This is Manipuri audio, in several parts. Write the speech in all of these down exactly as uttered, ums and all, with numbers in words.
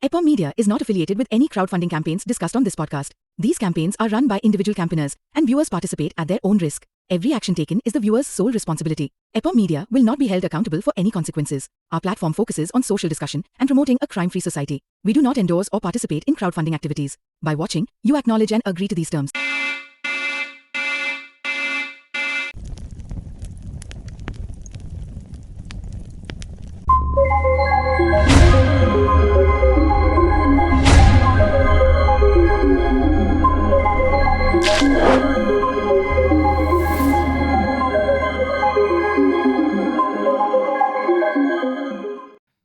Epom Media is not affiliated with any crowdfunding campaigns discussed on this podcast. These campaigns are run by individual campaigners, and viewers participate at their own risk. Every action taken is the viewer's sole responsibility. Epom Media will not be held accountable for any consequences. Our platform focuses on social discussion and promoting a crime-free society. We do not endorse or participate in crowdfunding activities. By watching, you acknowledge and agree to these terms.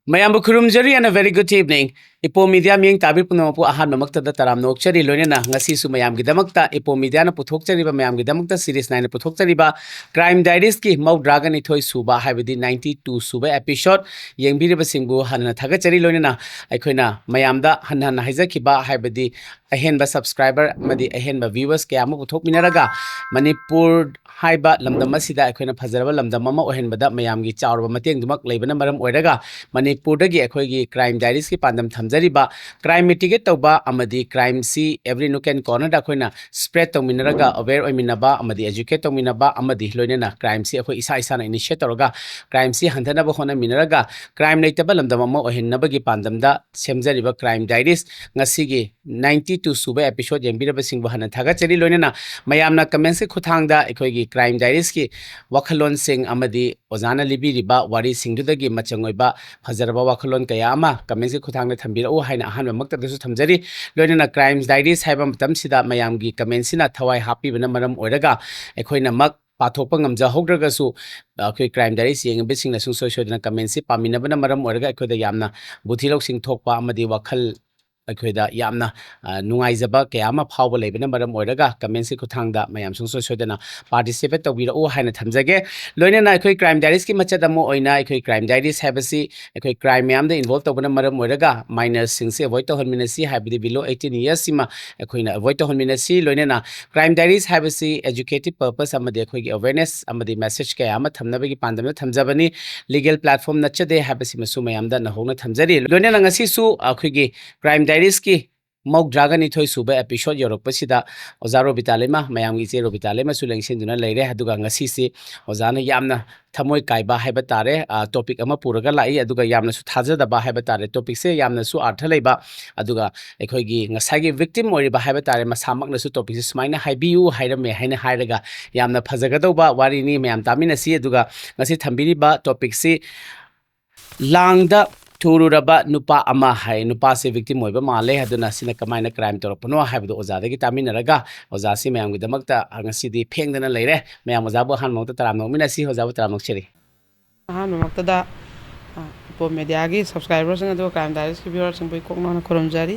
ꯃꯌꯥꯝꯕꯨ ꯈꯨꯔꯨꯝꯖꯔꯤ and a very good evening. ꯏꯄꯣ ꯃꯤꯗꯤꯌꯥ ꯃꯤꯠꯌꯦꯡ ꯇꯥꯕꯤ ꯄꯨꯝꯅꯃꯛꯄꯨ ꯑꯍꯥꯟꯕꯃꯛꯇꯗ ꯇꯔꯥꯝꯅ ꯑꯣꯛꯆꯔꯤ꯫ ꯂꯣꯏꯅꯅ ꯉꯁꯤꯁꯨ ꯃꯌꯥꯝꯒꯤꯗꯃꯛꯇ ꯏꯄꯣ ꯃꯤꯗꯤꯌꯥꯅ ꯄꯨꯊꯣꯛꯆꯔꯤꯕ, ꯃꯌꯥꯝꯒꯤꯗꯃꯛꯇ ꯁꯤꯔꯤꯁ ꯅꯥꯏꯅ ꯄꯨꯊꯣꯛꯆꯔꯤꯕ Crime Diaries ꯀꯤ ꯃꯧꯗ꯭ꯔꯥꯒ ꯅꯤꯊꯣꯏ ꯁꯨꯕ, ꯍꯥꯏꯕꯗꯤ ninety two ꯁꯨꯕ episode ꯌꯦꯡꯕꯤꯔꯤꯕꯁꯤꯡꯕꯨ ꯍꯟꯅ ꯊꯥꯒꯠꯆꯔꯤ꯫ ꯂꯣꯏꯅꯅ ꯑꯩꯈꯣꯏꯅ ꯃꯌꯥꯝꯗ ꯍꯟꯅ ꯍꯟꯅ ꯍꯥꯏꯖꯈꯤꯕ, ꯍꯥꯏꯕꯗꯤ ꯑꯍꯦꯟꯕ subscriber ꯑꯃꯗꯤ ꯑꯍꯦꯟꯕ viewers ꯀꯌꯥ ꯑꯃ ꯄꯨꯊꯣꯛꯃꯤꯟꯅꯔꯒ ꯃꯅꯤꯄꯨꯔ ꯍꯥꯏꯕ ꯂꯝꯗꯝ ꯑꯁꯤꯗ ꯑꯩꯈꯣꯏꯅ ꯐꯖꯔꯕ ꯂꯝꯗꯝ ꯑꯃ ꯑꯣꯏꯍꯟꯕꯗ ꯃꯌꯥꯝꯒꯤ ꯆꯥꯎꯔꯕ ꯃꯇꯦꯡꯗꯨꯃꯛ ꯂꯩꯕꯅ ꯃꯔꯝ ꯑꯣꯏꯔꯒ, ꯃꯅꯤꯄꯨꯔꯗꯒꯤ ꯑꯩꯈꯣꯏꯒꯤ Crime Diaries ꯀꯤ ꯄꯥꯟꯗꯝ ꯊꯝꯖꯔꯤꯕ crime mitigate ꯇꯧꯕ ꯑꯃꯗꯤ crime ꯁꯤ every nook and corner ꯗ ꯑꯩꯈꯣꯏꯅ spread ꯇꯧꯃꯤꯟꯅꯔꯒ, aware ꯑꯣꯏꯃꯤꯟꯅꯕ ꯑꯃꯗꯤ educate ꯇꯧꯃꯤꯟꯅꯕ ꯑꯃꯗꯤ ꯂꯣꯏꯅꯅ crime ꯁꯤ ꯑꯩꯈꯣꯏ ꯏꯁꯥ ꯏꯁꯥꯅ initiate ꯇꯧꯔꯒ crime ꯁꯤ ꯍꯟꯊꯅꯕ ꯍꯣꯠꯅꯃꯤꯟꯅꯔꯒ, crime ꯂꯩꯇꯕ ꯂꯝꯗꯝ ꯑꯃ ꯑꯣꯏꯍꯟꯅꯕꯒꯤ ꯄꯥꯟꯗꯝꯗ ꯁꯦꯝꯖꯔꯤꯕ Crime Diaries ꯉꯁꯤꯒꯤ ninety two ꯁꯨꯕ episode ꯌꯦꯡꯕꯤꯔꯕꯁꯤꯡꯕꯨ ꯍꯟꯅ ꯊꯥꯒꯠꯆꯔꯤ꯫ ꯂꯣꯏꯅꯅ ꯃꯌꯥꯝꯅ comments ꯀꯤ ꯈꯨꯠꯊꯥꯡꯗ ꯑꯩꯈꯣꯏꯒꯤ Crime Diaries ꯀꯤ ꯋꯥꯈꯜꯂꯣꯟꯁꯤꯡ ꯑꯃꯗꯤ ꯑꯣꯖꯥꯅ ꯂꯤꯕꯤꯔꯤꯕ ꯋꯥꯔꯤꯁꯤꯡꯗꯨꯗꯒꯤ ꯃꯆꯪ ꯑꯣꯏꯕ ꯐꯖꯔꯕ ꯋꯥꯈꯜꯂꯣꯟ ꯀꯌꯥ ꯑꯃ comments ꯀꯤ ꯈꯨꯠꯊꯥꯡꯗ ꯊꯝꯕꯤꯔꯛꯎ ꯍꯥꯏꯅ ꯑꯍꯥꯟꯕꯃꯛꯇꯗꯁꯨ ꯊꯝꯖꯔꯤ꯫ ꯂꯣꯏꯅꯅ Crime Diaries ꯍꯥꯏꯕ ꯃꯇꯝꯁꯤꯗ ꯃꯌꯥꯝꯒꯤ comments ꯁꯤꯅ ꯊꯋꯥꯏ ꯍꯥꯞꯄꯤꯕꯅ ꯃꯔꯝ ꯑꯣꯏꯔꯒ ꯑꯩꯈꯣꯏꯅꯃꯛ ꯄꯥꯊꯣꯛꯄ ꯉꯝꯖꯍꯧꯗ꯭ꯔꯒꯁꯨ, ꯑꯩꯈꯣꯏ Crime Diaries ꯌꯦꯡꯉꯤꯕꯁꯤꯡꯅ ꯁꯨꯡꯁꯣꯏ ꯁꯣꯏꯗꯅ comments ꯁꯤ ꯄꯥꯃꯤꯟꯅꯕꯅ ꯃꯔꯝ ꯑꯣꯏꯔꯒ ꯑꯩꯈꯣꯏꯗ ꯌꯥꯝꯅ ꯕꯨꯙꯤ ꯂꯧꯁꯤꯡ ꯊꯣꯛꯄ ꯑꯃꯗꯤ ꯋꯥꯈꯜ ꯑꯩꯈꯣꯏꯗ ꯌꯥꯝꯅ ꯑ, ꯅꯨꯡꯉꯥꯏꯖꯕ ꯀꯌꯥ ꯑꯃ ꯐꯥꯎꯕ ꯂꯩꯕꯅ ꯃꯔꯝ ꯑꯣꯏꯔꯒ comments ꯀꯤ ꯈꯨꯠꯊꯥꯡꯗ ꯃꯌꯥꯝ ꯁꯨꯡꯁꯣꯏ ꯁꯣꯏꯗꯅ participate ꯇꯧꯕꯤꯔꯛꯎ ꯍꯥꯏꯅ ꯊꯝꯖꯒꯦ꯫ ꯂꯣꯏꯅꯅ ꯑꯩꯈꯣꯏ Crime Diaries ꯀꯤ ꯃꯆꯦꯠ ꯑꯃ ꯑꯣꯏꯅ ꯑꯩꯈꯣꯏ Crime Diaries ꯍꯥꯏꯕꯁꯤ ꯑꯩꯈꯣꯏ crime ꯃꯌꯥꯝꯗ involve ꯇꯧꯕꯅ ꯃꯔꯝ ꯑꯣꯏꯔꯒ minors ꯁꯤꯡꯁꯦ avoid ꯇꯧꯍꯟꯃꯤꯟꯅꯁꯤ, ꯍꯥꯏꯕꯗꯤ below eighteen years ꯁꯤꯃ ꯑꯩꯈꯣꯏꯅ avoid ꯇꯧꯍꯟꯃꯤꯟꯅꯁꯤ꯫ ꯂꯣꯏꯅꯅ Crime Diaries ꯍꯥꯏꯕꯁꯤ educative purpose ꯑꯃꯗꯤ ꯑꯩꯈꯣꯏꯒꯤ awareness ꯑꯃꯗꯤ message ꯀꯌꯥ ꯑꯃ ꯊꯝꯅꯕꯒꯤ ꯄꯥꯟꯗꯝꯗ ꯊꯝꯖꯕꯅꯤ꯫ Legal platform ꯅꯠꯆꯗꯦ ꯍꯥꯏꯕꯁꯤꯃꯁꯨ ꯃꯌꯥꯝꯗ ꯅꯧꯍꯧꯅ ꯊꯝꯖꯔꯤ꯫ ꯂꯣꯏꯅꯅ ꯉꯁꯤꯁꯨ ꯑꯩꯈꯣꯏꯒꯤ Crime Diaries ꯀꯤ ꯃꯧꯗ꯭ꯔꯥꯒ ꯅꯤꯊꯣꯏ ꯁꯨꯕ episode ꯌꯧꯔꯛꯄꯁꯤꯗ ꯑꯣꯖꯥ ꯔꯣꯕꯤꯇꯥ ꯂꯩꯃ, ꯃꯌꯥꯝꯒꯤ ꯏꯆꯦ ꯔꯣꯕꯤꯇꯥ ꯂꯩꯃꯁꯨ ꯂꯦꯡꯁꯤꯟꯗꯨꯅ ꯂꯩꯔꯦ꯫ ꯑꯗꯨꯒ ꯉꯁꯤꯁꯤ ꯑꯣꯖꯥꯅ ꯌꯥꯝꯅ ꯊꯃꯣꯏ ꯀꯥꯏꯕ ꯍꯥꯏꯕ ꯇꯥꯔꯦ, ꯑ, topic ꯑꯃ ꯄꯨꯔꯒ ꯂꯥꯛꯏ, ꯑꯗꯨꯒ ꯌꯥꯝꯅꯁꯨ ꯊꯥꯖꯗꯕ ꯍꯥꯏꯕ ꯇꯥꯔꯦ꯫ Topic ꯁꯦ ꯌꯥꯝꯅꯁꯨ ꯑꯥꯔꯊ ꯂꯩꯕ, ꯑꯗꯨꯒ ꯑꯩꯈꯣꯏꯒꯤ ꯉꯁꯥꯏꯒꯤ victim ꯑꯣꯏꯔꯤꯕ ꯍꯥꯏꯕ ꯇꯥꯔꯦ, ꯃꯁꯥꯃꯛꯅꯁꯨ topic ꯁꯦ ꯁꯨꯃꯥꯏꯅ ꯍꯥꯏꯕꯤꯌꯨ ꯍꯥꯏꯔꯝꯃꯦ ꯍꯥꯏꯅ ꯍꯥꯏꯔꯒ ꯌꯥꯝꯅ ꯐꯖꯒꯗꯧꯕ ꯋꯥꯔꯤꯅꯤ꯫ ꯃꯌꯥꯝ ꯇꯥꯃꯤꯟꯅꯁꯤ꯫ ꯑꯗꯨꯒ ꯉꯁꯤ ꯊꯝꯕꯤꯔꯤꯕ topic ꯁꯤ ꯂꯥꯡꯗ ꯊꯨꯔꯨꯔꯕ ꯅꯨꯄꯥ ꯑꯃ ꯍꯥꯏ꯫ ꯅꯨꯄꯥꯁꯦ victim ꯑꯣꯏꯕ ꯃꯥꯜꯂꯦ, ꯑꯗꯨꯅ ꯁꯤꯅ ꯀꯃꯥꯏꯅ crime ꯇꯧꯔꯛꯄꯅꯣ ꯍꯥꯏꯕꯗꯣ ꯑꯣꯖꯥꯗꯒꯤ ꯇꯥꯃꯤꯟꯅꯔꯒ ꯑꯣꯖꯥꯁꯤ ꯃꯌꯥꯝꯒꯤꯗꯃꯛꯇ ꯉꯁꯤꯗꯤ ꯐꯦꯡꯗꯅ ꯂꯩꯔꯦ꯫ ꯃꯌꯥꯝ ꯑꯣꯖꯥꯕꯨ ꯑꯍꯥꯟꯕ ꯃꯛꯇ ꯇꯔꯥꯝꯅ ꯑꯣꯛꯃꯤꯟꯅꯁꯤ꯫ ꯑꯣꯖꯥꯕꯨ ꯇꯔꯥꯝꯅ ꯑꯣꯛꯆꯔꯤ꯫ ꯑꯍꯥꯟꯕꯃꯛꯇꯗ, ꯑ, ꯏꯄꯣꯝ ꯃꯦꯗꯤꯌꯥꯒꯤ subscriber ꯁꯤꯡ ꯑꯗꯨꯒ Crime Diaries ꯀꯤ viewer ꯁꯤꯡꯕꯨ ꯏꯀꯣꯛ ꯅꯧꯅ ꯈꯨꯔꯨꯝꯖꯔꯤ꯫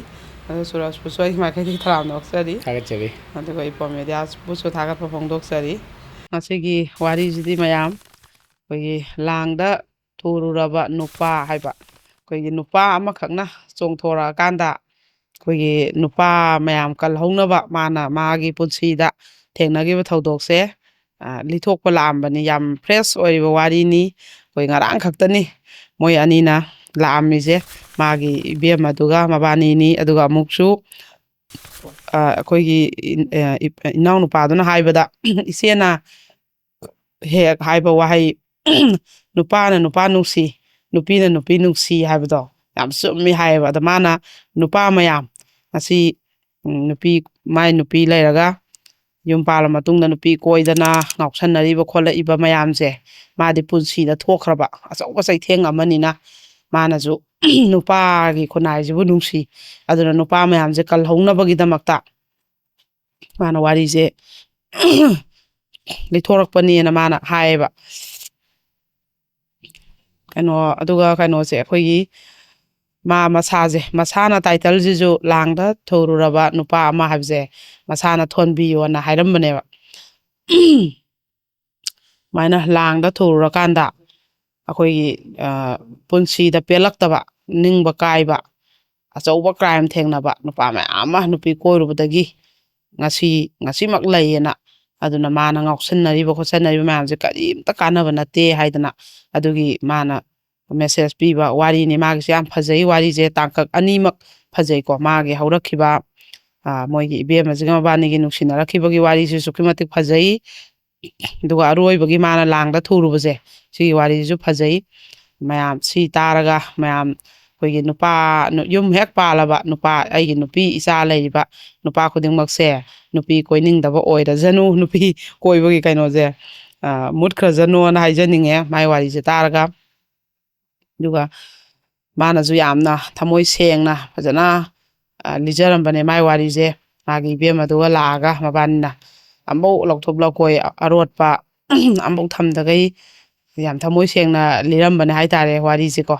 ꯑꯗꯨꯒ ꯁꯨꯔꯖꯄꯨꯁꯨ ꯑꯩꯒꯤ ꯃꯥꯏꯀꯩꯗꯒꯤ ꯇꯔꯥꯝꯅ ꯑꯣꯛꯆꯔꯤ꯫ ꯊꯥꯒꯠꯆꯔꯤ꯫ ꯑꯗꯨꯒ ꯏꯄꯣꯝ ꯃꯦꯗꯤꯌꯥ ꯕꯨꯁꯨ ꯊꯥꯒꯠꯄ ꯐꯣꯡꯗꯣꯛꯆꯔꯤ꯫ ꯉꯁꯤꯒꯤ ꯋꯥꯔꯤꯁꯤꯗꯤ ꯃꯌꯥꯝ ꯑꯩꯈꯣꯏꯒꯤ ꯂꯥꯡꯗ ꯊꯨꯔꯨꯔꯕ ꯅꯨꯄꯥ ꯍꯥꯏꯕ, ꯑꯩꯈꯣꯏꯒꯤ ꯅꯨꯄꯥ ꯑꯃꯈꯛꯅ ꯆꯣꯡꯊꯣꯔꯛꯑꯀꯥꯟꯗ ꯑꯩꯈꯣꯏꯒꯤ ꯅꯨꯄꯥ ꯃꯌꯥꯝ ꯀꯜꯍꯧꯅꯕ ꯃꯥꯅ ꯃꯥꯒꯤ ꯄꯨꯟꯁꯤꯗ ꯊꯦꯡꯅꯈꯤꯕ ꯊꯧꯗꯣꯛꯁꯦ, ꯑ, ꯂꯤꯊꯣꯛꯄ ꯂꯥꯛꯑꯝꯕꯅꯤ꯫ ꯌꯥꯝ fresh ꯑꯣꯏꯔꯤꯕ ꯋꯥꯔꯤꯅꯤ꯫ ꯑꯩꯈꯣꯏ ꯉꯔꯥꯡ ꯈꯛꯇꯅꯤ ꯃꯣꯏ ꯑꯅꯤꯅ ꯂꯥꯛꯑꯝꯃꯤꯁꯦ, ꯃꯥꯒꯤ ꯏꯕꯦꯝꯃꯗꯨꯒ ꯃꯕꯥꯅꯤꯅꯤ꯫ ꯑꯗꯨꯒ ꯑꯃꯨꯛꯁꯨ, ꯑ, ꯑꯩꯈꯣꯏꯒꯤ ꯏꯟ-, ꯑ, ꯏ-, ꯏꯅꯥꯎꯅꯨꯄꯥꯗꯨꯅ ꯍꯥꯏꯕꯗ, ꯏꯆꯦꯅ ꯍꯦꯛ ꯍꯥꯏꯕ ꯋꯥꯍꯩ, "ꯅꯨꯄꯥꯅ ꯅꯨꯄꯥ ꯅꯨꯡꯁꯤ, ꯅꯨꯄꯤꯅ ꯅꯨꯄꯤ ꯅꯨꯡꯁꯤ" ꯍꯥꯏꯕꯗꯣ ꯌꯥꯝ ꯆꯨꯝꯃꯤ ꯍꯥꯏꯌꯦꯕ꯫ ꯑꯗ ꯃꯥꯅ ꯅꯨꯄꯥ ꯃꯌꯥꯝ ꯉꯁꯤ, ꯎꯝ, ꯅꯨꯄꯤ, ꯃꯥꯏ ꯅꯨꯄꯤ ꯂꯩꯔꯒ ꯌꯨꯝ ꯄꯥꯜꯂ ꯃꯇꯨꯡꯗ ꯅꯨꯄꯤ ꯀꯣꯏꯗꯅ ꯉꯥꯎꯁꯟꯅꯔꯤꯕ ꯈꯣꯠꯂꯛꯏꯕ ꯃꯌꯥꯝꯁꯦ ꯃꯥꯗꯤ ꯄꯨꯟꯁꯤꯗ ꯊꯣꯛꯈ꯭ꯔꯕ ꯑꯆꯧꯕ ꯆꯩꯊꯦꯡ ꯑꯃꯅꯤꯅ ꯃꯥꯅꯁꯨ ꯅꯨꯄꯥꯒꯤ ꯈꯨꯟꯅꯥꯏꯁꯤꯕꯨ ꯅꯨꯡꯁꯤ꯫ ꯑꯗꯨꯅ ꯅꯨꯄꯥ ꯃꯌꯥꯝꯁꯦ ꯀꯜꯍꯧꯅꯕꯒꯤꯗꯃꯛꯇ ꯃꯥꯅ ꯋꯥꯔꯤꯁꯦ ꯂꯤꯊꯣꯔꯛꯄꯅꯦꯅ ꯃꯥꯅ ꯍꯥꯏꯌꯦꯕ꯫ ꯀꯩꯅꯣ, ꯑꯗꯨꯒ ꯀꯩꯅꯣꯁꯦ, ꯑꯩꯈꯣꯏꯒꯤ ꯃꯥ ꯃꯁꯥꯁꯦ, ꯃꯁꯥꯅ ꯇꯥꯏꯇꯜꯁꯤꯁꯨ "ꯂꯥꯡꯗ ꯊꯨꯔꯨꯔꯕ ꯅꯨꯄꯥ ꯑꯃ" ꯍꯥꯏꯕꯁꯦ ꯃꯁꯥꯅ ꯊꯣꯟꯕꯤꯌꯣꯅ ꯍꯥꯏꯔꯝꯕꯅꯦꯕ꯫ ꯁꯨꯃꯥꯏꯅ ꯂꯥꯡꯗ ꯊꯨꯔꯨꯔꯀꯥꯟꯗ ꯑꯩꯈꯣꯏꯒꯤ, ꯑ, ꯄꯨꯟꯁꯤꯗ ꯄꯦꯜꯂꯛꯇꯕ, ꯅꯤꯡꯕ ꯀꯥꯏꯕ, ꯑꯆꯧꯕ ꯀ꯭ꯔꯥꯏꯝ ꯊꯦꯡꯅꯕ ꯅꯨꯄꯥ ꯃꯌꯥꯝ ꯑꯃ, ꯅꯨꯄꯤ ꯀꯣꯏꯔꯨꯕꯗꯒꯤ ꯉꯁꯤ, ꯉꯁꯤꯃꯛ ꯂꯩꯌꯦꯅ꯫ ꯑꯗꯨꯅ ꯃꯥꯅ ꯉꯥꯎꯁꯟꯅꯔꯤꯕ ꯈꯣꯠꯆꯟꯅꯔꯤꯕ ꯃꯌꯥꯝꯁꯦ ꯀꯔꯤꯝꯇ ꯀꯥꯟꯅꯕ ꯅꯠꯇꯦ ꯍꯥꯏꯗꯅ, ꯑꯗꯨꯒꯤ ꯃꯥꯅ ꯃꯦꯁꯦꯖ ꯄꯤꯕ ꯋꯥꯔꯤꯅꯤ꯫ ꯃꯥꯒꯤꯁꯦ ꯌꯥꯝ ꯐꯖꯩ, ꯋꯥꯔꯤꯁꯦ ꯇꯥꯡꯀꯛ ꯑꯅꯤꯃꯛ ꯐꯖꯩꯀꯣ꯫ ꯃꯥꯒꯤ ꯍꯧꯔꯛꯈꯤꯕ, ꯑ, ꯃꯣꯏꯒꯤ ꯏꯕꯦꯝꯃꯁꯤꯒ ꯃꯕꯥꯅꯤꯒꯤ ꯅꯨꯡꯁꯤꯅꯔꯛꯈꯤꯕꯒꯤ ꯋꯥꯔꯤꯁꯤꯁꯨ ꯑꯁꯨꯛꯀꯤ ꯃꯇꯤꯛ ꯐꯖꯩ꯫ ꯑꯗꯨꯒ ꯑꯔꯣꯏꯕꯒꯤ ꯃꯥꯅ ꯂꯥꯡꯗ ꯊꯨꯔꯨꯕꯁꯦ, ꯁꯤꯒꯤ ꯋꯥꯔꯤꯁꯤꯁꯨ ꯐꯖꯩ꯫ ꯃꯌꯥꯝ ꯁꯤ ꯇꯥꯔꯒ ꯃꯌꯥꯝ ꯑꯩꯈꯣꯏꯒꯤ ꯅꯨꯄꯥ, ꯅꯨ-, ꯌꯨꯝ ꯍꯦꯛ ꯄꯥꯜꯂꯕ ꯅꯨꯄꯥ, ꯑꯩꯒꯤ ꯅꯨꯄꯤ ꯏꯆꯥ ꯂꯩꯔꯤꯕ ꯅꯨꯄꯥ ꯈꯨꯗꯤꯡꯃꯛꯁꯦ ꯅꯨꯄꯤ ꯀꯣꯏꯅꯤꯡꯗꯕ ꯑꯣꯏꯔꯖꯅꯨ, ꯅꯨꯄꯤ ꯀꯣꯏꯕꯒꯤ ꯀꯩꯅꯣꯁꯦ, ꯑ, ꯃꯨꯠꯈ꯭ꯔꯖꯅꯨꯅ ꯍꯥꯏꯖꯅꯤꯡꯉꯦ ꯃꯥꯏ ꯋꯥꯔꯤꯁꯦ ꯇꯥꯔꯒ꯫ ꯑꯗꯨꯒ ꯃꯥꯅꯁꯨ ꯌꯥꯝꯅ ꯊꯃꯣꯏ ꯁꯦꯡꯅ ꯐꯖꯅ, ꯑ, ꯂꯤꯖꯔꯝꯕꯅꯦ ꯃꯥꯏ ꯋꯥꯔꯤꯁꯦ꯫ ꯃꯥꯒꯤ ꯏꯕꯦꯝꯃꯗꯨꯒ ꯂꯥꯛꯑꯒ ꯃꯕꯥꯅꯤꯅ ꯑꯃꯐꯧ ꯂꯧꯊꯣꯛ ꯂꯧꯈꯣꯏ, ꯑꯔꯣꯠꯄ ꯑꯃꯐꯧ ꯊꯝꯗꯈꯩ ꯌꯥꯝ ꯊꯃꯣꯏ ꯁꯦꯡꯅ ꯂꯤꯔꯝꯕꯅꯦ ꯍꯥꯏꯇꯥꯔꯦ ꯋꯥꯔꯤꯁꯦꯀꯣ꯫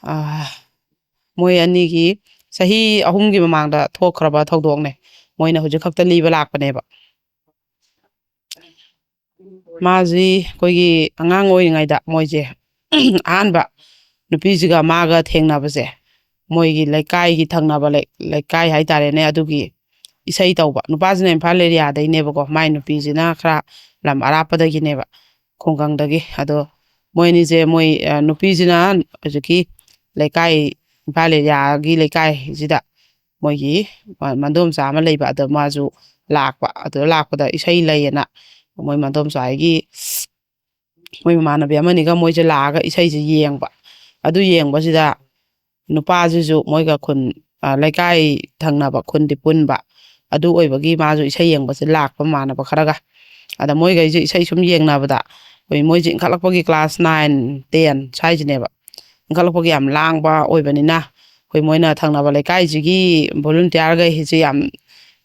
ꯑ, ꯃꯣꯏ ꯑꯅꯤꯒꯤ ꯆꯍꯤ ꯑꯍꯨꯝꯒꯤ ꯃꯃꯥꯡꯗ ꯊꯣꯛꯈ꯭ꯔꯕ ꯊꯧꯗꯣꯛꯅꯦ꯫ ꯃꯣꯏꯅ ꯍꯧꯖꯤꯛ ꯈꯛꯇ ꯂꯤꯕ ꯂꯥꯛꯄꯅꯦꯕ꯫ ꯃꯥꯁꯤ ꯑꯩꯈꯣꯏꯒꯤ ꯑꯉꯥꯡ ꯑꯣꯏꯔꯤꯉꯩꯗ ꯃꯣꯏꯁꯦ ꯑꯍꯥꯟꯕ ꯅꯨꯄꯤꯁꯤꯒ ꯃꯥꯒ ꯊꯦꯡꯅꯕꯁꯦ, ꯃꯣꯏꯒꯤ ꯂꯩꯀꯥꯏꯒꯤ ꯊꯪꯅꯕ ꯂꯩ-, ꯂꯩꯀꯥꯏ ꯍꯥꯏꯇꯥꯔꯦꯅꯦ, ꯑꯗꯨꯒꯤ ꯏꯁꯩ ꯇꯧꯕ꯫ ꯅꯨꯄꯥꯁꯤꯅ ꯏꯝꯐꯥꯜ ꯑꯦꯔꯤꯌꯥꯗꯩꯅꯦꯕꯀꯣ, ꯃꯥꯏ ꯅꯨꯄꯤꯁꯤꯅ ꯈꯔ ꯂꯝ ꯑꯔꯥꯞꯄꯗꯒꯤꯅꯦꯕ, ꯈꯨꯡꯒꯪꯗꯒꯤ꯫ ꯑꯗꯣ ꯃꯣꯏ ꯑꯅꯤꯁꯦ, ꯃꯣꯏ, ꯑ, ꯅꯨꯄꯤꯁꯤꯅ ꯍꯧꯖꯤꯛꯀꯤ ꯂꯩꯀꯥꯏ, ꯏꯝꯐꯥꯜ ꯑꯦꯔꯤꯌꯥꯒꯤ ꯂꯩꯀꯥꯏꯁꯤꯗ ꯃꯣꯏꯒꯤ ꯃ-, ꯃꯗꯣꯝꯆꯥ ꯑꯃ ꯂꯩꯕ, ꯑꯗꯣ ꯃꯥꯁꯨ ꯂꯥꯛꯄ꯫ ꯑꯗꯨꯗ ꯂꯥꯛꯄꯗ ꯏꯁꯩ ꯂꯩꯌꯦꯅ ꯃꯣꯏ ꯃꯗꯣꯝꯆꯥ ꯍꯣꯏꯒꯤ ꯃꯣꯏ ꯃꯃꯥꯟꯅꯕꯤ ꯑꯃꯅꯤꯒ ꯃꯣꯏꯁꯦ ꯂꯥꯛꯑꯒ ꯏꯁꯩꯁꯦ ꯌꯦꯡꯕ꯫ ꯑꯗꯨ ꯌꯦꯡꯕꯁꯤꯗ ꯅꯨꯄꯥꯁꯤꯁꯨ ꯃꯣꯏꯒ ꯈꯨꯟ, ꯑ, ꯂꯩꯀꯥꯏ ꯊꯪꯅꯕ ꯈꯨꯟꯗꯤ ꯄꯨꯟꯕ꯫ ꯑꯗꯨ ꯑꯣꯏꯕꯒꯤ ꯃꯥꯁꯨ ꯏꯁꯩ ꯌꯦꯡꯕꯁꯦ ꯂꯥꯛꯄ ꯃꯃꯥꯟꯅꯕ ꯈꯔꯒ꯫ ꯑꯗ ꯃꯣꯏꯈꯩꯁꯦ ꯏꯁꯩ ꯁꯨꯝ ꯌꯦꯡꯅꯕꯗ ꯑꯩꯈꯣꯏ ꯃꯣꯏꯁꯦ ꯏꯟꯈꯠꯂꯛꯄꯒꯤ class nine, ten ꯁ꯭ꯋꯥꯏꯁꯤꯅꯦꯕ꯫ ꯏꯟꯈꯠꯂꯛꯄꯒꯤ ꯌꯥꯝ ꯂꯥꯡꯕ ꯑꯣꯏꯕꯅꯤꯅ ꯑꯩꯈꯣꯏ ꯃꯣꯏꯅ ꯊꯪꯅꯕ ꯂꯩꯀꯥꯏꯁꯤꯒꯤ volunteer ꯈꯩꯁꯦ ꯌꯥꯝ,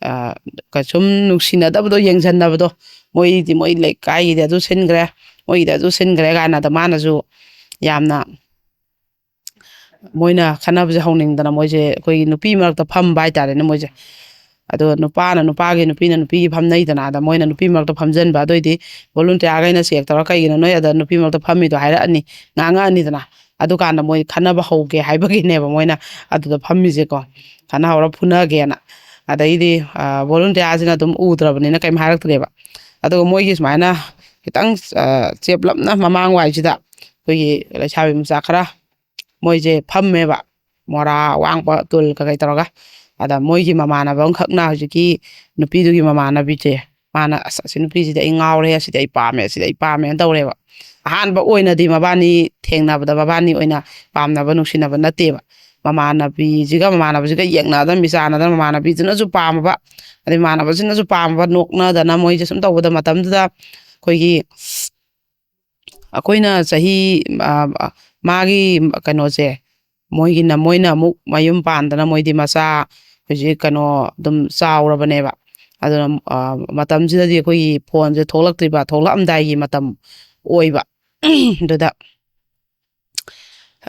ꯑ, ꯀꯩꯁꯨꯝ ꯅꯨꯡꯁꯤꯅꯗꯕꯗꯣ, ꯌꯦꯡꯁꯤꯟꯅꯕꯗꯣ, ꯃꯣꯏꯗꯤ ꯃꯣꯏ ꯂꯩꯀꯥꯏꯒꯤꯗꯤ ꯑꯗꯨ ꯁꯤꯟꯈ꯭ꯔꯦ, ꯃꯣꯏꯒꯤꯗꯤ ꯑꯗꯨ ꯁꯤꯟꯈ꯭ꯔꯦ ꯀꯥꯏꯅ꯫ ꯑꯗ ꯃꯥꯅꯁꯨ ꯌꯥꯝꯅ ꯃꯣꯏꯅ ꯈꯠꯅꯕꯁꯦ ꯍꯧꯅꯤꯡꯗꯅ ꯃꯣꯏꯁꯦ ꯑꯩꯈꯣꯏꯒꯤ ꯅꯨꯄꯤ ꯃꯔꯛꯇ ꯐꯝꯕ ꯍꯥꯏꯇꯥꯔꯦꯅꯦ ꯃꯣꯏꯁꯦ꯫ ꯑꯗꯣ ꯅꯨꯄꯥꯅ ꯅꯨꯄꯥꯒꯤ, ꯅꯨꯄꯤꯅ ꯅꯨꯄꯤꯒꯤ ꯐꯝꯅꯩꯗꯅ, ꯑꯗ ꯃꯣꯏꯅ ꯅꯨꯄꯤ ꯃꯔꯛꯇ ꯐꯝꯖꯟꯕ, ꯑꯗꯨꯑꯣꯏꯗꯤ ꯚꯣꯂꯨꯟꯇꯤꯌꯥꯔꯈꯩꯅ ꯆꯦꯛ ꯇꯧꯔ "ꯀꯩꯒꯤꯅꯣ ꯅꯣꯏ ꯑꯗ ꯅꯨꯄꯤ ꯃꯔꯛꯇ ꯐꯝꯃꯤꯗꯣ?" ꯍꯥꯏꯔꯛꯑꯅꯤ, ꯉꯥꯡꯉꯛꯑꯅꯤꯗꯅ꯫ ꯑꯗꯨꯀꯥꯟꯗ ꯃꯣꯏ ꯈꯠꯅꯕ ꯍꯧꯒꯦ ꯍꯥꯏꯕꯒꯤꯅꯦꯕ ꯃꯣꯏꯅ ꯑꯗꯨꯗ ꯐꯝꯃꯤꯁꯦꯀꯣ, ꯈꯠꯅꯍꯧꯔ ꯐꯨꯅꯒꯦꯅ꯫ ꯑꯗꯩꯗꯤ ꯚꯣꯂꯨꯟꯇꯤꯌꯥꯔꯁꯤꯅ ꯑꯗꯨꯝ ꯎꯗ꯭ꯔꯕꯅꯤꯅ ꯀꯩꯝ ꯍꯥꯏꯔꯛꯇ꯭ꯔꯦꯕ꯫ ꯑꯗꯨꯒ ꯃꯣꯏꯒꯤ ꯁꯨꯃꯥꯏꯅ ꯈꯤꯇꯪ ꯆꯦꯞꯂꯞꯅ ꯃꯃꯥꯡ ꯋꯥꯏꯁꯤꯗ ꯑꯩꯈꯣꯏꯒꯤ ꯂꯩꯁꯥꯕꯤ ꯃꯆꯥ ꯈꯔ ꯃꯣꯏꯁꯦ ꯐꯝꯃꯦꯕ, ꯃꯣꯔꯥ ꯑꯋꯥꯡꯕ ꯇꯨꯜ ꯀꯩꯀꯩ ꯇꯧꯔꯒ꯫ ꯑꯗ ꯃꯣꯏꯒꯤ ꯃꯃꯥꯟꯅꯕ ꯑꯃꯈꯛꯅ ꯍꯧꯖꯤꯛꯀꯤ ꯅꯨꯄꯤꯗꯨꯒꯤ ꯃꯃꯥꯟꯅꯕꯤꯁꯦ, ꯃꯥꯅ "ꯑꯁ, ꯑꯁꯤ ꯅꯨꯄꯤꯁꯤꯗꯤ ꯑꯩ ꯉꯥꯎꯔꯦ, ꯑꯁꯤꯗꯤ ꯑꯩ ꯄꯥꯝꯃꯦ, ꯑꯁꯤꯗꯤ ꯑꯩ ꯄꯥꯝꯃꯦꯅ" ꯇꯧꯔꯦꯕ꯫ ꯑꯍꯥꯟꯕ ꯑꯣꯏꯅꯗꯤ ꯃꯕꯥꯅꯤ ꯊꯦꯡꯅꯕꯗ ꯃꯕꯥꯅꯤ ꯑꯣꯏꯅ ꯄꯥꯝꯅꯕ, ꯅꯨꯡꯁꯤꯅꯕ ꯅꯠꯇꯦꯕ꯫ ꯃꯃꯥꯟꯅꯕꯤꯁꯤꯒ ꯃꯃꯥꯟꯅꯕꯁꯤꯒ ꯌꯦꯡꯅꯗꯅ, ꯃꯤꯆꯥꯟꯅꯗꯅ, ꯃꯃꯥꯟꯅꯕꯤꯗꯨꯅꯁꯨ ꯄꯥꯝꯃꯕ, ꯑꯗꯩ ꯃꯃꯥꯟꯅꯕꯁꯤꯅꯁꯨ ꯄꯥꯝꯃꯕ, ꯅꯣꯛꯅꯗꯅ ꯃꯣꯏꯁꯦ ꯁꯨꯝ ꯇꯧꯕꯗ, ꯃꯇꯝꯗꯨꯗ ꯑꯩꯈꯣꯏꯒꯤ ꯑꯩꯈꯣꯏꯅ ꯆꯍꯤ, ꯑ, ꯃꯥꯒꯤ ꯀꯩꯅꯣꯁꯦ, ꯃꯣꯏꯒꯤꯅ, ꯃꯣꯏꯅ ꯑꯃꯨꯛ ꯃꯌꯨꯝ ꯄꯥꯟꯗꯅ ꯃꯣꯏꯗꯤ ꯃꯆꯥ ꯍꯧꯖꯤꯛ ꯀꯩꯅꯣ ꯑꯗꯨꯝ ꯆꯥꯎꯔꯕꯅꯦꯕ꯫ ꯑꯗꯨꯅ, ꯑ, ꯃꯇꯝꯁꯤꯗꯗꯤ ꯑꯩꯈꯣꯏꯒꯤ ꯐꯣꯟꯁꯦ ꯊꯣꯛꯂꯛꯇ꯭ꯔꯤꯕ, ꯊꯣꯛꯂꯛꯑꯝꯗꯥꯏꯒꯤ ꯃꯇꯝ ꯑꯣꯏꯕ꯫ ꯑꯗꯨꯗ,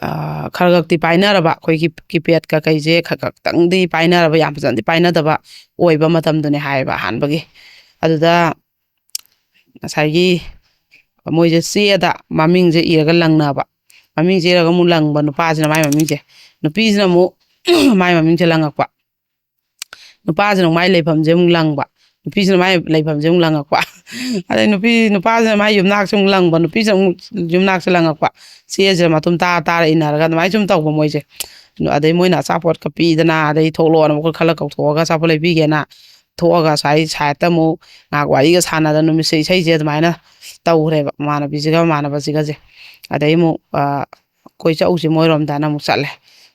ꯑ, ꯈꯔ ꯈꯛꯇꯤ ꯄꯥꯏꯅꯔꯕ, ꯑꯩꯈꯣꯏꯒꯤ ꯀꯤꯄꯦꯗ ꯀꯩꯀꯩꯁꯦ ꯈꯔ ꯈꯛꯇꯪꯗꯤ ꯄꯥꯏꯅꯔꯕ, ꯌꯥꯝ ꯐꯖꯅꯗꯤ ꯄꯥꯏꯅꯗꯕ ꯑꯣꯏꯕ ꯃꯇꯝꯗꯨꯅꯦ ꯍꯥꯏꯌꯦꯕ ꯑꯍꯥꯟꯕꯒꯤ꯫ ꯑꯗꯨꯗ ꯉꯁꯥꯏꯒꯤ ꯃꯣꯏꯁꯦ ꯆꯦꯗ ꯃꯃꯤꯡꯁꯦ ꯏꯔꯒ ꯂꯪꯅꯕ꯫ ꯃꯃꯤꯡꯁꯦ ꯏꯔꯒ ꯑꯃꯨꯛ ꯂꯪꯕ ꯅꯨꯄꯥꯁꯤꯅ ꯃꯥꯏ ꯃꯃꯤꯡꯁꯦ, ꯅꯨꯄꯤꯁꯤꯅ ꯑꯃꯨꯛ ꯃꯥꯏ ꯃꯃꯤꯡꯁꯦ ꯂꯪꯉꯛꯄ꯫ ꯅꯨꯄꯥꯁꯤꯅ ꯑꯃꯨꯛ ꯃꯥꯏ ꯂꯩꯐꯝꯁꯦ ꯑꯃꯨꯛ ꯂꯪꯕ, ꯅꯨꯄꯤꯁꯤꯅ ꯃꯥꯏ ꯂꯩꯐꯝꯁꯦ ꯑꯃꯨꯛ ꯂꯪꯉꯛꯄ꯫ ꯑꯗꯩ ꯅꯨꯄꯤ, ꯅꯨꯄꯥꯁꯤꯅ ꯃꯥꯏ ꯌꯨꯝꯅꯥꯛꯁꯦ ꯑꯃꯨꯛ ꯂꯪꯕ, ꯅꯨꯄꯤꯁꯤꯅ ꯑꯃꯨꯛ ꯌꯨꯝꯅꯥꯛꯁꯦ ꯂꯪꯉꯛꯄ꯫ ꯆꯦꯁꯤꯗ ꯃꯇꯨꯝ ꯇꯥꯔ ꯇꯥꯔ ꯏꯟꯅꯔꯒ ꯑꯗꯨꯃꯥꯏꯅ ꯁꯨꯝ ꯇꯧꯕ ꯃꯣꯏꯁꯦ꯫ ꯑꯗꯩ ꯃꯣꯏꯅ ꯑꯆꯥꯄꯣꯠꯀ ꯄꯤꯗꯅ, ꯑꯗꯩ "ꯊꯣꯛꯂꯛꯑꯣꯅ" ꯃꯈꯣꯏ ꯈꯜꯂ ꯀꯧꯊꯣꯛꯑꯒ "ꯑꯆꯥꯄꯣꯠ ꯂꯩꯕꯤꯒꯦꯅ" ꯊꯣꯛꯑꯒ ꯉꯁꯥꯏ ꯁꯥꯏꯠꯇ ꯑꯃꯨꯛ ꯉꯥꯏꯍꯥꯛ ꯋꯥꯔꯤꯒ ꯁꯥꯟꯅꯗꯅ ꯅꯨꯃꯤꯠꯁꯦ ꯏꯁꯩꯁꯦ ꯑꯗꯨꯃꯥꯏꯅ ꯇꯧꯈ꯭ꯔꯦꯕ ꯃꯃꯥꯟꯅꯕꯤꯁꯤꯒ ꯃꯃꯥꯟꯅꯕꯁꯤꯒꯁꯦ꯫ ꯑꯗꯩ ꯑꯃꯨꯛ, ꯑ, "ꯑꯩꯈꯣꯏ ꯆꯠꯂꯨꯁꯤ ꯃꯣꯏꯔꯣꯝꯗꯅ" ꯑꯃꯨꯛ ꯆꯠꯂꯦ꯫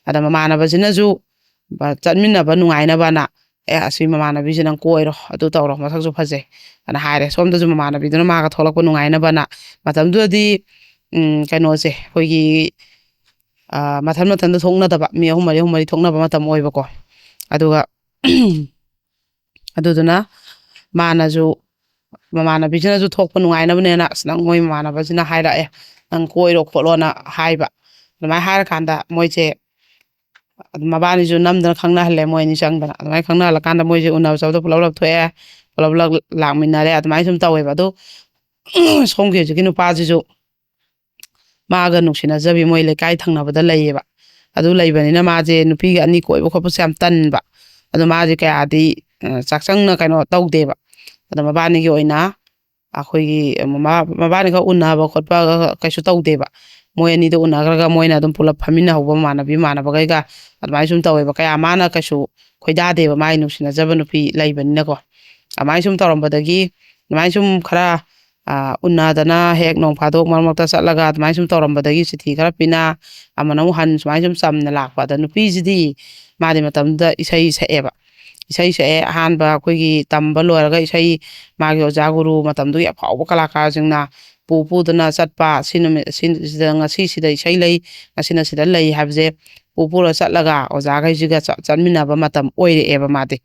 ꯑꯗ ꯃꯃꯥꯟꯅꯕꯁꯤꯅꯁꯨ, ꯑ, ꯆꯠꯃꯤꯟꯅꯕ ꯅꯨꯡꯉꯥꯏꯅꯕꯅ, "ꯑꯦ, ꯑꯁꯤ ꯃꯃꯥꯟꯅꯕꯤꯁꯦ ꯅꯪ ꯀꯣꯏꯔꯣ, ꯑꯗꯨ ꯇꯧꯔꯣ, ꯃꯁꯛꯁꯨ ꯐꯖꯩ" ꯑꯅ ꯍꯥꯏꯔꯦ꯫ ꯁꯣꯝꯗꯁꯨ ꯃꯃꯥꯟꯅꯕꯤꯗꯨꯅ ꯃꯥꯒ ꯊꯣꯛꯂꯛꯄ ꯅꯨꯡꯉꯥꯏꯅꯕꯅ꯫ ꯃꯇꯝꯗꯨꯗꯗꯤ, ꯎꯝ, ꯀꯩꯅꯣꯁꯦ, ꯑꯩꯈꯣꯏꯒꯤ, ꯑ, ꯃꯊꯟ ꯃꯊꯟꯗ ꯊꯣꯛꯅꯗꯕ, ꯃꯤ ꯑꯍꯨꯝ ꯃꯔꯤ, ꯑꯍꯨꯝ ꯃꯔꯤ ꯊꯣꯛꯅꯕ ꯃꯇꯝ ꯑꯣꯏꯕꯀꯣ꯫ ꯑꯗꯨꯒ ꯑꯗꯨꯗꯨꯅ ꯃꯥꯅꯁꯨ, ꯃꯃꯥꯟꯅꯕꯤꯁꯤꯅꯁꯨ ꯊꯣꯛꯄ ꯅꯨꯡꯉꯥꯏꯅꯕꯅꯦꯅ, "ꯑꯁ, ꯅꯪ ꯃꯣꯏ ꯃꯃꯥꯟꯅꯕꯁꯤꯅ ꯍꯥꯏꯔꯛꯑꯦ, ꯅꯪ ꯀꯣꯏꯔꯣ ꯈꯣꯠꯂꯣꯅ" ꯍꯥꯏꯕ꯫ ꯑꯗꯨꯃꯥꯏꯅ ꯍꯥꯏꯔꯀꯥꯟꯗ ꯃꯣꯏꯁꯦ ꯑꯗꯨꯝ ꯃꯕꯥꯅꯤꯁꯨ ꯅꯝꯗꯅ ꯈꯪꯅꯍꯜꯂꯦ꯫ ꯃꯣꯏ ꯑꯅꯤ ꯆꯪꯗꯅ ꯑꯗꯨꯃꯥꯏꯅ ꯈꯪꯅꯍꯜꯂꯀꯥꯟꯗ ꯃꯣꯏꯁꯦ ꯎꯅꯕ ꯆꯠꯄꯗ ꯄꯨꯂꯞ ꯄꯨꯂꯞ ꯊꯣꯛꯑꯦ, ꯄꯨꯂꯞ ꯄꯨꯂꯞ ꯂꯥꯛꯃꯤꯟꯅꯔꯦ꯫ ꯑꯗꯨꯃꯥꯏꯅ ꯁꯨꯝ ꯇꯧꯋꯦꯕ꯫ ꯑꯗꯣ ꯁꯣꯝꯒꯤ ꯍꯧꯖꯤꯛꯀꯤ ꯅꯨꯄꯥꯁꯤꯁꯨ ꯃꯥꯒ ꯅꯨꯡꯁꯤꯅꯖꯕꯤ ꯃꯣꯏ ꯂꯩꯀꯥꯏ ꯊꯪꯅꯕꯗ ꯂꯩꯌꯦꯕ꯫ ꯑꯗꯨ ꯂꯩꯕꯅꯤꯅ ꯃꯥꯁꯦ ꯅꯨꯄꯤꯒ ꯑꯅꯤ ꯀꯣꯏꯕ ꯈꯣꯠꯄꯁꯦ ꯌꯥꯝ ꯇꯟꯕ꯫ ꯑꯗꯣ ꯃꯥꯁꯦ ꯀꯌꯥꯗꯤ ꯑ, ꯆꯥꯛꯆꯪꯅ ꯀꯩꯅꯣ ꯇꯧꯗꯦꯕ꯫ ꯑꯗꯣ ꯃꯕꯥꯅꯤꯒꯤ ꯑꯣꯏꯅ ꯑꯩꯈꯣꯏꯒꯤ ꯃꯃꯥ ꯃꯕꯥꯅꯤꯒ ꯎꯅꯕ ꯈꯣꯠꯄꯒ ꯀꯩꯁꯨ ꯇꯧꯗꯦꯕ꯫ ꯃꯣꯏ ꯑꯅꯤꯗꯣ ꯎꯅꯈ꯭ꯔꯒ ꯃꯣꯏꯅ ꯑꯗꯨꯝ ꯄꯨꯂꯞ ꯐꯝꯃꯤꯟꯅꯍꯧꯕ ꯃꯃꯥꯟꯅꯕꯤ ꯃꯃꯥꯟꯅꯕꯈꯩꯒ꯫ ꯑꯗꯨꯃꯥꯏꯅ ꯁꯨꯝ ꯇꯧꯋꯦꯕ꯫ ꯀꯌꯥ ꯃꯥꯅ ꯀꯩꯁꯨ ꯈꯣꯏꯗꯥꯗꯦꯕ, ꯃꯥꯒꯤ ꯅꯨꯡꯁꯤꯅꯖꯕ ꯅꯨꯄꯤ ꯂꯩꯕꯅꯤꯅꯀꯣ꯫ ꯑꯗꯨꯃꯥꯏꯅ ꯁꯨꯝ ꯇꯧꯔꯝꯕꯗꯒꯤ, ꯑꯗꯨꯃꯥꯏꯅ ꯁꯨꯝ ꯈꯔ ꯑ, ꯎꯅꯗꯅ ꯍꯦꯛ ꯅꯣꯡ ꯐꯥꯗꯣꯛ ꯃꯔꯛ ꯃꯔꯛꯇ ꯆꯠꯂꯒ ꯑꯗꯨꯃꯥꯏꯅ ꯁꯨꯝ ꯇꯧꯔꯝꯕꯗꯒꯤ ꯆꯤꯊꯤ ꯈꯔ ꯄꯤꯅ, ꯑꯃꯅ ꯑꯃꯨꯛ ꯍꯟ, ꯁꯨꯃꯥꯏꯅ ꯁꯨꯝ ꯆꯝꯅ ꯂꯥꯛꯄ꯫ ꯑꯗ ꯅꯨꯄꯤꯁꯤꯗꯤ ꯃꯥꯗꯤ ꯃꯇꯝꯗꯨꯗ ꯏꯁꯩ ꯁꯛꯑꯦꯕ꯫ ꯏꯁꯩ ꯁꯛꯑꯦ꯫ ꯑꯍꯥꯟꯕ ꯑꯩꯈꯣꯏꯒꯤ ꯇꯝꯕ ꯂꯣꯏꯔꯒ ꯏꯁꯩ, ꯃꯥꯒꯤ ꯑꯣꯖꯥ ꯒꯨꯔꯨ, ꯃꯇꯝꯗꯨꯒꯤ ꯑꯐꯥꯎꯕ ꯀꯂꯥꯀꯥꯔꯁꯤꯡꯅ ꯄꯨ ꯄꯨꯗꯅ ꯆꯠꯄ, ꯁꯤ ꯅꯨꯃꯤꯠ, ꯁꯤꯗ ꯉꯁꯤꯁꯤꯗ ꯏꯁꯩ ꯂꯩ, ꯉꯁꯤꯅ ꯁꯤꯗ ꯂꯩ ꯍꯥꯏꯕꯁꯦ ꯄꯨ ꯄꯨꯔ ꯆꯠꯂꯒ ꯑꯣꯖꯥꯈꯩꯁꯤꯒ ꯆꯠ-, ꯆꯠꯃꯤꯟꯅꯕ ꯃꯇꯝ ꯑꯣꯏꯔꯛꯑꯦꯕ ꯃꯥꯗꯤ꯫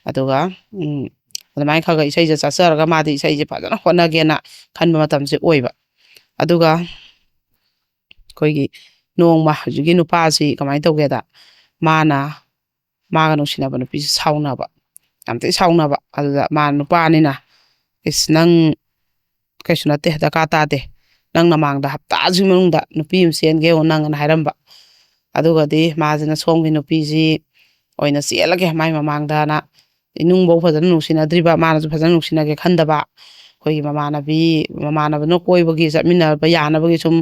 ꯑꯗꯨꯒ, ꯎꯝ, ꯑꯗꯨꯃꯥꯏꯅ ꯈꯔ ꯈꯔ ꯏꯁꯩꯁꯦ ꯆꯠꯆꯔꯒ ꯃꯥꯗꯤ ꯏꯁꯩꯁꯦ ꯐꯖꯅ ꯍꯣꯠꯅꯒꯦꯅ ꯈꯟꯕ ꯃꯇꯝꯁꯦ ꯑꯣꯏꯕ꯫ ꯑꯗꯨꯒ ꯑꯩꯈꯣꯏꯒꯤ ꯅꯣꯡꯃ ꯍꯧꯖꯤꯛꯀꯤ ꯅꯨꯄꯥꯁꯤ ꯀꯃꯥꯏꯅ ꯇꯧꯒꯦꯗ, ꯃꯥꯅ, ꯃꯥꯒ ꯅꯨꯡꯁꯤꯅꯕ ꯅꯨꯄꯤꯁꯤ ꯁꯥꯎꯅꯕ, ꯌꯥꯝ ꯊꯤ ꯁꯥꯎꯅꯕ꯫ ꯑꯗꯨꯗ ꯃꯥ ꯅꯨꯄꯥꯅꯤꯅ, "ꯏꯁ, ꯅꯪ ꯀꯩꯁꯨ ꯅꯠꯇꯦ, ꯗꯔꯀꯥꯔ ꯇꯥꯗꯦ, ꯅꯪ ꯅꯃꯥꯡꯗ ꯍꯞꯇꯥꯁꯤꯒꯤ ꯃꯅꯨꯡꯗ ꯅꯨꯄꯤ ꯑꯃ ꯆꯦꯟꯒꯦ ꯌꯦꯡꯉꯣ ꯅꯪ"ꯑꯅ ꯍꯥꯏꯔꯝꯕ꯫ ꯑꯗꯨꯒꯗꯤ ꯃꯥꯁꯤꯅ ꯁꯣꯝꯒꯤ ꯅꯨꯄꯤꯁꯤ ꯑꯣꯏꯅ ꯆꯦꯜꯂꯒꯦ ꯃꯥꯏ ꯃꯃꯥꯡꯗꯅ, ꯏꯅꯨꯡꯐꯧ ꯐꯖꯅ ꯅꯨꯡꯁꯤꯅꯗ꯭ꯔꯤꯕ, ꯃꯥꯅꯁꯨ ꯐꯖꯅ ꯅꯨꯡꯁꯤꯅꯒꯦ ꯈꯟꯗꯕ, ꯑꯩꯈꯣꯏꯒꯤ ꯃꯃꯥꯟꯅꯕꯤ, ꯃꯃꯥꯟꯅꯕꯅ ꯀꯣꯏꯕꯒꯤ, ꯆꯠꯃꯤꯟꯅꯕ ꯌꯥꯅꯕꯒꯤ ꯁꯨꯝ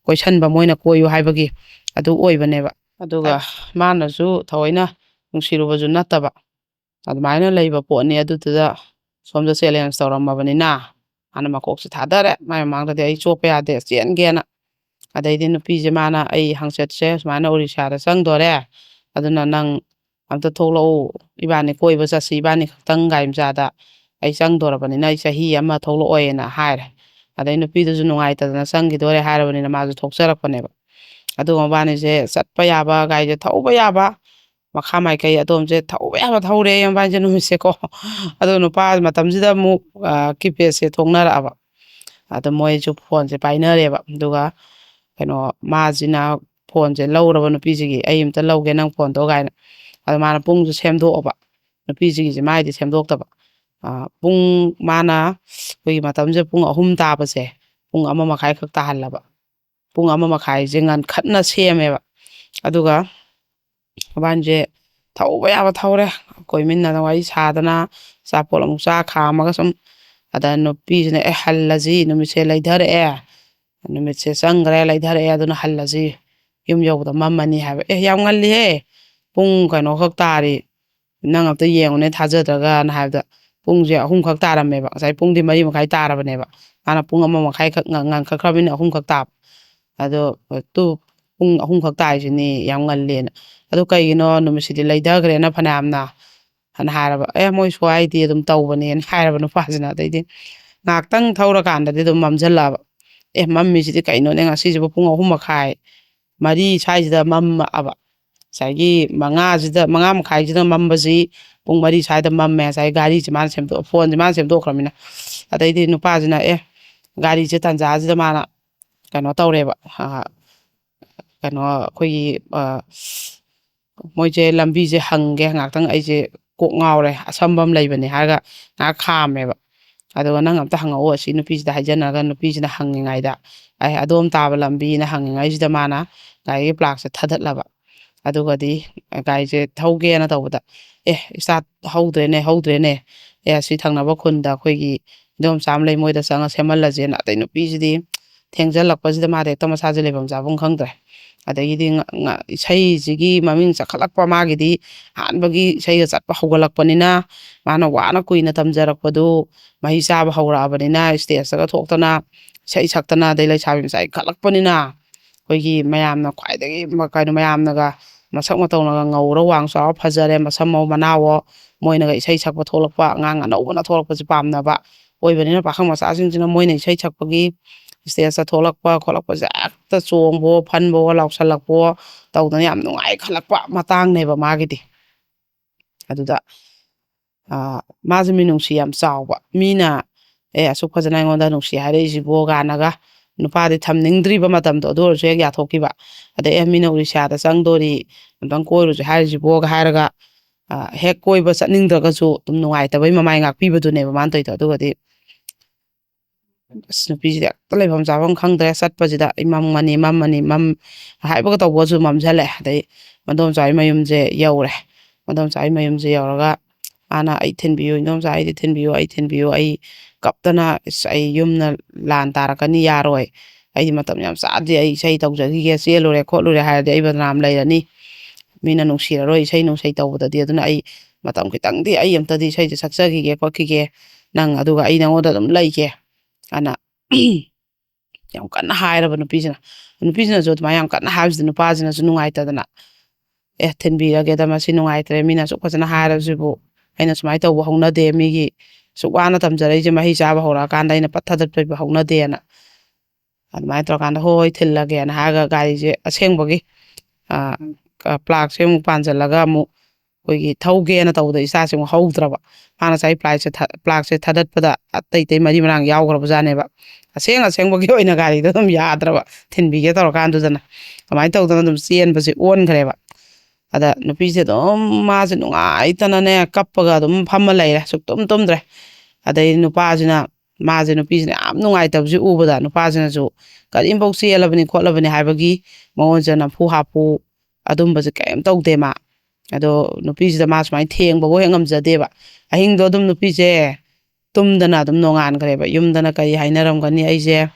ꯀꯣꯏꯁꯟꯕ, ꯃꯣꯏꯅ ꯀꯣꯏꯌꯨ ꯍꯥꯏꯕꯒꯤ, ꯑꯗꯨ ꯑꯣꯏꯕꯅꯦꯕ꯫ ꯑꯗꯨꯒ ꯃꯥꯅꯁꯨ ꯊꯑꯣꯏꯅ ꯅꯨꯡꯁꯤꯔꯨꯕꯁꯨ ꯅꯠꯇꯕ, ꯑꯗꯨꯃꯥꯏꯅ ꯂꯩꯕ ꯄꯣꯠꯅꯤ꯫ ꯑꯗꯨꯗꯨꯗ ꯁꯣꯝꯗ ꯆꯦꯂꯦꯟꯖ ꯇꯧꯔꯝꯃꯕꯅꯤꯅ ꯃꯥꯅ ꯃꯀꯣꯛꯁꯦ ꯊꯥꯗꯔꯦ, ꯃꯥꯏ ꯃꯃꯥꯡꯗꯗꯤ ꯑꯩ ꯆꯣꯞꯄ ꯌꯥꯗꯦ, ꯆꯦꯟꯒꯦꯅ꯫ ꯑꯗꯩꯗꯤ ꯅꯨꯄꯤꯁꯦ ꯃꯥꯅ, "ꯑꯩ ꯍꯪꯆꯤꯠꯁꯦ ꯁꯨꯃꯥꯏꯅ ꯎꯔꯤꯁꯥꯗ ꯆꯪꯗꯣꯔꯦ, ꯑꯗꯨꯅ ꯅꯪ ꯑꯝꯇ ꯊꯣꯛꯂꯛꯎ, ꯏꯕꯥꯅꯤ ꯀꯣꯏꯕ ꯆꯠꯁꯤ, ꯏꯕꯥꯅꯤ ꯈꯛꯇꯪ ꯒꯥꯔꯤ ꯃꯆꯥꯗ꯫ ꯑꯩ ꯆꯪꯗꯣꯔꯕꯅꯤꯅ ꯑꯩ ꯆꯍꯤ ꯑꯃ ꯊꯣꯛꯂꯛꯑꯣꯏꯅ" ꯍꯥꯏꯔꯦ꯫ ꯑꯗꯩ ꯅꯨꯄꯤꯗꯨꯁꯨ ꯅꯨꯡꯉꯥꯏꯇꯗꯅ ꯆꯪꯈꯤꯗꯣꯔꯦ ꯍꯥꯏꯔꯕꯅꯤꯅ ꯃꯥꯁꯨ ꯊꯣꯛꯆꯔꯛꯄꯅꯦꯕ꯫ ꯑꯗꯨꯒ ꯃꯕꯥꯅꯤꯁꯦ ꯆꯠꯄ ꯌꯥꯕ, ꯒꯥꯔꯤꯁꯦ ꯊꯧꯕ ꯌꯥꯕ, ꯃꯈꯥ ꯃꯥꯏꯀꯩ ꯑꯗꯣꯝꯁꯦ ꯊꯧꯕ ꯌꯥꯕ ꯊꯧꯔꯦ ꯃꯕꯥꯅꯤꯁꯦ ꯅꯨꯃꯤꯠꯁꯦꯀꯣ꯫ ꯑꯗꯣ ꯅꯨꯄꯥ ꯃꯇꯝꯁꯤꯗ ꯑꯃꯨꯛ, ꯑ, ꯀꯤꯄꯦꯗꯁꯦ ꯊꯣꯛꯅꯔꯛꯑꯕ꯫ ꯑꯗꯣ ꯃꯣꯏꯁꯨ ꯐꯣꯟꯁꯦ ꯄꯥꯏꯅꯔꯦꯕ꯫ ꯑꯗꯨꯒ ꯀꯩꯅꯣ, ꯃꯥꯁꯤꯅ ꯐꯣꯟꯁꯦ ꯂꯧꯔꯕ ꯅꯨꯄꯤꯁꯤꯒꯤ, "ꯑꯩ ꯑꯝꯇ ꯂꯧꯒꯦ ꯅꯪ ꯐꯣꯟꯗꯣ" ꯀꯥꯏꯅ꯫ ꯑꯗꯣ ꯃꯥꯅ ꯄꯨꯡꯁꯨ ꯁꯦꯝꯗꯣꯛꯑꯕ, ꯅꯨꯄꯤꯁꯤꯒꯤꯁꯦ ꯃꯥꯏꯗꯤ ꯁꯦꯝꯗꯣꯛꯇꯕ꯫ ꯑ, ꯄꯨꯡ, ꯃꯥꯅ ꯑꯩꯈꯣꯏꯒꯤ ꯃꯇꯝꯁꯦ ꯄꯨꯡ ꯑꯍꯨꯝ ꯇꯥꯕꯁꯦ ꯄꯨꯡ ꯑꯃ ꯃꯈꯥꯏ ꯈꯛ ꯇꯥꯍꯜꯂꯕ꯫ ꯄꯨꯡ ꯑꯃ ꯃꯈꯥꯏꯁꯦ ꯉꯟꯈꯠꯅ ꯁꯦꯝꯃꯦꯕ꯫ ꯑꯗꯨꯒ ꯃꯕꯥꯅꯤꯁꯦ ꯊꯧꯕ ꯌꯥꯕ ꯊꯧꯔꯦ, ꯀꯣꯏꯃꯤꯟꯅꯗꯅ ꯋꯥꯔꯤ ꯁꯥꯗꯅ ꯑꯆꯥꯄꯣꯠ ꯑꯃꯨꯛ ꯆꯥ ꯈꯥꯝꯃꯒ ꯁꯨꯝ꯫ ꯑꯗ ꯅꯨꯄꯤꯁꯤꯅ, "ꯑꯦ, ꯍꯜꯂꯁꯤ, ꯅꯨꯃꯤꯠꯁꯦ ꯂꯩꯊꯔꯛꯑꯦ, ꯅꯨꯃꯤꯠꯁꯦ ꯆꯪꯈ꯭ꯔꯦ, ꯂꯩꯊꯔꯛꯑꯦ, ꯑꯗꯨꯅ ꯍꯜꯂꯁꯤ, ꯌꯨꯝ ꯌꯧꯕꯗ ꯃꯝꯃꯅꯤ" ꯍꯥꯏꯕ꯫ "ꯑꯦ, ꯌꯥꯝ ꯉꯜꯂꯤꯍꯦ, ꯄꯨꯡ ꯀꯩꯅꯣꯈꯛ ꯇꯥꯔꯤ, ꯅꯪ ꯑꯝꯇ ꯌꯦꯡꯉꯨꯅꯦ ꯊꯥꯖꯗ꯭ꯔꯒꯅ" ꯍꯥꯏꯕꯗ, ꯄꯨꯡꯁꯦ ꯑꯍꯨꯝ ꯈꯛ ꯇꯥꯔꯝꯃꯦꯕ꯫ ꯉꯁꯥꯏ ꯄꯨꯡꯗꯤ ꯃꯔꯤ ꯃꯈꯥꯏ ꯇꯥꯔꯕꯅꯦꯕ, ꯃꯥꯅ ꯄꯨꯡ ꯑꯃ ꯃꯈꯥꯏ ꯈꯛ ꯉ-, ꯉꯟꯈꯠꯈ꯭ꯔꯕꯅꯤꯅ ꯑꯍꯨꯝ ꯈꯛ ꯇꯥꯕ꯫ ꯑꯗꯣ, "ꯇꯨ, ꯄꯨꯡ ꯑꯍꯨꯝ ꯈꯛ ꯇꯥꯏꯁꯤꯅꯤ, ꯌꯥꯝ ꯉꯜꯂꯦꯅ꯫ ꯑꯗꯨ ꯀꯩꯒꯤꯅꯣ, ꯅꯨꯃꯤꯠꯁꯤꯗꯤ ꯂꯩꯊꯈ꯭ꯔꯦꯅ ꯐꯅꯌꯥꯝꯅ?" ꯍꯥꯏꯅ ꯍꯥꯏꯔꯕ꯫ "ꯑꯦ, ꯃꯣꯏ ꯁ꯭ꯋꯥꯏꯗꯤ ꯑꯗꯨꯝ ꯇꯧꯕꯅꯦꯅ" ꯍꯥꯏꯔꯕ ꯅꯨꯄꯥꯁꯤꯅ꯫ ꯑꯗꯩꯗꯤ ꯉꯥꯏꯍꯥꯛꯇꯪ ꯊꯧꯔꯀꯥꯟꯗꯗꯤ ꯑꯗꯨꯝ ꯃꯝꯁꯤꯜꯂꯛꯑꯕ꯫ "ꯑꯦ, ꯃꯝꯃꯤꯁꯤꯗꯤ ꯀꯩꯅꯣꯅꯦ, ꯉꯁꯤꯁꯤꯕꯨ ꯄꯨꯡ ꯑꯍꯨꯝ ꯃꯈꯥꯏ, ꯃꯔꯤ ꯁ꯭ꯋꯥꯏꯁꯤꯗ ꯃꯝꯃꯛꯑꯕ꯫ ꯉꯁꯥꯏꯒꯤ ꯃꯉꯥꯁꯤꯗ, ꯃꯉꯥ ꯃꯈꯥꯏꯁꯤꯗ ꯃꯝꯕꯁꯤ ꯄꯨꯡ ꯃꯔꯤ ꯁ꯭ꯋꯥꯏꯗ ꯃꯝꯃꯦ, ꯉꯁꯥꯏ ꯒꯥꯔꯤꯁꯤ ꯃꯥꯅ ꯁꯦꯝꯗꯣꯛ-, ꯐꯣꯟꯁꯤ ꯃꯥꯅ ꯁꯦꯝꯗꯣꯛꯈ꯭ꯔꯃꯤꯅ"꯫ ꯑꯗꯩꯗꯤ ꯅꯨꯄꯥꯁꯤꯅ, ꯑꯦ, ꯒꯥꯔꯤꯁꯦ ꯇꯥꯟꯖꯥꯁꯤꯗ ꯃꯥꯅ ꯀꯩꯅꯣ ꯇꯧꯔꯦꯕ, ꯑ, ꯀꯩꯅꯣ, ꯑꯩꯈꯣꯏꯒꯤ, ꯑ, ꯃꯣꯏꯁꯦ ꯂꯝꯕꯤꯁꯦ ꯍꯪꯒꯦ ꯉꯥꯛꯇꯪ, ꯑꯩꯁꯦ ꯀꯣꯛ ꯉꯥꯎꯔꯦ, ꯑꯁꯝꯕ ꯑꯃ ꯂꯩꯕꯅꯦ ꯍꯥꯏꯔꯒ ꯉꯥꯏꯍꯥꯛ ꯈꯥꯝꯃꯦꯕ꯫ ꯑꯗꯨꯒ "ꯅꯪ ꯑꯝꯇ ꯍꯪꯉꯛꯑꯣ" ꯑꯁꯤ ꯅꯨꯄꯤꯁꯤꯗ ꯍꯥꯏꯖꯅꯔꯒ, ꯅꯨꯄꯤꯁꯤꯅ ꯍꯪꯉꯤꯉꯩꯗ, ꯑꯩ ꯑꯗꯣꯝ ꯇꯥꯕ ꯂꯝꯕꯤꯅ ꯍꯪꯉꯤꯉꯩꯁꯤꯗ ꯃꯥꯅ ꯒꯥꯔꯤꯒꯤ ꯄ꯭ꯂꯥꯛꯁꯦ ꯊꯥꯗꯠꯂꯕ꯫ ꯑꯗꯨꯒꯗꯤ ꯒꯥꯔꯤꯁꯦ ꯊꯧꯒꯦꯅ ꯇꯧꯕꯗ, "ꯑꯦ, ꯏꯁꯇꯥꯔꯠ ꯍꯧꯗ꯭ꯔꯦꯅꯦ, ꯍꯧꯗ꯭ꯔꯦꯅꯦ꯫ ꯑꯦ, ꯑꯁꯤ ꯊꯪꯅꯕ ꯈꯨꯟꯗ ꯑꯩꯈꯣꯏꯒꯤ ꯏꯗꯣꯝꯆꯥ ꯑꯃ ꯂꯩ, ꯃꯣꯏꯗ ꯆꯪꯉ ꯁꯦꯝꯍꯜꯂꯁꯦꯅ"꯫ ꯑꯇꯩ ꯅꯨꯄꯤꯁꯤꯗꯤ ꯊꯦꯡꯖꯜꯂꯛꯄꯁꯤꯗ ꯃꯥꯗꯤ ꯍꯦꯛꯇ ꯃꯁꯥꯁꯦ ꯂꯩꯐꯝ ꯆꯥꯐꯝ ꯈꯪꯗ꯭ꯔꯦ꯫ ꯑꯗꯒꯤꯗꯤ ꯉ-, ꯉ-, ꯏꯁꯩꯁꯤꯒꯤ ꯃꯃꯤꯡ ꯆꯠꯈꯠꯂꯛꯄ, ꯃꯥꯒꯤꯗꯤ ꯑꯍꯥꯟꯕꯒꯤ ꯏꯁꯩꯒ ꯆꯠꯄ ꯍꯧꯒꯠꯂꯛꯄꯅꯤꯅ, ꯃꯥꯅ ꯋꯥꯅ ꯀꯨꯏꯅ ꯇꯝꯖꯔꯛꯄꯗꯨ ꯃꯍꯩ ꯆꯥꯕ ꯍꯧꯔꯛꯑꯕꯅꯤꯅ, ꯏꯁꯇꯦꯖꯇꯒ ꯊꯣꯛꯇꯅ ꯏꯁꯩ ꯁꯛꯇꯅ, ꯑꯗꯩ ꯂꯩꯁꯥꯕꯤ ꯃꯆꯥ ꯏꯟꯈꯠꯂꯛꯄꯅꯤꯅ, ꯑꯩꯈꯣꯏꯒꯤ ꯃꯌꯥꯝꯅ ꯈ꯭ꯋꯥꯏꯗꯒꯤ ꯃ-, ꯀꯩꯅꯣ, ꯃꯌꯥꯝꯅꯒ ꯃꯁꯛ ꯃꯇꯧꯅꯒ ꯉꯧꯔ ꯋꯥꯡ ꯆꯥꯎꯔ ꯐꯖꯔꯦ, ꯃꯁꯝ ꯃꯧ ꯃꯅꯥꯋꯣ, ꯃꯣꯏꯅꯒ ꯏꯁꯩ ꯁꯛꯄ ꯊꯣꯛꯂꯛꯄ, ꯑꯉꯥꯡ ꯑꯅꯧꯕꯅ ꯊꯣꯛꯂꯛꯄꯁꯦ ꯄꯥꯝꯅꯕ ꯑꯣꯏꯕꯅꯤꯅ, ꯄꯥꯈꯪ ꯃꯆꯥꯁꯤꯡꯁꯤꯅ ꯃꯣꯏꯅ ꯏꯁꯩ ꯁꯛꯄꯒꯤ ꯏꯁꯇꯦꯖꯇ ꯊꯣꯛꯂꯛꯄ ꯈꯣꯠꯂꯛꯄꯁꯦ ꯍꯦꯛꯇ ꯆꯣꯡꯕꯣ, ꯐꯟꯕꯣ, ꯂꯥꯎꯁꯜꯂꯛꯄꯣ ꯇꯧꯗꯅ ꯌꯥꯝ ꯅꯨꯡꯉꯥꯏꯈꯠꯂꯛꯄ ꯃꯇꯥꯡꯅꯦꯕ ꯃꯥꯒꯤꯗꯤ꯫ ꯑꯗꯨꯗ, ꯑ, ꯃꯥꯁꯦ ꯃꯤꯅꯨꯡꯁꯤ ꯌꯥꯝ ꯆꯥꯎꯕ꯫ ꯃꯤꯅ, "ꯑꯦ, ꯑꯁꯨꯛ ꯐꯖꯅ ꯑꯩꯉꯣꯟꯗ ꯅꯨꯡꯁꯤ ꯍꯥꯏꯔꯛꯏꯁꯤꯕꯣ?" ꯀꯥꯏꯅꯒ ꯅꯨꯄꯥꯗꯤ ꯊꯝꯅꯤꯡꯗ꯭ꯔꯤꯕ ꯃꯇꯝꯗꯣ, ꯑꯗꯨ ꯑꯣꯏꯔꯁꯨ ꯍꯦꯛ ꯌꯥꯊꯣꯛꯈꯤꯕ꯫ ꯑꯗꯩ "ꯑꯦ, ꯃꯤꯅ ꯎꯔꯤꯁꯤꯌꯥꯗ ꯆꯪꯗꯣꯔꯤ, ꯑꯝꯇꯪ ꯀꯣꯏꯔꯨꯁꯦ" ꯍꯥꯏꯔꯤꯁꯤꯕꯣꯒ ꯍꯥꯏꯔꯒ, ꯑ, ꯍꯦꯛ ꯀꯣꯏꯕ ꯆꯠꯅꯤꯡꯗ꯭ꯔꯒꯁꯨ ꯑꯗꯨꯝ ꯅꯨꯡꯉꯥꯏꯇꯕꯩ ꯃꯃꯥꯏ ꯉꯥꯛꯄꯤꯕꯗꯨꯅꯦꯕ ꯃꯥꯅ ꯇꯧꯔꯤꯗꯣ꯫ ꯑꯗꯨꯒꯗꯤ ꯑꯁ, ꯅꯨꯄꯤꯁꯤꯗꯤ ꯍꯦꯛꯇ ꯂꯩꯐꯝ ꯆꯥꯐꯝ ꯈꯪꯗ꯭ꯔꯦ꯫ ꯆꯠꯄꯁꯤꯗ ꯑꯩ ꯃꯝꯒꯅꯤ, ꯃꯝꯃꯅꯤ, ꯃꯝ-, ꯍꯥꯏꯕꯒ ꯇꯧꯕꯒꯁꯨ ꯃꯝꯁꯤꯜꯂꯦ꯫ ꯑꯗꯩ ꯃꯗꯣꯝꯆꯥꯒꯤ ꯃꯌꯨꯝꯁꯦ ꯌꯧꯔꯦ꯫ ꯃꯗꯣꯝꯆꯥꯒꯤ ꯃꯌꯨꯝꯁꯦ ꯌꯧꯔꯒ ꯃꯥꯅ "ꯑꯩ ꯊꯤꯟꯕꯤꯌꯨ, ꯏꯟꯗꯣꯝꯆꯥ, ꯑꯩꯗꯤ ꯊꯤꯟꯕꯤꯌꯨ, ꯑꯩ ꯊꯤꯟꯕꯤꯌꯨ, ꯑꯩ ꯀꯞꯇꯅ, ꯑꯁ, ꯑꯩ ꯌꯨꯝꯅ ꯂꯥꯟ ꯇꯥꯔꯛꯀꯅꯤ, ꯌꯥꯔꯣꯏ꯫ ꯑꯩꯗꯤ ꯃꯇꯝ ꯌꯥꯝ ꯆꯥꯗ꯭ꯔꯤ, ꯑꯩ ꯏꯁꯩ ꯇꯧꯖꯈꯤꯒꯦ, ꯆꯦꯜꯂꯨꯔꯦ ꯈꯣꯠꯂꯨꯔꯦ ꯍꯥꯏꯔꯗꯤ ꯑꯩ ꯕꯗꯅꯥꯝ ꯂꯩꯔꯅꯤ, ꯃꯤꯅ ꯅꯨꯡꯁꯤꯔꯔꯣꯏ ꯏꯁꯩ ꯅꯨꯡꯁꯩ ꯇꯧꯕꯗꯗꯤ꯫ ꯑꯗꯨꯅ ꯑꯩ ꯃꯇꯝ ꯈꯤꯇꯪꯗꯤ, ꯑꯩ ꯑꯝꯇꯗꯤ ꯏꯁꯩꯁꯦ ꯁꯛꯆꯈꯤꯒꯦ ꯈꯣꯠꯈꯤꯒꯦ, ꯅꯪ, ꯑꯗꯨꯒ ꯑꯩ ꯅꯉꯣꯟꯗ ꯑꯗꯨꯝ ꯂꯩꯒꯦ" ꯑꯅ ꯌꯥꯝ ꯀꯟꯅ ꯍꯥꯏꯔꯕ ꯅꯨꯄꯤꯁꯤꯅ꯫ ꯅꯨꯄꯤꯁꯤꯅꯁꯨ ꯑꯗꯨꯃꯥꯏꯅ ꯌꯥꯝ ꯀꯟꯅ ꯍꯥꯏꯕꯁꯤꯗ ꯅꯨꯄꯥꯁꯤꯅꯁꯨ ꯅꯨꯡꯉꯥꯏꯇꯗꯅ, "ꯑꯦ, ꯊꯤꯟꯕꯤꯔꯒꯦꯗ, ꯃꯁꯤ ꯅꯨꯡꯉꯥꯏꯇ꯭ꯔꯦ, ꯃꯤꯅ ꯑꯁꯨꯛ ꯐꯖꯅ ꯍꯥꯏꯔꯕꯁꯤꯕꯨ, ꯑꯩꯅ ꯁꯨꯃꯥꯏꯅ ꯇꯧꯕ ꯍꯧꯅꯗꯦ, ꯃꯤꯒꯤ ꯑꯁꯨꯛ ꯋꯥꯅ ꯇꯝꯖꯔꯛꯏꯁꯦ ꯃꯍꯩ ꯆꯥꯕ ꯍꯧꯔꯛꯑꯀꯥꯟꯗ ꯑꯩꯅ ꯄꯠ ꯊꯥꯗꯠꯄꯤꯕ ꯍꯧꯅꯗꯦꯅ" ꯑꯗꯨꯃꯥꯏꯅ ꯇꯧꯔꯀꯥꯟꯗ "ꯍꯣꯏ, ꯍꯣꯏ, ꯊꯤꯜꯂꯒꯦꯅ" ꯍꯥꯏꯔꯒ ꯒꯥꯔꯤꯁꯦ ꯑꯁꯦꯡꯕꯒꯤ, ꯑ, ꯀ-, ꯄ꯭ꯂꯥꯛꯁꯦ ꯑꯃꯨꯛ ꯄꯥꯟꯁꯤꯜꯂꯒ ꯑꯃꯨꯛ ꯑꯩꯈꯣꯏꯒꯤ ꯊꯧꯒꯦꯅ ꯇꯧꯕꯗ ꯏꯆꯥꯁꯦ ꯑꯃꯨꯛ ꯍꯧꯗ꯭ꯔꯕ꯫ ꯃꯥꯅ ꯉꯁꯥꯏ ꯄ꯭ꯂꯥꯛꯁꯦ ꯊ-, ꯄ꯭ꯂꯥꯛꯁꯦ ꯊꯥꯗꯠꯄꯗ ꯑꯇꯩ ꯑꯇꯩ ꯃꯔꯤ ꯃꯔꯥꯡ ꯌꯥꯎꯈ꯭ꯔꯕ ꯖꯥꯠꯅꯦꯕ꯫ ꯑꯁꯦꯡ ꯑꯁꯦꯡꯕꯒꯤ ꯑꯣꯏꯅ ꯒꯥꯔꯤꯗꯣ ꯑꯗꯨꯝ ꯌꯥꯗ꯭ꯔꯕ, ꯊꯤꯟꯕꯤꯒꯦ ꯇꯧꯔꯀꯥꯟꯗꯨꯗꯅ꯫ ꯑꯗꯨꯃꯥꯏꯅ ꯇꯧꯗꯅ ꯑꯗꯨꯝ ꯆꯦꯟꯕꯁꯦ ꯑꯣꯟꯈ꯭ꯔꯦꯕ꯫ ꯑꯗ ꯅꯨꯄꯤꯁꯦ ꯑꯗꯨꯝ, ꯃꯥꯁꯦ ꯅꯨꯡꯉꯥꯏꯇꯅꯅꯦ, ꯀꯞꯄꯒ ꯑꯗꯨꯝ ꯐꯝꯃ ꯂꯩꯔꯦ, ꯁꯨꯛꯇꯨꯝ ꯇꯨꯝꯗ꯭ꯔꯦ꯫ ꯑꯗꯩ ꯅꯨꯄꯥꯁꯤꯅ, ꯃꯥꯁꯦ, ꯅꯨꯄꯤꯁꯤꯅ ꯌꯥꯝ ꯅꯨꯡꯉꯥꯏꯇꯕꯁꯦ ꯎꯕꯗ, ꯅꯨꯄꯥꯁꯤꯅꯁꯨ ꯀꯔꯤꯝꯐꯧ ꯆꯦꯜꯂꯕꯅꯤ ꯈꯣꯠꯂꯕꯅꯤ ꯍꯥꯏꯕꯒꯤ ꯃꯉꯣꯟꯁꯤꯗ ꯅꯝꯐꯨ ꯍꯥꯐꯨ ꯑꯗꯨꯝꯕꯁꯦ ꯀꯔꯤꯝ ꯇꯧꯗꯦ ꯃꯥ꯫ ꯑꯗꯣ ꯅꯨꯄꯤꯁꯤꯗ ꯃꯥ ꯁꯨꯃꯥꯏꯅ ꯊꯦꯡꯕꯕꯨ ꯍꯦꯛ ꯉꯝꯖꯗꯦꯕ꯫ ꯑꯍꯤꯡꯗꯣ ꯑꯗꯨꯝ ꯅꯨꯄꯤꯁꯦ ꯇꯨꯝꯗꯅ ꯑꯗꯨꯝ ꯅꯣꯡꯉꯥꯟꯈ꯭ꯔꯦꯕ꯫ ꯌꯨꯝꯗꯅ ꯀꯔꯤ ꯍꯥꯏꯅꯔꯝꯒꯅꯤ, "ꯑꯩꯁꯦ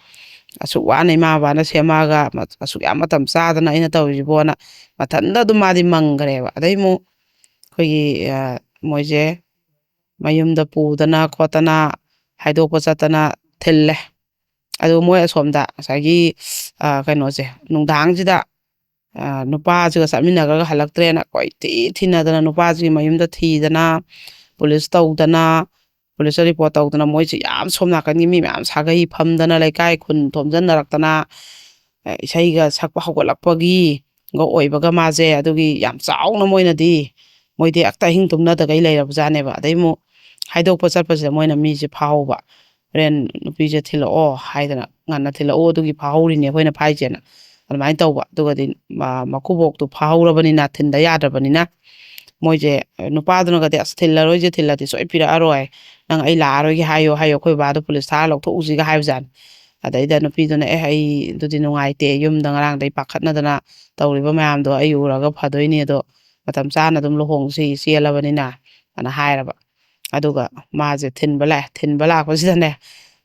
ꯑꯁꯨꯛ ꯋꯥꯅ ꯏꯃꯥ ꯕꯕꯥꯅ ꯁꯦꯝꯃꯛꯑꯒ ꯃ-, ꯑꯁꯨꯛ ꯌꯥꯝ ꯃꯇꯝ ꯆꯥꯗꯅ ꯑꯩꯅ ꯇꯧꯔꯤꯁꯤꯕꯣꯅ" ꯃꯊꯟꯇ ꯑꯗꯨꯝ ꯃꯥꯗꯤ ꯃꯪꯈ꯭ꯔꯦꯕ꯫ ꯑꯗꯩ ꯑꯃꯨꯛ ꯑꯩꯈꯣꯏꯒꯤ, ꯑ, ꯃꯣꯏꯁꯦ ꯃꯌꯨꯝꯗ ꯄꯨꯗꯅ ꯈꯣꯠꯇꯅ ꯍꯥꯏꯗꯣꯛꯄ ꯆꯠꯇꯅ ꯊꯤꯜꯂꯦ꯫ ꯑꯗꯨ ꯃꯣꯏ ꯑꯁꯣꯝꯗ ꯉꯁꯥꯏꯒꯤ, ꯑ, ꯀꯩꯅꯣꯁꯦ, ꯅꯨꯡꯗꯥꯡꯁꯤꯗ, ꯑ, ꯅꯨꯄꯥꯁꯤꯒ ꯆꯠꯃꯤꯟꯅꯈ꯭ꯔꯒ ꯍꯜꯂꯛꯇ꯭ꯔꯦꯅ ꯀꯣꯏꯊꯤ ꯊꯤꯅꯗꯅ, ꯅꯨꯄꯥꯁꯤꯒꯤ ꯃꯌꯨꯝꯗ ꯊꯤꯗꯅ, ꯄꯨꯂꯤꯁ ꯇꯧꯗꯅ, ꯄꯨꯂꯤꯁꯇ ꯔꯤꯄꯣꯔꯠ ꯇꯧꯗꯅ, ꯃꯣꯏꯁꯦ ꯌꯥꯝ ꯁꯣꯝ ꯅꯥꯀꯟꯒꯤ ꯃꯤ ꯃꯌꯥꯝ ꯁꯥꯒꯩ ꯐꯝꯗꯅ, ꯂꯩꯀꯥꯏ ꯈꯨꯟ ꯊꯣꯝꯖꯤꯟꯅꯔꯛꯇꯅ, ꯑ, ꯏꯁꯩꯒ ꯁꯛꯄ ꯍꯧꯒꯠꯂꯛꯄꯒꯤ ꯒ ꯑꯣꯏꯕꯒ ꯃꯥꯁꯦ ꯑꯗꯨꯒꯤ ꯌꯥꯝ ꯆꯥꯎꯅ ꯃꯣꯏꯅꯗꯤ, ꯃꯣꯏꯗꯤ ꯍꯦꯛꯇ ꯑꯍꯤꯡ ꯇꯨꯝꯅꯗꯒꯩ ꯂꯩꯔꯕꯖꯥꯠꯅꯦꯕ꯫ ꯑꯗꯩ ꯑꯃꯨꯛ ꯍꯥꯏꯗꯣꯛꯄ ꯆꯠꯄꯁꯤꯗ ꯃꯣꯏꯅ ꯃꯤꯁꯦ ꯐꯥꯍꯧꯕ꯫ ꯍꯣꯔꯦꯟ ꯅꯨꯄꯤꯁꯦ ꯊꯤꯜꯂꯛꯑꯣ ꯍꯥꯏꯗꯅ, ꯉꯟꯅ ꯊꯤꯜꯂꯛꯑꯣ, ꯑꯗꯨꯒꯤ ꯐꯥꯍꯧꯔꯤꯅꯦ ꯑꯩꯈꯣꯏꯅ ꯐꯥꯏꯁꯦꯅ꯫ ꯑꯗꯨꯃꯥꯏꯅ ꯇꯧꯕ꯫ ꯑꯗꯨꯒꯗꯤ ꯃ-, ꯃꯀꯨꯕꯣꯛꯇꯨ ꯐꯥꯍꯧꯔꯕꯅꯤꯅ, ꯊꯤꯟꯗ ꯌꯥꯗ꯭ꯔꯕꯅꯤꯅ, ꯃꯣꯏꯁꯦ, ꯅꯨꯄꯥꯗꯨꯅꯒꯗꯤ, "ꯑꯁ, ꯊꯤꯜꯂꯔꯣꯏꯁꯦ, ꯊꯤꯜꯂꯗꯤ ꯁꯣꯏ ꯄꯤꯔꯛꯑꯔꯣꯏ, ꯅꯪ ꯑꯩ ꯂꯥꯛꯑꯔꯣꯏꯒꯦ ꯍꯥꯏꯌꯣ, ꯍꯥꯏꯌꯣ, ꯑꯩꯈꯣꯏ ꯕꯕꯥꯗꯣ ꯄꯨꯂꯤꯁ ꯊꯥꯔ ꯂꯧꯊꯣꯛꯎꯁꯤꯒ" ꯍꯥꯏꯕꯖꯥꯠꯅꯤ꯫ ꯑꯗꯩꯗ ꯅꯨꯄꯤꯗꯨꯅ, "ꯑꯦ, ꯑꯩ ꯑꯗꯨꯗꯤ ꯅꯨꯡꯉꯥꯏꯇꯦ, ꯌꯨꯝꯗ ꯉꯔꯥꯡꯗꯩ ꯄꯥꯈꯠꯅꯗꯅ ꯇꯧꯔꯤꯕ ꯃꯌꯥꯝꯗꯣ ꯑꯩ ꯎꯔꯒ ꯐꯗꯣꯏꯅꯤ, ꯑꯗꯣ ꯃꯇꯝ ꯆꯥꯅ ꯑꯗꯨꯝ ꯂꯨꯍꯣꯡꯁꯤ, ꯆꯦꯜꯂꯕꯅꯤꯅ", ꯑꯅ ꯍꯥꯏꯔꯕ꯫ ꯑꯗꯨꯒ ꯃꯥꯁꯦ ꯊꯤꯟꯕ ꯂꯥꯛꯑꯦ꯫ ꯊꯤꯟꯕ ꯂꯥꯛꯄꯁꯤꯗꯅꯦ,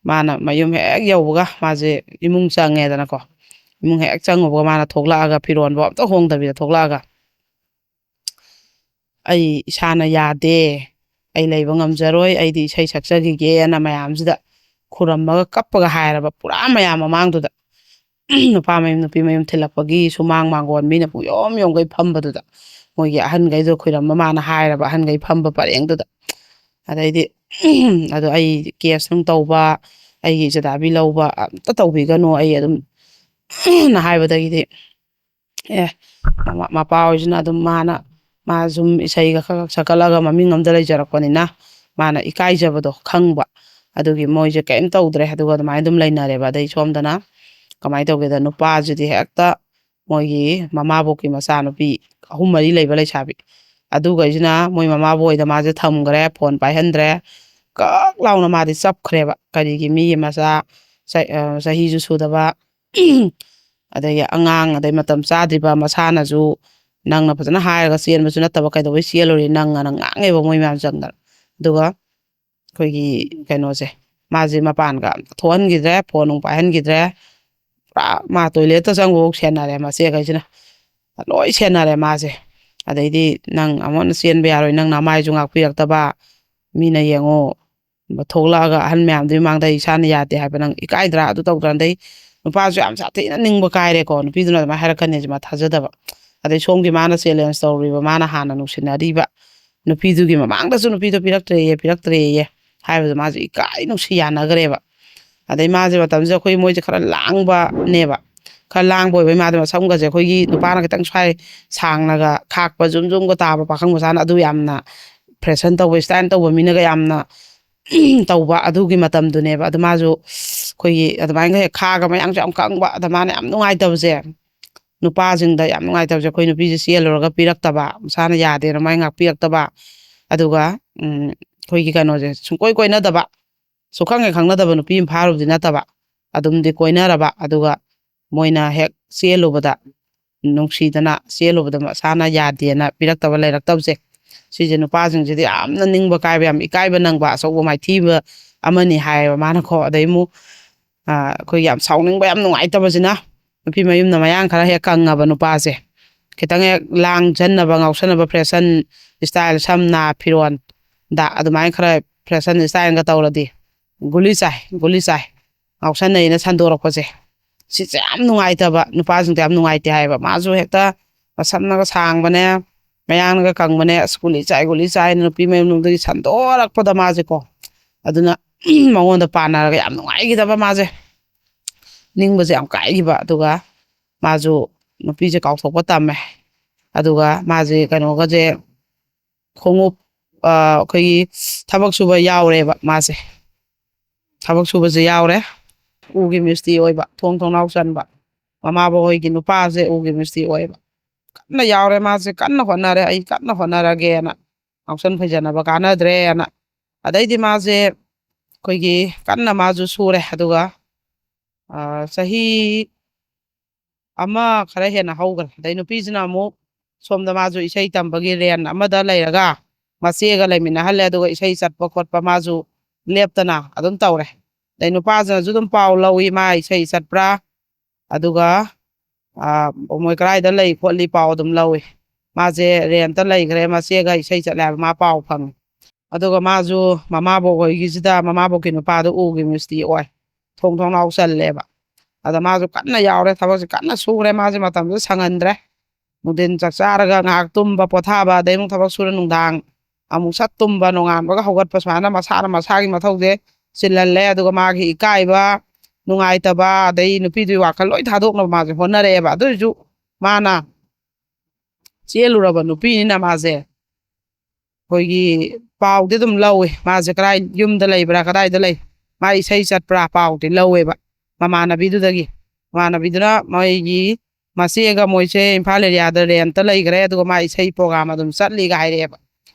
ꯃꯥꯅ ꯃꯌꯨꯝ ꯍꯦꯛ ꯌꯧꯕꯒ ꯃꯥꯁꯦ ꯏꯃꯨꯡ ꯆꯪꯉꯦꯗꯅꯀꯣ꯫ ꯏꯃꯨꯡ ꯍꯦꯛ ꯆꯪꯉꯨꯕꯒ ꯃꯥꯅ ꯊꯣꯛꯂꯛꯑꯒ, ꯐꯤꯔꯣꯟꯕꯨ ꯑꯝꯇ ꯍꯣꯡꯗꯕꯤꯗ ꯊꯣꯛꯂꯛꯑꯒ, "ꯑꯩ ꯏꯁꯥꯅ ꯌꯥꯗꯦ, ꯑꯩ ꯂꯩꯕ ꯉꯝꯖꯔꯣꯏ, ꯑꯩꯗꯤ ꯏꯁꯩ ꯁꯛꯆꯈꯤꯒꯦꯅ" ꯃꯌꯥꯝꯁꯤꯗ ꯈꯨꯔꯝꯃꯒ ꯀꯞꯄꯒ ꯍꯥꯏꯔꯕ, ꯄꯨꯔꯥ ꯃꯌꯥꯝ ꯃꯃꯥꯡꯗꯨꯗ꯫ ꯅꯨꯄꯥ ꯃꯌꯨꯝ, ꯅꯨꯄꯤ ꯃꯌꯨꯝ ꯊꯤꯜꯂꯛꯄꯒꯤ ꯁꯨꯃꯥꯡ ꯃꯥꯡꯒꯣꯟ ꯃꯤꯅ ꯄꯨꯡꯌꯣꯝ ꯌꯣꯝꯈꯩ ꯐꯝꯕꯗꯨꯗ, ꯃꯣꯏꯒꯤ ꯑꯍꯟꯈꯩꯗꯣ ꯈꯨꯔꯝꯕ ꯃꯥꯅ ꯍꯥꯏꯔꯕ, ꯑꯍꯟꯈꯩ ꯐꯝꯕ ꯄꯔꯦꯡꯗꯨꯗ꯫ ꯑꯗꯩꯗꯤ, ꯑꯗꯣ ꯑꯩ ꯀꯦꯁ ꯅꯨꯡ ꯇꯧꯕ, ꯑꯩꯒꯤ ꯏꯆꯥꯗꯥꯕꯤ ꯂꯧꯕ ꯑꯝꯇ ꯇꯧꯕꯤꯒꯅꯨ, ꯑꯩ ꯑꯗꯨꯝ ꯅ ꯍꯥꯏꯕꯗꯒꯤꯗꯤ, ꯑꯦ, ꯃꯃꯥ-, ꯃꯄꯥ ꯍꯣꯏꯁꯤꯅ ꯑꯗꯨꯝ ꯃꯥꯅ, ꯃꯥ ꯁꯨꯝ ꯏꯁꯩꯒ ꯈꯔ ꯈꯔ ꯁꯛꯀꯠꯂꯒ ꯃꯃꯤꯡ ꯑꯝꯗ ꯂꯩꯖꯔꯛꯄꯅꯤꯅ, ꯃꯥꯅ ꯏꯀꯥꯏꯖꯕꯗꯣ ꯈꯪꯕ꯫ ꯑꯗꯨꯒꯤ ꯃꯣꯏꯁꯦ ꯀꯔꯤꯝ ꯇꯧꯗ꯭ꯔꯦ꯫ ꯑꯗꯨꯒ ꯑꯗꯨꯃꯥꯏꯅ ꯑꯗꯨꯝ ꯂꯩꯅꯔꯦꯕ꯫ ꯑꯗꯩ ꯁꯣꯝꯗꯅ ꯀꯃꯥꯏꯅ ꯇꯧꯒꯦꯗ, ꯅꯨꯄꯥꯁꯤꯗꯤ ꯍꯦꯛꯇ ꯃꯣꯏꯒꯤ ꯃꯃꯥꯕꯣꯛꯀꯤ ꯃꯆꯥꯅꯨꯄꯤ ꯑꯍꯨꯝ ꯃꯔꯤ ꯂꯩꯕ ꯂꯩꯁꯥꯕꯤ, ꯑꯗꯨꯒꯩꯁꯤꯅ ꯃꯣꯏ ꯃꯃꯥꯕꯣꯛ ꯍꯣꯏꯗ ꯃꯥꯁꯦ ꯊꯝꯈ꯭ꯔꯦ, ꯐꯣꯟ ꯄꯥꯏꯍꯟꯗ꯭ꯔꯦ꯫ ꯀꯛ ꯂꯥꯎꯅ ꯃꯥꯗꯤ ꯆꯞꯈ꯭ꯔꯦꯕ꯫ ꯀꯔꯤꯒꯤ? ꯃꯤꯒꯤ ꯃꯆꯥ ꯆ-, ꯑ, ꯆꯍꯤꯁꯨ ꯁꯨꯗꯕ, ꯑꯗꯒꯤ ꯑꯉꯥꯡ, ꯑꯗꯩ ꯃꯇꯝ ꯆꯥꯗ꯭ꯔꯤꯕ, ꯃꯁꯥꯅꯁꯨ ꯅꯪꯅ ꯐꯖꯅ ꯍꯥꯏꯔꯒ ꯆꯦꯟꯕꯁꯨ ꯅꯠꯇꯕ, ꯀꯩꯗꯧꯕꯩ ꯆꯦꯜꯂꯨꯔꯤ ꯅꯪ, ꯑꯅ ꯉꯥꯡꯉꯦꯕ ꯃꯣꯏ ꯃꯌꯥꯝ ꯆꯪꯗꯅ꯫ ꯑꯗꯨꯒ ꯑꯩꯈꯣꯏꯒꯤ ꯀꯩꯅꯣꯁꯦ, ꯃꯥꯁꯦ ꯃꯄꯥꯟꯒ ꯑꯝꯇ ꯊꯣꯛꯍꯟꯈꯤꯗ꯭ꯔꯦ, ꯐꯣꯟ ꯅꯨꯡ ꯄꯥꯏꯍꯟꯈꯤꯗ꯭ꯔꯦ꯫ ꯄꯨꯔꯥ ꯃꯥ ꯇꯣꯏꯂꯦꯠꯇ ꯆꯪꯕꯐꯥꯎ ꯁꯦꯟꯅꯔꯦ ꯃꯆꯦꯈꯩꯁꯤꯅ, ꯂꯣꯏ ꯁꯦꯟꯅꯔꯦ ꯃꯥꯁꯦ꯫ ꯑꯗꯩꯗꯤ, "ꯅꯪ ꯑꯃꯨꯛ ꯍꯟꯅ ꯆꯦꯟꯕ ꯌꯥꯔꯣꯏ, ꯅꯪ ꯅꯃꯥꯏꯁꯨ ꯉꯥꯛꯄꯤꯔꯛꯇꯕ, ꯃꯤꯅ ꯌꯦꯡꯉꯣ, ꯊꯣꯛꯂꯛꯑꯒ ꯑꯍꯟ ꯃꯌꯥꯝꯗꯨꯒꯤ ꯃꯥꯡꯗ ꯏꯁꯥꯅ ꯌꯥꯗꯦ ꯍꯥꯏꯕ ꯅꯪ ꯏꯀꯥꯏꯗ꯭ꯔꯥ?" ꯑꯗꯨ ꯇꯧꯗ꯭ꯔꯥ? ꯑꯗꯩ ꯅꯨꯄꯥꯁꯨ ꯌꯥꯝ ꯁꯥꯊꯤꯅ ꯅꯤꯡꯕ ꯀꯥꯏꯔꯦꯀꯣ, ꯅꯨꯄꯤꯗꯨꯅ ꯑꯗꯨꯃꯥꯏꯅ ꯍꯥꯏꯔꯛꯀꯅꯤ ꯍꯥꯏꯁꯦ ꯃꯥ ꯊꯥꯖꯗꯕ꯫ ꯑꯗꯩ ꯁꯣꯝꯒꯤ ꯃꯥꯅ ꯆꯦꯂꯦꯟꯖ ꯇꯧꯔꯤꯕ, ꯃꯥꯅ ꯍꯥꯟꯅ ꯅꯨꯡꯁꯤꯅꯔꯤꯕ ꯅꯨꯄꯤꯗꯨꯒꯤ ꯃꯃꯥꯡꯗꯁꯨ ꯅꯨꯄꯤꯗꯣ ꯄꯤꯔꯛꯇ꯭ꯔꯦꯌꯦ, ꯄꯤꯔꯛꯇ꯭ꯔꯦꯌꯦ ꯍꯥꯏꯕꯗꯣ ꯃꯥꯁꯦ ꯏꯀꯥꯏ ꯅꯨꯡꯁꯤ ꯌꯥꯅꯈ꯭ꯔꯦꯕ꯫ ꯑꯗꯩ ꯃꯥꯁꯦ ꯃꯇꯝꯁꯤꯗ ꯑꯩꯈꯣꯏ ꯃꯣꯏꯁꯦ ꯈꯔ ꯂꯥꯡꯕꯅꯦꯕ꯫ ꯈꯔ ꯂꯥꯡꯕ ꯑꯣꯏꯕꯩ ꯃꯥꯗꯤ ꯃꯁꯝꯒꯁꯦ ꯑꯩꯈꯣꯏꯒꯤ ꯅꯨꯄꯥꯅ ꯈꯤꯇꯪ ꯁ꯭ꯋꯥꯏ ꯁꯥꯡꯅꯒ ꯈꯥꯛꯄ, ꯖꯨꯝ ꯖꯨꯝꯒ ꯇꯥꯕ ꯄꯥꯈꯪ ꯃꯆꯥꯅ ꯑꯗꯨ ꯌꯥꯝꯅ ꯐꯦꯁꯟ ꯇꯧꯕ, ꯏꯁꯇꯥꯏꯜ ꯇꯧꯕ ꯃꯤꯅꯒ ꯌꯥꯝꯅ ꯇꯧꯕ ꯑꯗꯨꯒꯤ ꯃꯇꯝꯗꯨꯅꯦꯕ꯫ ꯑꯗꯨ ꯃꯥꯁꯨ ꯑꯩꯈꯣꯏꯒꯤ ꯑꯗꯨꯃꯥꯏꯅ ꯍꯦꯛ ꯈꯥꯒ ꯃꯌꯥꯡꯁꯨ ꯌꯥꯝ ꯀꯪꯕ, ꯑꯗ ꯃꯥꯅ ꯌꯥꯝ ꯅꯨꯡꯉꯥꯏꯇꯕꯁꯦ, ꯅꯨꯄꯥꯁꯤꯡꯗ ꯌꯥꯝ ꯅꯨꯡꯉꯥꯏꯇꯕꯁꯦ, ꯑꯩꯈꯣꯏ ꯅꯨꯄꯤꯁꯦ ꯆꯦꯜꯂꯨꯔꯒ ꯄꯤꯔꯛꯇꯕ, ꯃꯁꯥꯅ ꯌꯥꯗꯦꯅ ꯃꯥꯏ ꯉꯥꯛꯄꯤꯔꯛꯇꯕ, ꯑꯗꯨꯒ ꯎꯝ, ꯑꯩꯈꯣꯏꯒꯤ ꯀꯩꯅꯣꯁꯦ ꯁꯨꯡꯀꯣꯏ ꯀꯣꯏꯅꯗꯕ, ꯁꯨꯈꯪ ꯍꯦꯛ ꯈꯪꯅꯗꯕ ꯅꯨꯄꯤ ꯑꯃ ꯐꯥꯔꯨꯕꯗꯤ ꯅꯠꯇꯕ, ꯑꯗꯨꯝꯗꯤ ꯀꯣꯏꯅꯔꯕ, ꯑꯗꯨꯒ ꯃꯣꯏꯅ ꯍꯦꯛ ꯆꯦꯜꯂꯨꯕꯗ, ꯅꯨꯡꯁꯤꯗꯅ ꯆꯦꯜꯂꯨꯕꯗ ꯃꯁꯥꯅ ꯌꯥꯗꯦꯅ ꯄꯤꯔꯛꯇꯕ ꯂꯩꯔꯛꯇꯕꯁꯦ, ꯁꯤꯁꯦ ꯅꯨꯄꯥꯁꯤꯡꯁꯤꯗꯤ ꯌꯥꯝꯅ ꯅꯤꯡꯕ ꯀꯥꯏꯕ, ꯌꯥꯝ ꯏꯀꯥꯏꯕ ꯅꯪꯕ ꯑꯆꯧꯕ ꯃꯥꯏꯊꯤꯕ ꯑꯃꯅꯤ ꯍꯥꯏꯌꯦꯕ ꯃꯥꯅꯀꯣ꯫ ꯑꯗꯩ ꯑꯃꯨꯛ ꯑꯩꯈꯣꯏ ꯌꯥꯝ ꯁꯥꯎꯅꯤꯡꯕ, ꯌꯥꯝ ꯅꯨꯡꯉꯥꯏꯇꯕꯁꯤꯅ, ꯅꯨꯄꯤ ꯃꯌꯨꯝꯅ ꯃꯌꯥꯡ ꯈꯔ ꯍꯦꯛ ꯀꯪꯉꯕ ꯅꯨꯄꯥꯁꯦ, ꯈꯤꯇꯪ ꯍꯦꯛ ꯂꯥꯡꯖꯟꯅꯕ, ꯉꯥꯎꯁꯟꯅꯕ, ꯐꯦꯁꯟ ꯏꯁꯇꯥꯏꯜ, ꯁꯝꯅ ꯐꯤꯔꯣꯟꯗ ꯑꯗꯨꯃꯥꯏꯅ ꯈꯔ ꯐꯦꯁꯟ ꯏꯁꯇꯥꯏꯜꯒ ꯇꯧꯔꯗꯤ ꯒꯨꯂꯤ ꯆꯥꯏ, ꯒꯨꯂꯤ ꯆꯥꯏ, ꯉꯥꯎꯁꯟꯅꯩꯅ ꯁꯟꯗꯣꯔꯛꯄꯁꯦ, ꯁꯤꯁꯦ ꯌꯥꯝ ꯅꯨꯡꯉꯥꯏꯇꯕ, ꯅꯨꯄꯥꯁꯤꯡꯗ ꯌꯥꯝ ꯅꯨꯡꯉꯥꯏꯇꯦ ꯍꯥꯏꯕ꯫ ꯃꯥꯁꯨ ꯍꯦꯛꯇ ꯃꯁꯝꯅꯒ ꯁꯥꯡꯕꯅꯦ, ꯃꯌꯥꯡꯅꯒ ꯀꯪꯕꯅꯦ, ꯑꯁ, ꯒꯨꯂꯤ ꯆꯥꯏ, ꯒꯨꯂꯤ ꯆꯥꯏꯅ ꯅꯨꯄꯤ ꯃꯌꯨꯝꯗꯒꯤ ꯁꯟꯗꯣꯔꯛꯄꯗ ꯃꯥꯁꯦꯀꯣ, ꯑꯗꯨꯅ ꯃꯉꯣꯟꯗ ꯄꯥꯟꯅꯔꯒ ꯌꯥꯝ ꯅꯨꯡꯉꯥꯏꯈꯤꯗꯕ ꯃꯥꯁꯦ, ꯅꯤꯡꯕꯁꯦ ꯌꯥꯝ ꯀꯥꯏꯈꯤꯕ꯫ ꯑꯗꯨꯒ ꯃꯥꯁꯨ ꯅꯨꯄꯤꯁꯦ ꯀꯥꯎꯊꯣꯛꯄ ꯇꯝꯃꯦ꯫ ꯑꯗꯨꯒ ꯃꯥꯁꯦ ꯀꯩꯅꯣꯒꯁꯦ, ꯈꯣꯡꯎꯞ, ꯑꯩꯈꯣꯏꯒꯤ ꯊꯕꯛ ꯁꯨꯕ ꯌꯥꯎꯔꯦꯕ ꯃꯥꯁꯦ꯫ ꯊꯕꯛ ꯁꯨꯕꯁꯦ ꯌꯥꯎꯔꯦ꯫ ꯎꯒꯤ ꯃꯤꯁꯇ꯭ꯔꯤ ꯑꯣꯏꯕ, ꯊꯣꯡ ꯊꯣꯡꯅꯥꯎ ꯆꯟꯕ꯫ ꯃꯃꯥꯕꯣꯛ ꯍꯣꯏꯒꯤ ꯅꯨꯄꯥꯁꯦ ꯎꯒꯤ ꯃꯤꯁꯇ꯭ꯔꯤ ꯑꯣꯏꯕ꯫ ꯀꯟꯅ ꯌꯥꯎꯔꯦ ꯃꯥꯁꯦ, ꯀꯟꯅ ꯍꯣꯠꯅꯔꯦ, ꯑꯩ ꯀꯟꯅ ꯍꯣꯠꯅꯔꯒꯦꯅ꯫ ꯉꯥꯎꯁꯟ ꯐꯩꯖꯟꯅꯕ ꯀꯥꯟꯅꯗ꯭ꯔꯦꯅ꯫ ꯑꯗꯩꯗꯤ ꯃꯥꯁꯦ ꯑꯩꯈꯣꯏꯒꯤ ꯀꯟꯅ ꯃꯥꯁꯨ ꯁꯨꯔꯦ꯫ ꯑꯗꯨꯒ ꯆꯍꯤ ꯑꯃ ꯈꯔ ꯍꯦꯟꯅ ꯍꯧꯈ꯭ꯔꯦ꯫ ꯑꯗꯩ ꯅꯨꯄꯤꯁꯤꯅ ꯑꯃꯨꯛ ꯁꯣꯝꯗ ꯃꯥꯁꯨ ꯏꯁꯩ ꯇꯝꯕꯒꯤ ꯔꯦꯟ ꯑꯃꯗ ꯂꯩꯔꯒ ꯃꯆꯦꯒ ꯂꯩꯃꯤꯟꯅꯍꯜꯂꯦ꯫ ꯑꯗꯨꯒ ꯏꯁꯩ ꯆꯠꯄ ꯈꯣꯠꯄ ꯃꯥꯁꯨ ꯂꯦꯞꯇꯅ ꯑꯗꯨꯝ ꯇꯧꯔꯦ꯫ ꯑꯗꯩ ꯅꯨꯄꯥꯁꯤꯅꯁꯨ ꯑꯗꯨꯝ ꯄꯥꯎ ꯂꯧꯏ, ꯃꯥ ꯏꯁꯩ ꯆꯠꯄ꯭ꯔꯥ, ꯑꯗꯨꯒ ꯃꯣꯏ ꯀꯗꯥꯏꯗ ꯂꯩ ꯈꯣꯠꯂꯤ ꯄꯥꯎ ꯑꯗꯨꯝ ꯂꯧꯏ꯫ ꯃꯥꯁꯦ ꯔꯦꯟꯇ ꯂꯩꯈ꯭ꯔꯦ, ꯃꯆꯦꯒ ꯏꯁꯩ ꯆꯠꯂꯦ ꯍꯥꯏꯕ ꯃꯥ ꯄꯥꯎ ꯐꯪꯉꯤ꯫ ꯑꯗꯨꯒ ꯃꯥꯁꯨ ꯃꯃꯥꯕꯣꯛ ꯍꯣꯏꯒꯤꯁꯤꯗ ꯃꯃꯥꯕꯣꯛꯀꯤ ꯅꯨꯄꯥꯗꯣ ꯎꯒꯤ ꯃꯤꯁꯇ꯭ꯔꯤ ꯑꯣꯏ, ꯊꯣꯡ ꯊꯣꯡꯅꯥꯎ ꯆꯜꯂꯦꯕ꯫ ꯑꯗ ꯃꯥꯁꯨ ꯀꯟꯅ ꯌꯥꯎꯔꯦ, ꯊꯕꯛꯁꯦ ꯀꯟꯅ ꯁꯨꯔꯦ꯫ ꯃꯥꯁꯦ ꯃꯇꯝꯗꯨꯗ ꯁꯪꯍꯟꯗ꯭ꯔꯦ꯫ ꯅꯨꯡꯊꯤꯟ ꯆꯥꯛ ꯆꯥꯔꯒ ꯉꯥꯏꯍꯥꯛ ꯇꯨꯝꯕ ꯄꯣꯊꯥꯕ, ꯑꯗꯩ ꯑꯃꯨꯛ ꯊꯕꯛ ꯁꯨꯔ ꯅꯨꯡꯗꯥꯡ ꯑꯃꯨꯛ ꯁꯠ ꯇꯨꯝꯕ, ꯅꯣꯡꯉꯥꯟꯕꯒ ꯍꯧꯒꯠꯄ, ꯁꯨꯃꯥꯏꯅ ꯃꯁꯥꯅ ꯃꯁꯥꯒꯤ ꯃꯊꯧꯁꯦ ꯆꯤꯜꯍꯜꯂꯦ꯫ ꯑꯗꯨꯒ ꯃꯥꯒꯤ ꯏꯀꯥꯏꯕ, ꯅꯨꯡꯉꯥꯏꯇꯕ, ꯑꯗꯩ ꯅꯨꯄꯤꯗꯨꯒꯤ ꯋꯥꯈꯜ ꯂꯣꯏ ꯊꯥꯗꯣꯛꯅꯕ ꯃꯥꯁꯦ ꯍꯣꯠꯅꯔꯛꯑꯦꯕ꯫ ꯑꯗꯨ ꯑꯣꯏꯔꯁꯨ ꯃꯥꯅ ꯆꯦꯜꯂꯨꯔꯕ ꯅꯨꯄꯤꯅꯤꯅ ꯃꯥꯁꯦ ꯑꯩꯈꯣꯏꯒꯤ ꯄꯥꯎꯗꯤ ꯑꯗꯨꯝ ꯂꯧꯋꯦ꯫ ꯃꯥꯁꯦ ꯀꯗꯥꯏ, ꯌꯨꯝꯗ ꯂꯩꯕ꯭ꯔꯥ, ꯀꯗꯥꯏꯗ ꯂꯩ, ꯃꯥ ꯏꯁꯩ ꯆꯠꯄ꯭ꯔꯥ, ꯄꯥꯎꯗꯤ ꯂꯧꯋꯦꯕ ꯃꯃꯥꯟꯅꯕꯤꯗꯨꯗꯒꯤ꯫ ꯃꯃꯥꯟꯅꯕꯤꯗꯨꯅ ꯃꯣꯏꯒꯤ ꯃꯆꯦꯒ ꯃꯣꯏꯁꯦ ꯏꯝꯐꯥꯜ ꯑꯦꯔꯤꯌꯥꯗ ꯔꯦꯟꯇ ꯂꯩꯈ꯭ꯔꯦ, ꯑꯗꯨꯒ ꯃꯥ ꯏꯁꯩ ꯄ꯭ꯔꯣꯒ꯭ꯔꯥꯝ ꯑꯗꯨꯝ ꯆꯠꯂꯤꯒ ꯍꯥꯏꯔꯛꯑꯦꯕ꯫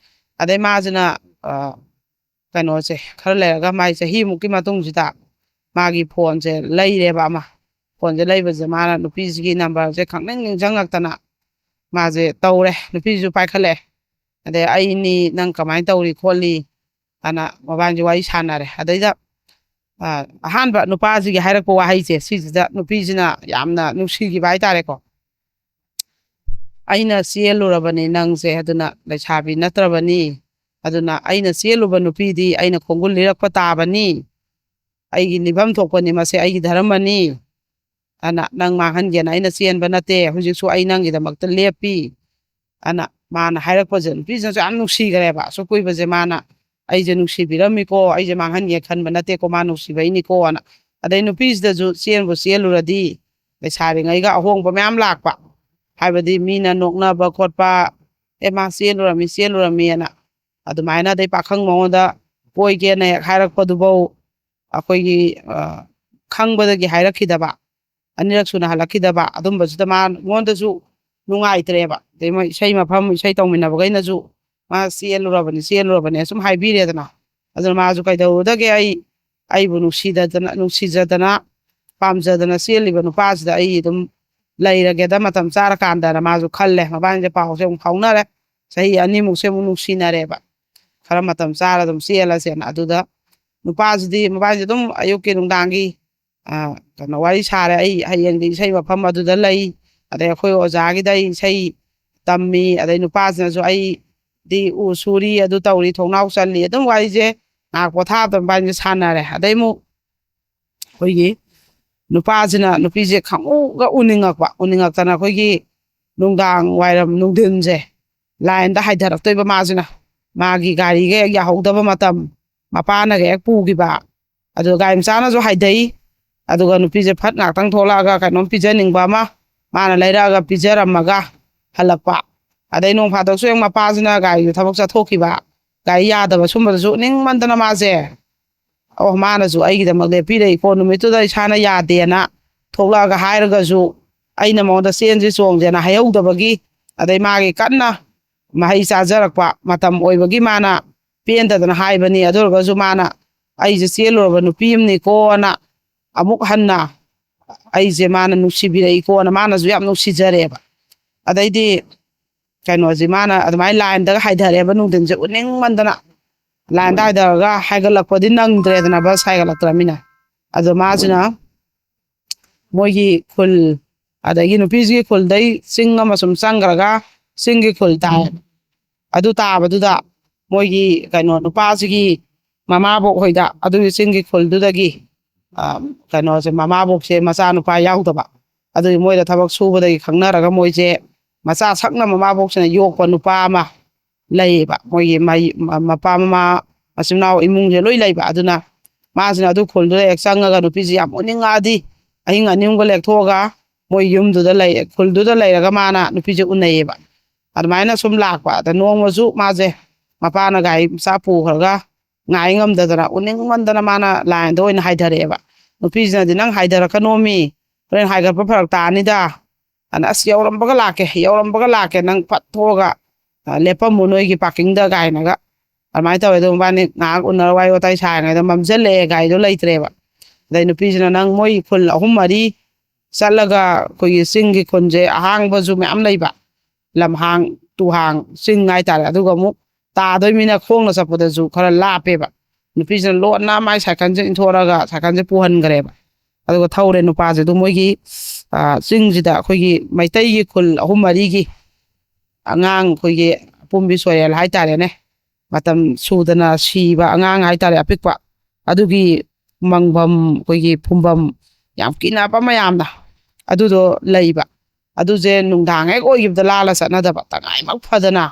ꯑꯗꯩ ꯃꯥꯁꯤꯅ, ꯑ, ꯀꯩꯅꯣꯁꯦ, ꯈꯔ ꯂꯩꯔꯒ ꯃꯥꯏ ꯆꯍꯤꯃꯨꯛꯀꯤ ꯃꯇꯨꯡꯁꯤꯗ ꯃꯥꯒꯤ ꯐꯣꯟꯁꯦ ꯂꯩꯔꯦꯕ ꯑꯃ꯫ ꯐꯣꯟꯁꯦ ꯂꯩꯕꯁꯦ ꯃꯥꯅ ꯅꯨꯄꯤꯁꯤꯒꯤ ꯅꯝꯕꯔꯁꯦ ꯈꯪꯅꯤꯡ ꯅꯤꯡꯁꯤꯡꯉꯛꯇꯅ ꯃꯥꯁꯦ ꯇꯧꯔꯦ꯫ ꯅꯨꯄꯤꯁꯤꯁꯨ ꯄꯥꯏꯈꯠꯂꯛꯑꯦ꯫ ꯑꯗꯩ "ꯑꯩꯅꯤ, ꯅꯪ ꯀꯃꯥꯏꯅ ꯇꯧꯔꯤ ꯈꯣꯠꯂꯤ?" ꯑꯅ ꯃꯕꯥꯅꯤꯁꯦ ꯋꯥꯔꯤ ꯁꯥꯟꯅꯔꯦ꯫ ꯑꯗꯩꯗ, ꯑ, ꯑꯍꯥꯟꯕ ꯅꯨꯄꯥꯁꯤꯒꯤ ꯍꯥꯏꯔꯛꯄ ꯋꯥꯍꯩꯁꯦ ꯁꯤꯁꯤꯗ ꯅꯨꯄꯤꯁꯤꯅ ꯌꯥꯝꯅ ꯅꯨꯡꯁꯤꯈꯤꯕ ꯍꯥꯏꯇꯥꯔꯦꯀꯣ꯫ "ꯑꯩꯅ ꯆꯦꯜꯂꯨꯔꯕꯅꯤ ꯅꯪꯁꯦ, ꯑꯗꯨꯅ ꯂꯩꯁꯥꯕꯤ ꯅꯠꯇ꯭ꯔꯕꯅꯤ꯫ ꯑꯗꯨꯅ ꯑꯩꯅ ꯆꯦꯜꯂꯨꯕ ꯅꯨꯄꯤꯗꯤ ꯑꯩꯅ ꯈꯣꯡꯒꯨꯜ ꯂꯤꯔꯛꯄ ꯇꯥꯕꯅꯤ꯫ ꯑꯩꯒꯤ ꯅꯤꯐꯝ ꯊꯣꯛꯄꯅꯤ, ꯃꯁꯦ ꯑꯩꯒꯤ ꯙꯔꯃꯅꯤ꯫ ꯑꯗꯨꯅ ꯅꯪ ꯃꯥꯡꯍꯟꯒꯦꯅ ꯑꯩꯅ ꯆꯦꯟꯕ ꯅꯠꯇꯦ꯫ ꯍꯧꯖꯤꯛꯁꯨ ꯑꯩ ꯅꯪꯒꯤꯗꯃꯛꯇ ꯂꯦꯞꯄꯤ"꯫ ꯑꯅ ꯃꯥꯅ ꯍꯥꯏꯔꯛꯄꯁꯦ ꯅꯨꯄꯤꯁꯤꯅꯁꯨ ꯌꯥꯝ ꯅꯨꯡꯁꯤꯈ꯭ꯔꯦꯕ꯫ ꯑꯁꯨꯛ ꯀꯨꯏꯕꯁꯦ ꯃꯥꯅ "ꯑꯩꯁꯦ ꯅꯨꯡꯁꯤꯕꯤꯔꯝꯃꯤꯀꯣ, ꯑꯩꯁꯦ ꯃꯥꯡꯍꯟꯒꯦ ꯈꯟꯕ ꯅꯠꯇꯦꯀꯣ, ꯃꯥ ꯅꯨꯡꯁꯤꯕꯩꯅꯤꯀꯣꯅ"꯫ ꯑꯗꯩ ꯅꯨꯄꯤꯁꯤꯗꯁꯨ ꯆꯦꯟꯕꯨ ꯆꯦꯜꯂꯨꯔꯗꯤ ꯂꯩꯁꯥꯔꯤꯉꯩꯒ ꯑꯍꯣꯡꯕ ꯃꯌꯥꯝ ꯂꯥꯛꯄ, ꯍꯥꯏꯕꯗꯤ ꯃꯤꯅ ꯅꯣꯛꯅꯕ ꯈꯣꯠꯄ, "ꯑꯦ, ꯃꯥ ꯆꯦꯜꯂꯨꯔꯝꯃꯤ, ꯆꯦꯜꯂꯨꯔꯝꯃꯤꯅ"꯫ ꯑꯗꯨꯃꯥꯏꯅ ꯑꯗꯩ ꯄꯥꯈꯪ ꯃꯉꯣꯟꯗ ꯀꯣꯏꯒꯦꯅ ꯍꯦꯛ ꯍꯥꯏꯔꯛꯄꯗꯨꯐꯧ ꯑꯩꯈꯣꯏꯒꯤ, ꯑ, ꯈꯪꯕꯗꯒꯤ ꯍꯥꯏꯔꯛꯈꯤꯗꯕ, ꯑꯅꯤꯔꯛ ꯁꯨꯅ ꯍꯜꯂꯛꯈꯤꯗꯕ, ꯑꯗꯨꯝꯕꯁꯤꯗ ꯃꯥ, ꯃꯉꯣꯟꯗꯁꯨ ꯅꯨꯡꯉꯥꯏꯇ꯭ꯔꯦꯕ꯫ ꯑꯗꯩ ꯃꯣꯏ ꯏꯁꯩ ꯃꯐꯝ, ꯏꯁꯩ ꯇꯧꯃꯤꯟꯅꯕꯈꯩꯅꯁꯨ "ꯃꯥ ꯆꯦꯜꯂꯨꯔꯕꯅꯤ, ꯆꯦꯜꯂꯨꯔꯕꯅꯤ" ꯁꯨꯝ ꯍꯥꯏꯕꯤꯔꯦꯗꯅ꯫ ꯑꯗꯨꯅ ꯃꯥꯁꯨ "ꯀꯩꯗꯧꯗꯒꯦ, ꯑꯩ, ꯑꯩꯕꯨ ꯅꯨꯡꯁꯤꯗꯗꯅ, ꯅꯨꯡꯁꯤꯖꯗꯅ, ꯄꯥꯝꯖꯗꯅ ꯆꯦꯜꯂꯤꯕ ꯅꯨꯄꯥꯁꯤꯗ ꯑꯩ ꯑꯗꯨꯝ ꯂꯩꯔꯒꯦꯗ ꯃꯇꯝ ꯆꯥꯔꯀꯥꯟꯗꯅ" ꯃꯥꯁꯨ ꯈꯜꯂꯦ꯫ ꯃꯕꯥꯅꯤꯁꯦ ꯄꯥꯎꯁꯦ ꯑꯃꯨꯛ ꯐꯥꯎꯅꯔꯦ꯫ ꯆꯍꯤ ꯑꯅꯤꯃꯨꯛꯁꯦ ꯑꯃꯨꯛ ꯅꯨꯡꯁꯤꯅꯔꯦꯕ꯫ ꯈꯔ ꯃꯇꯝ ꯆꯥꯔ ꯑꯗꯨꯝ ꯆꯦꯜꯂꯁꯦꯅ꯫ ꯑꯗꯨꯗ ꯅꯨꯄꯥꯁꯤꯗꯤ, ꯃꯕꯥꯅꯤꯁꯦ ꯑꯗꯨꯝ ꯑꯌꯨꯛꯀꯤ ꯅꯨꯡꯗꯥꯡꯒꯤ, ꯑ, ꯀꯩꯅꯣ, ꯋꯥꯔꯤ ꯁꯥꯔꯦ꯫ "ꯑꯩ ꯍꯌꯦꯡꯗꯤ ꯏꯁꯩ ꯃꯐꯝ ꯑꯗꯨꯗ ꯂꯩ, ꯑꯗꯩ ꯑꯩꯈꯣꯏ ꯑꯣꯖꯥꯒꯤꯗ ꯑꯩ ꯏꯁꯩ ꯇꯝꯃꯤ", ꯑꯗꯩ ꯅꯨꯄꯥꯁꯤꯅꯁꯨ "ꯑꯩꯗꯤ ꯎ ꯁꯨꯔꯤ, ꯑꯗꯨ ꯇꯧꯔꯤ, ꯊꯣꯡꯅꯥꯎ ꯆꯜꯂꯤ", ꯑꯗꯨꯝ ꯋꯥꯔꯤꯁꯦ ꯉꯥꯏꯍꯥꯛ ꯄꯣꯊꯥꯕꯗ ꯃꯕꯥꯅꯤꯁꯦ ꯁꯥꯟꯅꯔꯦ꯫ ꯑꯗꯩ ꯑꯃꯨꯛ ꯑꯩꯈꯣꯏꯒꯤ ꯅꯨꯄꯥꯁꯤꯅ ꯅꯨꯄꯤꯁꯦ ꯈꯪꯎꯒ ꯎꯅꯤꯡꯉꯛꯄ, ꯎꯅꯤꯡꯉꯛꯇꯅ ꯑꯩꯈꯣꯏꯒꯤ ꯅꯨꯡꯗꯥꯡ ꯋꯥꯏꯔꯝ, ꯅꯨꯡꯊꯤꯟꯁꯦ ꯂꯥꯏꯟꯗ ꯍꯥꯏꯊꯔꯛꯇꯣꯏꯕ ꯃꯥꯁꯤꯅ꯫ ꯃꯥꯒꯤ ꯒꯥꯔꯤꯒ ꯍꯦꯛ ꯌꯥꯍꯧꯗꯕ ꯃꯇꯝ, ꯃꯄꯥꯅꯒ ꯍꯦꯛ ꯄꯨꯈꯤꯕ, ꯑꯗꯨ ꯒꯥꯔꯤ ꯃꯆꯥꯅꯁꯨ ꯍꯥꯏꯗꯩ꯫ ꯑꯗꯨꯒ ꯅꯨꯄꯤꯁꯦ ꯐꯠ ꯉꯥꯛꯇꯪ ꯊꯣꯛꯂꯛꯑꯒ ꯀꯩꯅꯣꯝ ꯄꯤꯖꯅꯤꯡꯕ ꯑꯃ ꯃꯥꯅ ꯂꯩꯔꯛꯑꯒ ꯄꯤꯖꯔꯝꯃꯒ ꯍꯜꯂꯛꯄ꯫ ꯑꯗꯩ ꯅꯣꯡ ꯐꯥꯗꯣꯛꯁꯨ ꯍꯦꯛ ꯃꯄꯥꯁꯤꯅ ꯒꯥꯔꯤꯗꯨ ꯊꯕꯛ ꯆꯠꯊꯣꯛꯈꯤꯕ, ꯒꯥꯔꯤ ꯌꯥꯗꯕ ꯁꯨꯝꯕꯗꯁꯨ ꯎꯅꯤꯡꯃꯟꯗꯅ ꯃꯥꯁꯦ, ꯑꯣ, ꯃꯥꯅꯁꯨ ꯑꯩꯒꯤꯗꯃꯛ ꯂꯦꯞꯄꯤꯔꯛꯏꯀꯣ, ꯅꯨꯃꯤꯠꯇꯨꯗ ꯏꯁꯥꯅ ꯌꯥꯗꯦꯅ ꯊꯣꯛꯂꯛꯑꯒ ꯍꯥꯏꯔꯒꯁꯨ, ꯑꯩꯅ ꯃꯉꯣꯟꯗ ꯆꯦꯟꯁꯤ ꯆꯣꯡꯁꯦꯅ ꯍꯥꯏꯍꯧꯗꯕꯒꯤ, ꯑꯗꯩ ꯃꯥꯒꯤ ꯀꯟꯅ ꯃꯍꯩ ꯆꯥꯖꯔꯛꯄ ꯃꯇꯝ ꯑꯣꯏꯕꯒꯤ ꯃꯥꯅ ꯄꯦꯟꯗꯗꯅ ꯍꯥꯏꯕꯅꯤ꯫ ꯑꯗꯨ ꯑꯣꯏꯔꯒꯁꯨ ꯃꯥꯅ ꯑꯩꯁꯦ ꯆꯦꯜꯂꯨꯔꯕ ꯅꯨꯄꯤ ꯑꯃꯅꯤꯀꯣꯅ ꯑꯃꯨꯛ ꯍꯟꯅ ꯑꯩꯁꯦ ꯃꯥꯅ ꯅꯨꯡꯁꯤꯕꯤꯔꯛꯏꯀꯣꯅ ꯃꯥꯅꯁꯨ ꯌꯥꯝ ꯅꯨꯡꯁꯤꯖꯔꯦꯕ꯫ ꯑꯗꯩꯗꯤ ꯀꯩꯅꯣꯁꯤ ꯃꯥꯅ ꯑꯗꯨꯃꯥꯏꯅ ꯂꯥꯏꯟꯗꯒ ꯍꯥꯏꯊꯔꯦꯕ, ꯅꯨꯡꯊꯤꯟꯁꯦ ꯎꯅꯤꯡꯃꯟꯗꯅ ꯂꯥꯏꯟꯗ ꯍꯥꯏꯊꯔꯒ ꯍꯥꯏꯒꯠꯂꯛꯄꯗꯤ ꯅꯪꯗ꯭ꯔꯦꯗꯅ, ꯕꯁ ꯍꯥꯏꯒꯠꯂꯛꯇ꯭ꯔꯃꯤꯅ꯫ ꯑꯗꯣ ꯃꯥꯁꯤꯅ ꯃꯣꯏꯒꯤ ꯈꯨꯜ, ꯑꯗꯒꯤ ꯅꯨꯄꯤꯁꯤꯒꯤ ꯈꯨꯜꯗꯩ ꯆꯤꯡ ꯑꯃ ꯁꯨꯝ ꯆꯪꯈ꯭ꯔꯒ ꯆꯤꯡꯒꯤ ꯈꯨꯜ ꯇꯥꯏ꯫ ꯑꯗꯨ ꯇꯥꯕꯗꯨꯗ ꯃꯣꯏꯒꯤ ꯀꯩꯅꯣ ꯅꯨꯄꯥꯁꯤꯒꯤ ꯃꯃꯥꯕꯣꯛ ꯍꯣꯏꯗ, ꯑꯗꯨꯒꯤ ꯆꯤꯡꯒꯤ ꯈꯨꯜꯗꯨꯗꯒꯤ, ꯑ, ꯀꯩꯅꯣꯁꯦ, ꯃꯃꯥꯕꯣꯛꯁꯦ ꯃꯆꯥꯅꯨꯄꯥ ꯌꯥꯎꯗꯕ, ꯑꯗꯨꯒꯤ ꯃꯣꯏꯗ ꯊꯕꯛ ꯁꯨꯕꯗꯒꯤ ꯈꯪꯅꯔꯒ ꯃꯣꯏꯁꯦ ꯃꯆꯥ ꯁꯛꯅ ꯃꯃꯥꯕꯣꯛꯁꯤꯅ ꯌꯣꯛꯄ ꯅꯨꯄꯥ ꯑꯃ ꯂꯩꯌꯦꯕ꯫ ꯃꯣꯏꯒꯤ ꯃꯩ-, ꯃ-, ꯃꯄꯥ ꯃꯃꯥ ꯃꯆꯤꯟ ꯃꯅꯥꯎ ꯏꯃꯨꯡꯁꯦ ꯂꯣꯏ ꯂꯩꯕ꯫ ꯑꯗꯨꯅ ꯃꯥꯁꯤꯅ ꯑꯗꯨ ꯈꯨꯜꯗꯨꯗ ꯍꯦꯛ ꯆꯪꯉꯒ ꯅꯨꯄꯤꯁꯤ ꯌꯥꯝ ꯎꯅꯤꯡꯉꯛꯑꯗꯤ ꯑꯍꯤꯡ ꯑꯅꯤ ꯑꯍꯨꯝꯒ ꯂꯦꯛꯊꯣꯛꯑꯒ ꯃꯣꯏ ꯌꯨꯝꯗꯨꯗ ꯂꯩ, ꯈꯨꯜꯗꯨꯗ ꯂꯩꯔꯒ ꯃꯥꯅ ꯅꯨꯄꯤꯁꯦ ꯎꯅꯩꯌꯦꯕ꯫ ꯑꯗꯨꯃꯥꯏꯅ ꯁꯨꯝ ꯂꯥꯛꯄ꯫ ꯑꯗ ꯅꯣꯡꯃꯁꯨ ꯃꯥꯁꯦ ꯃꯄꯥꯅ ꯒꯥꯔꯤ ꯃꯆꯥ ꯄꯨꯈ꯭ꯔꯒ ꯉꯥꯏ ꯉꯝꯗꯗꯅ ꯎꯅꯤꯡꯃꯟꯗꯅ ꯃꯥꯅ ꯂꯥꯏꯟꯗ ꯑꯣꯏꯅ ꯍꯥꯏꯊꯔꯛꯑꯦꯕ꯫ ꯅꯨꯄꯤꯁꯤꯅꯗꯤ, "ꯅꯪ ꯍꯥꯏꯊꯔꯛꯀꯅꯣꯃꯤ, ꯍꯣꯔꯦꯟ ꯍꯥꯏꯒꯠꯄ ꯐꯔꯛ ꯇꯥꯅꯤꯗ"꯫ ꯑꯗ, "ꯑꯁ, ꯌꯧꯔꯝꯕꯒ ꯂꯥꯛꯀꯦ, ꯌꯧꯔꯝꯕꯒ ꯂꯥꯛꯀꯦ, ꯅꯪ ꯐꯠ ꯊꯣꯛꯑꯒ, ꯑ, ꯂꯦꯞꯄꯝꯃꯨ ꯅꯣꯏꯒꯤ ꯄꯥꯔꯀꯤꯡꯗ" ꯀꯥꯏꯅꯒ꯫ ꯑꯗꯨꯃꯥꯏꯅ ꯇꯧꯋꯦ꯫ ꯑꯗꯣ ꯃꯕꯥꯅꯤ ꯉꯥꯏꯍꯥꯛ ꯎꯅꯔ ꯋꯥꯔꯤ ꯋꯥꯇꯥꯏ ꯁꯥꯔꯤꯉꯩꯗ ꯃꯝꯁꯤꯜꯂꯛꯑꯦ, ꯒꯥꯔꯤꯗꯣ ꯂꯩꯇ꯭ꯔꯦꯕ꯫ ꯑꯗꯩ ꯅꯨꯄꯤꯁꯤꯅ, "ꯅꯪ ꯃꯣꯏ ꯈꯨꯜ ꯑꯍꯨꯝ ꯃꯔꯤ ꯆꯠꯂꯒ ꯑꯩꯈꯣꯏꯒꯤ ꯆꯤꯡꯒꯤ ꯈꯨꯟꯁꯦ ꯑꯍꯥꯡꯕꯁꯨ ꯃꯌꯥꯝ ꯂꯩꯕ, ꯂꯝꯍꯥꯡ ꯇꯨꯍꯥꯡ ꯆꯤꯡ ꯍꯥꯏꯇꯥꯔꯦ꯫ ꯑꯗꯨꯒ ꯑꯃꯨꯛ ꯇꯥꯗꯣꯏ ꯃꯤꯅ ꯈꯣꯡꯅ ꯆꯠꯄꯗꯁꯨ ꯈꯔ ꯂꯥꯞꯄꯦꯕ꯫ ꯅꯨꯄꯤꯁꯤꯅ ꯂꯣꯟꯅ ꯃꯥꯏ ꯁꯥꯏꯀꯜꯁꯦ ꯏꯟꯊꯣꯔꯒ ꯁꯥꯏꯀꯜꯁꯦ ꯄꯨꯍꯟꯈ꯭ꯔꯦꯕ꯫ ꯑꯗꯨꯒ ꯊꯧꯔꯦ ꯅꯨꯄꯥꯁꯦ꯫ ꯑꯗꯨ ꯃꯣꯏꯒꯤ, ꯑ, ꯆꯤꯡꯁꯤꯗ ꯑꯩꯈꯣꯏꯒꯤ ꯃꯩꯇꯩꯒꯤ ꯈꯨꯜ ꯑꯍꯨꯝ ꯃꯔꯤꯒꯤ ꯑꯉꯥꯡ, ꯑꯩꯈꯣꯏꯒꯤ ꯑꯄꯨꯝꯕꯤ ꯁꯣꯔꯦꯜ ꯍꯥꯏꯇꯥꯔꯦꯅꯦ, ꯃꯇꯝ ꯁꯨꯗꯅ ꯁꯤꯕ ꯑꯉꯥꯡ ꯍꯥꯏꯇꯥꯔꯦ, ꯑꯄꯤꯛꯄ, ꯑꯗꯨꯒꯤ ꯃꯪꯐꯝ, ꯑꯩꯈꯣꯏꯒꯤ ꯐꯨꯝꯐꯝ, ꯌꯥꯝ ꯀꯤꯅꯕ ꯃꯌꯥꯝꯅ ꯑꯗꯨꯗꯣ ꯂꯩꯕ꯫ ꯑꯗꯨꯁꯦ ꯅꯨꯡꯗꯥꯡ ꯍꯦꯛ ꯑꯣꯏꯈꯤꯕꯗ ꯂꯥꯜꯂ ꯆꯠꯅꯗꯕ, ꯇꯉꯥꯏꯃꯛ ꯐꯗꯅ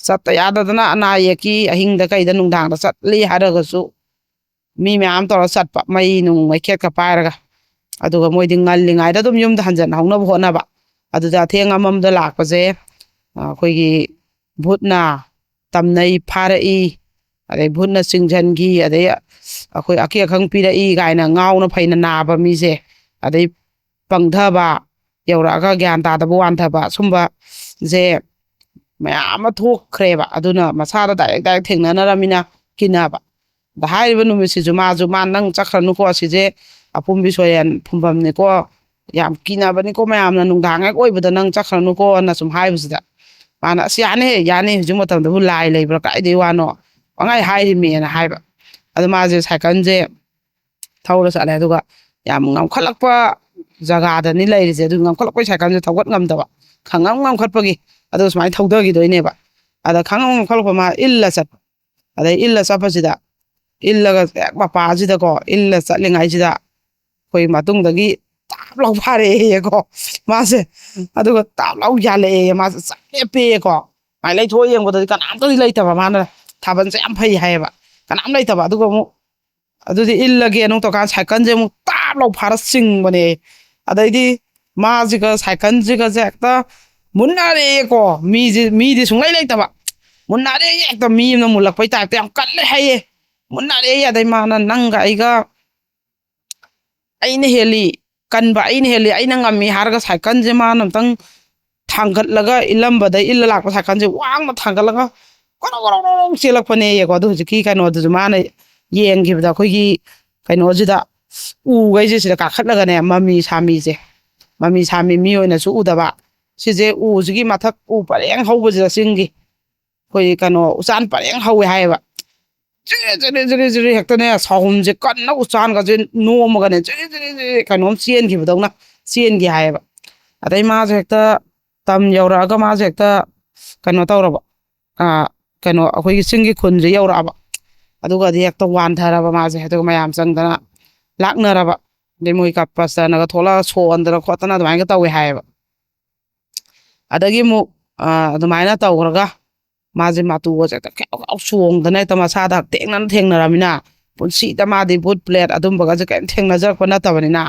ꯆꯠꯇ ꯌꯥꯗꯗꯅ ꯑꯅꯥ ꯑꯌꯦꯛꯀꯤ ꯑꯍꯤꯡꯗ ꯀꯩꯗ ꯅꯨꯡꯗꯥꯡꯗ ꯆꯠꯂꯤ ꯍꯥꯏꯔꯒꯁꯨ ꯃꯤ ꯃꯌꯥꯝ ꯇꯧꯔ ꯆꯠꯄ, ꯃꯩ ꯅꯨꯡ ꯃꯩꯈꯦꯠꯀ ꯄꯥꯏꯔꯒ꯫ ꯑꯗꯨꯒ ꯃꯣꯏꯗꯤ ꯉꯜꯂꯤꯉꯩꯗ ꯑꯗꯨꯝ ꯌꯨꯝꯗ ꯍꯟꯖꯟꯍꯧꯅꯕ ꯍꯣꯠꯅꯕ꯫ ꯑꯗꯨꯗ ꯑꯊꯦꯡ ꯑꯃꯝꯗ ꯂꯥꯛꯄꯁꯦ ꯑꯩꯈꯣꯏꯒꯤ ꯚꯨꯠꯅ ꯇꯝꯅꯩ ꯐꯥꯔꯛꯏ, ꯑꯗꯩ ꯚꯨꯠꯅ ꯆꯤꯡꯁꯤꯟꯈꯤ, ꯑꯗꯩ ꯑꯩꯈꯣꯏ ꯑꯀꯤ ꯑꯈꯪ ꯄꯤꯔꯛꯏ ꯀꯥꯏꯅ ꯉꯥꯎꯅ ꯐꯩꯅ ꯅꯥꯕ ꯃꯤꯁꯦ, ꯑꯗꯩ ꯄꯪꯊꯕ, ꯌꯧꯔꯛꯑꯒ ꯒ꯭ꯌꯥꯟ ꯇꯥꯗꯕ ꯋꯥꯟꯊꯕ, ꯁꯨꯝꯕꯁꯦ ꯃꯌꯥꯝ ꯑꯃ ꯊꯣꯛꯈ꯭ꯔꯦꯕ꯫ ꯑꯗꯨꯅ ꯃꯁꯥꯗ ꯗꯥꯏꯔꯦꯛ ꯗꯥꯏꯔꯦꯛ ꯊꯦꯡꯅꯅꯔꯃꯤꯅ ꯀꯤꯅꯕ꯫ ꯑꯗ ꯍꯥꯏꯔꯤꯕ ꯅꯨꯃꯤꯠꯁꯤꯁꯨ ꯃꯥꯁꯨ, "ꯃꯥ ꯅꯪ ꯆꯠꯈ꯭ꯔꯅꯨꯀꯣ, ꯑꯁꯤꯁꯦ ꯑꯄꯨꯝꯕꯤ ꯁꯣꯔꯦꯟ ꯐꯨꯝꯐꯝꯅꯤꯀꯣ, ꯌꯥꯝ ꯀꯤꯅꯕꯅꯤꯀꯣ ꯃꯌꯥꯝꯅ, ꯅꯨꯡꯗꯥꯡ ꯍꯦꯛ ꯑꯣꯏꯕꯗ ꯅꯪ ꯆꯠꯈ꯭ꯔꯅꯨꯀꯣꯅ" ꯁꯨꯝ ꯍꯥꯏꯕꯁꯤꯗ, ꯃꯥꯅ, "ꯑꯁ, ꯌꯥꯅꯤ, ꯌꯥꯅꯤ, ꯍꯧꯖꯤꯛ ꯃꯇꯝꯗꯕꯨ ꯂꯥꯏ ꯂꯩꯕ꯭ꯔꯥ, ꯀꯥꯏꯗꯩ ꯋꯥꯅꯣ, ꯄꯪꯍꯥꯏ ꯍꯥꯏꯔꯤꯃꯦꯅ" ꯍꯥꯏꯕ꯫ ꯑꯗ ꯃꯥꯁꯦ ꯁꯥꯏꯀꯜꯁꯦ ꯊꯧꯔ ꯆꯠꯂꯦ꯫ ꯑꯗꯨꯒ ꯌꯥꯝ ꯉꯝꯈꯠꯂꯛꯄ ꯖꯒꯥꯗꯅꯤ ꯂꯩꯔꯤꯁꯦ, ꯑꯗꯨ ꯉꯝꯈꯠꯂꯛꯄꯩ ꯁꯥꯏꯀꯜꯁꯦ ꯊꯧꯒꯠ ꯉꯝꯗꯕ, ꯈꯪꯉꯝ ꯉꯝꯈꯠꯄꯒꯤ꯫ ꯑꯗꯨ ꯁꯨꯃꯥꯏꯅ ꯊꯧꯗꯈꯤꯗꯣꯏꯅꯦꯕ꯫ ꯑꯗ ꯈꯪꯉꯝ ꯉꯝꯈꯠꯂꯛꯄ ꯃꯥ ꯏꯜꯂ ꯆꯠꯄ꯫ ꯑꯗꯩ ꯏꯜꯂ ꯆꯠꯄꯁꯤꯗ, ꯏꯜꯂꯒ ꯍꯦꯛ ꯃꯄꯥꯁꯤꯗꯀꯣ, ꯏꯜꯂ ꯆꯠꯂꯤꯉꯩꯁꯤꯗ ꯑꯩꯈꯣꯏ ꯃꯇꯨꯡꯗꯒꯤ ꯇꯥꯞ ꯂꯥꯎ ꯐꯥꯔꯛꯑꯦꯌꯦꯀꯣ ꯃꯥꯁꯦ꯫ ꯑꯗꯨꯒ ꯇꯥꯞ ꯂꯥꯎ ꯌꯥꯜꯂꯛꯑꯦꯌꯦ꯫ ꯃꯥꯁꯦ ꯆꯞ ꯂꯦꯞꯄꯦꯌꯦꯀꯣ꯫ ꯃꯥꯏ ꯂꯩꯊꯣꯛꯑ ꯌꯦꯡꯕꯗꯗꯤ ꯀꯅꯥꯝꯇꯗꯤ ꯂꯩꯇꯕ꯫ ꯃꯥꯅ ꯊꯥꯕꯜꯁꯦ ꯌꯥꯝ ꯐꯩ ꯍꯥꯏꯌꯦꯕ꯫ ꯀꯅꯥꯝ ꯂꯩꯇꯕ꯫ ꯑꯗꯨꯒ ꯑꯃꯨꯛ ꯑꯗꯨꯗꯤ ꯏꯜꯂꯒꯦ ꯑꯃꯨꯛ ꯇꯧꯀꯥꯟꯗ ꯁꯥꯏꯀꯜꯁꯦ ꯑꯃꯨꯛ ꯇꯥꯞ ꯂꯥꯎ ꯐꯥꯔ ꯆꯤꯡꯕꯅꯦ꯫ ꯑꯗꯩꯗꯤ ꯃꯥꯁꯤꯒ ꯁꯥꯏꯀꯜꯁꯤꯒꯁꯦ ꯍꯦꯛꯇ ꯃꯨꯟꯅꯔꯦꯀꯣ꯫ ꯃꯤꯁꯦ, ꯃꯤꯗꯤ ꯁꯨꯡꯂꯩ ꯂꯩꯇꯕ꯫ ꯃꯨꯟꯅꯔꯦ, ꯍꯦꯛꯇ ꯃꯤ ꯑꯃꯅ ꯃꯨꯜꯂꯛꯄꯩ ꯇꯥꯏꯞꯇ ꯌꯥꯝ ꯀꯜꯂꯦ ꯍꯥꯏꯌꯦ꯫ ꯃꯨꯟꯅꯔꯦ꯫ ꯑꯗꯩ ꯃꯥꯅ, "ꯅꯪꯒ ꯑꯩꯒ, ꯑꯩꯅ ꯍꯦꯜꯂꯤ ꯀꯟꯕ, ꯑꯩꯅ ꯍꯦꯜꯂꯤ, ꯑꯩꯅ ꯉꯝꯃꯤ" ꯍꯥꯏꯔꯒ ꯁꯥꯏꯀꯜꯁꯦ ꯃꯥꯅ ꯑꯝꯇꯪ ꯊꯥꯡꯒꯠꯂꯒ ꯏꯜꯂꯝꯕꯗ, ꯏꯜꯂ ꯂꯥꯛꯄ ꯁꯥꯏꯀꯜꯁꯦ ꯋꯥꯡꯅ ꯊꯥꯡꯒꯠꯂꯒ ꯒꯣꯔꯣ ꯒꯣꯔꯣ ꯒꯣꯔꯣ ꯆꯦꯜꯂꯛꯄꯅꯦꯌꯦꯀꯣ꯫ ꯑꯗꯨ ꯍꯧꯖꯤꯛꯀꯤ ꯀꯩꯅꯣꯗꯨꯁꯨ ꯃꯥꯅ ꯌꯦꯡꯈꯤꯕꯗ, ꯑꯩꯈꯣꯏꯒꯤ ꯀꯩꯅꯣꯁꯤꯗ, ꯎꯈꯩꯁꯦ ꯁꯤꯗ ꯀꯥꯈꯠꯂꯒꯅꯦ, ꯃꯃꯤ ꯁꯥꯃꯤꯁꯦ, ꯃꯃꯤ ꯁꯥꯃꯤ ꯃꯤ ꯑꯣꯏꯅꯁꯨ ꯎꯗꯕ, ꯁꯤꯁꯦ ꯎꯁꯤꯒꯤ ꯃꯊꯛ, ꯎ ꯄꯔꯦꯡ ꯍꯧꯕꯁꯤꯗ, ꯆꯤꯡꯒꯤ ꯑꯩꯈꯣꯏ ꯀꯩꯅꯣ ꯎꯆꯥꯟ ꯄꯔꯦꯡ ꯍꯧꯋꯦ ꯍꯥꯏꯌꯦꯕ꯫ ꯖꯤꯔꯤ ꯖꯤꯔꯤ ꯖꯤꯔꯤ ꯖꯤꯔꯤ ꯍꯦꯛꯇꯅꯦ, ꯁꯥꯍꯨꯝꯁꯦ ꯀꯟꯅ ꯎꯆꯥꯟꯒꯁꯦ ꯅꯣꯝꯃꯒꯅꯦ, ꯖꯤꯔꯤ ꯖꯤꯔꯤ ꯖꯤꯔꯤ ꯀꯩꯅꯣꯝ ꯆꯦꯟꯈꯤꯕꯗꯧꯅ ꯆꯦꯟꯈꯤ ꯍꯥꯏꯌꯦꯕ꯫ ꯑꯗꯩ ꯃꯥꯁꯦ ꯍꯦꯛꯇ ꯇꯝ ꯌꯧꯔꯛꯑꯒ ꯃꯥꯁꯦ ꯍꯦꯛꯇ ꯀꯩꯅꯣ ꯇꯧꯔꯕ, ꯑꯥ, ꯀꯩꯅꯣ, ꯑꯩꯈꯣꯏꯒꯤ ꯆꯤꯡꯒꯤ ꯈꯨꯟꯁꯦ ꯌꯧꯔꯛꯑꯕ꯫ ꯑꯗꯨꯒꯗꯤ ꯍꯦꯛꯇ ꯋꯥꯟꯊꯔꯕ ꯃꯥꯁꯦ꯫ ꯑꯗꯨꯒ ꯃꯌꯥꯝ ꯆꯪꯗꯅ ꯂꯥꯛꯅꯔꯕ꯫ ꯑꯗꯩ ꯃꯣꯏ ꯀꯄꯁꯇꯅꯒ ꯊꯣꯛꯂꯛꯑꯒ ꯁꯣꯟꯗꯅ ꯈꯣꯠꯇꯅ ꯑꯗꯨꯃꯥꯏꯅꯒ ꯇꯧꯋꯦ ꯍꯥꯏꯌꯦꯕ꯫ ꯑꯗꯒꯤ ꯑꯃꯨꯛ, ꯑꯥ, ꯑꯗꯨꯃꯥꯏꯅ ꯇꯧꯈ꯭ꯔꯒ ꯃꯥꯁꯦ ꯃꯇꯨꯒꯁꯦ ꯍꯦꯛꯇ ꯈ꯭ꯌꯥꯎ ꯈ꯭ꯌꯥꯎ ꯆꯣꯡꯗꯅ ꯍꯦꯛꯇ ꯃꯁꯥꯗ ꯍꯛꯊꯦꯡꯅꯅ ꯊꯦꯡꯅꯔꯃꯤꯅ, ꯄꯨꯟꯁꯤꯗ ꯃꯥꯗꯤ ꯚꯨꯠ ꯄ꯭ꯂꯦꯠ ꯑꯗꯨꯝꯕꯒꯁꯦ ꯀꯔꯤꯝ ꯊꯦꯡꯅꯖꯔꯛꯄ ꯅꯠꯇꯕꯅꯤꯅ꯫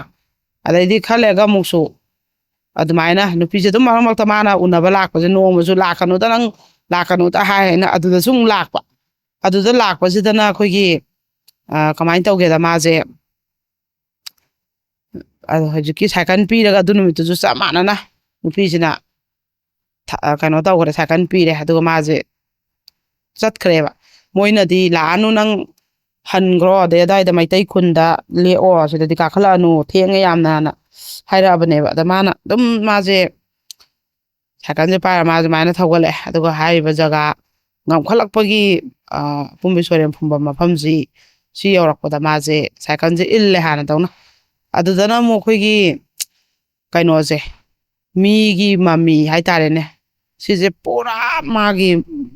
ꯑꯗꯩꯗꯤ ꯈꯔ ꯂꯩꯔꯒ ꯑꯃꯨꯛꯁꯨ ꯑꯗꯨꯃꯥꯏꯅ ꯅꯨꯄꯤꯁꯦ ꯑꯗꯨꯝ ꯃꯔꯛ ꯃꯔꯛꯇ ꯃꯥꯅ ꯎꯅꯕ ꯂꯥꯛꯄꯁꯦ, ꯅꯣꯡꯃꯁꯨ "ꯂꯥꯛꯀꯅꯨꯗ ꯅꯪ, ꯂꯥꯛꯀꯅꯨꯗ" ꯍꯥꯏ ꯍꯥꯏꯅ ꯑꯗꯨꯗꯁꯨ ꯑꯃꯨꯛ ꯂꯥꯛꯄ꯫ ꯑꯗꯨꯗ ꯂꯥꯛꯄꯁꯤꯗꯅ ꯑꯩꯈꯣꯏꯒꯤ, ꯑ, ꯀꯃꯥꯏꯅ ꯇꯧꯒꯦꯗ, ꯃꯥꯁꯦ, ꯑ, ꯍꯧꯖꯤꯛꯀꯤ ꯁꯥꯏꯀꯜ ꯄꯤꯔꯒ ꯑꯗꯨ ꯅꯨꯃꯤꯠꯇꯨꯁꯨ ꯆꯞ ꯃꯥꯟꯅꯅ ꯅꯨꯄꯤꯁꯤꯅ ꯊ-, ꯑ, ꯀꯩꯅꯣ ꯇꯧꯈ꯭ꯔꯦ, ꯁꯥꯏꯀꯜ ꯄꯤꯔꯦ꯫ ꯑꯗꯨꯒ ꯃꯥꯁꯦ ꯆꯠꯈ꯭ꯔꯦꯕ꯫ ꯃꯣꯏꯅꯗꯤ "ꯂꯥꯛꯑꯅꯨ ꯅꯪ, ꯍꯟꯈ꯭ꯔꯣ, ꯑꯗꯩ ꯑꯗꯥꯏꯗ ꯃꯩꯇꯩ ꯈꯨꯟꯗ ꯂꯦꯛꯑꯣ, ꯁꯤꯗꯗꯤ ꯀꯥꯈꯠꯂꯛꯑꯅꯨ, ꯊꯦꯡꯉꯦ ꯌꯥꯝꯅꯅ" ꯍꯥꯏꯔꯛꯑꯕꯅꯦꯕ꯫ ꯑꯗ ꯃꯥꯅ ꯑꯗꯨꯝ, ꯃꯥꯁꯦ ꯁꯥꯏꯀꯜꯁꯦ ꯄꯥꯏꯔ ꯃꯥ ꯑꯗꯨꯃꯥꯏꯅ ꯊꯧꯒꯠꯂꯛꯑꯦ꯫ ꯑꯗꯨꯒ ꯍꯥꯏꯔꯤꯕ ꯖꯒꯥ ꯉꯝꯈꯠꯂꯛꯄꯒꯤ, ꯑ, ꯑꯄꯨꯝꯕꯤ ꯁꯣꯏꯔꯦꯝ ꯐꯨꯝꯕ ꯃꯐꯝꯁꯤ, ꯁꯤ ꯌꯧꯔꯛꯄꯗ ꯃꯥꯁꯦ ꯁꯥꯏꯀꯜꯁꯦ ꯏꯜꯂꯦ ꯍꯥꯟꯅ ꯇꯧꯅ꯫ ꯑꯗꯨꯗꯅ ꯑꯃꯨꯛ ꯑꯩꯈꯣꯏꯒꯤ ꯀꯩꯅꯣꯁꯦ, ꯃꯤꯒꯤ ꯃꯃꯤ ꯍꯥꯏꯇꯥꯔꯦꯅꯦ, ꯁꯤꯁꯦ ꯄꯨꯔꯥ ꯃꯥꯒꯤ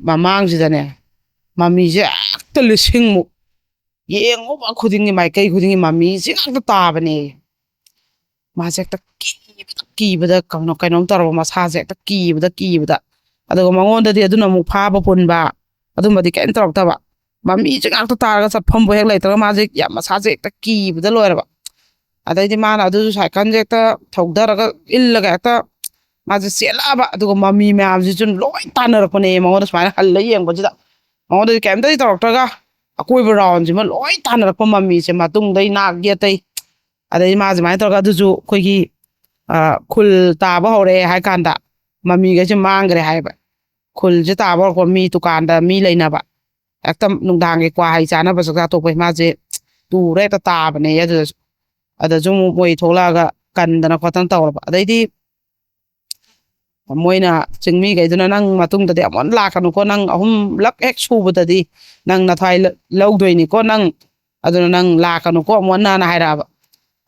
ꯃꯃꯥꯡꯁꯤꯗꯅꯦ ꯃꯃꯤꯁꯦ ꯍꯦꯛꯇ ꯂꯤꯁꯤꯡꯃꯨꯛ, ꯌꯦꯡꯉꯨꯕ ꯈꯨꯗꯤꯡꯒꯤ, ꯃꯥꯏꯀꯩ ꯈꯨꯗꯤꯡꯒꯤ ꯃꯃꯤꯁꯦ ꯉꯥꯛꯇ ꯇꯥꯕꯅꯦ꯫ ꯃꯥꯁꯦ ꯍꯦꯛꯇ ꯀꯤꯕꯗ, ꯀꯤꯕꯗ ꯀꯩꯅꯣ, ꯀꯩꯅꯣꯝ ꯇꯧꯔꯕ, ꯃꯁꯥꯁꯦ ꯍꯦꯛꯇ ꯀꯤꯕꯗ, ꯀꯤꯕꯗ꯫ ꯑꯗꯨꯒ ꯃꯉꯣꯟꯗꯗꯤ ꯑꯗꯨꯅ ꯑꯃꯨꯛ ꯐꯥꯕ ꯄꯨꯟꯕ, ꯑꯗꯨꯝꯕꯗꯤ ꯀꯩꯝ ꯇꯧꯔꯛꯇꯕ꯫ ꯃꯃꯤꯁꯦ ꯉꯥꯛꯇ ꯇꯥꯔꯒ ꯆꯠꯐꯝꯕꯨ ꯍꯦꯛ ꯂꯩꯇ꯭ꯔꯒ ꯃꯥꯁꯦ ꯌꯥꯝ, ꯃꯁꯥꯁꯦ ꯍꯦꯛꯇ ꯀꯤꯕꯗ ꯂꯣꯏꯔꯕ꯫ ꯑꯗꯩꯗꯤ ꯃꯥꯅ ꯑꯗꯨꯁꯨ ꯁꯥꯏꯀꯜꯁꯦ ꯍꯦꯛꯇ ꯊꯧꯗꯔꯒ ꯏꯜꯂꯒ ꯍꯦꯛꯇ ꯃꯥꯁꯦ ꯆꯦꯜꯂꯛꯑꯕ꯫ ꯑꯗꯨꯒ ꯃꯃꯤ ꯃꯌꯥꯝꯁꯤꯁꯨ ꯂꯣꯏ ꯇꯥꯟꯅꯔꯛꯄꯅꯦ ꯃꯉꯣꯟꯗ, ꯁꯨꯃꯥꯏꯅ ꯍꯜꯂ ꯌꯦꯡꯕꯁꯤꯗ꯫ ꯃꯉꯣꯟꯗꯗꯤ ꯀꯩꯝꯇꯗꯤ ꯇꯧꯔꯛꯇ꯭ꯔꯒ ꯑꯀꯣꯏꯕ ꯔꯥꯎꯟꯁꯤꯃ ꯂꯣꯏ ꯇꯥꯟꯅꯔꯛꯄ, ꯃꯃꯤꯁꯦ ꯃꯇꯨꯡꯗꯩ ꯅꯥꯛ ꯌꯦꯠꯇꯩ꯫ ꯑꯗꯩ ꯃꯥ ꯁꯨꯃꯥꯏꯅ ꯇꯧꯔꯒ ꯑꯗꯨꯁꯨ ꯑꯩꯈꯣꯏꯒꯤ, ꯑ, ꯈꯨꯜ ꯇꯥꯕ ꯍꯧꯔꯛꯑꯦ ꯍꯥꯏ ꯀꯥꯟꯗ ꯃꯃꯤꯈꯩꯁꯦ ꯃꯥꯡꯈ꯭ꯔꯦ ꯍꯥꯏꯕ꯫ ꯈꯨꯜꯁꯦ ꯇꯥꯕ ꯍꯧꯔꯛꯄ, ꯃꯤ ꯗꯨꯀꯥꯟꯗ ꯃꯤ ꯂꯩꯅꯕ, ꯍꯦꯛꯇ ꯅꯨꯡꯗꯥꯡꯒꯤ ꯀ꯭ꯋꯥ ꯍꯩ ꯆꯥꯅꯕ ꯆꯥꯛꯆꯥ ꯇꯣꯛꯄꯩ ꯃꯥꯁꯦ ꯇꯨꯔ ꯍꯦꯛꯇ ꯇꯥꯕꯅꯦ꯫ ꯑꯗꯨꯗꯁꯨ, ꯑꯗꯁꯨ ꯑꯃꯨꯛ ꯃꯣꯏ ꯊꯣꯛꯂꯛꯑꯒ ꯀꯟꯗꯅ ꯈꯣꯠꯇꯅ ꯇꯧꯔꯕ꯫ ꯑꯗꯩꯗꯤ ꯃꯣꯏꯅ, ꯆꯤꯡꯃꯤꯈꯩꯗꯨꯅ "ꯅꯪ ꯃꯇꯨꯡꯗꯗꯤ ꯑꯃꯨꯛ ꯍꯟꯅ ꯂꯥꯛꯀꯅꯨꯀꯣ, ꯅꯪ ꯑꯍꯨꯝꯂꯛ ꯍꯦꯛ ꯁꯨꯕꯗꯗꯤ ꯅꯪ ꯅꯊ꯭ꯋꯥꯏ ꯂ-, ꯂꯧꯗꯣꯏꯅꯤꯀꯣ ꯅꯪ, ꯑꯗꯨꯅ ꯅꯪ ꯂꯥꯛꯀꯅꯨꯀꯣ ꯑꯃꯨꯛ ꯍꯟꯅ" ꯍꯥꯏꯔꯛꯑꯕ꯫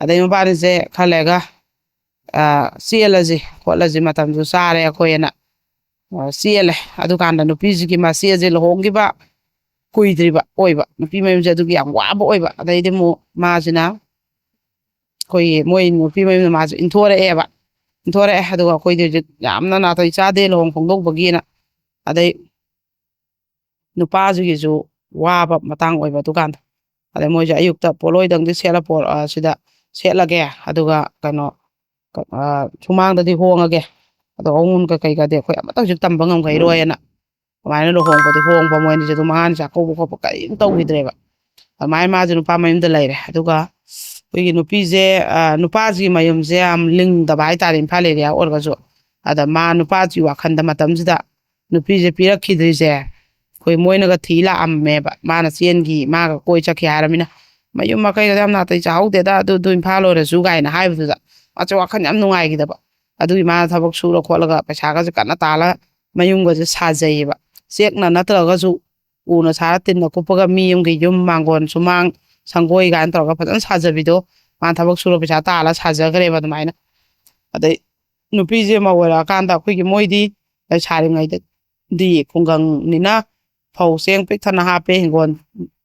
ꯑꯗꯩ ꯃꯕꯥꯅꯤꯁꯦ ꯈꯔ ꯂꯩꯔꯒ, "ꯑ, ꯆꯦꯜꯂꯁꯤ ꯈꯣꯠꯂꯁꯤ, ꯃꯇꯝꯁꯨ ꯆꯥꯔꯦ ꯑꯩꯈꯣꯏꯅ", ꯑ, ꯆꯦꯜꯂꯦ꯫ ꯑꯗꯨꯀꯥꯟꯗ ꯅꯨꯄꯤꯁꯤꯒꯤ ꯃꯆꯦꯁꯦ ꯂꯨꯍꯣꯡꯈꯤꯕ ꯀꯨꯏꯗ꯭ꯔꯤꯕ ꯑꯣꯏꯕ, ꯅꯨꯄꯤ ꯃꯌꯨꯝꯁꯦ ꯑꯗꯨꯒꯤ ꯌꯥꯝ ꯋꯥꯕ ꯑꯣꯏꯕ꯫ ꯑꯗꯩꯗꯤ ꯑꯃꯨꯛ ꯃꯥꯁꯤꯅ ꯑꯩꯈꯣꯏꯒꯤ ꯃꯣꯏ ꯅꯨꯄꯤ ꯃꯌꯨꯝꯗ ꯃꯥꯁꯦ ꯏꯟꯊꯣꯔꯛꯑꯦꯕ꯫ ꯏꯟꯊꯣꯔꯛꯑꯦ꯫ ꯑꯗꯨꯒ ꯑꯩꯈꯣꯏꯗꯤ ꯍꯧꯖꯤꯛ ꯌꯥꯝꯅ ꯅꯥꯇꯩ ꯆꯥꯗꯦ ꯂꯨꯍꯣꯡ ꯈꯣꯡꯗꯣꯡꯕꯒꯤꯅ꯫ ꯑꯗꯩ ꯅꯨꯄꯥꯁꯤꯒꯤꯁꯨ ꯋꯥꯕ ꯃꯇꯥꯡ ꯑꯣꯏꯕ ꯗꯨꯀꯥꯟꯗ꯫ ꯑꯗꯩ ꯃꯣꯏꯁꯦ ꯑꯌꯨꯛꯇ ꯄꯣꯠꯂꯣꯏꯗꯪꯗꯤ ꯁꯦꯠꯂ ꯄꯣꯔꯛꯑ ꯁꯤꯗ ꯁꯦꯠꯂꯒꯦ, ꯑꯗꯨꯒ ꯀꯩꯅꯣ, ꯁꯨꯃꯥꯡꯗꯗꯤ ꯍꯣꯡꯉꯒꯦ, ꯑꯗꯣ ꯑꯋꯨꯟ ꯀꯩꯀꯩꯒꯗꯤ ꯑꯩꯈꯣꯏ ꯑꯃꯠꯇ ꯍꯧꯖꯤꯛ ꯇꯝꯕ ꯉꯝꯈꯩꯔꯣꯏꯅ ꯑꯗꯨꯃꯥꯏꯅ ꯂꯨꯍꯣꯡꯕꯗꯤ ꯍꯣꯡꯕ, ꯃꯣꯏ ꯑꯅꯤꯁꯦ ꯑꯗꯨꯝ ꯑꯉꯥꯡ ꯆꯥꯛꯀꯧꯕ ꯈꯣꯠꯄ ꯀꯔꯤꯝ ꯇꯧꯈꯤꯗ꯭ꯔꯦꯕ꯫ ꯑꯗꯨꯃꯥꯏꯅ ꯃꯥꯁꯦ ꯅꯨꯄꯥ ꯃꯌꯨꯝꯗ ꯂꯩꯔꯦ꯫ ꯑꯗꯨꯒ ꯑꯩꯈꯣꯏꯒꯤ ꯅꯨꯄꯤꯁꯦ, ꯅꯨꯄꯥꯁꯤꯒꯤ ꯃꯌꯨꯝꯁꯦ ꯌꯥꯝ ꯂꯤꯡꯗꯕ ꯍꯥꯏꯇꯥꯔꯦ, ꯏꯝꯐꯥꯜ ꯑꯦꯔꯤꯌꯥ ꯑꯣꯏꯔꯒꯁꯨ꯫ ꯑꯗ ꯃꯥ ꯅꯨꯄꯥꯁꯤꯒꯤ ꯋꯥꯈꯜꯗ ꯃꯇꯝꯁꯤꯗ ꯅꯨꯄꯤꯁꯦ ꯄꯤꯔꯛꯈꯤꯗ꯭ꯔꯤꯁꯦ ꯑꯩꯈꯣꯏ ꯃꯣꯏꯅꯒ ꯊꯤ ꯂꯥꯛꯑꯝꯃꯦꯕ꯫ ꯃꯥꯅ ꯆꯦꯟꯈꯤ, ꯃꯥꯒ ꯀꯣꯏ ꯆꯠꯈꯤ ꯍꯥꯏꯔꯃꯤꯅ, "ꯃꯌꯨꯝ ꯃꯀꯩꯒꯗ ꯌꯥꯝ ꯅꯥꯇꯩ ꯆꯥꯍꯧꯗꯦꯗ, ꯑꯗꯨ ꯑꯗꯨ ꯏꯝꯐꯥꯜ ꯑꯣꯏꯔꯁꯨ" ꯀꯥꯏꯅ ꯍꯥꯏꯕꯗꯨꯗ ꯃꯥꯁꯦ ꯋꯥꯈꯜ ꯌꯥꯝ ꯅꯨꯡꯉꯥꯏꯈꯤꯗꯕ꯫ ꯑꯗꯨꯒꯤ ꯃꯥꯅ ꯊꯕꯛ ꯁꯨꯔ ꯈꯣꯠꯂꯒ ꯄꯩꯁꯥꯒꯁꯦ ꯀꯟꯅ ꯇꯥꯜꯂ ꯃꯌꯨꯝꯒꯁꯦ ꯁꯥꯖꯩꯌꯦꯕ꯫ ꯆꯦꯛꯅ ꯅꯠꯇ꯭ꯔꯒꯁꯨ ꯎꯅ ꯁꯥꯔ ꯇꯤꯟꯅ ꯀꯨꯞꯄꯒ ꯃꯤ ꯑꯃꯒꯤ ꯌꯨꯝ, ꯃꯥꯡꯒꯣꯟ, ꯁꯨꯃꯥꯡ, ꯁꯪꯒꯣꯏ ꯀꯥꯏꯅ ꯇꯧꯔꯒ ꯐꯖꯅ ꯁꯥꯖꯕꯤꯗꯣ, ꯃꯥꯅ ꯊꯕꯛ ꯁꯨꯔ ꯄꯩꯁꯥ ꯇꯥꯜꯂ ꯁꯥꯖꯈ꯭ꯔꯦꯕ ꯑꯗꯨꯃꯥꯏꯅ꯫ ꯑꯗꯩ ꯅꯨꯄꯤꯁꯦ ꯃꯧ ꯑꯣꯏꯔꯛꯑꯀꯥꯟꯗ ꯑꯩꯈꯣꯏꯒꯤ ꯃꯣꯏꯗꯤ ꯂꯩꯁꯥꯔꯤꯉꯩꯗꯗꯤ ꯈꯨꯡꯒꯪꯅꯤꯅ ꯐꯧ ꯆꯦꯡ ꯄꯤꯛ ꯊꯟꯅ ꯍꯥꯞꯄꯦ, ꯍꯤꯡꯒꯣꯜ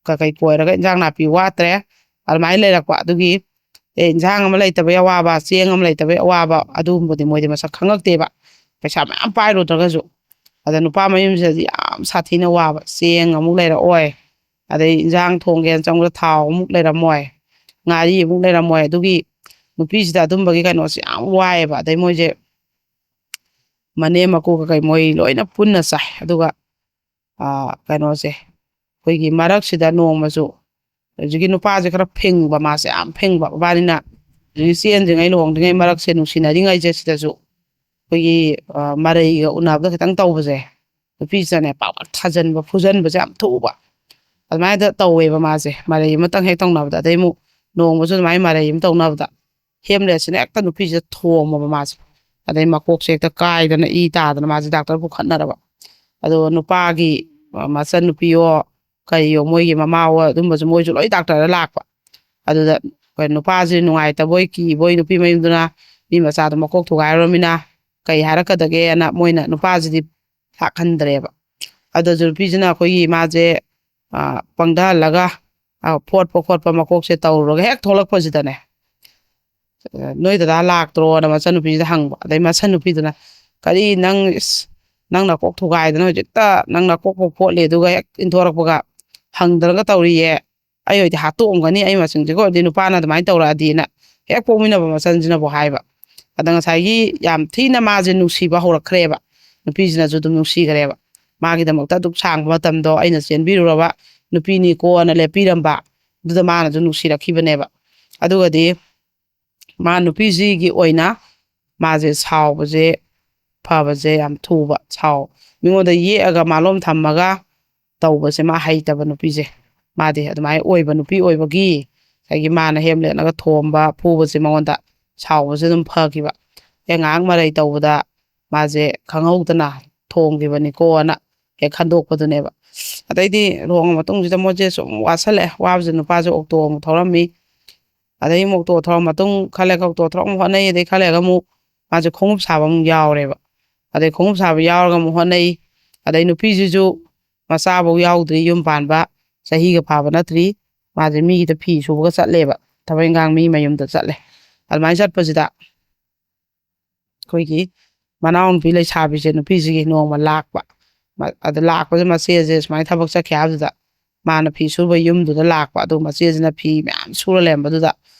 ꯀꯩꯀꯩ ꯀꯣꯏꯔꯒ ꯏꯟꯖꯥꯡ ꯅꯥꯄꯤ ꯋꯥꯠꯇ꯭ꯔꯦ꯫ ꯑꯗꯨꯃꯥꯏꯅ ꯂꯩꯔꯛꯄ ꯑꯗꯨꯒꯤ, ꯑꯦ, ꯏꯟꯖꯥꯡ ꯑꯃ ꯂꯩꯇꯕꯒꯤ ꯑꯋꯥꯕ, ꯆꯦꯡ ꯑꯃ ꯂꯩꯇꯕꯒꯤ ꯑꯋꯥꯕ, ꯑꯗꯨꯒꯨꯝꯕꯗꯤ ꯃꯣꯏꯗꯤ ꯃꯁꯛ ꯈꯪꯉꯛꯇꯦꯕ, ꯄꯩꯁꯥ ꯃꯌꯥꯝ ꯄꯥꯏꯔꯨꯗ꯭ꯔꯒꯁꯨ꯫ ꯑꯗ ꯅꯨꯄꯥ ꯃꯌꯨꯝꯁꯤꯗꯗꯤ ꯌꯥꯝ ꯁꯥꯊꯤꯅ ꯋꯥꯕ, ꯆꯦꯡ ꯑꯃꯨꯛ ꯂꯩꯔꯛꯑꯣꯏ, ꯑꯗꯩ ꯏꯟꯖꯥꯡ ꯊꯣꯡꯒꯦꯅ ꯆꯪꯕꯗ ꯊꯥꯎ ꯑꯃꯨꯛ ꯂꯩꯔꯝꯃꯣꯏ, ꯉꯥꯔꯤ ꯑꯃꯨꯛ ꯂꯩꯔꯝꯃꯣꯏ꯫ ꯑꯗꯨꯒꯤ ꯅꯨꯄꯤꯁꯤꯗ ꯑꯗꯨꯝꯕꯒꯤ ꯀꯩꯅꯣꯁꯦ ꯌꯥꯝ ꯋꯥꯏꯑꯦꯕ꯫ ꯑꯗꯩ ꯃꯣꯏꯁꯦ ꯃꯅꯦꯝ ꯃꯀꯨ ꯀꯩꯀꯩ ꯃꯣꯏ ꯂꯣꯏꯅ ꯄꯨꯟꯅ ꯆꯥꯏ꯫ ꯑꯗꯨꯒ, ꯑꯥ, ꯀꯩꯅꯣꯁꯦ, ꯑꯩꯈꯣꯏꯒꯤ ꯃꯔꯛꯁꯤꯗ ꯅꯣꯡꯃꯁꯨ ꯍꯧꯖꯤꯛꯀꯤ ꯅꯨꯄꯥꯁꯦ ꯈꯔ ꯐꯤꯡꯕ, ꯃꯥꯁꯦ ꯌꯥꯝ ꯐꯤꯡꯕ꯫ ꯃꯕꯥꯅꯤꯅ ꯍꯧꯖꯤꯛ ꯆꯦꯟꯗ꯭ꯔꯤꯉꯩ, ꯂꯨꯍꯣꯡꯗ꯭ꯔꯤꯉꯩ ꯃꯔꯛꯁꯦ, ꯅꯨꯡꯁꯤꯅꯔꯤꯉꯩꯁꯦ ꯁꯤꯗꯁꯨ ꯑꯩꯈꯣꯏꯒꯤ, ꯑ, ꯃꯔꯩꯒ ꯎꯅꯕꯗ ꯈꯤꯇꯪ ꯇꯧꯕꯁꯦ, ꯅꯨꯄꯤꯁꯤꯅꯅꯦ ꯄꯥꯛ ꯄꯥꯛ ꯊꯥꯖꯟꯕ, ꯐꯨꯖꯟꯕꯁꯦ ꯌꯥꯝ ꯊꯨꯕ꯫ ꯑꯗꯨꯃꯥꯏꯅ ꯇꯧꯋꯦꯕ ꯃꯥꯁꯦ꯫ ꯃꯔꯩ ꯑꯃꯇꯪ ꯍꯦꯛ ꯇꯧꯅꯕꯗ, ꯑꯗꯩ ꯑꯃꯨꯛ ꯅꯣꯡꯃꯁꯨ ꯑꯗꯨꯃꯥꯏꯅ ꯃꯔꯩ ꯑꯃ ꯇꯧꯅꯕꯗ, ꯍꯦꯝꯂꯦꯠꯁꯤꯅ ꯍꯦꯛꯇ ꯅꯨꯄꯤꯁꯤꯗ ꯊꯣꯝꯃꯕ ꯃꯥꯁꯦ꯫ ꯑꯗꯩ ꯃꯀꯣꯛꯁꯦ ꯍꯦꯛꯇ ꯀꯥꯏꯗꯅ, ꯏ ꯇꯥꯗꯅ ꯃꯥꯁꯦ ꯗꯥꯛꯇꯔ ꯄꯨꯈꯠꯅꯔꯕ꯫ ꯑꯗꯨꯒ ꯅꯨꯄꯥꯒꯤ, ꯑ, ꯃꯆꯟꯅꯨꯄꯤꯌꯣ, ꯀꯔꯤꯌꯣ, ꯃꯣꯏꯒꯤ ꯃꯃꯥꯍꯣ, ꯑꯗꯨꯝꯕꯁꯨ ꯃꯣꯏꯁꯨ ꯂꯣꯏ ꯗꯥꯛꯇꯔꯗ ꯂꯥꯛꯄ꯫ ꯑꯗꯨꯗ ꯑꯩꯈꯣꯏ ꯅꯨꯄꯥꯁꯤ ꯅꯨꯡꯉꯥꯏꯇꯕꯣꯏ ꯀꯤꯕꯣꯏ, ꯅꯨꯄꯤ ꯃꯌꯨꯝꯗꯨꯅ ꯃꯤ ꯃꯆꯥꯗꯣ ꯃꯀꯣꯛ ꯊꯨꯒꯥꯏꯔꯨꯔꯃꯤꯅ ꯀꯩ ꯍꯥꯏꯔꯛꯀꯗꯒꯦꯅ ꯃꯣꯏꯅ ꯅꯨꯄꯥꯁꯤꯗꯤ ꯂꯥꯛꯍꯟꯗ꯭ꯔꯦꯕ꯫ ꯑꯗꯨꯁꯨ ꯅꯨꯄꯤꯁꯤꯅ ꯑꯩꯈꯣꯏꯒꯤ ꯃꯥꯁꯦ, ꯑ, ꯄꯪꯊꯍꯜꯂꯒ, ꯑ, ꯐꯣꯠꯄ ꯈꯣꯠꯄ ꯃꯀꯣꯛꯁꯦ ꯇꯧꯔꯨꯔꯒ ꯍꯦꯛ ꯊꯣꯛꯂꯛꯄꯁꯤꯗꯅꯦ, "ꯅꯣꯏ ꯗꯗꯥ ꯂꯥꯛꯇ꯭ꯔꯣꯅ?" ꯃꯆꯟꯅꯨꯄꯤꯁꯤꯗ ꯍꯪꯕ꯫ ꯑꯗꯩ ꯃꯆꯟꯅꯨꯄꯤꯗꯨꯅ, "ꯀꯔꯤ ꯅꯪ, ꯏꯁ, ꯅꯪ ꯅꯀꯣꯛ ꯊꯨꯒꯥꯏꯗꯅ ꯍꯧꯖꯤꯛꯇ ꯅꯪ ꯅꯀꯣꯛ ꯐꯥꯎ ꯐꯣꯠꯂꯦ, ꯑꯗꯨꯒ ꯍꯦꯛ ꯏꯟꯊꯣꯔꯛꯄꯒ ꯍꯪꯗꯅꯒ ꯇꯧꯔꯤꯌꯦ꯫ ꯑꯩ ꯑꯣꯏꯗꯤ ꯍꯥꯠꯇꯣꯛꯑꯝꯒꯅꯤ, ꯑꯩ ꯃꯆꯤꯟꯁꯤꯒ ꯑꯣꯏꯔꯗꯤ ꯅꯨꯄꯥꯅ ꯑꯗꯨꯃꯥꯏꯅ ꯇꯧꯔꯛꯑꯗꯤꯅ" ꯍꯦꯛ ꯄꯣꯛꯃꯤꯟꯅꯕ ꯃꯆꯟꯁꯤꯅꯕꯨ ꯍꯥꯏꯕ꯫ ꯑꯗ ꯉꯁꯥꯏꯒꯤ ꯌꯥꯝ ꯊꯤꯅ ꯃꯥꯁꯦ ꯅꯨꯡꯁꯤꯕ ꯍꯧꯔꯛꯈ꯭ꯔꯦꯕ꯫ ꯅꯨꯄꯤꯁꯤꯅꯁꯨ ꯑꯗꯨꯝ ꯅꯨꯡꯁꯤꯈ꯭ꯔꯦꯕ꯫ ꯃꯥꯒꯤꯗꯃꯛꯇ ꯑꯗꯨꯛ ꯁꯥꯡꯕ ꯃꯇꯝꯗꯣ ꯑꯩꯅ ꯆꯦꯟꯕꯤꯔꯨꯔꯕ ꯅꯨꯄꯤꯅꯤꯀꯣꯅ ꯂꯦꯞꯄꯤꯔꯝꯕ, ꯑꯗꯨꯗ ꯃꯥꯅꯁꯨ ꯅꯨꯡꯁꯤꯔꯛꯈꯤꯕꯅꯦꯕ꯫ ꯑꯗꯨꯒꯗꯤ ꯃꯥ ꯅꯨꯄꯤꯁꯤꯒꯤ ꯑꯣꯏꯅ ꯃꯥꯁꯦ ꯁꯥꯎꯕꯁꯦ, ꯐꯕꯁꯦ ꯌꯥꯝ ꯊꯨꯕ ꯁꯥꯎ, ꯃꯤꯉꯣꯟꯗ ꯌꯦꯛꯑꯒ ꯃꯥꯂꯣꯝ ꯊꯝꯃꯒ ꯇꯧꯕꯁꯦ ꯃꯥ ꯍꯩꯇꯕ ꯅꯨꯄꯤꯁꯦ꯫ ꯃꯥꯗꯤ ꯑꯗꯨꯃꯥꯏꯅ ꯑꯣꯏꯕ ꯅꯨꯄꯤ ꯑꯣꯏꯕꯒꯤ ꯉꯁꯥꯏꯒꯤ ꯃꯥꯅ ꯍꯦꯝꯂꯦꯠꯅꯒ ꯊꯣꯝꯕ ꯐꯨꯕꯁꯦ ꯃꯉꯣꯟꯗ ꯁꯥꯎꯕꯁꯦ ꯑꯗꯨꯝ ꯐꯈꯤꯕ꯫ ꯑꯦ, ꯉꯥꯏꯍꯥꯛ ꯃꯔꯩ ꯇꯧꯕꯗ ꯃꯥꯁꯦ ꯈꯪꯍꯧꯗꯅ ꯊꯣꯝꯈꯤꯕꯅꯤꯀꯣꯅ ꯍꯦꯛ ꯈꯟꯗꯣꯛꯄꯗꯨꯅꯦꯕ꯫ ꯑꯗꯩꯗꯤ ꯂꯨꯍꯣꯡꯉ ꯃꯇꯨꯡꯁꯤꯗ ꯃꯣꯏꯁꯦ ꯁꯨꯝ ꯋꯥꯁꯜꯂꯛꯑꯦ꯫ ꯋꯥꯕꯁꯦ ꯅꯨꯄꯥꯁꯦ ꯑꯣꯛꯇꯣ ꯑꯃꯨꯛ ꯊꯧꯔꯝꯃꯤ꯫ ꯑꯗꯩ ꯑꯃꯨꯛ ꯑꯣꯛꯇꯣ ꯊꯧꯔ ꯃꯇꯨꯡ ꯈꯔ ꯂꯩꯔꯒ ꯑꯣꯛꯇꯣ ꯊꯧꯔ ꯑꯃꯨꯛ ꯍꯣꯠꯅꯩ꯫ ꯑꯗꯩ ꯈꯔ ꯂꯩꯔꯒ ꯑꯃꯨꯛ ꯃꯥꯁꯦ ꯈꯣꯡꯎꯞ ꯁꯥꯕ ꯑꯃꯨꯛ ꯌꯥꯎꯔꯦꯕ꯫ ꯑꯗꯩ ꯈꯣꯡꯎꯞ ꯁꯥꯕ ꯌꯥꯎꯔꯒ ꯑꯃꯨꯛ ꯍꯣꯠꯅꯩ꯫ ꯑꯗꯩ ꯅꯨꯄꯤꯁꯤꯁꯨ ꯃꯆꯥꯐꯧ ꯌꯥꯎꯗ꯭ꯔꯤ, ꯌꯨꯝ ꯄꯥꯟꯕ ꯆꯍꯤꯒ ꯐꯥꯕ ꯅꯠꯇ꯭ꯔꯤ꯫ ꯃꯥꯁꯦ ꯃꯤꯒꯤꯗ ꯐꯤ ꯁꯨꯕꯒ ꯆꯠꯂꯦꯕ, ꯊꯕꯛ ꯏꯟꯈꯥꯡ ꯃꯤ ꯃꯌꯨꯝꯗ ꯆꯠꯂꯦ꯫ ꯑꯗꯨꯃꯥꯏꯅ ꯆꯠꯄꯁꯤꯗ ꯑꯩꯈꯣꯏꯒꯤ ꯃꯅꯥꯎꯅꯨꯄꯤ ꯂꯩꯁꯥꯕꯤꯁꯦ, ꯅꯨꯄꯤꯁꯤꯒꯤ ꯅꯣꯡꯃ ꯂꯥꯛꯄ꯫ ꯃ-, ꯑꯗ ꯂꯥꯛꯄꯁꯦ ꯃꯆꯦꯁꯦ ꯁꯨꯃꯥꯏꯅ ꯊꯕꯛ ꯆꯠꯈꯤ ꯍꯥꯏꯕꯗꯨꯗ ꯃꯥꯅ ꯐꯤ ꯁꯨꯕ ꯌꯨꯝꯗꯨꯗ ꯂꯥꯛꯄ꯫ ꯑꯗꯨ ꯃꯆꯦꯁꯤꯅ ꯐꯤ ꯃꯌꯥꯝ ꯁꯨꯔ ꯂꯩꯔꯝꯕꯗꯨꯗ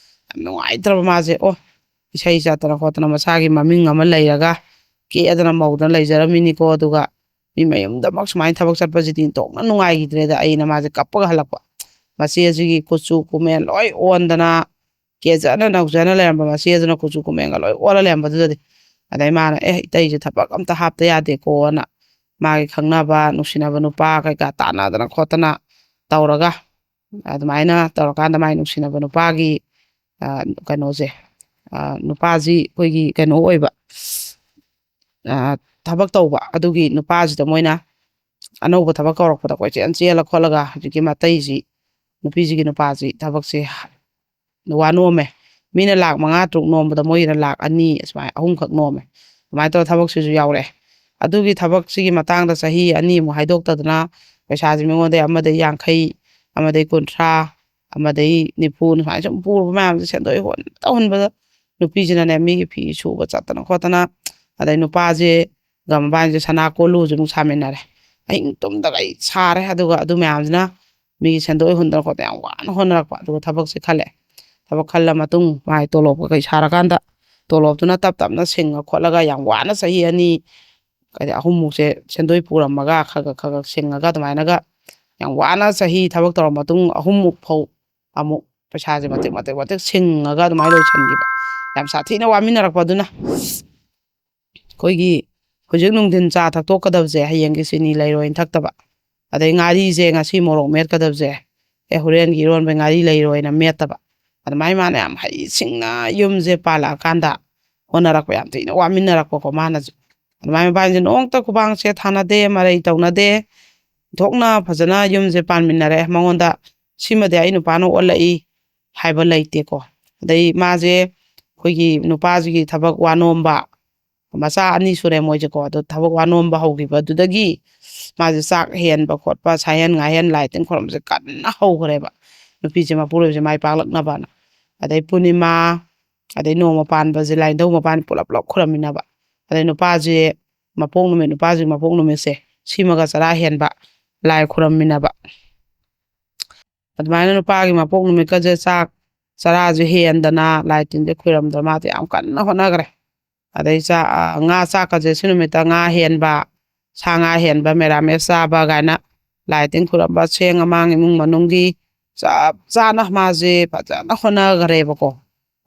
ꯌꯥꯝ ꯅꯨꯡꯉꯥꯏꯇ꯭ꯔꯕ ꯃꯥꯁꯦ꯫ ꯑꯣ, ꯏꯁꯩ ꯆꯠꯇꯅ ꯈꯣꯠꯇꯅ ꯃꯁꯥꯒꯤ ꯃꯃꯤꯡ ꯑꯃ ꯂꯩꯔꯒ ꯀꯦꯗꯅ ꯃꯧꯗꯅ ꯂꯩꯖꯔꯝꯃꯤꯅꯤꯀꯣ, ꯑꯗꯨꯒ ꯃꯤ ꯃꯌꯨꯝꯗꯃꯛ ꯁꯨꯃꯥꯏꯅ ꯊꯕꯛ ꯆꯠꯄꯁꯤꯗꯤ ꯇꯣꯛꯅ ꯅꯨꯡꯉꯥꯏꯈꯤꯗ꯭ꯔꯦꯗ ꯑꯩꯅ꯫ ꯃꯥꯁꯦ ꯀꯞꯄꯒ ꯍꯜꯂꯛꯄ꯫ ꯃꯆꯦꯁꯤꯒꯤ ꯀꯨꯆꯨ ꯀꯨꯃꯦꯟ ꯂꯣꯏ ꯑꯣꯟꯗꯅ, ꯀꯦꯖꯅ ꯅꯧꯖꯅ ꯂꯩꯔꯝꯕ ꯃꯆꯦꯗꯨꯅ ꯀꯨꯆꯨ ꯀꯨꯃꯦꯟꯒ ꯂꯣꯏ ꯑꯣꯜꯂ ꯂꯩꯔꯝꯕꯗꯨꯗꯗꯤ꯫ ꯑꯗꯩ ꯃꯥꯅ, "ꯑꯦ, ꯏꯇꯩꯁꯦ ꯊꯕꯛ ꯑꯝꯇ ꯍꯥꯞꯇ ꯌꯥꯗꯦꯀꯣꯅ" ꯃꯥꯒꯤ ꯈꯪꯅꯕ ꯅꯨꯡꯁꯤꯅꯕ ꯅꯨꯄꯥ ꯀꯩꯀꯥ ꯇꯥꯟꯅꯗꯅ ꯈꯣꯠꯇꯅ ꯇꯧꯔꯒ, ꯑꯗꯨꯃꯥꯏꯅ ꯇꯧꯔꯀꯥꯟꯗ ꯃꯥꯒꯤ ꯅꯨꯡꯁꯤꯅꯕ ꯅꯨꯄꯥꯒꯤ, ꯑ, ꯀꯩꯅꯣꯁꯦ, ꯑ, ꯅꯨꯄꯥꯁꯤ ꯑꯩꯈꯣꯏꯒꯤ ꯀꯩꯅꯣ ꯑꯣꯏꯕ, ꯑ, ꯊꯕꯛ ꯇꯧꯕ ꯑꯗꯨꯒꯤ ꯅꯨꯄꯥꯁꯤꯗ ꯃꯣꯏꯅ ꯑꯅꯧꯕ ꯊꯕꯛ ꯀꯧꯔꯛꯄꯗ ꯀꯣꯏꯆꯦꯟ ꯆꯦꯜꯂ ꯈꯣꯠꯂꯒ ꯍꯧꯖꯤꯛꯀꯤ ꯃꯇꯩꯁꯤ, ꯅꯨꯄꯤꯁꯤꯒꯤ ꯅꯨꯄꯥꯁꯤ ꯊꯕꯛꯁꯦ ꯋꯥ ꯅꯣꯝꯃꯦ꯫ ꯃꯤꯅ ꯂꯥꯈ ꯃꯉꯥ ꯇꯔꯨꯛ ꯅꯣꯝꯕꯗ ꯃꯣꯏꯒꯤꯅ ꯂꯥꯈ ꯑꯅꯤ, ꯁꯨꯃꯥꯏꯅ ꯑꯍꯨꯝꯈꯛ ꯅꯣꯝꯃꯦ꯫ ꯑꯗꯨꯃꯥꯏꯅ ꯇꯧꯔ ꯊꯕꯛꯁꯤꯁꯨ ꯌꯥꯎꯔꯛꯑꯦ꯫ ꯑꯗꯨꯒꯤ ꯊꯕꯛꯁꯤꯒꯤ ꯃꯇꯥꯡꯗ ꯆꯍꯤ ꯑꯅꯤꯃꯨꯛ ꯍꯥꯏꯗꯣꯛꯇꯗꯅ ꯄꯩꯁꯥꯁꯤ ꯃꯤꯉꯣꯟꯗꯩ ꯑꯃꯗꯩ ꯌꯥꯡꯈꯩ, ꯑꯃꯗꯩ ꯀꯨꯟꯊ꯭ꯔꯥ, ꯑꯃꯗꯩ ꯅꯤꯐꯨ, ꯁꯨꯃꯥꯏꯅ ꯁꯨꯝ ꯄꯨꯔꯕ ꯃꯌꯥꯝꯁꯦ ꯁꯦꯟꯗꯣꯏ ꯍꯨꯟꯕꯗ ꯍꯨꯟꯕꯗ ꯅꯨꯄꯤꯁꯤꯅꯅꯦ ꯃꯤꯒꯤ ꯐꯤ ꯁꯨꯕ ꯆꯠꯇꯅ ꯈꯣꯠꯇꯅ, ꯑꯗꯩ ꯅꯨꯄꯥꯁꯦꯒ ꯃꯕꯥꯅꯤꯁꯦ ꯁꯅꯥ ꯀꯣꯜꯂꯨꯁꯨ ꯑꯃꯨꯛ ꯁꯥꯃꯤꯟꯅꯔꯦ꯫ ꯑꯍꯤꯡ ꯇꯨꯝꯗꯈꯩ ꯁꯥꯔꯦ꯫ ꯑꯗꯨꯒ ꯑꯗꯨ ꯃꯌꯥꯝꯁꯤꯅ ꯃꯤꯒꯤ ꯁꯦꯟꯗꯣꯏ ꯍꯨꯟꯗꯅ ꯈꯣꯠꯇꯅ ꯌꯥꯝ ꯋꯥꯅ ꯍꯣꯠꯅꯔꯛꯄ꯫ ꯑꯗꯨꯒ ꯊꯕꯛꯁꯦ ꯈꯜꯂꯦ꯫ ꯊꯕꯛ ꯈꯜꯂ ꯃꯇꯨꯡ ꯃꯥꯏ ꯇꯣꯂꯣꯞ ꯀꯩꯀꯩ ꯁꯥꯔꯀꯥꯟꯗ ꯇꯣꯂꯣꯞꯇꯨꯅ ꯇꯞ ꯇꯞꯅ ꯁꯤꯡꯉ ꯈꯣꯠꯂꯒ ꯌꯥꯝ ꯋꯥꯅ ꯆꯍꯤ ꯑꯅꯤ, ꯀꯔꯤ, ꯑꯍꯨꯝꯃꯨꯛꯁꯦ ꯁꯦꯟꯗꯣꯏ ꯄꯨꯔꯝꯃꯒ ꯈꯔ ꯈꯔ ꯈꯔ ꯈꯔ ꯁꯤꯡꯉꯒ ꯑꯗꯨꯃꯥꯏꯅꯒ ꯌꯥꯝ ꯋꯥꯅ ꯆꯍꯤ ꯊꯕꯛ ꯇꯧꯔ ꯃꯇꯨꯡ ꯑꯍꯨꯝꯃꯨꯛ ꯐꯥꯎ ꯑꯃꯨꯛ ꯄꯩꯁꯥꯁꯦ ꯃꯇꯤꯛ ꯃꯇꯤꯛ ꯃꯇꯤꯛ ꯁꯤꯡꯉꯒ ꯑꯗꯨꯃꯥꯏꯅ ꯂꯣꯏꯁꯤꯟꯈꯤꯕ꯫ ꯌꯥꯝ ꯁꯥꯊꯤꯅ ꯋꯥꯃꯤꯟꯅꯔꯛꯄ ꯑꯗꯨꯅ꯫ ꯑꯩꯈꯣꯏꯒꯤ ꯍꯧꯖꯤꯛ ꯅꯨꯡꯊꯤꯟ ꯆꯥ ꯊꯛꯇꯣꯛꯀꯗꯕꯁꯦ ꯍꯌꯦꯡꯒꯤ ꯆꯤꯅꯤ ꯂꯩꯔꯣꯏꯅ ꯊꯛꯇꯕ, ꯑꯗꯩ ꯉꯥꯔꯤꯁꯦ ꯉꯁꯤ ꯃꯣꯔꯣꯛ ꯃꯦꯠꯀꯗꯕꯁꯦ, ꯑꯦ, ꯍꯣꯔꯦꯟꯒꯤ ꯏꯔꯣꯟꯕ ꯉꯥꯔꯤ ꯂꯩꯔꯣꯏꯅ ꯃꯦꯠꯇꯕ꯫ ꯑꯗꯨꯃꯥꯏꯅ ꯃꯥꯅ ꯌꯥꯝ ꯍꯩꯁꯤꯡꯅ ꯌꯨꯝꯁꯦ ꯄꯥꯜꯂꯛꯑꯀꯥꯟꯗ ꯍꯣꯠꯅꯔꯛꯄ, ꯌꯥꯝ ꯊꯤꯅ ꯋꯥꯃꯤꯟꯅꯔꯛꯄꯀꯣ ꯃꯥꯅꯁꯨ꯫ ꯑꯗꯨꯃꯥꯏꯅ ꯃꯕꯥꯅꯤꯁꯦ ꯅꯣꯡꯃꯇ ꯈꯨꯕꯥꯡ ꯁꯦꯠ ꯊꯥꯅꯗꯦ, ꯃꯔꯩ ꯇꯧꯅꯗꯦ, ꯊꯣꯛꯅ ꯐꯖꯅ ꯌꯨꯝꯁꯦ ꯄꯥꯟꯃꯤꯟꯅꯔꯦ꯫ ꯃꯉꯣꯟꯗ ꯁꯤꯃꯗꯤ ꯑꯩ ꯅꯨꯄꯥꯅ ꯑꯣꯜꯂꯛꯏ ꯍꯥꯏꯕ ꯂꯩꯇꯦꯀꯣ꯫ ꯑꯗꯩ ꯃꯥꯁꯦ ꯑꯩꯈꯣꯏꯒꯤ ꯅꯨꯄꯥꯁꯤꯒꯤ ꯊꯕꯛ ꯋꯥꯅꯣꯝꯕ, ꯃꯆꯥ ꯑꯅꯤ ꯁꯨꯔꯦ ꯃꯣꯏꯁꯦꯀꯣ꯫ ꯑꯗꯣ ꯊꯕꯛ ꯋꯥꯅꯣꯝꯕ ꯍꯧꯈꯤꯕꯗꯨꯗꯒꯤ ꯃꯥꯁꯦ ꯆꯥꯛ ꯍꯦꯟꯕ ꯈꯣꯠꯄ, ꯁꯥꯍꯦꯟ ꯉꯥꯍꯦꯟ, ꯂꯥꯏ ꯇꯤꯟ ꯈꯣꯏꯔꯝꯕꯁꯦ ꯀꯟꯅ ꯍꯧꯈ꯭ꯔꯦꯕ, ꯅꯨꯄꯤꯁꯦ ꯃꯄꯨꯔꯣꯏꯕꯁꯦ ꯃꯥꯏ ꯄꯥꯛꯂꯛꯅꯕꯅ꯫ ꯑꯗꯩ ꯄꯨꯔꯅꯤꯃꯥ, ꯑꯗꯩ ꯅꯣꯡꯃ ꯄꯥꯟꯕꯁꯦ, ꯂꯥꯏꯅꯤꯡꯊꯧ ꯃꯄꯥꯟ ꯄꯨꯂꯞ ꯄꯨꯂꯞ ꯈꯨꯔꯝꯃꯤꯟꯅꯕ꯫ ꯑꯗꯩ ꯅꯨꯄꯥꯁꯦ ꯃꯄꯣꯛ ꯅꯨꯃꯤꯠ, ꯅꯨꯄꯥꯁꯦ ꯃꯄꯣꯛ ꯅꯨꯃꯤꯠꯁꯦ ꯁꯤꯃꯒ ꯆꯔꯥ ꯍꯦꯟꯕ, ꯂꯥꯏ ꯈꯨꯔꯝꯃꯤꯟꯅꯕ꯫ ꯑꯗꯨꯃꯥꯏꯅ ꯅꯨꯄꯥꯒꯤ ꯃꯄꯣꯛ ꯅꯨꯃꯤꯠꯀꯁꯦ ꯆꯥꯛ ꯆꯔꯥꯁꯦ ꯍꯦꯟꯗꯅ, ꯂꯥꯏ ꯇꯤꯟꯁꯦ ꯈꯨꯔꯝꯗꯅ ꯃꯥꯗꯤ ꯌꯥꯝ ꯀꯟꯅ ꯍꯣꯠꯅꯈ꯭ꯔꯦ꯫ ꯑꯗꯩ ꯆꯥ-, ꯑ, ꯉꯥ ꯆꯥꯛꯀꯁꯦ ꯁꯤ ꯅꯨꯃꯤꯠꯇ ꯉꯥ ꯍꯦꯟꯕ, ꯁꯥ ꯉꯥ ꯍꯦꯟꯕ, ꯃꯦꯔꯥꯃꯦꯁ ꯆꯥꯕ ꯀꯥꯏꯅ ꯂꯥꯏ ꯇꯤꯟ ꯈꯨꯔꯝꯕ, ꯑꯁꯦꯡ ꯑꯃꯥꯡ ꯏꯃꯨꯡ ꯃꯅꯨꯡꯒꯤ ꯆꯞ ꯆꯥꯅ ꯃꯥꯁꯦ ꯐꯖꯅ ꯍꯣꯠꯅꯈ꯭ꯔꯦꯕꯀꯣ꯫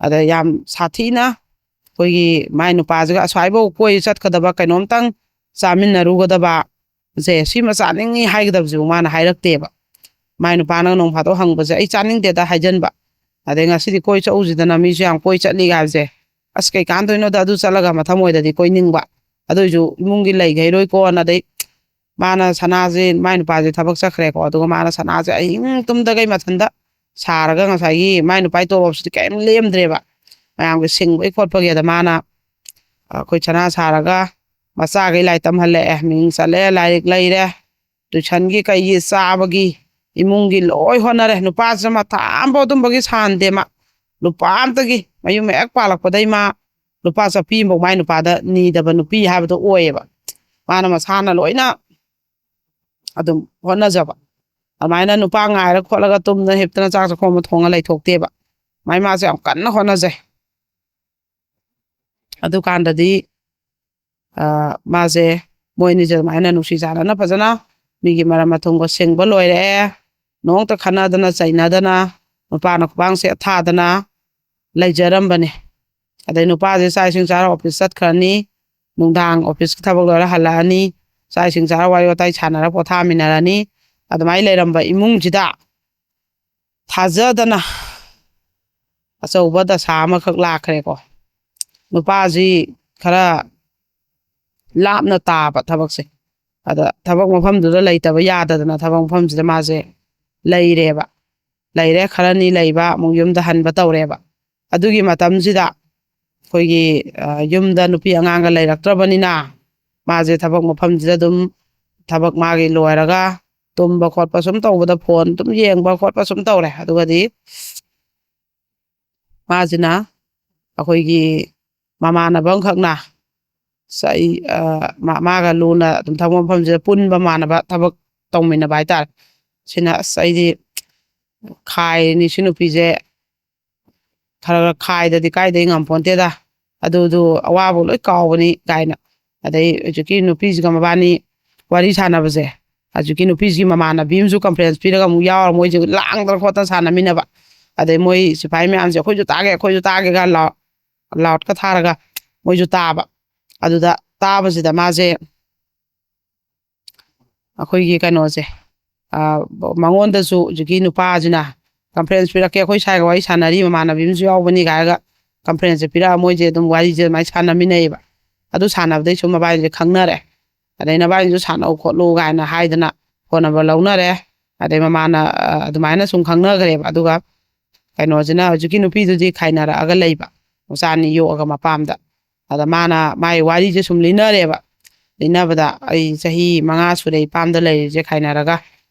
ꯑꯗ ꯌꯥꯝ ꯁꯥꯊꯤꯅ ꯑꯩꯈꯣꯏꯒꯤ ꯃꯥꯏ ꯅꯨꯄꯥꯁꯤꯒ ꯑꯁ꯭ꯋꯥꯏꯐꯥꯎ ꯀꯣꯏ ꯆꯠꯀꯗꯕ, ꯀꯩꯅꯣꯝꯇꯪ ꯆꯥꯃꯤꯟꯅꯔꯨꯒꯗꯕ ꯁꯦ, ꯁꯤꯃ ꯆꯥꯅꯤꯡꯉꯤ ꯍꯥꯏꯒꯗꯕꯁꯤꯕꯨ ꯃꯥꯅ ꯍꯥꯏꯔꯛꯇꯦꯕ꯫ ꯃꯥꯏ ꯅꯨꯄꯥꯅ ꯅꯣꯡ ꯐꯥꯗꯣꯛ ꯍꯪꯕꯁꯦ ꯑꯩ ꯆꯥꯅꯤꯡꯗꯦꯗ ꯍꯥꯏꯖꯟꯕ꯫ ꯑꯗꯩ ꯉꯁꯤꯗꯤ ꯀꯣꯏ ꯆꯠꯎꯁꯤꯗꯅ ꯃꯤꯁꯨ ꯌꯥꯝ ꯀꯣꯏ ꯆꯠꯂꯤ ꯍꯥꯏꯕꯁꯦ, ꯑꯁ, ꯀꯩꯀꯥꯟꯗꯣꯏꯅꯣꯗ, ꯑꯗꯨ ꯆꯠꯂꯒ ꯃꯊꯃꯣꯏꯗꯗꯤ ꯀꯣꯏꯅꯤꯡꯕ, ꯑꯗꯨꯏꯁꯨ ꯏꯃꯨꯡꯒꯤ ꯂꯩꯈꯩꯔꯣꯏꯀꯣꯅ꯫ ꯑꯗꯩ ꯃꯥꯅ ꯁꯅꯥꯁꯦ, ꯃꯥꯏ ꯅꯨꯄꯥꯁꯦ ꯊꯕꯛ ꯆꯠꯈ꯭ꯔꯦꯀꯣ, ꯑꯗꯨꯒ ꯃꯥꯅ ꯁꯅꯥꯁꯦ ꯑꯍꯤꯡ ꯇꯨꯝꯗꯈꯩ ꯃꯊꯟꯇ ꯁꯥꯔꯒ ꯉꯁꯥꯏꯒꯤ ꯃꯥꯏ ꯅꯨꯄꯥꯒꯤ ꯇꯣꯂꯣꯞꯁꯤꯗꯤ ꯀꯔꯤꯝ ꯂꯦꯝꯗ꯭ꯔꯦꯕ, ꯃꯌꯥꯝꯒꯤ ꯁꯤꯡꯕꯒꯤ ꯈꯣꯠꯄꯒꯤ꯫ ꯑꯗ ꯃꯥꯅ ꯑꯩꯈꯣꯏ ꯁꯅꯥ ꯁꯥꯔꯒ ꯃꯆꯥꯈꯩ ꯂꯥꯏꯔꯤꯛ ꯇꯝꯍꯜꯂꯛꯑꯦ, ꯃꯤꯡ ꯆꯠꯂꯦ, ꯂꯥꯏꯔꯤꯛ ꯂꯩꯔꯦ, ꯇꯨꯏꯁꯟꯒꯤ ꯀꯩꯒꯤ ꯆꯥꯕꯒꯤ ꯏꯃꯨꯡꯒꯤ ꯂꯣꯏ ꯍꯣꯠꯅꯔꯦ꯫ ꯅꯨꯄꯥꯁꯤꯅ ꯃꯊꯥ ꯑꯃꯐꯥꯎ ꯑꯗꯨꯝꯕꯒꯤ ꯁꯥꯍꯟꯗꯦ ꯃꯥ꯫ ꯂꯨꯄꯥ ꯑꯝꯇꯒꯤ, ꯃꯌꯨꯝ ꯍꯦꯛ ꯄꯥꯜꯂꯛꯄꯗꯩ ꯃꯥ ꯂꯨꯄꯥ ꯆꯠꯄꯤ ꯑꯃꯐꯥꯎ ꯃꯥꯏ ꯅꯨꯄꯥꯗ ꯅꯤꯗꯕ ꯅꯨꯄꯤ ꯍꯥꯏꯕꯗꯣ ꯑꯣꯏꯌꯦꯕ꯫ ꯃꯥꯅ ꯃꯁꯥꯅ ꯂꯣꯏꯅ ꯑꯗꯨꯝ ꯍꯣꯠꯅꯖꯕ꯫ ꯑꯗꯨꯃꯥꯏꯅ ꯅꯨꯄꯥ ꯉꯥꯏꯔ ꯈꯣꯠꯂꯒ ꯇꯨꯝꯗꯅ ꯍꯤꯞꯇꯅ ꯆꯥꯛ ꯆꯥꯛꯈꯣꯝ ꯑꯃ ꯊꯣꯡꯉ ꯂꯩꯊꯣꯛꯇꯦꯕ꯫ ꯃꯥꯏ ꯃꯥꯁꯦ ꯌꯥꯝ ꯀꯟꯅ ꯍꯣꯠꯅꯖꯩ꯫ ꯑꯗꯨꯀꯥꯟꯗꯗꯤ ꯃꯥꯁꯦ, ꯃꯣꯏ ꯑꯅꯤꯁꯦ ꯑꯗꯨꯃꯥꯏꯅ ꯅꯨꯡꯁꯤ ꯆꯥꯟꯅꯅ ꯐꯖꯅ ꯃꯤꯒꯤ ꯃꯔꯝ ꯑꯊꯨꯝꯒ ꯁꯦꯡꯕ ꯂꯣꯏꯔꯛꯑꯦ꯫ ꯅꯣꯡꯇ ꯈꯠꯅꯗꯅ ꯆꯩꯅꯗꯅ, ꯅꯨꯄꯥꯅ ꯈꯨꯕꯥꯡ ꯁꯦꯠ ꯊꯥꯗꯅ ꯂꯩꯖꯔꯝꯕꯅꯦ꯫ ꯑꯗꯩ ꯅꯨꯄꯥꯁꯦ ꯆꯥꯛ ꯏꯁꯤꯡ ꯆꯥꯔ ꯑꯣꯐꯤꯁ ꯆꯠꯈ꯭ꯔꯅꯤ, ꯅꯨꯡꯗꯥꯡ ꯑꯣꯐꯤꯁꯀꯤ ꯊꯕꯛ ꯂꯣꯏꯔ ꯍꯜꯂꯛꯑꯅꯤ, ꯆꯥꯛ ꯏꯁꯤꯡ ꯆꯥꯔ ꯋꯥꯔꯤ ꯋꯥꯇꯥꯏ ꯁꯥꯟꯅꯔ ꯄꯣꯊꯥꯃꯤꯟꯅꯔꯅꯤ꯫ ꯑꯗꯨꯃꯥꯏꯅ ꯂꯩꯔꯝꯕ ꯏꯃꯨꯡꯁꯤꯗ ꯊꯥꯖꯗꯅ ꯑꯆꯧꯕ ꯗꯁꯥ ꯑꯃꯈꯛ ꯂꯥꯛꯈ꯭ꯔꯦꯀꯣ꯫ ꯅꯨꯄꯥꯁꯤ ꯈꯔ ꯂꯥꯞꯅ ꯇꯥꯕ ꯊꯕꯛꯁꯦ, ꯑꯗ ꯊꯕꯛ ꯃꯐꯝꯗꯨꯗ ꯂꯩꯇꯕ ꯌꯥꯗꯗꯅ ꯊꯕꯛ ꯃꯐꯝꯁꯤꯗ ꯃꯥꯁꯦ ꯂꯩꯔꯦꯕ꯫ ꯂꯩꯔꯦ, ꯈꯔꯅꯤ ꯂꯩꯕ, ꯑꯃꯨꯛ ꯌꯨꯝꯗ ꯍꯟꯕ ꯇꯧꯔꯦꯕ꯫ ꯑꯗꯨꯒꯤ ꯃꯇꯝꯁꯤꯗ ꯑꯩꯈꯣꯏꯒꯤ ꯌꯨꯝꯗ ꯅꯨꯄꯤ ꯑꯉꯥꯡꯒ ꯂꯩꯔꯛꯇ꯭ꯔꯕꯅꯤꯅ, ꯃꯥꯁꯦ ꯊꯕꯛ ꯃꯐꯝꯁꯤꯗ ꯑꯗꯨꯝ ꯊꯕꯛ ꯃꯥꯒꯤ ꯂꯣꯏꯔꯒ ꯇꯨꯝꯕ ꯈꯣꯠꯄ ꯁꯨꯝ ꯇꯧꯕꯗ, ꯐꯣꯟ ꯑꯗꯨꯝ ꯌꯦꯡꯕ ꯈꯣꯠꯄ ꯁꯨꯝ ꯇꯧꯔꯦ꯫ ꯑꯗꯨꯒꯗꯤ ꯃꯥꯁꯤꯅ ꯑꯩꯈꯣꯏꯒꯤ ꯃꯃꯥꯟꯅꯕ ꯑꯃꯈꯛꯅ, ꯑꯁ, ꯑꯩ, ꯑ, ꯃꯥ-, ꯃꯥꯒ ꯂꯨꯅ ꯑꯗꯨꯝ ꯊꯕꯛ ꯃꯐꯝꯁꯤꯗ ꯄꯨꯟꯕ ꯃꯥꯟꯅꯕ ꯊꯕꯛ ꯇꯧꯃꯤꯟꯅꯕ ꯍꯥꯏꯇꯥꯔꯦ꯫ ꯁꯤꯅ, "ꯑꯁ, ꯑꯩꯗꯤ ꯈꯥꯏꯔꯤꯅꯤ ꯁꯤ ꯅꯨꯄꯤꯁꯦ, ꯈꯔ ꯈꯔ ꯈꯥꯏꯗꯗꯤ ꯀꯥꯏꯗꯩ ꯉꯝꯄꯣꯟꯇꯦꯗ, ꯑꯗꯨꯗꯨ ꯑꯋꯥꯕ ꯂꯣꯏ ꯀꯥꯎꯕꯅꯤ" ꯀꯥꯏꯅ꯫ ꯑꯗꯩ ꯍꯧꯖꯤꯛꯀꯤ ꯅꯨꯄꯤꯁꯤꯒ ꯃꯕꯥꯅꯤ ꯋꯥꯔꯤ ꯁꯥꯟꯅꯕꯁꯦ, ꯍꯧꯖꯤꯛꯀꯤ ꯅꯨꯄꯤꯁꯤꯒꯤ ꯃꯃꯥꯟꯅꯕꯤ ꯑꯃꯁꯨ ꯀꯟꯐ꯭ꯔꯦꯟꯁ ꯄꯤꯔꯒ ꯑꯃꯨꯛ ꯌꯥꯎꯔ ꯃꯣꯏꯁꯦ ꯂꯥꯡꯗꯅ ꯈꯣꯠꯇꯅ ꯁꯥꯟꯅꯃꯤꯟꯅꯕ꯫ ꯑꯗꯩ ꯃꯣꯏ ꯁꯤꯐꯥꯏ ꯃꯌꯥꯝꯁꯦ, "ꯑꯩꯈꯣꯏꯁꯨ ꯇꯥꯒꯦ, ꯑꯩꯈꯣꯏꯁꯨ ꯇꯥꯒꯦꯒ" ꯂꯥꯎ-, ꯂꯥꯎꯠꯀ ꯊꯥꯔꯒ ꯃꯣꯏꯁꯨ ꯇꯥꯕ꯫ ꯑꯗꯨꯗ ꯇꯥꯕꯁꯤꯗ ꯃꯥꯁꯦ ꯑꯩꯈꯣꯏꯒꯤ ꯀꯩꯅꯣꯁꯦ, ꯑ, ꯃꯉꯣꯟꯗꯁꯨ ꯍꯧꯖꯤꯛꯀꯤ ꯅꯨꯄꯥꯁꯤꯅ ꯀꯟꯐ꯭ꯔꯦꯟꯁ ꯄꯤꯔꯛꯀꯦ, "ꯑꯩꯈꯣꯏ ꯁꯥꯏꯒ ꯋꯥꯔꯤ ꯁꯥꯟꯅꯔꯤ, ꯃꯃꯥꯟꯅꯕꯤ ꯑꯃꯁꯨ ꯌꯥꯎꯕꯅꯤ" ꯍꯥꯏꯔꯒ ꯀꯟꯐ꯭ꯔꯦꯟꯁꯁꯦ ꯄꯤꯔꯛꯑ ꯃꯣꯏꯁꯦ ꯑꯗꯨꯝ ꯋꯥꯔꯤꯁꯦ ꯑꯗꯨꯃꯥꯏꯅ ꯁꯥꯟꯅꯃꯤꯟꯅꯩꯌꯦꯕ꯫ ꯑꯗꯨ ꯁꯥꯟꯅꯕꯗꯩ ꯁꯨꯝ ꯃꯕꯥꯅꯤꯁꯦ ꯈꯪꯅꯔꯦ꯫ ꯑꯗꯩ "ꯅꯕꯥꯅꯤꯁꯨ ꯁꯥꯟꯅꯧ ꯈꯣꯠꯂꯨ" ꯀꯥꯏꯅ ꯍꯥꯏꯗꯅ ꯐꯣꯟ ꯅꯝꯕꯔ ꯂꯧꯅꯔꯦ꯫ ꯑꯗꯩ ꯃꯃꯥꯅ, ꯑ, ꯑꯗꯨꯃꯥꯏꯅ ꯁꯨꯝ ꯈꯪꯅꯈ꯭ꯔꯦꯕ꯫ ꯑꯗꯨꯒ ꯀꯩꯅꯣꯁꯤꯅ, ꯍꯧꯖꯤꯛꯀꯤ ꯅꯨꯄꯤꯗꯨꯗꯤ ꯈꯥꯏꯅꯔꯛꯑꯒ ꯂꯩꯕ, ꯃꯆꯥ ꯑꯅꯤ ꯌꯣꯛꯑꯒ ꯃꯄꯥꯝꯗ꯫ ꯑꯗ ꯃꯥꯅ ꯃꯥꯏ ꯋꯥꯔꯤꯁꯦ ꯁꯨꯝ ꯂꯤꯅꯔꯦꯕ꯫ ꯂꯤꯅꯕꯗ, "ꯑꯩ ꯆꯍꯤ ꯃꯉꯥ ꯁꯨꯔꯦ ꯏꯄꯥꯝꯗ ꯂꯩꯔꯤꯁꯦ ꯈꯥꯏꯅꯔꯒ,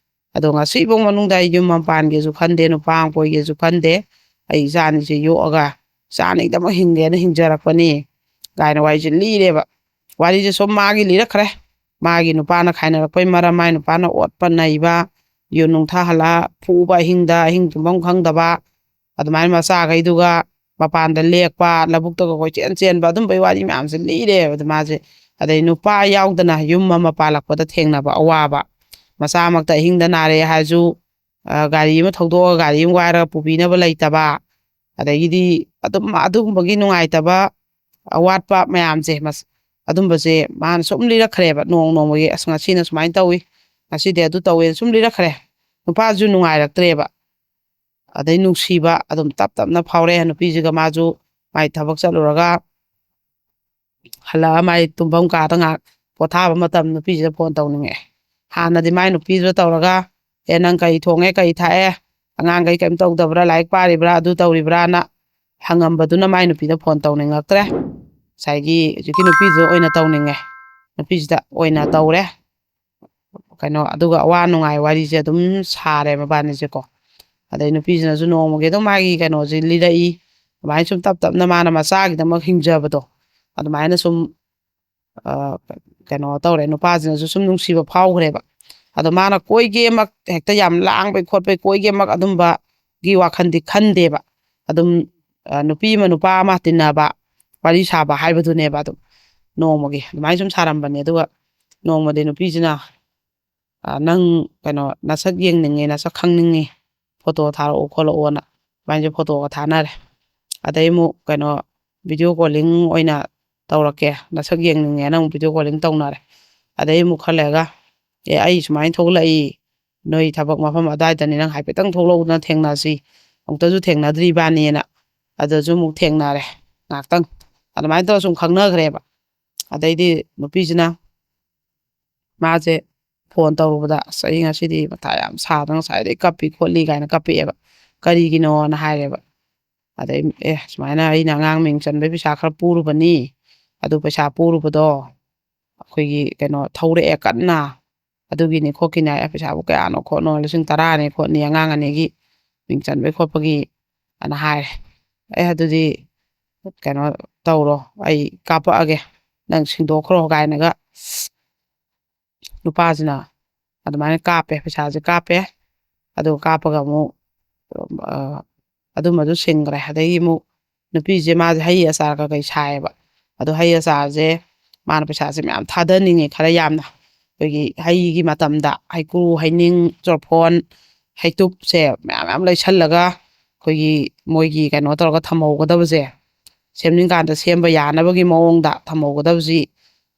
ꯑꯗꯣ ꯉꯁꯤꯐꯥꯎ ꯃꯅꯨꯡꯗ ꯑꯩ ꯌꯨꯝ ꯑꯃ ꯄꯥꯟꯒꯦꯁꯨ ꯈꯟꯗꯦ, ꯅꯨꯄꯥ ꯑꯃ ꯀꯣꯏꯒꯦꯁꯨ ꯈꯟꯗꯦ, ꯑꯩ ꯏꯆꯥ ꯑꯅꯤꯁꯦ ꯌꯣꯛꯑꯒ ꯏꯆꯥ ꯑꯅꯤꯗꯃꯛ ꯍꯤꯡꯒꯦꯅ ꯍꯤꯡꯖꯔꯛꯄꯅꯤ" ꯀꯥꯏꯅ ꯋꯥꯔꯤꯁꯦ ꯂꯤꯔꯦꯕ꯫ ꯋꯥꯔꯤꯁꯦ ꯁꯨꯝ ꯃꯥꯒꯤ ꯂꯤꯔꯛꯈ꯭ꯔꯦ꯫ ꯃꯥꯒꯤ ꯅꯨꯄꯥꯅ ꯈꯥꯏꯅꯔꯛꯄꯩ ꯃꯔꯝ, ꯃꯥꯏ ꯅꯨꯄꯥꯅ ꯑꯣꯠꯄ ꯅꯩꯕ, ꯌꯨ ꯅꯨꯡ ꯊꯛꯍꯜꯂ ꯐꯨꯕ, ꯑꯍꯤꯡꯗ, ꯑꯍꯤꯡ ꯇꯨꯝꯐꯝ ꯈꯪꯗꯕ, ꯑꯗꯨꯃꯥꯏꯅ ꯃꯆꯥꯈꯩꯗꯨꯒ ꯃꯄꯥꯟꯗ ꯂꯦꯛꯄ, ꯂꯧꯕꯨꯛꯇꯒ ꯀꯣꯏꯆꯦꯟ ꯆꯦꯟꯕ, ꯑꯗꯨꯝꯕꯩ ꯋꯥꯔꯤ ꯃꯌꯥꯝꯁꯦ ꯂꯤꯔꯦꯕ꯫ ꯑꯗꯨ ꯃꯥꯁꯦ, ꯑꯗꯩ ꯅꯨꯄꯥ ꯌꯥꯎꯗꯅ ꯌꯨꯝ ꯑꯃ ꯄꯥꯜꯂꯛꯄꯗ ꯊꯦꯡꯅꯕ ꯑꯋꯥꯕ, ꯃꯆꯥꯃꯛꯇ ꯑꯍꯤꯡꯗ ꯅꯥꯔꯦ ꯍꯥꯏꯔꯁꯨ, ꯑ, ꯒꯥꯔꯤ ꯑꯃ ꯊꯧꯗꯣꯛꯑꯒ ꯒꯥꯔꯤ ꯑꯃ ꯋꯥꯏꯔꯒ ꯄꯨꯕꯤꯅꯕ ꯂꯩꯇꯕ, ꯑꯗꯒꯤꯗꯤ ꯑꯗꯨꯝ ꯑꯗꯨꯒꯨꯝꯕꯒꯤ ꯅꯨꯡꯉꯥꯏꯇꯕ, ꯑꯋꯥꯠꯄ ꯃꯌꯥꯝꯁꯦ, ꯃꯁ-, ꯑꯗꯨꯝꯕꯁꯦ ꯃꯥꯅ ꯁꯨꯝ ꯂꯤꯔꯛꯈ꯭ꯔꯦꯕ, ꯅꯣꯡ ꯅꯣꯡꯃꯒꯤ, "ꯑꯁ, ꯉꯁꯤꯅ ꯁꯨꯃꯥꯏꯅ ꯇꯧꯏ, ꯉꯁꯤꯗꯤ ꯑꯗꯨ ꯇꯧꯋꯦꯅ" ꯁꯨꯝ ꯂꯤꯔꯛꯈ꯭ꯔꯦ꯫ ꯅꯨꯄꯥꯁꯨ ꯅꯨꯡꯉꯥꯏꯔꯛꯇ꯭ꯔꯦꯕ꯫ ꯑꯗꯩ ꯅꯨꯡꯁꯤꯕ ꯑꯗꯨꯝ ꯇꯞ ꯇꯞꯅ ꯐꯥꯎꯔꯛꯑꯦ ꯅꯨꯄꯤꯁꯤꯒ꯫ ꯃꯥꯁꯨ ꯃꯥꯏ ꯊꯕꯛ ꯆꯠꯂꯨꯔꯒ ꯍꯜꯂꯛꯑ ꯃꯥꯏ ꯇꯨꯝꯐꯝ ꯀꯥꯗ ꯉꯥꯏꯍꯥꯛ ꯄꯣꯊꯥꯕ ꯃꯇꯝ ꯅꯨꯄꯤꯁꯤꯗ ꯐꯣꯟ ꯇꯧꯅꯤꯡꯉꯛꯑꯦ꯫ ꯍꯥꯟꯅꯗꯤ ꯃꯥꯏ ꯅꯨꯄꯤꯗꯨꯗ ꯇꯧꯔꯒ, "ꯑꯦ, ꯅꯪ ꯀꯔꯤ ꯊꯣꯡꯉꯦ, ꯀꯔꯤ ꯊꯥꯛꯑꯦ, ꯑꯉꯥꯡꯈꯩ ꯀꯔꯤꯝ ꯇꯧꯗꯕ꯭ꯔꯥ, ꯂꯥꯏꯔꯤꯛ ꯄꯥꯔꯤꯕ꯭ꯔꯥ, ꯑꯗꯨ ꯇꯧꯔꯤꯕ꯭ꯔꯥꯅ" ꯍꯪꯉꯝꯕꯗꯨꯅ ꯃꯥꯏ ꯅꯨꯄꯤꯗ ꯐꯣꯟ ꯇꯧꯅꯤꯡꯉꯛꯇ꯭ꯔꯦ꯫ ꯉꯁꯥꯏꯒꯤ ꯍꯧꯖꯤꯛꯀꯤ ꯅꯨꯄꯤꯗꯨꯗ ꯑꯣꯏꯅ ꯇꯧꯅꯤꯡꯉꯦ꯫ ꯅꯨꯄꯤꯁꯤꯗ ꯑꯣꯏꯅ ꯇꯧꯔꯦ꯫ ꯀꯩꯅꯣ, ꯑꯗꯨꯒ ꯑꯋꯥ ꯅꯨꯡꯉꯥꯏ ꯋꯥꯔꯤꯁꯦ ꯑꯗꯨꯝ ꯁꯥꯔꯦ ꯃꯕꯥꯅꯤꯁꯦꯀꯣ꯫ ꯑꯗꯩ ꯅꯨꯄꯤꯁꯤꯅꯁꯨ ꯅꯣꯡꯃꯒꯤ ꯑꯗꯨꯝ ꯃꯥꯒꯤ ꯀꯩꯅꯣꯁꯦ ꯂꯤꯔꯛꯏ꯫ ꯑꯗꯨꯃꯥꯏꯅ ꯁꯨꯝ ꯇꯞ ꯇꯞꯅ ꯃꯥꯅ ꯃꯆꯥꯒꯤꯗꯃꯛ ꯍꯤꯡꯖꯕꯗꯣ, ꯑꯗꯨꯃꯥꯏꯅ ꯁꯨꯝ, ꯑ, ꯀꯩꯅꯣ ꯇꯧꯔꯦ, ꯅꯨꯄꯥꯁꯤꯅꯁꯨ ꯁꯨꯝ ꯅꯨꯡꯁꯤꯕ ꯐꯥꯎꯈ꯭ꯔꯦꯕ꯫ ꯑꯗꯣ ꯃꯥꯅ ꯀꯣꯏꯒꯦꯃꯛ, ꯍꯦꯛꯇ ꯌꯥꯝ ꯂꯥꯡꯕꯩ ꯈꯣꯠꯄꯩ ꯀꯣꯏꯒꯦꯃꯛ ꯑꯗꯨꯝꯕꯒꯤ ꯋꯥꯈꯜꯗꯤ ꯈꯟꯗꯦꯕ꯫ ꯑꯗꯨꯝ, ꯑ, ꯅꯨꯄꯤ ꯑꯃ ꯅꯨꯄꯥ ꯑꯃ ꯇꯤꯟꯅꯕ, ꯋꯥꯔꯤ ꯁꯥꯕ ꯍꯥꯏꯕꯗꯨꯅꯦꯕ꯫ ꯑꯗꯨꯝ ꯅꯣꯡꯃꯒꯤ ꯑꯗꯨꯃꯥꯏꯅ ꯁꯨꯝ ꯁꯥꯔꯝꯕꯅꯦ꯫ ꯑꯗꯨꯒ ꯅꯣꯡꯃꯗꯤ ꯅꯨꯄꯤꯁꯤꯅ, "ꯑ, ꯅꯪ, ꯀꯩꯅꯣ, ꯅꯁꯛ ꯌꯦꯡꯅꯤꯡꯉꯦ, ꯅꯁꯛ ꯈꯪꯅꯤꯡꯉꯦ, ꯐꯣꯇꯣ ꯊꯥꯔꯛꯑꯣ ꯈꯣꯠꯂꯛꯑꯣꯅ" ꯑꯗꯨꯃꯥꯏꯅꯁꯨ ꯐꯣꯇꯣꯒ ꯊꯥꯅꯔꯦ꯫ ꯑꯗꯩ ꯑꯃꯨꯛ, ꯀꯩꯅꯣ, "ꯚꯤꯗꯤꯑꯣ ꯀꯣꯂꯤꯡ ꯑꯣꯏꯅ ꯇꯧꯔꯛꯀꯦ, ꯅꯁꯛ ꯌꯦꯡꯅꯤꯡꯉꯦꯅ" ꯑꯃꯨꯛ ꯚꯤꯗꯤꯑꯣ ꯀꯣꯂꯤꯡ ꯇꯧꯅꯔꯦ꯫ ꯑꯗꯩ ꯑꯃꯨꯛ ꯈꯔ ꯂꯩꯔꯒ, "ꯑꯦ, ꯑꯩ ꯁꯨꯃꯥꯏꯅ ꯊꯣꯛꯂꯛꯏ, ꯅꯣꯏ ꯊꯕꯛ ꯃꯐꯝ ꯑꯗꯨꯋꯥꯏꯗꯅꯤ, ꯅꯪ ꯍꯥꯏꯐꯦꯠꯇꯪ ꯊꯣꯛꯂꯛꯎꯗꯅ ꯊꯦꯡꯅꯁꯤ, ꯑꯃꯨꯛꯇꯁꯨ ꯊꯦꯡꯅꯗ꯭ꯔꯤꯕꯥꯅꯤꯅ"꯫ ꯑꯗꯨꯁꯨ ꯑꯃꯨꯛ ꯊꯦꯡꯅꯔꯦ ꯉꯥꯛꯇꯪ꯫ ꯑꯗꯨꯃꯥꯏꯅ ꯇꯧꯔ ꯁꯨꯝ ꯈꯪꯅꯈ꯭ꯔꯦꯕ꯫ ꯑꯗꯩꯗꯤ ꯅꯨꯄꯤꯁꯤꯅ ꯃꯥꯁꯦ ꯐꯣꯟ ꯇꯧꯔꯨꯕꯗ, "ꯑꯁ, ꯑꯩ ꯉꯁꯤꯗꯤ ꯃꯊꯥ ꯌꯥꯝ ꯁꯥꯗꯅ ꯉꯁꯥꯏꯗꯩ ꯀꯞꯄꯤ ꯈꯣꯠꯂꯤ" ꯀꯥꯏꯅ ꯀꯞꯄꯛꯑꯦꯕ꯫ "ꯀꯔꯤꯒꯤꯅꯣꯅ?" ꯍꯥꯏꯔꯦꯕ꯫ ꯑꯗꯩ, "ꯑꯦ, ꯁꯨꯃꯥꯏꯅ ꯑꯩꯅ ꯑꯉꯥꯡ ꯃꯤꯡ ꯆꯟꯕꯩ ꯄꯩꯁꯥ ꯈꯔ ꯄꯨꯔꯨꯕꯅꯤ, ꯑꯗꯨ ꯄꯩꯁꯥ ꯄꯨꯔꯨꯕꯗꯣ ꯑꯩꯈꯣꯏꯒꯤ, ꯀꯩꯅꯣ, ꯊꯧꯔꯛꯑꯦ ꯀꯟꯅ, ꯑꯗꯨꯒꯤꯅꯤ ꯈꯣꯠꯀꯤꯅꯤ" ꯍꯥꯏ꯫ "ꯄꯩꯁꯥꯕꯨ ꯀꯌꯥꯅꯣ ꯈꯣꯠꯅꯣ, ꯂꯤꯁꯤꯡ ꯇꯔꯥꯅꯤ ꯈꯣꯠꯅꯤ ꯑꯉꯥꯡ ꯑꯅꯤꯒꯤ ꯃꯤꯡ ꯆꯟꯕꯩ ꯈꯣꯠꯄꯒꯤ" ꯑꯅ ꯍꯥꯏꯔꯦ꯫ "ꯑꯦ, ꯑꯗꯨꯗꯤ ꯀꯩꯅꯣ ꯇꯧꯔꯣ, ꯑꯩ ꯀꯥꯞꯄꯛꯑꯒꯦ, ꯅꯪ ꯁꯤꯡꯗꯣꯛꯈ꯭ꯔꯣ" ꯀꯥꯏꯅꯒ ꯅꯨꯄꯥꯁꯤꯅ ꯑꯗꯨꯃꯥꯏꯅ ꯀꯥꯞꯄꯦ, ꯄꯩꯁꯥꯁꯦ ꯀꯥꯞꯄꯦ꯫ ꯑꯗꯨꯒ ꯀꯥꯞꯄꯒ ꯑꯃꯨꯛ, ꯑ, ꯑꯗꯨꯃꯁꯨ ꯁꯤꯡꯈ꯭ꯔꯦ꯫ ꯑꯗꯒꯤ ꯑꯃꯨꯛ ꯅꯨꯄꯤꯁꯦ ꯃꯥꯁꯦ ꯍꯩ ꯑꯆꯥꯔ ꯀꯩꯀꯩ ꯁꯥꯏꯌꯦꯕ꯫ ꯑꯗꯣ ꯍꯩ ꯑꯆꯥꯔꯁꯦ ꯃꯥꯅ ꯄꯩꯁꯥꯁꯦ ꯃꯌꯥꯝ ꯊꯥꯗꯅꯤꯡꯉꯦ, ꯈꯔ ꯌꯥꯝꯅ꯫ ꯑꯩꯈꯣꯏꯒꯤ ꯍꯩꯒꯤ ꯃꯇꯝꯗ ꯍꯩꯀ꯭ꯔꯨ, ꯍꯩꯅꯤꯡ, ꯆꯣꯔꯐꯣꯟ, ꯍꯩꯇꯨꯞꯁꯦ ꯃꯌꯥꯝ ꯃꯌꯥꯝ ꯂꯩꯁꯜꯂꯒ ꯑꯩꯈꯣꯏꯒꯤ ꯃꯣꯏꯒꯤ ꯀꯩꯅꯣ ꯇꯧꯔꯒ ꯊꯝꯍꯧꯒꯗꯕꯁꯦ, ꯁꯦꯝꯅꯤꯡꯀꯥꯟꯗ ꯁꯦꯝꯕ ꯌꯥꯅꯕꯒꯤ ꯃꯑꯣꯡꯗ ꯊꯝꯍꯧꯒꯗꯕꯁꯤ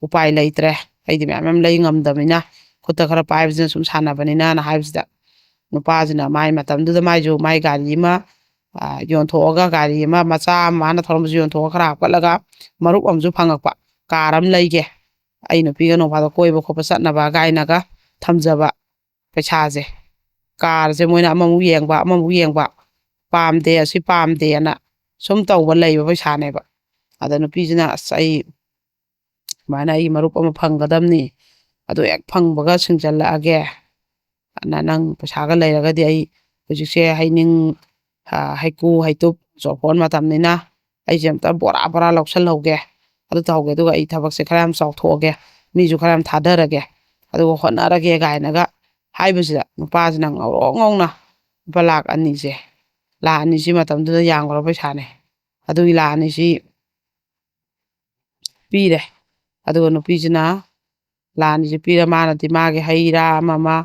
ꯎꯄꯥꯏ ꯂꯩꯇ꯭ꯔꯦ꯫ ꯑꯩꯗꯤ ꯃꯌꯥꯝ ꯃꯌꯥꯝ ꯂꯩ ꯉꯝꯗꯕꯅꯤꯅ, ꯈꯨꯠꯇ ꯈꯔ ꯄꯥꯏꯕꯁꯤꯅ ꯁꯨꯝ ꯁꯥꯟꯅꯕꯅꯤꯅꯅ ꯍꯥꯏꯕꯁꯤꯗ, ꯅꯨꯄꯥꯁꯤꯅ ꯃꯥꯏ ꯃꯇꯝꯗꯨꯗ ꯃꯥꯏꯁꯨ ꯃꯥꯏ ꯒꯥꯔꯤ ꯑꯃ, ꯑ, ꯌꯣꯟꯊꯣꯛꯑꯒ, ꯒꯥꯔꯤ ꯑꯃ ꯃꯆꯥ ꯑꯃ ꯃꯥꯅ ꯊꯧꯔꯝꯕꯁꯨ ꯌꯣꯟꯊꯣꯛꯑꯒ ꯈꯔ ꯍꯥꯞꯀꯠꯂꯒ ꯃꯔꯨꯞ ꯑꯃꯁꯨ ꯐꯪꯉꯛꯄ, ꯀꯥꯔ ꯑꯃ ꯂꯩꯒꯦ, ꯑꯩ ꯅꯨꯄꯤꯒ ꯅꯣꯡ ꯐꯥꯗꯣꯛ ꯀꯣꯏꯕ ꯈꯣꯠꯄ ꯆꯠꯅꯕ ꯀꯥꯏꯅꯒ ꯊꯝꯖꯕ ꯄꯩꯁꯥꯁꯦ꯫ ꯀꯥꯔꯁꯦ ꯃꯣꯏꯅ ꯑꯃꯃꯨꯛ ꯌꯦꯡꯕ, ꯑꯃꯃꯨꯛ ꯌꯦꯡꯕ, ꯄꯥꯝꯗꯦ, ꯑꯁꯤ ꯄꯥꯝꯗꯦꯅ ꯁꯨꯝ ꯇꯧꯕ ꯂꯩꯕ ꯄꯩꯁꯥꯅꯦꯕ꯫ ꯑꯗ ꯅꯨꯄꯤꯁꯤꯅ, "ꯑꯁ, ꯑꯩ ꯁꯨꯃꯥꯏꯅ ꯑꯩꯒꯤ ꯃꯔꯨꯞ ꯑꯃ ꯐꯪꯒꯗꯕꯅꯤ, ꯑꯗꯨ ꯍꯦꯛ ꯐꯪꯕꯒ ꯁꯤꯡꯖꯜꯂꯛꯑꯒꯦ꯫ ꯑꯗꯨꯅ ꯅꯪ ꯄꯩꯁꯥꯒ ꯂꯩꯔꯒꯗꯤ, ꯑꯩ ꯍꯧꯖꯤꯛꯁꯦ ꯍꯩꯅꯤꯡ, ꯑ, ꯍꯩꯀꯨ, ꯍꯩꯇꯨꯞ, ꯆꯣꯔꯐꯣꯟ ꯃꯇꯝꯅꯤꯅ ꯑꯩꯁꯦ ꯑꯝꯇ ꯕꯣꯔꯥ ꯕꯣꯔꯥ ꯂꯧꯁꯜꯍꯧꯒꯦ, ꯑꯗꯨ ꯇꯧꯍꯧꯒꯦ, ꯑꯗꯨꯒ ꯑꯩ ꯊꯕꯛꯁꯦ ꯈꯔ ꯌꯥꯝ ꯆꯥꯎꯊꯣꯛꯑꯒꯦ, ꯃꯤꯁꯨ ꯈꯔ ꯌꯥꯝ ꯊꯥꯗꯔꯒꯦ, ꯑꯗꯨꯒ ꯍꯣꯠꯅꯔꯒꯦ" ꯀꯥꯏꯅꯒ ꯍꯥꯏꯕꯁꯤꯗ, ꯅꯨꯄꯥꯁꯤꯅ ꯉꯧꯔꯣꯛ ꯉꯧꯅ ꯂꯨꯄꯥ ꯂꯥꯛ ꯑꯅꯤꯁꯦ, ꯂꯥꯛ ꯑꯅꯤꯁꯤ ꯃꯇꯝꯗꯨꯗ ꯌꯥꯝꯈ꯭ꯔꯕ ꯄꯩꯁꯥꯅꯦ, ꯑꯗꯨꯒꯤ ꯂꯥꯛ ꯑꯅꯤꯁꯤ ꯄꯤꯔꯦ꯫ ꯑꯗꯨꯒ ꯅꯨꯄꯤꯁꯤꯅ ꯂꯥꯛ ꯑꯅꯤꯁꯤ ꯄꯤꯔ, ꯃꯥꯅꯗꯤ ꯃꯥꯒꯤ ꯍꯩ ꯔꯥ ꯑꯃ ꯑꯃ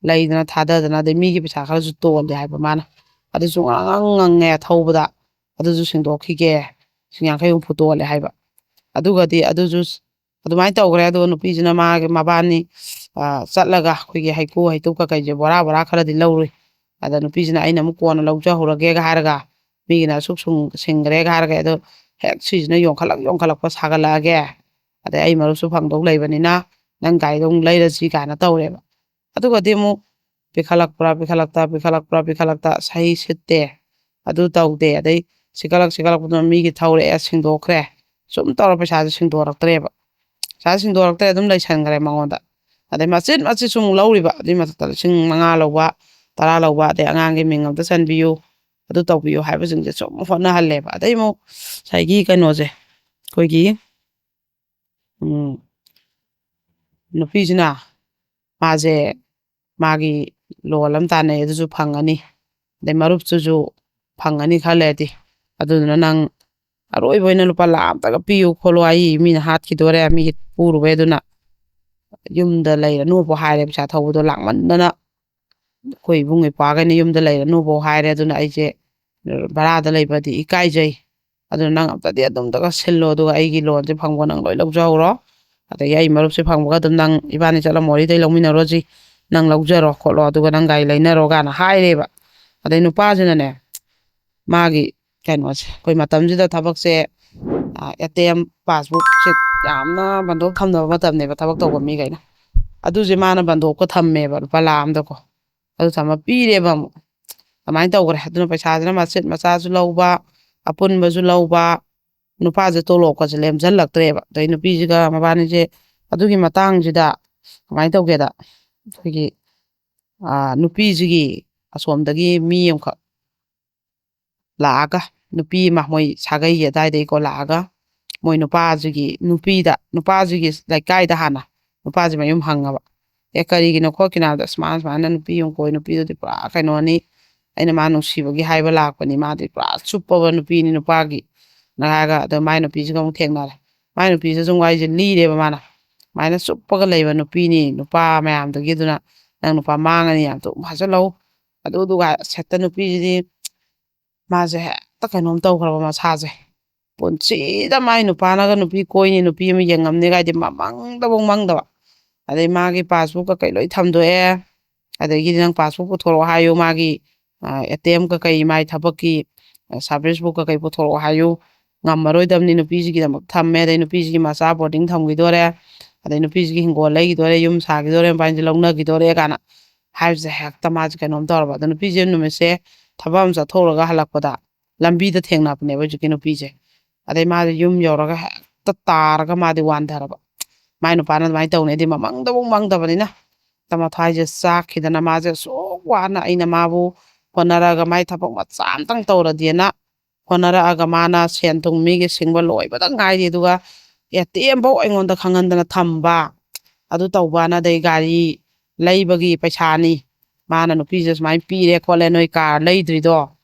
ꯂꯩꯗꯅ ꯊꯥꯗꯗꯅ, ꯑꯗꯩ ꯃꯤꯒꯤ ꯄꯩꯁꯥ ꯈꯔꯁꯨ ꯇꯣꯜꯂꯦ ꯍꯥꯏꯕ ꯃꯥꯅ꯫ ꯑꯗꯨꯁꯨ ꯉꯥꯡ ꯉꯪꯉꯦ ꯊꯧꯕꯗ, "ꯑꯗꯨꯁꯨ ꯁꯤꯡꯗꯣꯛꯈꯤꯒꯦ, ꯂꯤꯁꯤꯡ ꯌꯥꯡꯈꯩ ꯍꯨꯝꯐꯨ ꯇꯣꯜꯂꯦ" ꯍꯥꯏꯕ꯫ ꯑꯗꯨꯒꯗꯤ ꯑꯗꯨꯁꯨ ꯑꯗꯨꯃꯥꯏꯅ ꯇꯧꯈ꯭ꯔꯦ꯫ ꯑꯗꯨꯒ ꯅꯨꯄꯤꯁꯤꯅ ꯃꯥꯒꯤ, ꯃꯕꯥꯅꯤ, ꯑ, ꯆꯠꯂꯒ ꯑꯩꯈꯣꯏꯒꯤ ꯍꯩꯀꯨ ꯍꯩꯇꯨꯞ ꯀꯩꯀꯩꯁꯦ ꯕꯣꯔꯥ ꯕꯣꯔꯥ ꯈꯔꯗꯤ ꯂꯧꯔꯨꯏ꯫ ꯑꯗ ꯅꯨꯄꯤꯁꯤꯅ, "ꯑꯩꯅ ꯑꯃꯨꯛ ꯀꯣꯟꯅ ꯂꯧꯖꯍꯧꯔꯒꯦꯒ" ꯍꯥꯏꯔꯒ, ꯃꯤꯒꯤꯅ ꯑꯁꯨꯛ ꯁꯨꯡ-, ꯁꯤꯡꯈ꯭ꯔꯦꯒ ꯍꯥꯏꯔꯒ, ꯑꯗꯣ ꯍꯦꯛ ꯁꯤꯁꯤꯅ ꯌꯣꯟꯈꯠꯂꯛ ꯌꯣꯟꯈꯠꯂꯛꯄ ꯁꯥꯒꯠꯂꯛꯑꯒꯦ꯫ ꯑꯗꯩ ꯑꯩ ꯃꯔꯨꯞꯁꯨ ꯐꯪꯗꯧ ꯂꯩꯕꯅꯤꯅ, "ꯅꯪ ꯒꯥꯔꯤꯗꯣ ꯑꯃꯨꯛ ꯂꯩꯔꯁꯤ" ꯀꯥꯏꯅ ꯇꯧꯔꯦꯕ꯫ ꯑꯗꯨꯒꯗꯤ ꯑꯃꯨꯛ ꯄꯤꯈꯠꯂꯛꯄ꯭ꯔꯥ, ꯄꯤꯈꯠꯂꯛꯇ, ꯄꯤꯈꯠꯂꯛꯄ꯭ꯔꯥ, ꯄꯤꯈꯠꯂꯛꯇ, ꯁꯍꯤ ꯁꯤꯠꯇꯦ, ꯑꯗꯨ ꯇꯧꯗꯦ꯫ ꯑꯗꯩ ꯁꯤꯀꯠꯂꯛ ꯁꯤꯀꯠꯂꯛꯄꯗꯨꯅ ꯃꯤꯒꯤ ꯊꯧꯔꯛꯑꯦ, ꯁꯤꯡꯗꯣꯛꯈ꯭ꯔꯦ꯫ ꯁꯨꯝ ꯇꯧꯔ ꯄꯩꯁꯥꯁꯦ ꯁꯤꯡꯗꯣꯔꯛꯇ꯭ꯔꯦꯕ꯫ ꯄꯩꯁꯥ ꯁꯤꯡꯗꯣꯔꯛꯇ꯭ꯔꯦ, ꯑꯗꯨꯝ ꯂꯩꯁꯟꯈ꯭ꯔꯦ ꯃꯉꯣꯟꯗ꯫ ꯑꯗꯩ ꯃꯆꯤꯠ ꯃꯆꯤꯠ ꯁꯨꯝ ꯂꯧꯔꯤꯕ, ꯑꯗꯨꯏ ꯃꯊꯛꯇ ꯂꯤꯁꯤꯡ ꯃꯉꯥ ꯂꯧꯕ, ꯇꯔꯥ ꯂꯧꯕ, ꯑꯗꯩ "ꯑꯉꯥꯡꯒꯤ ꯃꯤꯡ ꯑꯝꯇ ꯆꯟꯕꯤꯌꯨ, ꯑꯗꯨ ꯇꯧꯕꯤꯌꯨ" ꯍꯥꯏꯕꯁꯤꯡꯁꯦ ꯁꯨꯝ ꯍꯣꯠꯅꯍꯜꯂꯦꯕ꯫ ꯑꯗꯩ ꯑꯃꯨꯛ ꯉꯁꯥꯏꯒꯤ ꯀꯩꯅꯣꯁꯦ, ꯑꯩꯈꯣꯏꯒꯤ, ꯎꯝ, ꯅꯨꯄꯤꯁꯤꯅ, ꯃꯥꯁꯦ, ꯃꯥꯒꯤ ꯂꯣꯟ ꯑꯃ ꯇꯥꯟꯅꯩ, ꯑꯗꯨꯁꯨ ꯐꯪꯉꯅꯤ, ꯑꯗꯩ ꯃꯔꯨꯞꯇꯨꯁꯨ ꯐꯪꯉꯅꯤ ꯈꯔ ꯂꯩꯔꯗꯤ, ꯑꯗꯨꯗꯨꯅ ꯅꯪ ꯑꯔꯣꯏꯕ ꯑꯣꯏꯅ ꯂꯨꯄꯥ ꯂꯥꯈ ꯑꯃꯇꯒ ꯄꯤꯌꯨ ꯈꯣꯠꯂꯨ, ꯑꯩ ꯃꯤꯅ ꯍꯥꯠꯈꯤꯗꯣꯔꯦ, ꯃꯤꯒꯤ ꯄꯨꯔꯨꯕꯩ, ꯑꯗꯨꯅ ꯌꯨꯝꯗ ꯂꯩꯔꯅꯨꯕꯨ ꯍꯥꯏꯔꯦ꯫ ꯄꯩꯁꯥ ꯊꯧꯕꯗꯣ ꯂꯥꯛꯃꯟꯗꯅ ꯑꯩꯈꯣꯏ ꯏꯕꯨꯡ ꯏꯄ꯭ꯋꯥꯈꯩꯅ ꯌꯨꯝꯗ ꯂꯩꯔꯅꯨꯕꯨ ꯍꯥꯏꯔꯦ꯫ ꯑꯗꯨꯅ ꯑꯩꯁꯦ ꯚꯔꯥꯗ ꯂꯩꯕꯗꯤ ꯏꯀꯥꯏꯖꯩ꯫ ꯑꯗꯨꯅ ꯅꯪ ꯑꯝꯇꯗꯤ ꯑꯗꯨꯝꯇꯒ ꯁꯤꯜꯂꯣ, ꯑꯗꯨꯒ ꯑꯩꯒꯤ ꯂꯣꯟꯁꯦ ꯐꯪꯕ ꯅꯪ ꯂꯣꯏ ꯂꯧꯖꯍꯧꯔꯣ, ꯑꯗꯒꯤ ꯑꯩ ꯃꯔꯨꯞꯁꯦ ꯐꯪꯕꯒ ꯑꯗꯨꯝ ꯅꯪ, ꯏꯕꯥꯅꯤ ꯆꯠꯂ ꯃꯣꯔꯤꯗꯩ ꯂꯧꯃꯤꯟꯅꯔꯣꯁꯤ, ꯅꯪ ꯂꯧꯖꯔꯣ ꯈꯣꯠꯂꯣ, ꯑꯗꯨꯒ ꯅꯪ ꯒꯥꯔꯤ ꯂꯩꯅꯔꯣ ꯀꯥꯏꯅ ꯍꯥꯏꯔꯦꯕ꯫ ꯑꯗꯩ ꯅꯨꯄꯥꯁꯤꯅꯅꯦ, ꯃꯥꯒꯤ ꯀꯩꯅꯣꯁꯦ, ꯑꯩꯈꯣꯏ ꯃꯇꯝꯁꯤꯗ ꯊꯕꯛꯁꯦ, ꯑꯦ ꯇꯤ ꯑꯦꯝ ꯄꯥꯁꯕꯨꯛꯁꯦ ꯌꯥꯝꯅ ꯕꯟꯗꯣꯞ ꯊꯝꯅꯕ ꯃꯇꯝꯅꯦꯕ ꯊꯕꯛ ꯇꯧꯕ ꯃꯤꯈꯩꯅ꯫ ꯑꯗꯨꯁꯦ ꯃꯥꯅ ꯕꯟꯗꯣꯞꯀ ꯊꯝꯃꯦꯕ, ꯂꯨꯄꯥ ꯂꯥꯈ ꯑꯃꯗꯀꯣ꯫ ꯑꯗꯨ ꯊꯝꯃ ꯄꯤꯔꯦꯕ ꯑꯃꯨꯛ꯫ ꯑꯗꯨꯃꯥꯏꯅ ꯇꯧꯈ꯭ꯔꯦ꯫ ꯑꯗꯨꯅ ꯄꯩꯁꯥꯁꯤꯅ ꯃꯆꯦꯠ ꯃꯆꯥꯁꯨ ꯂꯧꯕ, ꯑꯄꯨꯟꯕꯁꯨ ꯂꯧꯕ, ꯅꯨꯄꯥꯁꯦ ꯇꯣꯂꯣꯞꯀꯁꯦ ꯂꯦꯝꯖꯜꯂꯛꯇ꯭ꯔꯦꯕ꯫ ꯑꯗꯩ ꯅꯨꯄꯤꯁꯤꯒ ꯃꯕꯥꯅꯤꯁꯦ ꯑꯗꯨꯒꯤ ꯃꯇꯥꯡꯁꯤꯗ ꯀꯃꯥꯏꯅ ꯇꯧꯒꯦꯗ, ꯑꯩꯈꯣꯏꯒꯤ, ꯑꯥ, ꯅꯨꯄꯤꯁꯤꯒꯤ ꯑꯁꯣꯝꯗꯒꯤ ꯃꯤ ꯑꯃꯈꯛ ꯂꯥꯛꯑꯒ, ꯅꯨꯄꯤ ꯑꯃ, ꯃꯣꯏ ꯁꯥꯒꯩꯒꯤ ꯑꯗꯥꯏꯗꯒꯤꯀꯣ ꯂꯥꯛꯑꯒ, ꯃꯣꯏ ꯅꯨꯄꯥꯁꯤꯒꯤ ꯅꯨꯄꯤꯗ, ꯅꯨꯄꯥꯁꯤꯒꯤ ꯂꯩꯀꯥꯏꯗ ꯍꯥꯟꯅ ꯅꯨꯄꯥꯁꯤ ꯃꯌꯨꯝ ꯍꯪꯉꯕ, "ꯑꯦ, ꯀꯔꯤꯒꯤꯅꯣ ꯈꯣꯠꯀꯤꯅꯣ?" ꯍꯥꯏꯕꯗ, "ꯁꯨꯃꯥꯏꯅ ꯁꯨꯃꯥꯏꯅ ꯅꯨꯄꯤ ꯑꯃ ꯀꯣꯏ, ꯅꯨꯄꯤꯗꯨꯗꯤ ꯄꯨꯔꯥ ꯀꯩꯅꯣꯅꯤ, ꯑꯩꯅ ꯃꯥ ꯅꯨꯡꯁꯤꯕꯒꯤ ꯍꯥꯏꯕ ꯂꯥꯛꯄꯅꯤ, ꯃꯥꯗꯤ ꯄꯨꯔꯥ ꯆꯨꯞꯄꯕ ꯅꯨꯄꯤꯅꯤ ꯅꯨꯄꯥꯒꯤ", ꯅ ꯍꯥꯏꯔꯒ, ꯑꯗꯣ ꯃꯥꯏ ꯅꯨꯄꯤꯁꯤꯒ ꯑꯃꯨꯛ ꯊꯦꯡꯅꯔꯦ꯫ ꯃꯥꯏ ꯅꯨꯄꯤꯁꯤꯁꯨ ꯋꯥꯔꯤꯁꯦ ꯂꯤꯔꯦꯕ ꯃꯥꯅ, "ꯁꯨꯃꯥꯏꯅ ꯆꯨꯞꯄꯒ ꯂꯩꯕ ꯅꯨꯄꯤꯅꯤ ꯅꯨꯄꯥ ꯃꯌꯥꯝꯗꯒꯤ, ꯑꯗꯨꯅ ꯅꯪ ꯅꯨꯄꯥ ꯃꯥꯡꯉꯅꯤ, ꯌꯥꯝ ꯊꯨꯅ ꯐꯥꯖꯤꯜꯍꯧ", ꯑꯗꯨꯗꯨꯒ ꯍꯦꯛꯇ ꯅꯨꯄꯤꯁꯤꯗꯤ ꯃꯥꯁꯦ ꯍꯦꯛꯇ ꯀꯩꯅꯣꯝ ꯇꯧꯈ꯭ꯔꯕ ꯃꯁꯥꯁꯦ꯫ ꯄꯨꯟꯁꯤꯗ ꯃꯥꯏ ꯅꯨꯄꯥꯅꯒ ꯅꯨꯄꯤ ꯀꯣꯏꯅꯤ, ꯅꯨꯄꯤ ꯑꯃ ꯌꯦꯡꯉꯝꯅꯤ ꯀꯥꯏꯗꯤ ꯃꯃꯪꯗꯐꯥꯎ ꯃꯪꯗꯕ꯫ ꯑꯗꯩ ꯃꯥꯒꯤ ꯄꯥꯁꯕꯨꯛ ꯀꯩꯀꯩ ꯂꯣꯏ ꯊꯝꯗꯣꯛꯑꯦ꯫ ꯑꯗꯒꯤꯗꯤ ꯅꯪ ꯄꯥꯁꯕꯨꯛ ꯄꯨꯊꯣꯔꯛꯑꯣ ꯍꯥꯏꯌꯨ, ꯃꯥꯒꯤ, ꯑ, ꯑꯦ ꯇꯤ ꯑꯦꯝ ꯀꯩꯀꯩ, ꯃꯥꯏ ꯊꯕꯛꯀꯤ, ꯑ, ꯁꯥꯔꯚꯤꯁ ꯕꯨꯛ ꯀꯩꯀꯩ ꯄꯨꯊꯣꯔꯛꯑꯣ ꯍꯥꯏꯌꯨ꯫ ꯉꯝꯃꯔꯣꯏꯗꯕꯅꯤ, ꯅꯨꯄꯤꯁꯤꯒꯤꯗꯃꯛ ꯊꯝꯃꯦ, ꯑꯗꯩ ꯅꯨꯄꯤꯁꯤꯒꯤ ꯃꯆꯥ ꯕꯣꯔꯗꯤꯡ ꯊꯝꯈꯤꯗꯣꯔꯦ, ꯑꯗꯩ ꯅꯨꯄꯤꯁꯤꯒꯤ ꯍꯤꯡꯒꯣꯜ ꯂꯩꯈꯤꯗꯣꯔꯦ, ꯌꯨꯝ ꯁꯥꯈꯤꯗꯣꯔꯦ, ꯃꯕꯥꯅꯤꯁꯦ ꯂꯧꯅꯈꯤꯗꯣꯔꯦ ꯀꯥꯏꯅ ꯍꯥꯏꯕꯁꯦ ꯍꯦꯛꯇ ꯃꯥꯁꯦ ꯀꯩꯅꯣꯝ ꯇꯧꯔꯕ꯫ ꯑꯗꯣ ꯅꯨꯄꯤꯁꯦ ꯅꯨꯃꯤꯠꯁꯦ ꯊꯕꯛ ꯑꯃ ꯆꯠꯊꯣꯛꯎꯔꯒ ꯍꯜꯂꯛꯄꯗ ꯂꯝꯕꯤꯗ ꯊꯦꯡꯅꯕꯅꯦꯕ ꯍꯧꯖꯤꯛꯀꯤ ꯅꯨꯄꯤꯁꯦ꯫ ꯑꯗꯩ ꯃꯥꯁꯦ ꯌꯨꯝ ꯌꯧꯔꯒ ꯍꯦꯛꯇ ꯇꯥꯔꯒ ꯃꯥꯗꯤ ꯋꯥꯟꯊꯔꯕ꯫ ꯃꯥꯏ ꯅꯨꯄꯥꯅ ꯑꯗꯨꯃꯥꯏꯅ ꯇꯧꯅꯤ ꯍꯥꯏꯗꯤ ꯃꯃꯪꯗꯐꯥꯎ ꯃꯪꯗꯕꯅꯤꯅ꯫ ꯍꯦꯛꯇ ꯃꯊ꯭ꯋꯥꯏꯁꯦ ꯆꯥꯛꯈꯤꯗꯅ ꯃꯥꯁꯦ ꯑꯁꯨꯛ ꯋꯥꯅ ꯑꯩꯅ ꯃꯥꯕꯨ ꯍꯣꯠꯅꯔꯒ ꯃꯥꯏ ꯊꯕꯛ ꯃꯆꯥ ꯑꯝꯇꯪ ꯇꯧꯔꯗꯤꯅ ꯍꯣꯠꯅꯔꯛꯑꯒ ꯃꯥꯅ ꯁꯦꯟ ꯊꯨꯝ ꯃꯤꯒꯤ ꯁꯤꯡꯕ ꯂꯣꯏꯕꯗ ꯉꯥꯏꯔꯤ, ꯑꯗꯨꯒ ꯑꯦ ꯇꯤ ꯑꯦꯝ ꯐꯧ ꯑꯩꯉꯣꯟꯗ ꯈꯪꯍꯟꯗꯅ ꯊꯝꯕ꯫ ꯑꯗꯨ ꯇꯧꯕꯅ ꯑꯗꯩ ꯒꯥꯔꯤ ꯂꯩꯕꯒꯤ ꯄꯩꯁꯥꯅꯤ꯫ ꯃꯥꯅ ꯅꯨꯄꯤꯁꯦ ꯁꯨꯃꯥꯏꯅ ꯄꯤꯔꯦ ꯈꯣꯠꯂꯦ, ꯅꯣꯏ ꯀꯥꯔ ꯂꯩꯗ꯭ꯔꯤꯗꯣ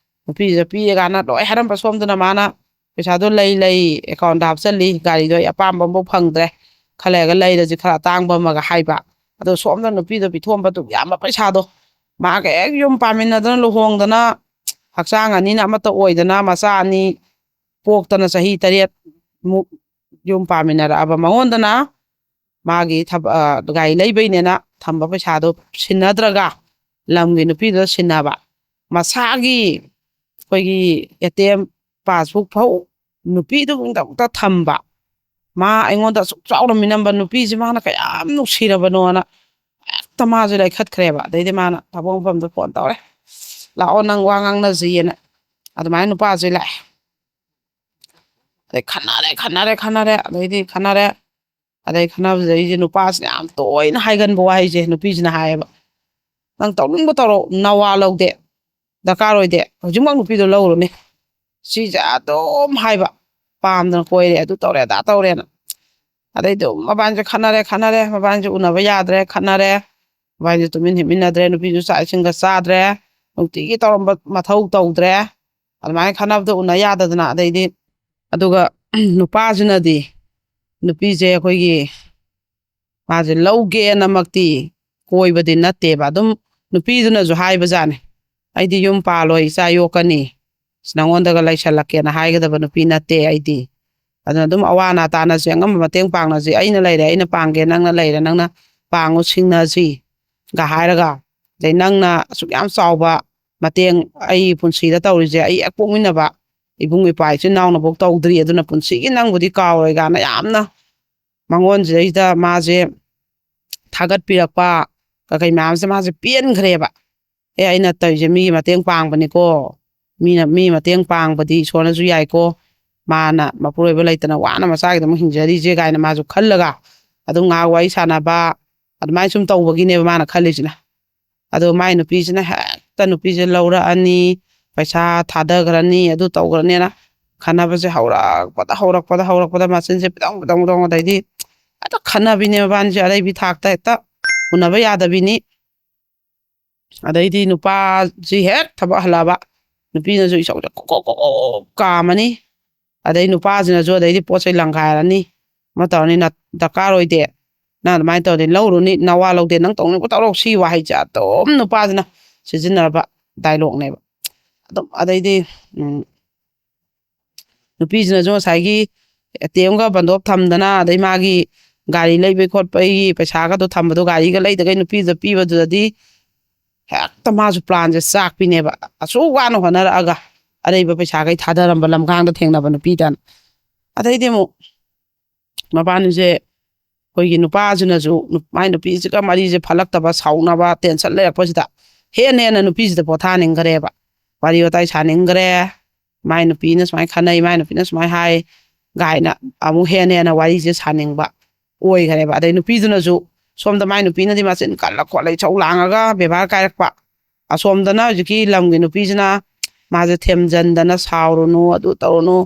ꯅꯨꯄꯤꯁꯤꯗ ꯄꯤꯔꯦ ꯀꯥꯏꯅ ꯂꯣꯏ ꯍꯥꯏꯔꯝꯕ꯫ ꯁꯣꯝꯗꯅ ꯃꯥꯅ ꯄꯩꯁꯥꯗꯣ ꯂꯩ ꯂꯩ ꯑꯦꯀꯥꯎꯟꯗ ꯍꯥꯞꯆꯜꯂꯤ, ꯒꯥꯔꯤꯗꯣ ꯑꯩ ꯑꯄꯥꯝꯕ ꯑꯃꯐꯥꯎ ꯐꯪꯗ꯭ꯔꯦ, ꯈꯔ ꯂꯩꯔꯒ ꯂꯩꯔꯁꯤ, ꯈꯔ ꯑꯇꯥꯡꯕ ꯑꯃꯒ ꯍꯥꯏꯕ꯫ ꯑꯗꯣ ꯁꯣꯝꯗ ꯅꯨꯄꯤꯗꯣ ꯄꯤꯊꯣꯛꯑꯝꯕ ꯑꯗꯨꯛ ꯌꯥꯝꯕ ꯄꯩꯁꯥꯗꯣ ꯃꯥꯒ ꯍꯦꯛ ꯌꯨꯝ ꯄꯥꯟꯃꯤꯟꯅꯗꯅ ꯂꯨꯍꯣꯡꯗꯅ ꯍꯛꯆꯥꯡ ꯑꯅꯤꯅ ꯑꯃꯠꯇ ꯑꯣꯏꯗꯅ ꯃꯆꯥ ꯑꯅꯤ ꯄꯣꯛꯇꯅ ꯆꯍꯤ ꯇꯔꯦꯠ ꯃꯨꯛ ꯌꯨꯝ ꯄꯥꯟꯃꯤꯟꯅꯔꯛꯑꯕ ꯃꯉꯣꯟꯗꯅ ꯃꯥꯒꯤ ꯊꯕꯛ, ꯑ, ꯒꯥꯔꯤ ꯂꯩꯕꯩꯅꯦꯅ ꯊꯝꯕ ꯄꯩꯁꯥꯗꯣ ꯁꯤꯟꯅꯗ꯭ꯔꯒ ꯂꯝꯒꯤ ꯅꯨꯄꯤꯗꯨꯗ ꯁꯤꯟꯅꯕ꯫ ꯃꯁꯥꯒꯤ ꯑꯩꯈꯣꯏꯒꯤ ꯑꯦ ꯇꯤ ꯑꯦꯝ ꯄꯥꯁꯕꯨꯛ ꯐꯥꯎ ꯅꯨꯄꯤꯗꯨꯒꯤꯗꯃꯛꯇ ꯊꯝꯕ꯫ ꯃꯥ ꯑꯩꯉꯣꯟꯗ ꯑꯁꯨꯛ ꯆꯥꯎꯅ ꯃꯤꯅꯝꯕ ꯅꯨꯄꯤꯁꯤ ꯃꯥꯅ ꯀꯌꯥꯝ ꯅꯨꯡꯁꯤꯔꯕꯅꯣꯅ ꯍꯦꯛꯇ ꯃꯥꯁꯦ ꯂꯩꯈꯠꯈ꯭ꯔꯦꯕ꯫ ꯑꯗꯩꯗꯤ ꯃꯥꯅ ꯊꯕꯛ ꯃꯐꯝꯗ ꯐꯣꯟ ꯇꯧꯔꯦ, "ꯂꯥꯛꯑꯣ, ꯅꯪ ꯋꯥ ꯉꯥꯡꯅꯁꯤꯌꯦꯅ"꯫ ꯑꯗꯨꯃꯥꯏꯅ ꯅꯨꯄꯥꯁꯦ ꯂꯥꯛꯑꯦ꯫ ꯑꯗꯩ ꯈꯟꯅꯔꯦ, ꯈꯟꯅꯔꯦ, ꯈꯟꯅꯔꯦ꯫ ꯑꯗꯩꯗꯤ ꯈꯟꯅꯔꯦ꯫ ꯑꯗꯩ ꯈꯟꯅꯕꯁꯤꯗꯩꯁꯦ ꯅꯨꯄꯥꯁꯤꯅ ꯌꯥꯝ ꯇꯣꯏꯅ ꯍꯥꯏꯒꯟꯕ ꯋꯥꯍꯩꯁꯦ ꯅꯨꯄꯤꯁꯤꯅ ꯍꯥꯏꯌꯦꯕ, "ꯅꯪ ꯇꯧꯅꯤꯡꯕ ꯇꯧꯔꯣ, ꯅꯋꯥ ꯂꯧꯗꯦ, ꯗꯔꯀꯥꯔ ꯑꯣꯏꯗꯦ, ꯍꯧꯖꯤꯛꯃꯛ ꯅꯨꯄꯤꯗꯣ ꯂꯧꯔꯨꯅꯦ"꯫ ꯁꯤꯁꯦ ꯑꯗꯨꯝ ꯍꯥꯏꯕ, "ꯄꯥꯝꯗꯅ ꯀꯣꯏꯔꯦ, ꯑꯗꯨ ꯇꯧꯔꯦ, ꯑꯗꯥ ꯇꯧꯔꯦꯅ"꯫ ꯑꯗꯩꯗꯤ ꯑꯗꯨꯝ ꯃꯕꯥꯅꯤꯁꯦ ꯈꯠꯅꯔꯦ, ꯈꯠꯅꯔꯦ, ꯃꯕꯥꯅꯤꯁꯦ ꯎꯅꯕ ꯌꯥꯗ꯭ꯔꯦ, ꯈꯠꯅꯔꯦ꯫ ꯃꯕꯥꯅꯤꯁꯦ ꯇꯨꯃꯤꯟ ꯍꯤꯞꯃꯤꯟꯅꯗ꯭ꯔꯦ, ꯅꯨꯄꯤꯁꯨ ꯆꯥꯛ ꯏꯁꯤꯡꯒ ꯆꯥꯗ꯭ꯔꯦ, ꯅꯨꯡꯇꯤꯒꯤ ꯇꯧꯔꯝꯕ ꯃꯊꯧ ꯇꯧꯗ꯭ꯔꯦ꯫ ꯑꯗꯨꯃꯥꯏꯅ ꯈꯠꯅꯕꯗꯣ ꯎꯅ ꯌꯥꯗꯗꯅ꯫ ꯑꯗꯩꯗꯤ ꯑꯗꯨꯒ ꯅꯨꯄꯥꯁꯤꯅꯗꯤ ꯅꯨꯄꯤꯁꯦ ꯑꯩꯈꯣꯏꯒꯤ ꯃꯥꯁꯦ ꯂꯧꯒꯦꯅꯃꯛꯇꯤ ꯀꯣꯏꯕꯗꯤ ꯅꯠꯇꯦꯕ꯫ ꯑꯗꯨꯝ ꯅꯨꯄꯤꯗꯨꯅꯁꯨ ꯍꯥꯏꯕꯖꯥꯠꯅꯤ, "ꯑꯩꯗꯤ ꯌꯨꯝ ꯄꯥꯜꯂꯣꯏ, ꯏꯆꯥ ꯌꯣꯛꯀꯅꯤ, ꯅꯉꯣꯟꯗꯒ ꯂꯩꯁꯜꯂꯛꯀꯦꯅ ꯍꯥꯏꯒꯗꯕ ꯅꯨꯄꯤ ꯅꯠꯇꯦ ꯑꯩꯗꯤ"꯫ ꯑꯗꯨꯅ ꯑꯗꯨꯝ ꯑꯋꯥ ꯑꯅꯥ ꯇꯥꯅꯁꯤ, ꯑꯉꯝꯕ ꯃꯇꯦꯡ ꯄꯥꯡꯅꯁꯤ, "ꯑꯩꯅ ꯂꯩꯔꯦ, ꯑꯩꯅ ꯄꯥꯡꯒꯦ, ꯅꯪꯅ ꯂꯩꯔꯦ, ꯅꯪꯅ ꯄꯥꯡꯉꯨ, ꯁꯤꯡꯅꯁꯤ"ꯒ ꯍꯥꯏꯔꯒ, ꯑꯗꯩ "ꯅꯪꯅ ꯑꯁꯨꯛ ꯌꯥꯝ ꯆꯥꯎꯕ ꯃꯇꯦꯡ ꯑꯩ ꯄꯨꯟꯁꯤꯗ ꯇꯧꯔꯤꯁꯦ, ꯑꯩ ꯍꯦꯛ ꯄꯣꯛꯃꯤꯟꯅꯕ ꯏꯕꯨꯡ ꯏꯄ꯭ꯋꯥ ꯏꯆꯤꯟ ꯏꯅꯥꯎꯅꯐꯧ ꯇꯧꯗ꯭ꯔꯤ, ꯑꯗꯨꯅ ꯄꯨꯟꯁꯤꯒꯤ ꯅꯪꯕꯨꯗꯤ ꯀꯥꯎꯔꯣꯏ" ꯀꯥꯏꯅ ꯌꯥꯝꯅ ꯃꯉꯣꯟꯁꯤꯗꯩꯗ ꯃꯥꯁꯦ ꯊꯥꯒꯠꯄꯤꯔꯛꯄ ꯀꯩꯀꯩ ꯃꯌꯥꯝꯁꯦ ꯃꯥꯁꯦ ꯄꯦꯟꯈ꯭ꯔꯦꯕ꯫ "ꯑꯦ, ꯑꯩꯅ ꯇꯧꯔꯤꯁꯦ ꯃꯤꯒꯤ ꯃꯇꯦꯡ ꯄꯥꯡꯕꯅꯤꯀꯣ, ꯃꯤꯅ ꯃꯤ ꯃꯇꯦꯡ ꯄꯥꯡꯕꯗꯤ ꯏꯁꯣꯔꯅꯁꯨ ꯌꯥꯏꯀꯣ, ꯃꯥꯅ ꯃꯄꯨꯔꯣꯏꯕ ꯂꯩꯇꯅ ꯋꯥꯅ ꯃꯆꯥꯒꯤꯗꯃꯛ ꯍꯤꯡꯖꯔꯤꯁꯦ" ꯀꯥꯏꯅ ꯃꯥꯁꯨ ꯈꯜꯂꯒ ꯑꯗꯨꯝ ꯉꯥꯏꯍꯥꯛ ꯋꯥꯔꯤ ꯁꯥꯟꯅꯕ, ꯑꯗꯨꯃꯥꯏꯅ ꯁꯨꯝ ꯇꯧꯕꯒꯤꯅꯦꯕ ꯃꯥꯅ ꯈꯜꯂꯤꯁꯤꯅ꯫ ꯑꯗꯣ ꯃꯥꯏ ꯅꯨꯄꯤꯁꯤꯅ ꯍꯦꯛꯇ ꯅꯨꯄꯤꯁꯦ ꯂꯧꯔꯛꯑꯅꯤ, ꯄꯩꯁꯥ ꯊꯥꯗꯈ꯭ꯔꯅꯤ, ꯑꯗꯨ ꯇꯧꯈ꯭ꯔꯅꯤꯅ ꯈꯟꯅꯕꯁꯦ ꯍꯧꯔꯛꯄꯗ, ꯍꯧꯔꯛꯄꯗ, ꯍꯧꯔꯛꯄꯗ ꯃꯆꯤꯟꯁꯦ ꯄꯤꯗꯧ, ꯄꯤꯗꯧ, ꯄꯤꯗꯧ, ꯑꯗꯩꯗꯤ ꯍꯦꯛꯇ ꯈꯟꯅꯕꯤꯅꯦ ꯃꯕꯥꯅꯤꯁꯦ, ꯑꯔꯩꯕꯤ ꯊꯥꯛꯇ ꯍꯦꯛꯇ ꯎꯅꯕ ꯌꯥꯗꯕꯤꯅꯤ꯫ ꯑꯗꯩꯗꯤ ꯅꯨꯄꯥꯁꯤ ꯍꯦꯛ ꯊꯕꯛ ꯍꯜꯂꯛꯑꯕ, ꯅꯨꯄꯤꯅꯁꯨ ꯏꯁꯧꯁꯦ ꯀꯣꯛ, ꯀꯣꯛ, ꯀꯣꯛ, ꯀꯣꯛ ꯀꯥꯝꯃꯅꯤ꯫ ꯑꯗꯩ ꯅꯨꯄꯥꯁꯤꯅꯁꯨ ꯑꯗꯩꯗꯤ ꯄꯣꯠ ꯆꯩ ꯂꯪꯈꯥꯏꯔꯅꯤ, ꯑꯃ ꯇꯧꯔꯅꯤ, "ꯅ-, ꯗꯔꯀꯥꯔ ꯑꯣꯏꯗꯦ, ꯅꯪ ꯑꯗꯨꯃꯥꯏꯅ ꯇꯧꯔꯗꯤ ꯂꯧꯔꯨꯅꯤ, ꯅꯋꯥ ꯂꯧꯗꯦ, ꯅꯪ ꯇꯧꯅꯤꯡꯕ ꯇꯧꯔꯣ", ꯁꯤ ꯋꯥꯍꯩꯁꯦ ꯑꯗꯨꯝ ꯅꯨꯄꯥꯁꯤꯅ ꯁꯤꯖꯤꯟꯅꯔꯕ ꯗꯥꯏꯂꯣꯛꯅꯦꯕ꯫ ꯑꯗꯨꯝ ꯑꯗꯩꯗꯤ ꯎꯝ, ꯅꯨꯄꯤꯁꯤꯅꯁꯨ ꯉꯁꯥꯏꯒꯤ ꯑꯦ ꯇꯤ ꯑꯦꯝꯒ ꯕꯟꯗꯣꯞ ꯊꯝꯗꯅ, ꯑꯗꯩ ꯃꯥꯒꯤ ꯒꯥꯔꯤ ꯂꯩꯕꯩ ꯈꯣꯠꯄꯒꯤ ꯄꯩꯁꯥꯒꯗꯣ ꯊꯝꯕꯗꯣ, ꯒꯥꯔꯤꯒ ꯂꯩꯗꯒꯩ ꯅꯨꯄꯤꯗꯨꯗ ꯄꯤꯕꯗꯨꯗꯗꯤ ꯍꯦꯛꯇ ꯃꯥꯁꯨ ꯄ꯭ꯂꯥꯟꯁꯦ ꯆꯥꯛꯄꯤꯅꯦꯕ꯫ ꯑꯁꯨꯛ ꯋꯥꯅ ꯍꯣꯠꯅꯔꯛꯑꯒ ꯑꯔꯩꯕ ꯄꯩꯁꯥꯈꯩ ꯊꯥꯗꯔꯝꯕ ꯂꯝꯈꯥꯡꯗ ꯊꯦꯡꯅꯕ ꯅꯨꯄꯤꯗꯅ꯫ ꯑꯗꯩꯗꯤ ꯑꯃꯨꯛ ꯃꯕꯥꯅꯤꯁꯦ, ꯑꯩꯈꯣꯏꯒꯤ ꯅꯨꯄꯥꯁꯤꯅꯁꯨ ꯅꯨ-, ꯃꯥꯏ ꯅꯨꯄꯤꯁꯤꯒ ꯃꯔꯤꯁꯦ ꯐꯠꯂꯛꯇꯕ, ꯁꯥꯎꯅꯕ, ꯇꯦꯟꯁꯟ ꯂꯩꯔꯛꯄꯁꯤꯗ ꯍꯦꯟꯅ ꯍꯦꯟꯅ ꯅꯨꯄꯤꯁꯤꯗ ꯄꯣꯊꯥꯅꯤꯡꯈ꯭ꯔꯦꯕ꯫ ꯋꯥꯔꯤ ꯋꯥꯇꯥꯏ ꯁꯥꯅꯤꯡꯈ꯭ꯔꯦ, ꯃꯥꯏ ꯅꯨꯄꯤꯅ ꯁꯨꯃꯥꯏꯅ ꯈꯟꯅꯩ, ꯃꯥꯏ ꯅꯨꯄꯤꯅ ꯁꯨꯃꯥꯏꯅ ꯍꯥꯏ ꯀꯥꯏꯅ ꯑꯃꯨꯛ ꯍꯦꯟꯅ ꯍꯦꯟꯅ ꯋꯥꯔꯤꯁꯦ ꯁꯥꯅꯤꯡꯕ ꯑꯣꯏꯈ꯭ꯔꯦꯕ꯫ ꯑꯗꯩ ꯅꯨꯄꯤꯗꯨꯅꯁꯨ ꯁꯣꯝꯗ ꯃꯥꯏ ꯅꯨꯄꯤꯅꯗꯤ ꯃꯆꯤꯟ ꯀꯜꯂ ꯈꯣꯠꯂ ꯏꯁꯧ ꯂꯥꯡꯉꯒ ꯕꯦꯕꯥꯔ ꯀꯥꯏꯔꯛꯄ, ꯑꯁꯣꯝꯗꯅ ꯍꯧꯖꯤꯛꯀꯤ ꯂꯝꯒꯤ ꯅꯨꯄꯤꯁꯤꯅ ꯃꯥꯁꯦ ꯊꯦꯝꯖꯤꯟꯗꯅ, "ꯁꯥꯎꯔꯨꯅꯨ, ꯑꯗꯨ ꯇꯧꯔꯨꯅꯨ"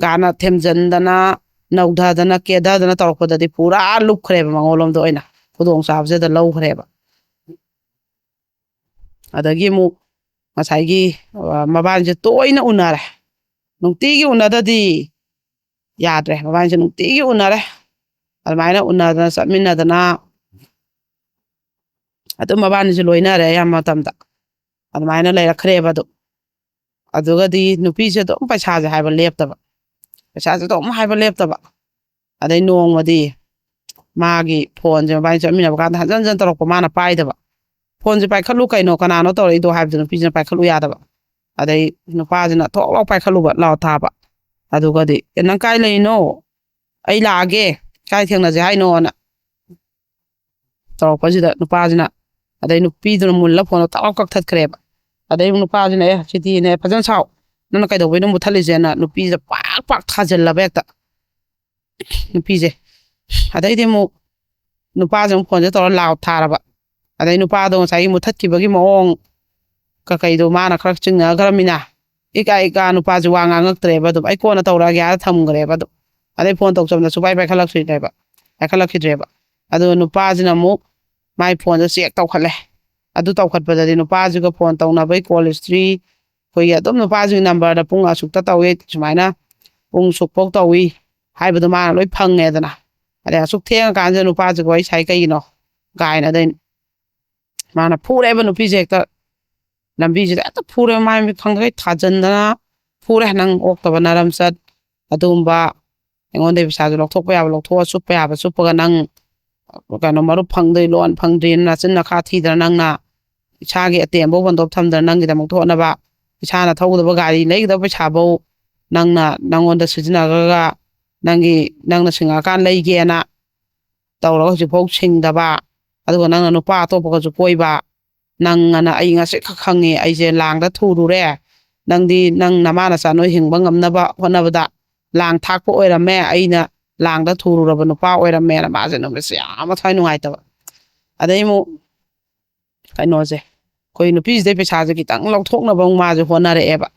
ꯒꯥꯅ ꯊꯦꯝꯖꯤꯟꯗꯅ, ꯅꯧꯊꯗꯅ, ꯀꯦꯊꯗꯅ ꯇꯧꯔꯛꯄꯗꯗꯤ ꯄꯨꯔꯥ ꯂꯨꯞꯈ꯭ꯔꯦꯕ, ꯃꯉꯣꯟꯂꯣꯝꯗ ꯑꯣꯏꯅ ꯈꯨꯗꯣꯡꯆꯥꯕꯁꯤꯗ ꯂꯧꯈ꯭ꯔꯦꯕ꯫ ꯑꯗꯒꯤ ꯑꯃꯨꯛ ꯉꯁꯥꯏꯒꯤ, ꯑ, ꯃꯕꯥꯅꯤꯁꯦ ꯇꯣꯏꯅ ꯎꯅꯔꯦ꯫ ꯅꯨꯡꯇꯤꯒꯤ ꯎꯅꯗꯗꯤ ꯌꯥꯗ꯭ꯔꯦ꯫ ꯃꯕꯥꯅꯤꯁꯦ ꯅꯨꯡꯇꯤꯒꯤ ꯎꯅꯔꯦ꯫ ꯑꯗꯨꯃꯥꯏꯅ ꯎꯅꯗꯅ ꯆꯠꯃꯤꯟꯅꯗꯅ ꯑꯗꯨꯝ ꯃꯕꯥꯅꯤꯁꯦ ꯂꯣꯏꯅꯔꯦ ꯑꯌꯥꯝꯕ ꯃꯇꯝꯗ꯫ ꯑꯗꯨꯃꯥꯏꯅ ꯂꯩꯔꯛꯈ꯭ꯔꯦꯕ ꯑꯗꯨ꯫ ꯑꯗꯨꯒꯗꯤ ꯅꯨꯄꯤꯁꯦ ꯑꯗꯨꯝ ꯄꯩꯁꯥꯁꯦ ꯍꯥꯏꯕ ꯂꯦꯞꯇꯕ꯫ ꯄꯩꯁꯥꯁꯦ ꯑꯗꯨꯝ ꯍꯥꯏꯕ ꯂꯦꯞꯇꯕ꯫ ꯑꯗꯩ ꯅꯣꯡꯃꯗꯤ ꯃꯥꯒꯤ ꯐꯣꯟꯁꯦ ꯃꯕꯥꯅꯤ ꯆꯠꯃꯤꯟꯅꯕ ꯀꯥꯟꯗ ꯍꯟꯖꯟ ꯍꯟꯖꯟ ꯇꯧꯔꯛꯄ, ꯃꯥꯅ ꯄꯥꯏꯗꯕ꯫ "ꯐꯣꯟꯁꯦ ꯄꯥꯏꯈꯠꯂꯨ ꯀꯩꯅꯣ, ꯀꯅꯥꯅꯣ ꯇꯧꯔꯛꯏꯗꯣ?" ꯍꯥꯏꯕꯗ ꯅꯨꯄꯤꯁꯤꯅ ꯄꯥꯏꯈꯠꯂꯨ ꯌꯥꯗꯕ꯫ ꯑꯗꯩ ꯅꯨꯄꯥꯁꯤꯅ ꯊꯣꯛ ꯂꯥꯎ ꯄꯥꯏꯈꯠꯂꯨꯕ, ꯂꯥꯎ ꯊꯥꯕ꯫ ꯑꯗꯨꯒꯗꯤ, "ꯑꯦ, ꯅꯪ ꯀꯥꯏ ꯂꯩꯔꯤꯅꯣ? ꯑꯩ ꯂꯥꯛꯑꯒꯦ, ꯀꯥꯏ ꯊꯦꯡꯅꯁꯦ ꯍꯥꯏꯅꯣꯅ?" ꯇꯧꯔꯛꯄꯁꯤꯗ ꯅꯨꯄꯥꯁꯤꯅ, ꯑꯗꯩ ꯅꯨꯄꯤꯗꯨꯅ ꯃꯨꯜꯂ ꯐꯣꯟꯗꯣ ꯇꯥꯛ ꯂꯥꯎ ꯀꯛꯊꯠꯈ꯭ꯔꯦꯕ꯫ ꯑꯗꯩ ꯅꯨꯄꯥꯁꯤꯅ, "ꯑꯦ, ꯁꯤꯗꯤꯅꯦ, ꯐꯖꯅ ꯁꯥꯎ, ꯅꯪꯅ ꯀꯩꯗꯧꯕꯩꯅꯣ ꯃꯨꯠꯊꯠꯂꯤꯁꯦꯅ?" ꯅꯨꯄꯤꯁꯤꯗ ꯄꯥꯛ ꯄꯥꯛ ꯊꯥꯖꯤꯜꯂꯕ ꯍꯦꯛꯇ ꯅꯨꯄꯤꯁꯦ꯫ ꯑꯗꯩꯗꯤ ꯑꯃꯨꯛ ꯅꯨꯄꯥꯁꯦ ꯑꯃꯨꯛ ꯐꯣꯟꯁꯦ ꯇꯧꯔ ꯂꯥꯎ ꯊꯥꯔꯕ꯫ ꯑꯗꯩ ꯅꯨꯄꯥꯗꯣ ꯉꯁꯥꯏꯒꯤ ꯃꯨꯠꯊꯠꯈꯤꯕꯒꯤ ꯃꯑꯣꯡ ꯀꯀꯩꯗꯣ ꯃꯥꯅ ꯈꯔ ꯆꯤꯡꯅꯈ꯭ꯔꯃꯤꯅ, ꯏꯀꯥ ꯏꯀꯥ ꯅꯨꯄꯥꯁꯦ ꯋꯥ ꯉꯥꯡꯉꯛꯇ꯭ꯔꯦꯕ꯫ ꯑꯗꯨꯝ, "ꯑꯩ ꯀꯣꯟꯅ ꯇꯧꯔꯛꯑꯒꯦ" ꯍꯥꯏꯔ ꯊꯝꯈ꯭ꯔꯦꯕ꯫ ꯑꯗꯨꯝ ꯑꯗꯩ ꯐꯣꯟ ꯇꯧ ꯆꯠꯕꯗ ꯁꯨꯄꯥꯏ ꯄꯥꯏꯈꯠꯂꯛꯇ꯭ꯔꯤꯅꯦꯕ, ꯄꯥꯏꯈꯠꯂꯛꯈꯤꯗ꯭ꯔꯦꯕ꯫ ꯑꯗꯨꯒ ꯅꯨꯄꯥꯁꯤꯅ ꯑꯃꯨꯛ ꯃꯥꯏ ꯐꯣꯟꯗꯣ ꯆꯦꯛ ꯇꯧꯈꯠꯂꯦ꯫ ꯑꯗꯨ ꯇꯧꯈꯠꯄꯗꯗꯤ ꯅꯨꯄꯥꯁꯤꯒ ꯐꯣꯟ ꯇꯧꯅꯕꯒꯤ ꯀꯣꯜ ꯍꯤꯁꯇ꯭ꯔꯤ, ꯑꯩꯈꯣꯏꯒꯤ ꯑꯗꯨꯝ ꯅꯨꯄꯥꯁꯤꯒꯤ ꯅꯝꯕꯔꯗ ꯄꯨꯡ ꯑꯁꯨꯛꯇ ꯇꯧꯏ ꯁꯨꯃꯥꯏꯅ, ꯄꯨꯡ ꯁꯨꯛꯐꯧ ꯇꯧꯏ ꯍꯥꯏꯕꯗꯣ ꯃꯥꯅ ꯂꯣꯏ ꯐꯪꯉꯦꯗꯅ꯫ ꯑꯗꯩ ꯑꯁꯨꯛ ꯊꯦꯡꯉꯀꯥꯟꯁꯤꯗ ꯅꯨꯄꯥꯁꯤꯒ ꯋꯥꯔꯤ ꯁꯥꯏ ꯀꯩꯒꯤꯅꯣ ꯀꯥꯏꯅ꯫ ꯑꯗꯩ ꯃꯥꯅ ꯐꯨꯔꯦꯕ ꯅꯨꯄꯤꯁꯦ ꯍꯦꯛꯇ꯫ ꯂꯝꯕꯤꯁꯤꯗ ꯍꯦꯛꯇ ꯐꯨꯔꯦ, ꯃꯥꯏ ꯃꯤꯠ ꯈꯪꯗꯈꯩ ꯊꯥꯖꯟꯗꯅ ꯐꯨꯔꯦ꯫ "ꯅꯪ ꯑꯣꯛꯇꯕ ꯅꯔꯝꯆꯠ, ꯑꯗꯨꯒꯨꯝꯕ ꯑꯩꯉꯣꯟꯗ ꯄꯩꯁꯥꯁꯨ ꯂꯧꯊꯣꯛꯄ ꯌꯥꯕ ꯂꯧꯊꯣꯛꯑ, ꯆꯨꯞꯄ ꯌꯥꯕ ꯆꯨꯞꯄꯒ, ꯅꯪ ꯀꯩꯅꯣ ꯃꯔꯨꯞ ꯐꯪꯗꯣꯏ ꯂꯣꯟ ꯐꯪꯗ꯭ꯔꯤꯅ ꯅꯆꯤꯟ ꯅꯈꯥ ꯊꯤꯗꯅ, ꯅꯪꯅ ꯏꯁꯥꯒꯤ ꯑꯇꯦꯝꯕꯧ ꯕꯟꯗꯣꯞ ꯊꯝꯗꯅ ꯅꯪꯒꯤꯗꯃꯛꯇ ꯍꯣꯠꯅꯕ, ꯏꯁꯥꯅ ꯊꯧꯒꯗꯕ ꯒꯥꯔꯤ ꯂꯩꯒꯗꯕ ꯄꯩꯁꯥꯐꯧ ꯅꯪꯅ ꯅꯪꯉꯣꯟꯗ ꯁꯤꯖꯤꯟꯅꯈ꯭ꯔꯒ ꯅꯪꯒꯤ ꯅꯪꯅ ꯁꯤꯡꯉꯛꯑꯀꯥꯟ ꯂꯩꯒꯦꯅ ꯇꯧꯔꯒ ꯍꯧꯖꯤꯛꯐꯥꯎ ꯁꯤꯡꯗꯕ, ꯑꯗꯨꯒ ꯅꯪꯅ ꯅꯨꯄꯥ ꯑꯇꯣꯞꯄꯒꯁꯨ ꯀꯣꯏꯕ, ꯅꯪ ꯑꯅ ꯑꯩ ꯉꯁꯤ ꯈꯛ ꯈꯪꯉꯤ, ꯑꯩꯁꯦ ꯂꯥꯡꯗ ꯊꯨꯔꯨꯔꯦ, ꯅꯪꯗꯤ ꯅꯪ ꯅꯃꯥ ꯅꯆꯥ ꯅꯣꯏ ꯍꯤꯡꯕ ꯉꯝꯅꯕ ꯍꯣꯠꯅꯕꯗ ꯂꯥꯡ ꯊꯥꯛꯄ ꯑꯣꯏꯔꯝꯃꯦ, ꯑꯩꯅ ꯂꯥꯡꯗ ꯊꯨꯔꯨꯔꯕ ꯅꯨꯄꯥ ꯑꯣꯏꯔꯝꯃꯦꯅ ꯃꯥꯁꯦ ꯅꯨꯃꯤꯠꯁꯦ ꯌꯥꯝ ꯃꯊ꯭ꯋꯥꯏ ꯅꯨꯡꯉꯥꯏꯇꯕ꯫ ꯑꯗꯩ ꯑꯃꯨꯛ ꯀꯩꯅꯣꯁꯦ, ꯑꯩꯈꯣꯏ ꯅꯨꯄꯤꯁꯤꯗꯩ ꯄꯩꯁꯥꯁꯦ ꯈꯤꯇꯪ ꯂꯧꯊꯣꯛꯅꯕ ꯑꯃꯨꯛ ꯃꯥꯁꯦ ꯍꯣꯠꯅꯔꯛꯑꯦꯕ꯫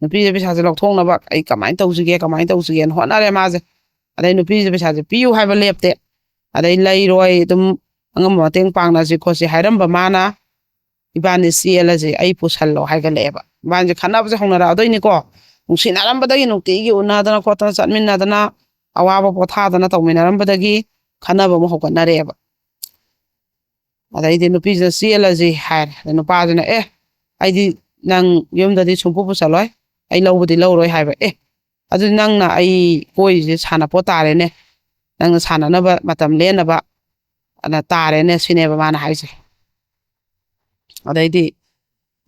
ꯅꯨꯄꯤꯁꯦ ꯄꯩꯁꯥꯁꯦ ꯂꯧꯊꯣꯛꯅꯕ ꯑꯩ ꯀꯃꯥꯏꯅ ꯇꯧꯁꯤꯒꯦ, ꯀꯃꯥꯏꯅ ꯇꯧꯁꯤꯒꯦꯅ ꯍꯣꯠꯅꯔꯦ ꯃꯥꯁꯦ꯫ ꯑꯗꯩ ꯅꯨꯄꯤꯁꯦ ꯄꯩꯁꯥꯁꯦ ꯄꯤꯌꯨ ꯍꯥꯏꯕ ꯂꯦꯞꯇꯦ꯫ ꯑꯗꯩ ꯂꯩꯔꯣꯏ, ꯑꯗꯨꯝ ꯑꯉꯝꯕ ꯃꯇꯦꯡ ꯄꯥꯡꯅꯁꯤ ꯈꯣꯠꯁꯤ ꯍꯥꯏꯔꯝꯕ ꯃꯥꯅ, "ꯏꯕꯥꯅꯤ ꯆꯦꯜꯂꯁꯦ, ꯑꯩ ꯄꯨꯁꯜꯂꯣ" ꯍꯥꯏꯒꯠꯂꯛꯑꯦꯕ꯫ ꯏꯕꯥꯅꯤꯁꯦ ꯈꯠꯅꯕꯁꯦ ꯍꯧꯅꯔꯛꯑꯗꯣꯏꯅꯤꯀꯣ꯫ ꯅꯨꯡꯁꯤꯅꯔꯝꯕꯗꯒꯤ ꯅꯨꯡꯇꯤꯒꯤ ꯎꯅꯗꯅ ꯈꯣꯠꯇꯅ ꯆꯠꯃꯤꯟꯅꯗꯅ ꯑꯋꯥꯕ ꯄꯣꯊꯥꯗꯅ ꯇꯧꯃꯤꯟꯅꯔꯝꯕꯗꯒꯤ ꯈꯠꯅꯕ ꯑꯃꯨꯛ ꯍꯧꯒꯠꯅꯔꯛꯑꯦꯕ꯫ ꯑꯗꯩꯗꯤ ꯅꯨꯄꯤꯁꯤꯅ "ꯆꯦꯜꯂꯁꯤ" ꯍꯥꯏꯔꯦ꯫ ꯑꯗ ꯅꯨꯄꯥꯁꯤꯅ, "ꯑꯦ, ꯑꯩꯗꯤ ꯅꯪ ꯌꯨꯝꯗꯗꯤ ꯁꯨꯡꯄꯨ ꯄꯨꯁꯜꯂꯣꯏ, ꯑꯩ ꯂꯧꯕꯗꯤ ꯂꯧꯔꯣꯏ" ꯍꯥꯏꯕ꯫ "ꯑꯦ, ꯑꯗꯨꯗꯤ ꯅꯪꯅ ꯑꯩ ꯀꯣꯏꯔꯤꯁꯦ ꯁꯥꯟꯅꯄꯣꯠ ꯇꯥꯔꯦꯅꯦ, ꯅꯪꯅ ꯁꯥꯟꯅꯅꯕ ꯃꯇꯝ ꯂꯦꯟꯅꯕ ꯑꯅ ꯇꯥꯔꯦꯅꯦ" ꯁꯤꯅꯦꯕ ꯃꯥꯅ ꯍꯥꯏꯁꯦ꯫ ꯑꯗꯩꯗꯤ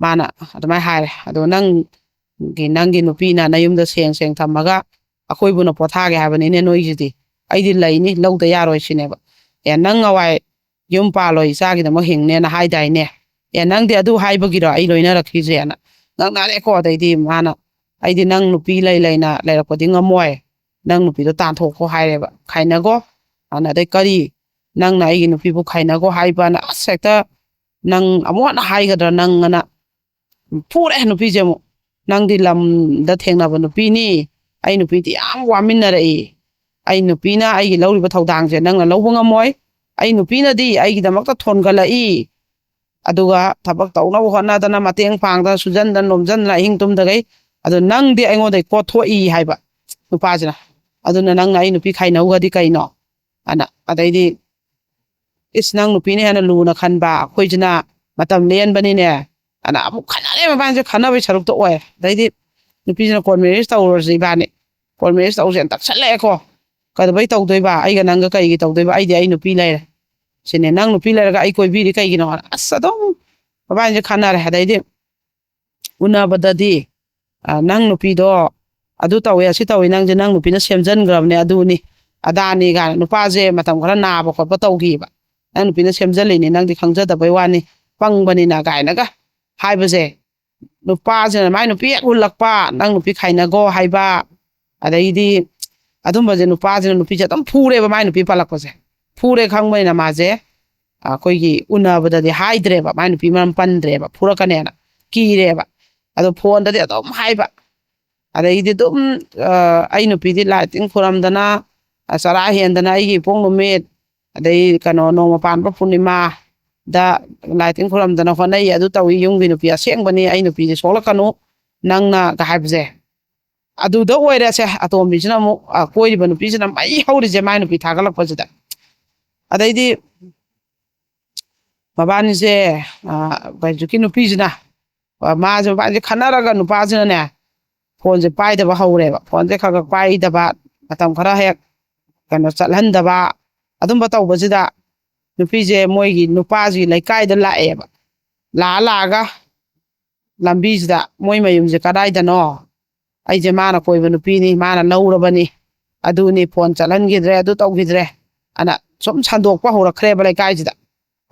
ꯃꯥꯅ ꯑꯗꯨꯃꯥꯏꯅ ꯍꯥꯏꯔꯦ, "ꯑꯗꯣ ꯅꯪꯒꯤ ꯅꯪꯒꯤ ꯅꯨꯄꯤꯅ ꯅꯌꯨꯝꯗ ꯁꯦꯡ ꯁꯦꯡ ꯊꯝꯃꯒ ꯑꯩꯈꯣꯏꯕꯨꯅ ꯄꯣꯊꯥꯒꯦ ꯍꯥꯏꯕꯅꯤꯅꯦ ꯅꯣꯏꯁꯤꯗꯤ, ꯑꯩꯗꯤ ꯂꯩꯅꯤ, ꯂꯧꯗ ꯌꯥꯔꯣꯏ" ꯁꯤꯅꯦꯕ꯫ "ꯑꯦ, ꯅꯪ ꯅꯋꯥꯏ ꯌꯨꯝ ꯄꯥꯜꯂꯣꯏ, ꯏꯆꯥꯒꯤꯗꯃꯛ ꯍꯤꯡꯅꯦꯅ ꯍꯥꯏꯗꯥꯏꯅꯦ? ꯑꯦ, ꯅꯪꯗꯤ ꯑꯗꯨ ꯍꯥꯏꯕꯒꯤꯔꯣ ꯑꯩ ꯂꯣꯏꯅꯔꯛꯈꯤꯗ꯭ꯔꯦꯅ?" ꯉꯛꯅꯔꯦꯀꯣ꯫ ꯑꯗꯩꯗꯤ ꯃꯥꯅ, "ꯑꯩꯗꯤ ꯅꯪ ꯅꯨꯄꯤ ꯂꯩ ꯂꯩꯅ ꯂꯩꯔꯛꯄꯗꯤ ꯉꯝꯃꯣꯏ, ꯅꯪ ꯅꯨꯄꯤꯗꯣ ꯇꯥꯟꯊꯣꯛꯈꯣ" ꯍꯥꯏꯔꯦꯕ, "ꯈꯥꯏꯅꯒꯣ" ꯑꯅ꯫ ꯑꯗꯩ, "ꯀꯔꯤ, ꯅꯪꯅ ꯑꯩꯒꯤ ꯅꯨꯄꯤꯕꯨ ꯈꯥꯏꯅꯒꯣ ꯍꯥꯏꯕꯅ?" ꯑꯁ, ꯍꯦꯛꯇ, "ꯅꯪ ꯑꯃꯨꯛ ꯍꯟꯅ ꯍꯥꯏꯒꯗ꯭ꯔꯥ ꯅꯪ?" ꯑꯅ ꯐꯨꯔꯦ ꯅꯨꯄꯤꯁꯦ ꯑꯃꯨꯛ꯫ "ꯅꯪꯗꯤ ꯂꯝꯗ ꯊꯦꯡꯅꯕ ꯅꯨꯄꯤꯅꯤ, ꯑꯩ ꯅꯨꯄꯤꯗꯤ ꯌꯥꯝ ꯋꯥꯃꯤꯟꯅꯔꯛꯏ, ꯑꯩ ꯅꯨꯄꯤꯅ ꯑꯩꯒꯤ ꯂꯧꯔꯤꯕ ꯊꯧꯗꯥꯡꯁꯦ ꯅꯪꯅ ꯂꯧꯕ ꯉꯝꯃꯣꯏ, ꯑꯩ ꯅꯨꯄꯤꯅꯗꯤ ꯑꯩꯒꯤꯗꯃꯛꯇ ꯊꯣꯟꯒꯠꯂꯛꯏ, ꯑꯗꯨꯒ ꯊꯕꯛ ꯇꯧꯅꯕ ꯍꯣꯠꯅꯗꯅ, ꯃꯇꯦꯡ ꯄꯥꯡꯗꯅ, ꯁꯨꯖꯟꯗꯅ ꯅꯣꯝꯖꯟꯗꯅ ꯑꯍꯤꯡ ꯇꯨꯝꯗꯈꯩ, ꯑꯗꯣ ꯅꯪꯗꯤ ꯑꯩꯉꯣꯟꯗ ꯀꯣꯠꯊꯣꯛꯏ" ꯍꯥꯏꯕ꯫ ꯅꯨꯄꯥꯁꯤꯅ꯫ "ꯑꯗꯨꯅ ꯅꯪꯅ ꯑꯩ ꯅꯨꯄꯤ ꯈꯥꯏꯅꯧꯒꯗꯤ ꯀꯩꯅꯣ?" ꯑꯅ꯫ ꯑꯗꯩꯗꯤ, "ꯏꯁ, ꯅꯪ ꯅꯨꯄꯤꯅ ꯍꯦꯟꯅ ꯂꯨꯅ ꯈꯟꯕ, ꯑꯩꯈꯣꯏꯁꯤꯅ ꯃꯇꯝ ꯂꯦꯟꯕꯅꯤꯅꯦ" ꯑꯅ ꯑꯃꯨꯛ ꯈꯟꯅꯔꯦ꯫ ꯃꯕꯥꯅꯤꯁꯦ ꯈꯟꯅꯕꯩ ꯁꯔꯨꯛꯇ ꯑꯣꯏꯔꯦ꯫ ꯑꯗꯩꯗꯤ ꯅꯨꯄꯤꯁꯤꯅ, "Court marriage ꯇꯧꯔꯨꯔꯁꯤ ꯏꯕꯥꯅꯤ, court marriage ꯇꯧꯁꯦꯅ" ꯇꯛꯁꯜꯂꯛꯑꯦꯀꯣ꯫ "ꯀꯩꯗꯧꯕꯩ ꯇꯧꯗꯣꯏꯕ? ꯑꯩꯒ ꯅꯪꯒ ꯀꯩꯒꯤ ꯇꯧꯗꯣꯏꯕ? ꯑꯩꯗꯤ ꯑꯩ ꯅꯨꯄꯤ ꯂꯩꯔꯦ" ꯁꯤꯅꯦ꯫ "ꯅꯪ ꯅꯨꯄꯤ ꯂꯩꯔꯒ ꯑꯩ ꯀꯣꯏꯕꯤꯔꯤ ꯀꯩꯒꯤꯅꯣ?" ꯑꯁ, ꯑꯗꯨꯝ ꯃꯕꯥꯅꯤꯁꯦ ꯈꯟꯅꯔꯦ꯫ ꯑꯗꯩꯗꯤ ꯎꯅꯕꯗꯗꯤ, ꯑ, "ꯅꯪ ꯅꯨꯄꯤꯗꯣ ꯑꯗꯨ ꯇꯧꯋꯦ, ꯑꯁꯤ ꯇꯧꯋꯦ, ꯅꯪꯁꯦ ꯅꯪ ꯅꯨꯄꯤꯅ ꯁꯦꯝꯖꯤꯟꯈ꯭ꯔꯕꯅꯦ, ꯑꯗꯨꯅꯤ ꯑꯗꯥꯅꯤ" ꯀꯥꯏꯅ, ꯅꯨꯄꯥꯁꯦ ꯃꯇꯝ ꯈꯔ ꯅꯥꯕ ꯈꯣꯠꯄ ꯇꯧꯈꯤꯕ꯫ "ꯅꯪ ꯅꯨꯄꯤꯅ ꯁꯦꯝꯖꯤꯜꯂꯤꯅꯤ, ꯅꯪꯗꯤ ꯈꯪꯖꯗꯕꯩ ꯋꯥꯅꯤ, ꯄꯪꯕꯅꯤꯅ" ꯀꯥꯏꯅꯒ ꯍꯥꯏꯕꯁꯦ, ꯅꯨꯄꯥꯁꯤꯅ ꯃꯥꯏ ꯅꯨꯄꯤ ꯍꯦꯛ ꯍꯨꯜꯂꯛꯄ, "ꯅꯪ ꯅꯨꯄꯤ ꯈꯥꯏꯅꯒꯣ" ꯍꯥꯏꯕ, ꯑꯗꯩꯗꯤ ꯑꯗꯨꯝꯕꯁꯦ ꯅꯨꯄꯥꯁꯤꯅ ꯅꯨꯄꯤꯁꯦ ꯑꯗꯨꯝ ꯐꯨꯔꯦꯕ, ꯃꯥꯏ ꯅꯨꯄꯤ ꯄꯜꯂꯛꯄꯁꯦ꯫ ꯐꯨꯔꯦ ꯈꯪꯕꯅꯤꯅ ꯃꯥꯁꯦ ꯑꯩꯈꯣꯏꯒꯤ ꯎꯅꯕꯗꯗꯤ ꯍꯥꯏꯗ꯭ꯔꯦꯕ, ꯃꯥꯏ ꯅꯨꯄꯤ ꯃꯔꯝ ꯄꯟꯗ꯭ꯔꯦꯕ, ꯐꯨꯔꯛꯀꯅꯦꯅ ꯀꯤꯔꯦꯕ꯫ ꯑꯗꯣ ꯐꯣꯟꯗꯗꯤ ꯑꯗꯨꯝ ꯍꯥꯏꯕ꯫ ꯑꯗꯩꯗꯤ ꯑꯗꯨꯝ, ꯑ, ꯑꯩ ꯅꯨꯄꯤꯗꯤ ꯂꯥꯏ ꯇꯤꯟ ꯈꯨꯔꯝꯗꯅ, ꯑ, ꯆꯔꯥ ꯍꯦꯟꯗꯅ, ꯑꯩꯒꯤ ꯏꯄꯣꯛ ꯅꯨꯃꯤꯠ, ꯑꯗꯩ ꯀꯩꯅꯣ, ꯅꯣꯡꯃ ꯄꯥꯟꯕ ꯄꯨꯔꯅꯤꯃꯥꯗ ꯂꯥꯏ ꯇꯤꯟ ꯈꯨꯔꯝꯗꯅ ꯍꯣꯠꯅꯩ, ꯑꯗꯨ ꯇꯧꯏ, ꯌꯨꯝꯒꯤ ꯅꯨꯄꯤ ꯑꯁꯦꯡꯕꯅꯤ, ꯑꯩ ꯅꯨꯄꯤꯁꯦ ꯁꯣꯛꯂꯛꯀꯅꯨ ꯅꯪꯅꯒ ꯍꯥꯏꯕꯁꯦ꯫ ꯑꯗꯨꯗ ꯑꯣꯏꯔꯦꯁꯦ, ꯑꯇꯣꯝꯕꯤꯁꯤꯅ ꯑꯃꯨꯛ, ꯑ, ꯀꯣꯏꯔꯤꯕ ꯅꯨꯄꯤꯁꯤꯅ ꯃꯩ ꯍꯧꯔꯤꯁꯦ, ꯃꯥꯏ ꯅꯨꯄꯤ ꯊꯥꯒꯠꯂꯛꯄꯁꯤꯗ꯫ ꯑꯗꯩꯗꯤ ꯃꯕꯥꯅꯤꯁꯦ, ꯑ, ꯍꯧꯖꯤꯛꯀꯤ ꯅꯨꯄꯤꯁꯤꯅ, ꯑ, ꯃꯥꯁꯦ, ꯃꯕꯥꯅꯤꯁꯦ ꯈꯟꯅꯔꯒ ꯅꯨꯄꯥꯁꯤꯅꯅꯦ, ꯐꯣꯟꯁꯦ ꯄꯥꯏꯗꯕ ꯍꯧꯔꯦꯕ꯫ ꯐꯣꯟꯁꯦ ꯈꯔ ꯈꯔ ꯄꯥꯏꯗꯕ, ꯃꯇꯝ ꯈꯔ ꯍꯦꯛ ꯀꯩꯅꯣ ꯆꯠꯍꯟꯗꯕ, ꯑꯗꯨꯝꯕ ꯇꯧꯕꯁꯤꯗ ꯅꯨꯄꯤꯁꯦ ꯃꯣꯏꯒꯤ ꯅꯨꯄꯥꯁꯤꯒꯤ ꯂꯩꯀꯥꯏꯗ ꯂꯥꯛꯑꯦꯕ꯫ ꯂꯥꯛꯑ ꯂꯥꯛꯑꯒ ꯂꯝꯕꯤꯁꯤꯗ, "ꯃꯣꯏ ꯃꯌꯨꯝꯁꯦ ꯀꯗꯥꯏꯗꯅꯣ? ꯑꯩꯁꯦ ꯃꯥꯅ ꯀꯣꯏꯕ ꯅꯨꯄꯤꯅꯤ, ꯃꯥꯅ ꯂꯧꯔꯕꯅꯤ, ꯑꯗꯨꯅꯤ, ꯐꯣꯟ ꯆꯠꯍꯟꯈꯤꯗ꯭ꯔꯦ, ꯑꯗꯨ ꯇꯧꯈꯤꯗ꯭ꯔꯦ" ꯑꯅ ꯁꯨꯝ ꯁꯟꯗꯣꯛꯄ ꯍꯧꯔꯛꯈ꯭ꯔꯦꯕ ꯂꯩꯀꯥꯏꯁꯤꯗ꯫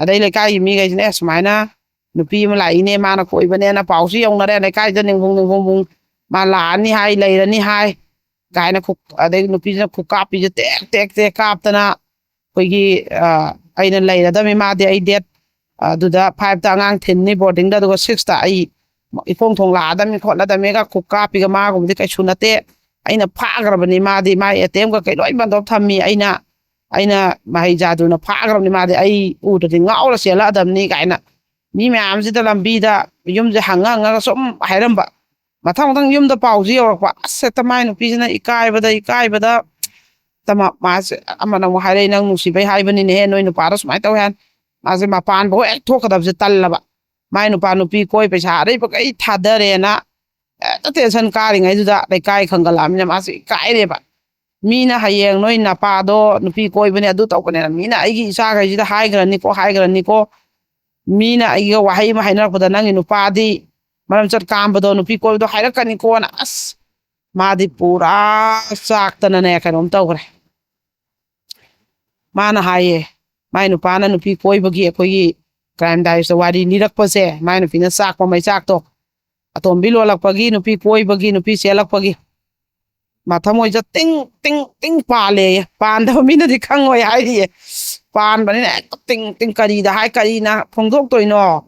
ꯑꯗꯩ ꯂꯩꯀꯥꯏꯒꯤ ꯃꯤꯈꯩꯁꯤꯅ, "ꯑꯦ, ꯁꯨꯃꯥꯏꯅ ꯅꯨꯄꯤ ꯑꯃ ꯂꯥꯛꯏꯅꯦ, ꯃꯥꯅ ꯀꯣꯏꯕꯅꯦꯅ" ꯄꯥꯎꯁꯨ ꯌꯧꯅꯔꯦ ꯂꯩꯀꯥꯏꯗ, ꯅꯤꯡꯕꯨꯡ ꯅꯤꯡꯕꯨꯡ ꯕꯨꯡ, "ꯃꯥ ꯂꯥꯛꯑꯅꯤ ꯍꯥꯏ, ꯂꯩꯔꯅꯤ ꯍꯥꯏ" ꯀꯥꯏꯅ ꯈꯨ-, ꯑꯗꯩ ꯅꯨꯄꯤꯁꯤꯅ ꯈꯨꯀꯥꯞꯄꯤꯁꯦ ꯇꯦꯛ ꯇꯦꯛ ꯇꯦꯛ ꯀꯥꯞꯇꯅ, ꯑꯩꯈꯣꯏꯒꯤ, ꯑ, ꯑꯩꯅ ꯂꯩꯔꯗꯕꯅꯤ, ꯃꯥꯗꯤ ꯑꯩ ꯗꯦꯠ, ꯑ, ꯑꯗꯨꯗ ꯐꯥꯏꯚꯇ ꯑꯉꯥꯡ ꯊꯤꯟꯅꯤ ꯕꯣꯔꯗꯤꯡꯗ, ꯑꯗꯨꯒ ꯁꯤꯛꯁꯇ ꯑꯩ ꯏꯈꯣꯡ ꯊꯣꯡ ꯂꯥꯛꯑꯗꯕꯅꯤ ꯈꯣꯠꯂꯗꯕꯅꯤꯒ ꯈꯨꯀꯥꯞꯄꯤꯒ, ꯃꯥꯒꯨꯝꯕꯗꯤ ꯀꯩꯁꯨ ꯅꯠꯇꯦ, ꯑꯩꯅ ꯐꯥꯈ꯭ꯔꯕꯅꯤ, ꯃꯥꯗꯤ ꯃꯥꯏ ꯑꯦ ꯇꯤ ꯑꯦꯝꯒ ꯀꯩ ꯂꯣꯏ ꯕꯟꯗꯣꯞ ꯊꯝꯃꯤ, ꯑꯩꯅ, ꯑꯩꯅ ꯃꯍꯩ ꯖꯥꯗꯨꯅ ꯐꯥꯈ꯭ꯔꯕꯅꯤ, ꯃꯥꯗꯤ ꯑꯩ ꯎꯗ꯭ꯔꯗꯤ ꯉꯥꯎꯔ ꯆꯦꯜꯂꯛꯑꯗꯕꯅꯤ ꯀꯥꯏꯅ ꯃꯤ ꯃꯌꯥꯝꯁꯤꯗ ꯂꯝꯕꯤꯗ ꯌꯨꯝꯁꯦ ꯍꯪꯉ ꯍꯪꯉꯒ ꯁꯨꯝ ꯍꯥꯏꯔꯝꯕ꯫ ꯃꯊꯪ ꯃꯊꯪ ꯌꯨꯝꯗ ꯄꯥꯎꯁꯤ ꯌꯧꯔꯛꯄ, ꯑꯁ, ꯍꯦꯛꯇ ꯃꯥꯏ ꯅꯨꯄꯤꯁꯤꯅ ꯏꯀꯥꯏꯕꯗ, ꯏꯀꯥꯏꯕꯗ, ꯇꯃ-, ꯃꯥꯁꯦ ꯑꯃꯅ ꯑꯃꯨꯛ ꯍꯥꯏꯔꯛꯏ, "ꯅꯪ ꯅꯨꯡꯁꯤꯕꯩ ꯍꯥꯏꯕꯅꯤꯅꯦꯍꯦ, ꯅꯣꯏ ꯅꯨꯄꯥꯗꯣ ꯁꯨꯃꯥꯏꯅ ꯇꯧꯋꯦ" ꯍꯥꯏꯅ꯫ ꯃꯥꯁꯦ ꯃꯄꯥꯟꯕꯨ ꯍꯦꯛ ꯊꯣꯛꯀꯗꯕꯁꯦ ꯇꯜꯂꯕ꯫ ꯃꯥꯏ ꯅꯨꯄꯥ ꯅꯨꯄꯤ ꯀꯣꯏ ꯄꯩꯁꯥ ꯑꯔꯩꯕꯈꯩ ꯊꯥꯗꯔꯦꯅ ꯍꯦꯛꯇ ꯇꯦꯟꯁꯟ ꯀꯥꯔꯤꯉꯩꯗꯨꯗ ꯂꯩꯀꯥꯏ ꯈꯪꯒꯠꯂꯛꯑꯃꯤꯅ ꯃꯥꯁꯦ ꯏꯀꯥꯏꯔꯦꯕ꯫ ꯃꯤꯅ ꯍꯌꯦꯡ ꯅꯣꯏ ꯅꯄꯥꯗꯣ ꯅꯨꯄꯤ ꯀꯣꯏꯕꯅꯦ, ꯑꯗꯨ ꯇꯧꯕꯅꯦꯅ ꯃꯤꯅ ꯑꯩꯒꯤ ꯏꯆꯥꯈꯩꯁꯤꯗ ꯍꯥꯏꯈ꯭ꯔꯅꯤꯀꯣ, ꯍꯥꯏꯈ꯭ꯔꯅꯤꯀꯣ꯫ ꯃꯤꯅ ꯑꯩꯒ ꯋꯥꯍꯩ ꯑꯃ ꯍꯥꯏꯅꯔꯛꯄꯗ, "ꯅꯪꯒꯤ ꯅꯨꯄꯥꯗꯤ ꯃꯔꯝ ꯆꯠ ꯀꯥꯝꯕꯗꯣ, ꯅꯨꯄꯤ ꯀꯣꯏꯕꯗꯣ ꯍꯥꯏꯔꯛꯀꯅꯤꯀꯣꯅ", ꯑꯁ, ꯃꯥꯗꯤ ꯄꯨꯔꯥ ꯆꯥꯛꯇꯅꯅꯦ, ꯀꯩꯅꯣꯝ ꯇꯧꯈ꯭ꯔꯦ꯫ ꯃꯥꯅ ꯍꯥꯏꯌꯦ, ꯃꯥꯏ ꯅꯨꯄꯥꯅ ꯅꯨꯄꯤ ꯀꯣꯏꯕꯒꯤ ꯑꯩꯈꯣꯏꯒꯤ ꯀ꯭ꯔꯥꯏꯝ ꯗꯥꯏꯔꯤꯁꯇ ꯋꯥꯔꯤ ꯂꯤꯔꯛꯄꯁꯦ, ꯃꯥꯏ ꯅꯨꯄꯤꯅ ꯆꯥꯛꯄ ꯃꯩꯆꯥꯛꯇꯣ, ꯑꯇꯣꯝꯕꯤ ꯂꯣꯜꯂꯛꯄꯒꯤ, ꯅꯨꯄꯤ ꯀꯣꯏꯕꯒꯤ, ꯅꯨꯄꯤ ꯆꯦꯜꯂꯛꯄꯒꯤ, ꯃꯊꯃꯣꯏꯁꯦ ꯇꯤꯡ ꯇꯤꯡ ꯇꯤꯡ ꯄꯥꯜꯂꯦꯌꯦ꯫ ꯄꯥꯟꯗꯕ ꯃꯤꯅꯗꯤ ꯈꯪꯉꯣꯏ ꯍꯥꯏꯔꯤꯌꯦ꯫ ꯄꯥꯟꯕꯅꯤꯅ ꯍꯦꯛꯇ ꯇꯤꯡ ꯇꯤꯡ, ꯀꯔꯤꯗ ꯍꯥꯏ, ꯀꯔꯤꯅ ꯐꯣꯡꯗꯣꯛꯇꯣꯏꯅꯣ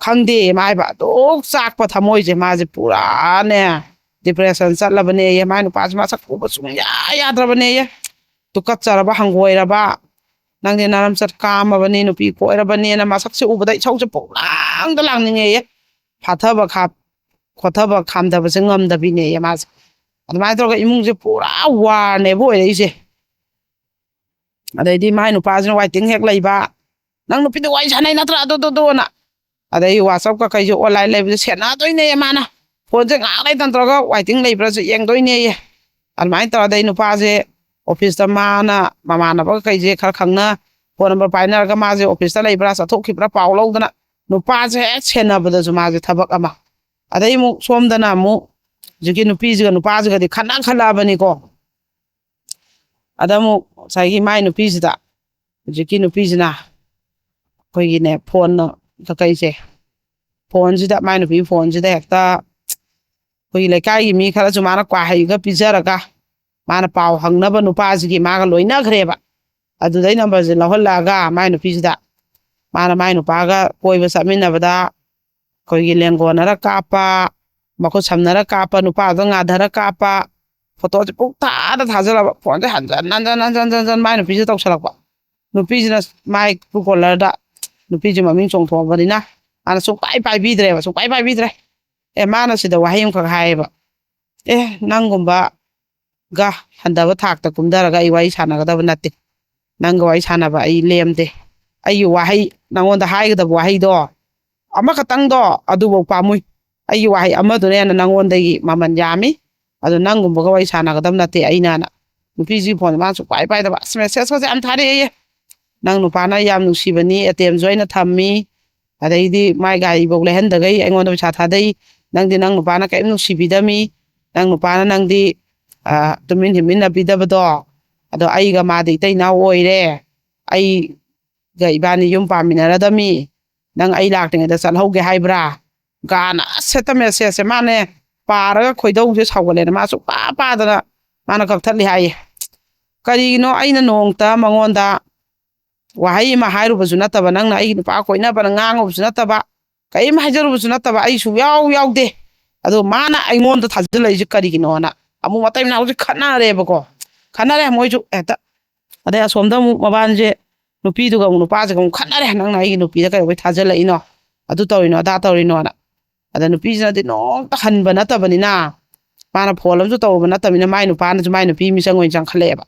ꯈꯪꯗꯦ꯫ ꯃꯥ ꯍꯥꯏꯕ ꯑꯗꯨꯛ ꯆꯥꯛꯄ ꯊꯃꯣꯏꯁꯦ ꯃꯥꯁꯦ ꯄꯨꯔꯥꯅꯦ ꯗꯤꯄ꯭ꯔꯦꯁꯟ ꯆꯠꯂꯕꯅꯦꯌꯦ꯫ ꯃꯥꯏ ꯅꯨꯄꯥꯁꯦ ꯃꯁꯛ ꯎꯕ ꯁꯨꯡꯌꯥ ꯌꯥꯗ꯭ꯔꯕꯅꯦꯌꯦ꯫ ꯇꯨꯀꯠꯆꯔꯕ, ꯍꯪꯒꯣꯏꯔꯕ, "ꯅꯪꯗꯤ ꯅꯔꯝꯆꯠ ꯀꯥꯝꯃꯕꯅꯤ, ꯅꯨꯄꯤ ꯀꯣꯏꯔꯕꯅꯦꯅ", ꯃꯁꯛꯁꯦ ꯎꯕꯗ ꯏꯁꯧꯁꯦ ꯄꯨꯡꯂꯥꯡꯗ ꯂꯥꯡꯅꯤꯡꯉꯦꯌꯦ꯫ ꯐꯥꯊꯕ ꯈꯥꯞ-, ꯈꯣꯊꯕ ꯈꯥꯝꯗꯕꯁꯦ ꯉꯝꯗꯕꯤꯅꯦꯌꯦ ꯃꯥꯁꯦ꯫ ꯑꯗꯨꯃꯥꯏꯅ ꯇꯧꯔꯒ ꯏꯃꯨꯡꯁꯦ ꯄꯨꯔꯥ ꯋꯥꯔꯅꯦꯕ ꯑꯣꯏꯔꯛꯏꯁꯦ꯫ ꯑꯗꯩꯗꯤ ꯃꯥꯏ ꯅꯨꯄꯥꯁꯤꯅ ꯋꯥꯏꯇꯤꯡ ꯍꯦꯛ ꯂꯩꯕ, "ꯅꯪ ꯅꯨꯄꯤꯗꯨ ꯋꯥꯔꯤ ꯁꯥꯟꯅꯩ ꯅꯠꯇ꯭ꯔꯥ, ꯑꯗꯨ, ꯑꯗꯨ, ꯑꯗꯨꯅ"꯫ ꯑꯗꯩ WhatsApp ꯀꯩꯀꯩꯁꯦ online ꯂꯩꯕꯁꯦ ꯁꯦꯟꯅꯗꯣꯏꯅꯦ ꯃꯥꯅ꯫ ꯐꯣꯟꯁꯦ ꯉꯥꯏꯍꯥꯛ ꯂꯩꯇꯅ ꯇꯧꯔꯒ ꯋꯥꯏꯇꯤꯡ ꯂꯩꯕ꯭ꯔꯥꯁꯨ ꯌꯦꯡꯗꯣꯏꯅꯦꯌꯦ꯫ ꯑꯗꯨꯃꯥꯏꯅ ꯇꯧꯔ ꯑꯗꯩ ꯅꯨꯄꯥꯁꯦ ꯑꯣꯐꯤꯁꯇ ꯃꯥꯅ ꯃꯃꯥꯟꯅꯕ ꯀꯩꯁꯦ ꯈꯔ ꯈꯪꯅ ꯐꯣꯟ ꯅꯝꯕꯔ ꯄꯥꯏꯅꯔꯒ ꯃꯥꯁꯦ ꯑꯣꯐꯤꯁꯇ ꯂꯩꯕ꯭ꯔꯥ ꯆꯠꯊꯣꯛꯈꯤꯕ꯭ꯔꯥ ꯄꯥꯎ ꯂꯧꯗꯅ ꯅꯨꯄꯥꯁꯦ ꯍꯦꯛ ꯁꯦꯟꯅꯕꯗꯁꯨ ꯃꯥꯁꯦ ꯊꯕꯛ ꯑꯃ꯫ ꯑꯗꯩ ꯑꯃꯨꯛ ꯁꯣꯝꯗꯅ ꯑꯃꯨꯛ ꯍꯧꯖꯤꯛꯀꯤ ꯅꯨꯄꯤꯁꯤꯒ ꯅꯨꯄꯥꯁꯤꯒꯗꯤ ꯈꯠꯅ ꯈꯠꯂꯛꯑꯕꯅꯤꯀꯣ꯫ ꯑꯗ ꯑꯃꯨꯛ ꯉꯁꯥꯏꯒꯤ ꯃꯥꯏ ꯅꯨꯄꯤꯁꯤꯗ, ꯍꯧꯖꯤꯛꯀꯤ ꯅꯨꯄꯤꯁꯤꯅ ꯑꯩꯈꯣꯏꯒꯤꯅꯦ ꯐꯣꯟ ꯀꯩꯀꯩꯁꯦ, ꯐꯣꯟꯁꯤꯗ, ꯃꯥꯏ ꯅꯨꯄꯤꯒꯤ ꯐꯣꯟꯁꯤꯗ ꯍꯦꯛꯇ ꯑꯩꯈꯣꯏꯒꯤ ꯂꯩꯀꯥꯏꯒꯤ ꯃꯤ ꯈꯔꯁꯨ ꯃꯥꯅ ꯀ꯭ꯋꯥ ꯍꯩꯒ ꯄꯤꯖꯔꯒ ꯃꯥꯅ ꯄꯥꯎ ꯍꯪꯅꯕ ꯅꯨꯄꯥꯁꯤꯒꯤ ꯃꯥꯒ ꯂꯣꯏꯅꯈ꯭ꯔꯦꯕ꯫ ꯑꯗꯨꯗꯩ ꯅꯝꯕꯔꯁꯦ ꯂꯧꯍꯜꯂꯛꯑꯒ ꯃꯥꯏ ꯅꯨꯄꯤꯁꯤꯗ ꯃꯥꯅ ꯃꯥꯏ ꯅꯨꯄꯥꯒ ꯀꯣꯏꯕ ꯆꯠꯃꯤꯟꯅꯕꯗ ꯑꯩꯈꯣꯏꯒꯤ ꯂꯦꯡꯒꯣꯟꯅꯔ ꯀꯥꯞꯄ, ꯃꯈꯨꯠ ꯁꯝꯅꯔ ꯀꯥꯞꯄ, ꯅꯨꯄꯥꯗꯣ ꯉꯥꯙꯔ ꯀꯥꯞꯄ, ꯐꯣꯇꯣꯁꯦ ꯄꯨꯡꯊꯥꯗ ꯊꯥꯖꯜꯂꯕ, ꯐꯣꯟꯁꯦ ꯍꯟꯖꯟ ꯍꯟꯖꯟ ꯍꯟꯖꯟ ꯍꯟꯖꯟ ꯍꯟꯖꯟ ꯃꯥꯏ ꯅꯨꯄꯤꯁꯦ ꯇꯧꯁꯜꯂꯛꯄ꯫ ꯅꯨꯄꯤꯁꯤꯅ ꯃꯥꯏ ꯇ꯭ꯔꯨ ꯀꯣꯂꯔꯗ ꯅꯨꯄꯤꯁꯦ ꯃꯃꯤꯡ ꯆꯣꯡꯊꯣꯛꯑꯕꯅꯤꯅ ꯃꯥꯅ ꯁꯨꯡꯄꯥꯏ ꯄꯥꯏꯕꯤꯗ꯭ꯔꯦꯕ, ꯁꯨꯡꯄꯥꯏ ꯄꯥꯏꯕꯤꯗ꯭ꯔꯦ꯫ ꯑꯦ, ꯃꯥꯅ ꯁꯤꯗ ꯋꯥꯍꯩ ꯑꯃꯈꯛ ꯍꯥꯏꯌꯦꯕ, "ꯑꯦ, ꯅꯪꯒꯨꯝꯕꯒ ꯍꯟꯊꯕ ꯊꯥꯛꯇ ꯀꯨꯝꯊꯔꯒ ꯑꯩ ꯋꯥꯔꯤ ꯁꯥꯟꯅꯒꯗꯕ ꯅꯠꯇꯦ, ꯅꯪꯒ ꯋꯥꯔꯤ ꯁꯥꯟꯅꯕ ꯑꯩ ꯂꯦꯝꯗꯦ, ꯑꯩꯒꯤ ꯋꯥꯍꯩ, ꯅꯪꯉꯣꯟꯗ ꯍꯥꯏꯒꯗꯕ ꯋꯥꯍꯩꯗꯣ ꯑꯃꯈꯛꯇꯪꯗꯣ ꯑꯗꯨꯐꯧ ꯄꯥꯝꯃꯨꯏ, ꯑꯩꯒꯤ ꯋꯥꯍꯩ ꯑꯃꯗꯨꯅ ꯍꯦꯟꯅ ꯅꯪꯉꯣꯟꯗꯒꯤ ꯃꯃꯜ ꯌꯥꯝꯃꯤ, ꯑꯗꯨ ꯅꯪꯒꯨꯝꯕꯒ ꯋꯥꯔꯤ ꯁꯥꯟꯅꯒꯗꯕ ꯅꯠꯇꯦ ꯑꯩꯅꯅ"꯫ ꯅꯨꯄꯤꯁꯤꯒꯤ ꯐꯣꯟ ꯃꯥꯅ ꯁꯨꯡꯄꯥꯏ ꯄꯥꯏꯗꯕ, ꯑꯁ, ꯃꯦꯁꯦꯖꯀꯁꯦ ꯌꯥꯝ ꯊꯥꯔꯛꯑꯦꯌꯦ꯫ "ꯅꯪ ꯅꯨꯄꯥꯅ ꯌꯥꯝ ꯅꯨꯡꯁꯤꯕꯅꯤ, ꯑꯦ ꯇꯤ ꯑꯦꯝꯁꯨ ꯑꯩꯅ ꯊꯝꯃꯤ, ꯑꯗꯩꯗꯤ ꯃꯥꯏ ꯒꯥꯔꯤꯐꯧ ꯂꯩꯍꯟꯗꯒꯩ ꯑꯩꯉꯣꯟꯗ ꯄꯩꯁꯥ ꯊꯥꯗꯩ, ꯅꯪꯗꯤ ꯅꯪ ꯅꯨꯄꯥꯅ ꯀꯔꯤꯝ ꯅꯨꯡꯁꯤꯕꯤꯗꯃꯤ, ꯅꯪ ꯅꯨꯄꯥꯅ ꯅꯪꯗꯤ, ꯑ, ꯇꯨꯃꯤꯟ ꯍꯤꯞꯃꯤꯟꯅꯕꯤꯗꯕꯗꯣ, ꯑꯗꯣ ꯑꯩꯒ ꯃꯥꯗꯤ ꯏꯇꯩ ꯏꯅꯥꯎ ꯑꯣꯏꯔꯦ, ꯑꯩꯒ ꯏꯕꯥꯅꯤ ꯌꯨꯝ ꯄꯥꯟꯃꯤꯟꯅꯔꯗꯃꯤ, ꯅꯪ ꯑꯩ ꯂꯥꯛꯇ꯭ꯔꯤꯉꯩꯗ ꯆꯠꯍꯧꯒꯦ ꯍꯥꯏꯕ꯭ꯔꯥ?" ꯒꯥꯅ ꯑꯁ ꯍꯦꯛꯇ ꯃꯦꯁꯦꯖꯁꯦ ꯃꯥꯅꯦ ꯄꯥꯔꯒ ꯈꯣꯏꯗꯧꯁꯦ ꯁꯥꯎꯒꯠꯂꯦꯅ ꯃꯥ ꯁꯨꯛꯄꯥ ꯄꯥꯗꯅ ꯃꯥꯅ ꯀꯛꯊꯠꯂꯤ ꯍꯥꯏꯌꯦ꯫ ꯀꯔꯤꯒꯤꯅꯣ ꯑꯩꯅ ꯅꯣꯡꯇ ꯃꯉꯣꯟꯗ ꯋꯥꯍꯩ ꯑꯃ ꯍꯥꯏꯔꯨꯕꯁꯨ ꯅꯠꯇꯕ, ꯅꯪꯅ ꯑꯩꯒꯤ ꯅꯨꯄꯥ ꯀꯣꯏꯅꯕꯅ ꯉꯥꯡꯉꯨꯕꯁꯨ ꯅꯠꯇꯕ, ꯀꯔꯤꯝ ꯍꯥꯏꯖꯔꯨꯕꯁꯨ ꯅꯠꯇꯕ, ꯑꯩ ꯁꯨꯡꯌꯥꯎ ꯌꯥꯎꯗꯦ꯫ ꯑꯗꯣ ꯃꯥꯅ ꯑꯩꯉꯣꯟꯗ ꯊꯥꯖꯤꯜꯂꯛꯏꯁꯦ ꯀꯔꯤꯒꯤꯅꯣꯅ ꯑꯃꯨꯛ ꯃꯇꯩ ꯃꯅꯥꯎꯁꯦ ꯈꯠꯅꯔꯦꯕꯀꯣ꯫ ꯈꯠꯅꯔꯦ ꯃꯣꯏꯁꯨ ꯍꯦꯛꯇ꯫ ꯑꯗꯩ ꯑꯁꯣꯝꯗ ꯑꯃꯨꯛ ꯃꯕꯥꯅꯤꯁꯦ ꯅꯨꯄꯤꯗꯨꯒ ꯑꯃꯨꯛ ꯅꯨꯄꯥꯁꯤꯒ ꯑꯃꯨꯛ ꯈꯠꯅꯔꯦ, "ꯅꯪꯅ ꯑꯩꯒꯤ ꯅꯨꯄꯤꯗ ꯀꯩꯗꯧꯕꯩ ꯊꯥꯖꯤꯜꯂꯛꯏꯅꯣ? ꯑꯗꯨ ꯇꯧꯔꯤꯅꯣ, ꯑꯗꯥ ꯇꯧꯔꯤꯅꯣꯅ"꯫ ꯑꯗ ꯅꯨꯄꯤꯁꯤꯅꯗꯤ ꯅꯣꯡꯇ ꯍꯟꯕ ꯅꯠꯇꯕꯅꯤꯅ, ꯃꯥꯅ ꯐꯣꯟ ꯑꯃꯁꯨ ꯇꯧꯔꯨꯕ ꯅꯠꯇꯕꯅꯤꯅ, ꯃꯥꯏ ꯅꯨꯄꯥꯅꯁꯨ ꯃꯥꯏ ꯅꯨꯄꯤ ꯃꯤꯆꯪ ꯑꯣꯏꯅ ꯆꯪꯈꯠꯂꯛꯑꯦꯕ꯫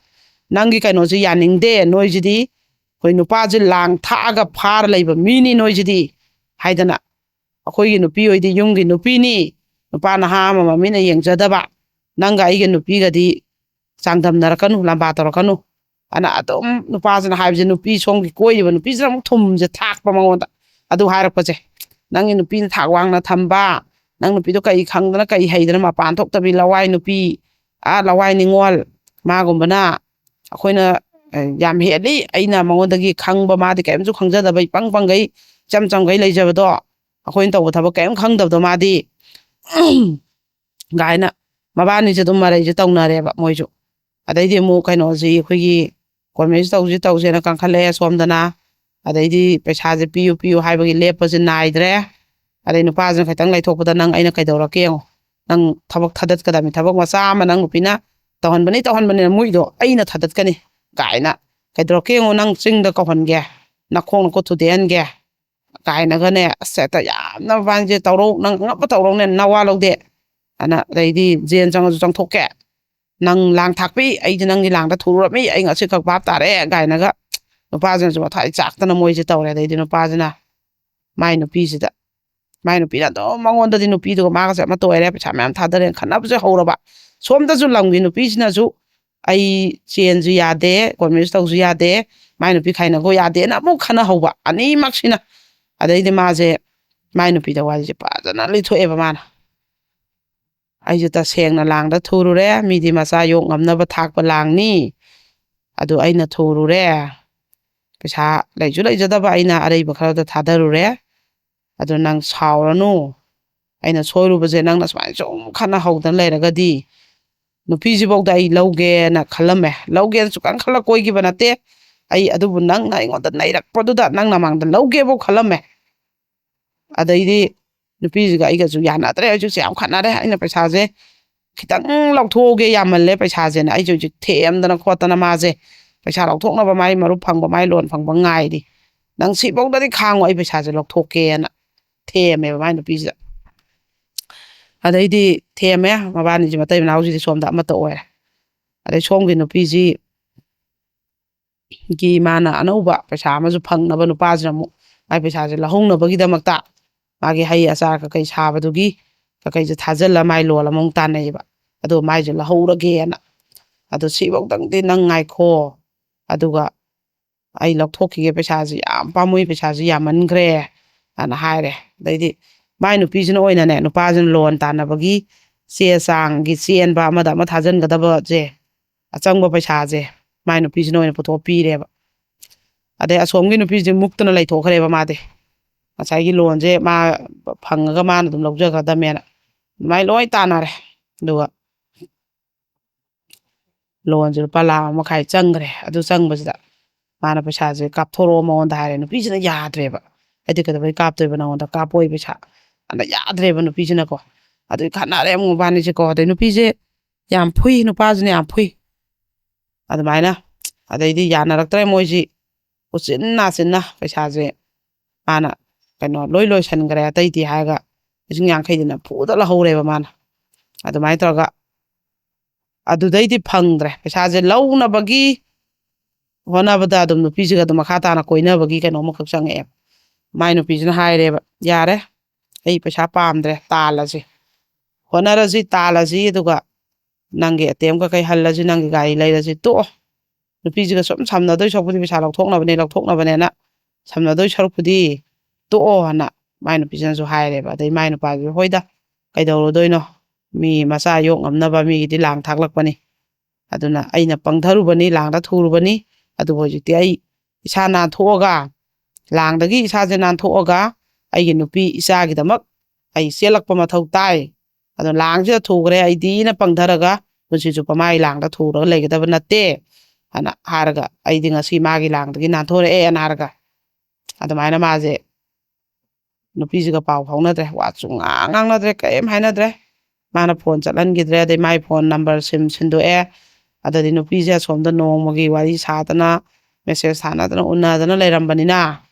"ꯅꯪꯒꯤ ꯀꯩꯅꯣꯁꯦ ꯌꯥꯅꯤꯡꯗꯦ, ꯅꯣꯏꯁꯤꯗꯤ ꯑꯩꯈꯣꯏ ꯅꯨꯄꯥꯁꯦ ꯂꯥꯡ ꯊꯥꯛꯑꯒ ꯐꯥꯔ ꯂꯩꯕ ꯃꯤꯅꯤ ꯅꯣꯏꯁꯤꯗꯤ" ꯍꯥꯏꯗꯅ꯫ "ꯑꯩꯈꯣꯏꯒꯤ ꯅꯨꯄꯤ ꯑꯣꯏꯗꯤ ꯌꯨꯝꯒꯤ ꯅꯨꯄꯤꯅꯤ, ꯅꯨꯄꯥ ꯅꯍꯥ ꯑꯃ ꯃꯃꯤꯠꯅ ꯌꯦꯡꯖꯗꯕ, ꯅꯪꯒ ꯑꯩꯒ ꯅꯨꯄꯤꯒꯗꯤ ꯆꯥꯡꯗꯝꯅꯔꯛꯀꯅꯨ, ꯂꯝꯕꯥ ꯇꯧꯔꯛꯀꯅꯨ" ꯑꯅ ꯑꯗꯨꯝ ꯅꯨꯄꯥꯁꯤꯅ ꯍꯥꯏꯕꯁꯦ, ꯅꯨꯄꯤ ꯁꯣꯝꯒꯤ ꯀꯣꯏꯔꯤꯕ ꯅꯨꯄꯤꯁꯤꯅ ꯑꯃꯨꯛ ꯊꯨꯝꯁꯦ ꯊꯥꯛꯄ ꯃꯉꯣꯟꯗ꯫ ꯑꯗꯨ ꯍꯥꯏꯔꯛꯄꯁꯦ, "ꯅꯪꯒꯤ ꯅꯨꯄꯤꯅ ꯊꯥꯛ ꯋꯥꯡꯅ ꯊꯝꯕ, ꯅꯪ ꯅꯨꯄꯤꯗꯣ ꯀꯔꯤ ꯈꯪꯗꯅ ꯀꯔꯤ ꯍꯩꯗꯅ ꯃꯄꯥꯟ ꯊꯣꯛꯇꯕꯤ ꯂꯋꯥꯏ ꯅꯨꯄꯤ, ꯑꯥ ꯂꯋꯥꯏ ꯅꯤꯉꯣꯜ, ꯃꯥꯒꯨꯝꯕꯅ ꯑꯩꯈꯣꯏꯅ, ꯑꯦ, ꯌꯥꯝ ꯍꯦꯜꯂꯤ, ꯑꯩꯅ ꯃꯉꯣꯟꯗꯒꯤ ꯈꯪꯕ, ꯃꯥꯗꯤ ꯀꯔꯤꯝꯁꯨ ꯈꯪꯖꯗꯕ, ꯏꯄꯪ ꯄꯪꯒꯩ, ꯏꯆꯝ ꯆꯝꯒꯩ ꯂꯩꯖꯕꯗꯣ, ꯑꯩꯈꯣꯏꯅ ꯇꯧꯕ ꯊꯕꯛ ꯀꯔꯤꯝ ꯈꯪꯗꯕꯗꯣ ꯃꯥꯗꯤ" ꯒꯥꯏꯅ ꯃꯕꯥꯅꯤꯁꯦ ꯑꯗꯨꯝ ꯃꯔꯩꯁꯦ ꯇꯧꯅꯔꯦꯕ ꯃꯣꯏꯁꯨ꯫ ꯑꯗꯩꯗꯤ ꯑꯃꯨꯛ ꯀꯩꯅꯣꯁꯤ ꯑꯩꯈꯣꯏꯒꯤ ꯀꯣꯃꯦꯟꯁ ꯇꯧꯁꯤ ꯇꯧꯁꯦꯅ ꯀꯟꯈꯠꯂꯛꯑꯦ ꯁꯣꯝꯗꯅ꯫ ꯑꯗꯩꯗꯤ ꯄꯩꯁꯥꯁꯦ ꯄꯤꯌꯨ ꯄꯤꯌꯨ ꯍꯥꯏꯕꯒꯤ ꯂꯦꯞꯄꯁꯦ ꯅꯥꯏꯗ꯭ꯔꯦ꯫ ꯑꯗꯩ ꯅꯨꯄꯥꯁꯤꯅ ꯈꯤꯇꯪ ꯂꯩꯊꯣꯛꯄꯗ, "ꯅꯪ ꯑꯩꯅ ꯀꯩꯗꯧꯔꯛꯀꯦ ꯌꯦꯡꯉꯣ, ꯅꯪ ꯊꯕꯛ ꯊꯥꯗꯠꯀꯗꯕꯅꯤ, ꯊꯕꯛ ꯃꯆꯥ ꯑꯃ ꯅꯪ ꯅꯨꯄꯤꯅ ꯇꯧꯍꯟꯕꯅꯤ ꯇꯧꯍꯟꯕꯅꯤ ꯃꯣꯏꯗꯣ ꯑꯩꯅ ꯊꯥꯗꯠꯀꯅꯤ" ꯀꯥꯏꯅ, "ꯀꯩꯗꯧꯔꯛꯀꯦ ꯌꯦꯡꯉꯣ, ꯅꯪ ꯆꯤꯡꯗ ꯀꯧꯍꯟꯒꯦ, ꯅꯈꯣꯡ ꯅꯈꯨꯠ ꯊꯨꯗꯦꯛꯍꯟꯒꯦ" ꯀꯥꯏꯅꯒꯅꯦ, ꯑꯁ ꯍꯦꯛꯇ ꯌꯥꯝ ꯌꯥꯝꯅ ꯃꯕꯥꯅꯤꯁꯦ ꯇꯧꯔꯣ, ꯅꯪ ꯑꯉꯝꯕ ꯇꯧꯔꯣꯅꯦ, ꯅꯋꯥ ꯂꯧꯗꯦ꯫ ꯑꯅ ꯑꯗꯩꯗꯤ ꯖꯦꯜ ꯆꯪꯉꯁꯨ ꯆꯪꯊꯣꯛꯀꯦ, ꯅꯪ ꯂꯥꯡ ꯊꯥꯛꯄꯤ, ꯑꯩꯁꯦ ꯅꯪꯒꯤ ꯂꯥꯡꯗ ꯊꯨꯔꯨꯔꯝꯃꯤ, ꯑꯩ ꯉꯁꯤ ꯈꯛ ꯚꯥꯞ ꯇꯥꯔꯦ ꯀꯥꯏꯅꯒ ꯅꯨꯄꯥꯁꯤꯅꯁꯨ ꯃꯊꯥꯏ ꯆꯥꯛꯇꯅ ꯃꯣꯏꯁꯦ ꯇꯧꯔꯦ꯫ ꯑꯗꯩꯗꯤ ꯅꯨꯄꯥꯁꯤꯅ ꯃꯥꯏ ꯅꯨꯄꯤꯁꯤꯗ, ꯃꯥꯏ ꯅꯨꯄꯤꯅ ꯑꯗꯨꯝ ꯃꯉꯣꯟꯗꯗꯤ ꯅꯨꯄꯤꯗꯨꯒ ꯃꯥꯒꯁꯦ ꯑꯃꯠꯇ ꯑꯣꯏꯔꯦ, ꯄꯩꯁꯥ ꯃꯌꯥꯝ ꯊꯥꯗꯔꯦꯅ ꯈꯠꯅꯕꯁꯦ ꯍꯧꯔꯕ꯫ ꯁꯣꯝꯗꯁꯨ ꯂꯝꯒꯤ ꯅꯨꯄꯤꯁꯤꯅꯁꯨ ꯑꯩ ꯆꯦꯟꯁꯨ ꯌꯥꯗꯦ, ꯀꯣꯃꯦꯁ ꯇꯧꯁꯨ ꯌꯥꯗꯦ, ꯃꯥꯏ ꯅꯨꯄꯤ ꯈꯥꯏꯅꯈꯣ ꯌꯥꯗꯦꯅ ꯑꯃꯨꯛ ꯈꯟꯅꯍꯧꯕ ꯑꯅꯤꯃꯛꯁꯤꯅ꯫ ꯑꯗꯩꯗꯤ ꯃꯥꯁꯦ ꯃꯥꯏ ꯅꯨꯄꯤꯗ ꯋꯥꯔꯤꯁꯦ ꯐꯖꯅ ꯂꯤꯊꯣꯛꯑꯦꯕ ꯃꯥꯅ꯫ "ꯑꯩꯁꯦ ꯇꯁꯦꯡꯅ ꯂꯥꯡꯗ ꯊꯨꯔꯨꯔꯦ, ꯃꯤꯗꯤ ꯃꯆꯥ ꯌꯣꯛ ꯉꯝꯅꯕ ꯊꯥꯛꯄ ꯂꯥꯡꯅꯤ, ꯑꯗꯨ ꯑꯩꯅ ꯊꯨꯔꯨꯔꯦ, ꯄꯩꯁꯥ ꯂꯩꯁꯨ ꯂꯩꯖꯗꯕ ꯑꯩꯅ ꯑꯔꯩꯕ ꯈꯔꯗ ꯊꯥꯗꯔꯨꯔꯦ꯫ ꯑꯗꯨ ꯅꯪ ꯁꯥꯎꯔꯅꯨ, ꯑꯩꯅ ꯁꯣꯏꯔꯨꯕꯁꯦ ꯅꯪꯅ ꯁꯨꯃꯥꯏꯅ ꯁꯨꯝ ꯈꯠꯅ ꯍꯧꯗꯅ ꯂꯩꯔꯒꯗꯤ ꯅꯨꯄꯤꯁꯤꯐꯧꯗ ꯑꯩ ꯂꯧꯒꯦꯅ ꯈꯜꯂꯝꯃꯦ꯫ ꯂꯧꯒꯦꯅ ꯁꯨꯛꯈꯟ ꯈꯜꯂ ꯀꯣꯏꯈꯤꯕ ꯅꯠꯇꯦ꯫ ꯑꯩ ꯑꯗꯨꯕꯨ ꯅꯪꯅ ꯑꯩꯉꯣꯟꯗ ꯅꯩꯔꯛꯄꯗꯨꯗ ꯅꯪ ꯅꯃꯥꯡꯗ ꯂꯧꯒꯦꯕꯨ ꯈꯜꯂꯝꯃꯦ꯫ ꯑꯗꯩꯗꯤ ꯅꯨꯄꯤꯁꯤꯒ ꯑꯩꯒꯁꯨ ꯌꯥꯅꯗ꯭ꯔꯦ, ꯑꯩꯁꯨ ꯌꯥꯝ ꯈꯠꯅꯔꯦ꯫ ꯑꯩꯅ ꯄꯩꯁꯥꯁꯦ ꯈꯤꯇꯪ ꯂꯧꯊꯣꯛꯑꯒꯦ, ꯌꯥꯝꯃꯜꯂꯦ ꯄꯩꯁꯥꯁꯦꯅ ꯑꯩꯁꯦ ꯍꯧꯖꯤꯛ ꯊꯦꯝꯗꯅ ꯈꯣꯠꯇꯅ ꯃꯥꯁꯦ ꯄꯩꯁꯥ ꯂꯧꯊꯣꯛꯅꯕ, ꯃꯥꯏ ꯃꯔꯨꯞ ꯐꯪꯕ, ꯃꯥꯏ ꯂꯣꯟ ꯐꯪꯕ ꯉꯥꯏꯔꯤ꯫ ꯅꯪ ꯁꯤꯐꯧꯗꯗꯤ ꯈꯥꯡꯉꯣ, ꯑꯩ ꯄꯩꯁꯥꯁꯦ ꯂꯧꯊꯣꯛꯀꯦꯅ ꯊꯦꯝꯃꯦꯕ ꯃꯥꯏ ꯅꯨꯄꯤꯁꯤꯗ꯫ ꯑꯗꯩꯗꯤ ꯊꯦꯝꯃꯦ, ꯃꯕꯥꯅꯤꯁꯦ ꯃꯇꯩ ꯃꯅꯥꯎꯁꯤꯗꯤ ꯁꯣꯝꯗ ꯑꯃꯠꯇ ꯑꯣꯏꯔꯦ꯫ ꯑꯗꯩ ꯁꯣꯝꯒꯤ ꯅꯨꯄꯤꯁꯤ ꯒꯤ ꯃꯥꯅ ꯑꯅꯧꯕ ꯄꯩꯁꯥ ꯑꯃꯁꯨ ꯐꯪꯅꯕ, ꯅꯨꯄꯥꯁꯤꯅ ꯑꯃꯨꯛ ꯃꯥꯏ ꯄꯩꯁꯥꯁꯦ ꯂꯧꯍꯧꯅꯕꯒꯤꯗꯃꯛꯇ ꯃꯥꯒꯤ ꯍꯩ ꯑꯆꯥꯔ ꯀꯀꯩ ꯁꯥꯕꯗꯨꯒꯤ ꯀꯀꯩꯁꯦ ꯊꯥꯖꯤꯜꯂ ꯃꯥꯏ ꯂꯣꯟ ꯑꯃꯃꯨꯛ ꯇꯥꯟꯅꯩꯌꯦꯕ꯫ ꯑꯗꯣ ꯃꯥꯏꯁꯦ ꯂꯧꯍꯧꯔꯒꯦꯅ꯫ "ꯑꯗꯣ ꯁꯤꯐꯧꯗꯪꯗꯤ ꯅꯪ ꯉꯥꯏꯈꯣ, ꯑꯗꯨꯒ ꯑꯩ ꯂꯧꯊꯣꯛꯈꯤꯒꯦ, ꯄꯩꯁꯥꯁꯤ ꯌꯥꯝ ꯄꯥꯝꯃꯨꯏ, ꯄꯩꯁꯥꯁꯤ ꯌꯥꯝꯃꯟꯈ꯭ꯔꯦ" ꯑꯅ ꯍꯥꯏꯔꯦ꯫ ꯑꯗꯩꯗꯤ ꯃꯥꯏ ꯅꯨꯄꯤꯁꯤꯅ ꯑꯣꯏꯅꯅꯦ, ꯅꯨꯄꯥꯁꯤꯅ ꯂꯣꯟ ꯇꯥꯟꯅꯕꯒꯤ ꯆꯦ ꯆꯥꯡꯒꯤ ꯆꯦꯟꯕ ꯑꯃꯗ ꯑꯃ ꯊꯥꯖꯤꯟꯒꯗꯕꯁꯦ, ꯑꯆꯪꯕ ꯄꯩꯁꯥꯁꯦ ꯃꯥꯏ ꯅꯨꯄꯤꯁꯤꯅ ꯑꯣꯏꯅ ꯄꯨꯊꯣꯛꯄꯤꯔꯦꯕ꯫ ꯑꯗꯩ ꯑꯁꯣꯝꯒꯤ ꯅꯨꯄꯤꯁꯦ ꯃꯨꯛꯇꯅ ꯂꯩꯊꯣꯛꯈ꯭ꯔꯦꯕ ꯃꯥꯗꯤ꯫ ꯉꯁꯥꯏꯒꯤ ꯂꯣꯟꯁꯦ ꯃꯥ ꯐꯪꯉꯒ ꯃꯥꯅ ꯑꯗꯨꯝ ꯂꯧꯖꯈ꯭ꯔꯗꯝꯃꯦꯅ ꯑꯗꯨꯃꯥꯏꯅ ꯂꯣꯏ ꯇꯥꯟꯅꯔꯦ꯫ ꯑꯗꯨꯒ ꯂꯣꯟꯁꯦ ꯂꯨꯄꯥ ꯂꯥꯈ ꯑꯃ ꯃꯈꯥꯏ ꯆꯪꯈ꯭ꯔꯦ꯫ ꯑꯗꯨ ꯆꯪꯕꯁꯤꯗ ꯃꯥꯅ ꯄꯩꯁꯥꯁꯦ ꯀꯥꯞꯊꯣꯔꯛꯑꯣ ꯃꯉꯣꯟꯗ ꯍꯥꯏꯔꯦ꯫ ꯅꯨꯄꯤꯁꯤꯅ ꯌꯥꯗ꯭ꯔꯦꯕ꯫ "ꯑꯩꯗꯤ ꯀꯩꯗꯧꯕꯩ ꯀꯥꯞꯇꯣꯏꯕ ꯅꯉꯣꯟꯗ? ꯀꯥꯞꯄꯣꯏ ꯄꯩꯁꯥ" ꯑꯅ ꯌꯥꯗ꯭ꯔꯦꯕ ꯅꯨꯄꯤꯁꯤꯅꯀꯣ꯫ ꯑꯗꯨꯒꯤ ꯈꯠꯅꯔꯦ ꯑꯃꯨꯛ ꯃꯕꯥꯅꯤꯁꯦꯀꯣ꯫ ꯑꯗꯩ ꯅꯨꯄꯤꯁꯦ ꯌꯥꯝ ꯐꯨꯏ, ꯅꯨꯄꯥꯁꯤꯅ ꯌꯥꯝ ꯐꯨꯏ꯫ ꯑꯗꯨꯃꯥꯏꯅ ꯑꯗꯩꯗꯤ ꯌꯥꯅꯔꯛꯇ꯭ꯔꯦ ꯃꯣꯏꯁꯤ꯫ ꯎꯆꯤꯟ ꯅꯥꯆꯤꯟꯅ ꯄꯩꯁꯥꯁꯦ ꯃꯥꯅ ꯀꯩꯅꯣ ꯂꯣꯏ ꯂꯣꯏꯁꯟꯈ꯭ꯔꯦ, ꯑꯇꯩꯗꯤ ꯍꯥꯏꯔꯒ ꯂꯤꯁꯤꯡ ꯌꯥꯡꯈꯩꯗꯤ ꯅꯝꯐꯨꯗ ꯂꯧꯍꯧꯔꯦꯕ ꯃꯥꯅ꯫ ꯑꯗꯨꯃꯥꯏꯅ ꯇꯧꯔꯒ ꯑꯗꯨꯗꯩꯗꯤ ꯐꯪꯗ꯭ꯔꯦ꯫ ꯄꯩꯁꯥꯁꯦ ꯂꯧꯅꯕꯒꯤ ꯍꯣꯠꯅꯕꯗ ꯑꯗꯨꯝ ꯅꯨꯄꯤꯁꯤꯒ ꯑꯗꯨꯝ ꯃꯈꯥ ꯇꯥꯅ ꯀꯣꯏꯅꯕꯒꯤ ꯀꯩꯅꯣ ꯑꯃꯈꯛ ꯆꯪꯉꯛꯑꯦꯕ꯫ ꯃꯥꯏ ꯅꯨꯄꯤꯁꯤꯅ ꯍꯥꯏꯔꯦꯕ, "ꯌꯥꯔꯦ, ꯑꯩ ꯄꯩꯁꯥ ꯄꯥꯝꯗ꯭ꯔꯦ, ꯇꯥꯜꯂꯁꯤ, ꯍꯣꯠꯅꯔꯁꯤ, ꯇꯥꯜꯂꯁꯤ, ꯑꯗꯨꯒ ꯅꯪꯒꯤ ꯑꯦ ꯇꯤ ꯑꯦꯝ ꯀꯩꯀꯩ ꯍꯜꯂꯁꯤ, ꯅꯪꯒꯤ ꯒꯥꯔꯤ ꯂꯩꯔꯁꯤ, ꯇꯣꯛꯑꯣ꯫ ꯅꯨꯄꯤꯁꯤꯒ ꯁꯨꯝ ꯁꯝꯅꯗꯣꯏ ꯁꯔꯨꯛꯄꯨꯗꯤ, ꯄꯩꯁꯥ ꯂꯧꯊꯣꯛꯅꯕꯅꯦ, ꯂꯧꯊꯣꯛꯅꯕꯅꯦꯅ ꯁꯝꯅꯗꯣꯏ ꯁꯔꯨꯛꯄꯨꯗꯤ ꯇꯣꯛꯑꯣ" ꯍꯥꯏꯅ ꯃꯥꯏ ꯅꯨꯄꯤꯁꯤꯅꯁꯨ ꯍꯥꯏꯔꯦꯕ꯫ ꯑꯗꯩ ꯃꯥꯏ ꯅꯨꯄꯥꯁꯨ, "ꯍꯣꯏꯗ, ꯀꯩꯗꯧꯔꯨꯗꯣꯏꯅꯣ? ꯃꯤ ꯃꯆꯥ ꯌꯣꯛ ꯉꯝꯅꯕ ꯃꯤꯒꯤꯗꯤ ꯂꯥꯡ ꯊꯥꯛꯂꯛꯄꯅꯤ꯫ ꯑꯗꯨꯅ ꯑꯩꯅ ꯄꯪꯊꯔꯨꯕꯅꯤ, ꯂꯥꯡꯗ ꯊꯨꯔꯨꯕꯅꯤ꯫ ꯑꯗꯨꯕꯨ ꯍꯧꯖꯤꯛꯇꯤ ꯑꯩ ꯏꯁꯥ ꯅꯥꯟꯊꯣꯛꯑꯒ, ꯂꯥꯡꯗꯒꯤ ꯏꯁꯥꯁꯦ ꯅꯥꯟꯊꯣꯛꯑꯒ ꯑꯩꯒꯤ ꯅꯨꯄꯤ ꯏꯆꯥꯒꯤꯗꯃꯛ ꯑꯩ ꯆꯦꯜꯂꯛꯄ ꯃꯊꯧ ꯇꯥꯏ꯫ ꯑꯗꯣ ꯂꯥꯡꯁꯤꯗ ꯊꯨꯈ꯭ꯔꯦ ꯑꯩꯗꯤꯅ ꯄꯪꯊꯔꯒ ꯄꯨꯟꯁꯤ ꯆꯨꯞꯄ ꯃꯥꯒꯤ ꯂꯥꯡꯗ ꯊꯨꯔꯒ ꯂꯩꯒꯗꯕ ꯅꯠꯇꯦ" ꯍꯥꯏꯅ ꯍꯥꯏꯔꯒ, "ꯑꯩꯗꯤ ꯉꯁꯤ ꯃꯥꯒꯤ ꯂꯥꯡꯗꯒꯤ ꯅꯥꯟꯊꯣꯔꯛꯑꯦꯅ" ꯍꯥꯏꯔꯒ ꯑꯗꯨꯃꯥꯏꯅ ꯃꯥꯁꯦ ꯅꯨꯄꯤꯁꯤꯒ ꯄꯥꯎ ꯐꯥꯎꯅꯗ꯭ꯔꯦ꯫ ꯋꯥꯁꯨ ꯉꯥꯡ ꯉꯥꯡꯅꯗ꯭ꯔꯦ, ꯀꯔꯤꯝ ꯍꯥꯏꯅꯗ꯭ꯔꯦ꯫ ꯃꯥꯅ ꯐꯣꯟ ꯆꯠꯍꯟꯈꯤꯗ꯭ꯔꯦ, ꯑꯗꯩ ꯃꯥꯏ ꯐꯣꯟ ꯅꯝꯕꯔ ꯁꯤꯝ ꯁꯤꯟꯗꯣꯛꯑꯦ꯫ ꯑꯗꯩꯗꯤ ꯅꯨꯄꯤꯁꯦ ꯑꯁꯣꯝꯗ ꯅꯣꯡꯃꯒꯤ ꯋꯥꯔꯤ ꯁꯥꯗꯅ, ꯃꯦꯁꯦꯖ ꯊꯥꯅꯗꯅ, ꯎꯅꯗꯅ ꯂꯩꯔꯝꯕꯅꯤꯅ,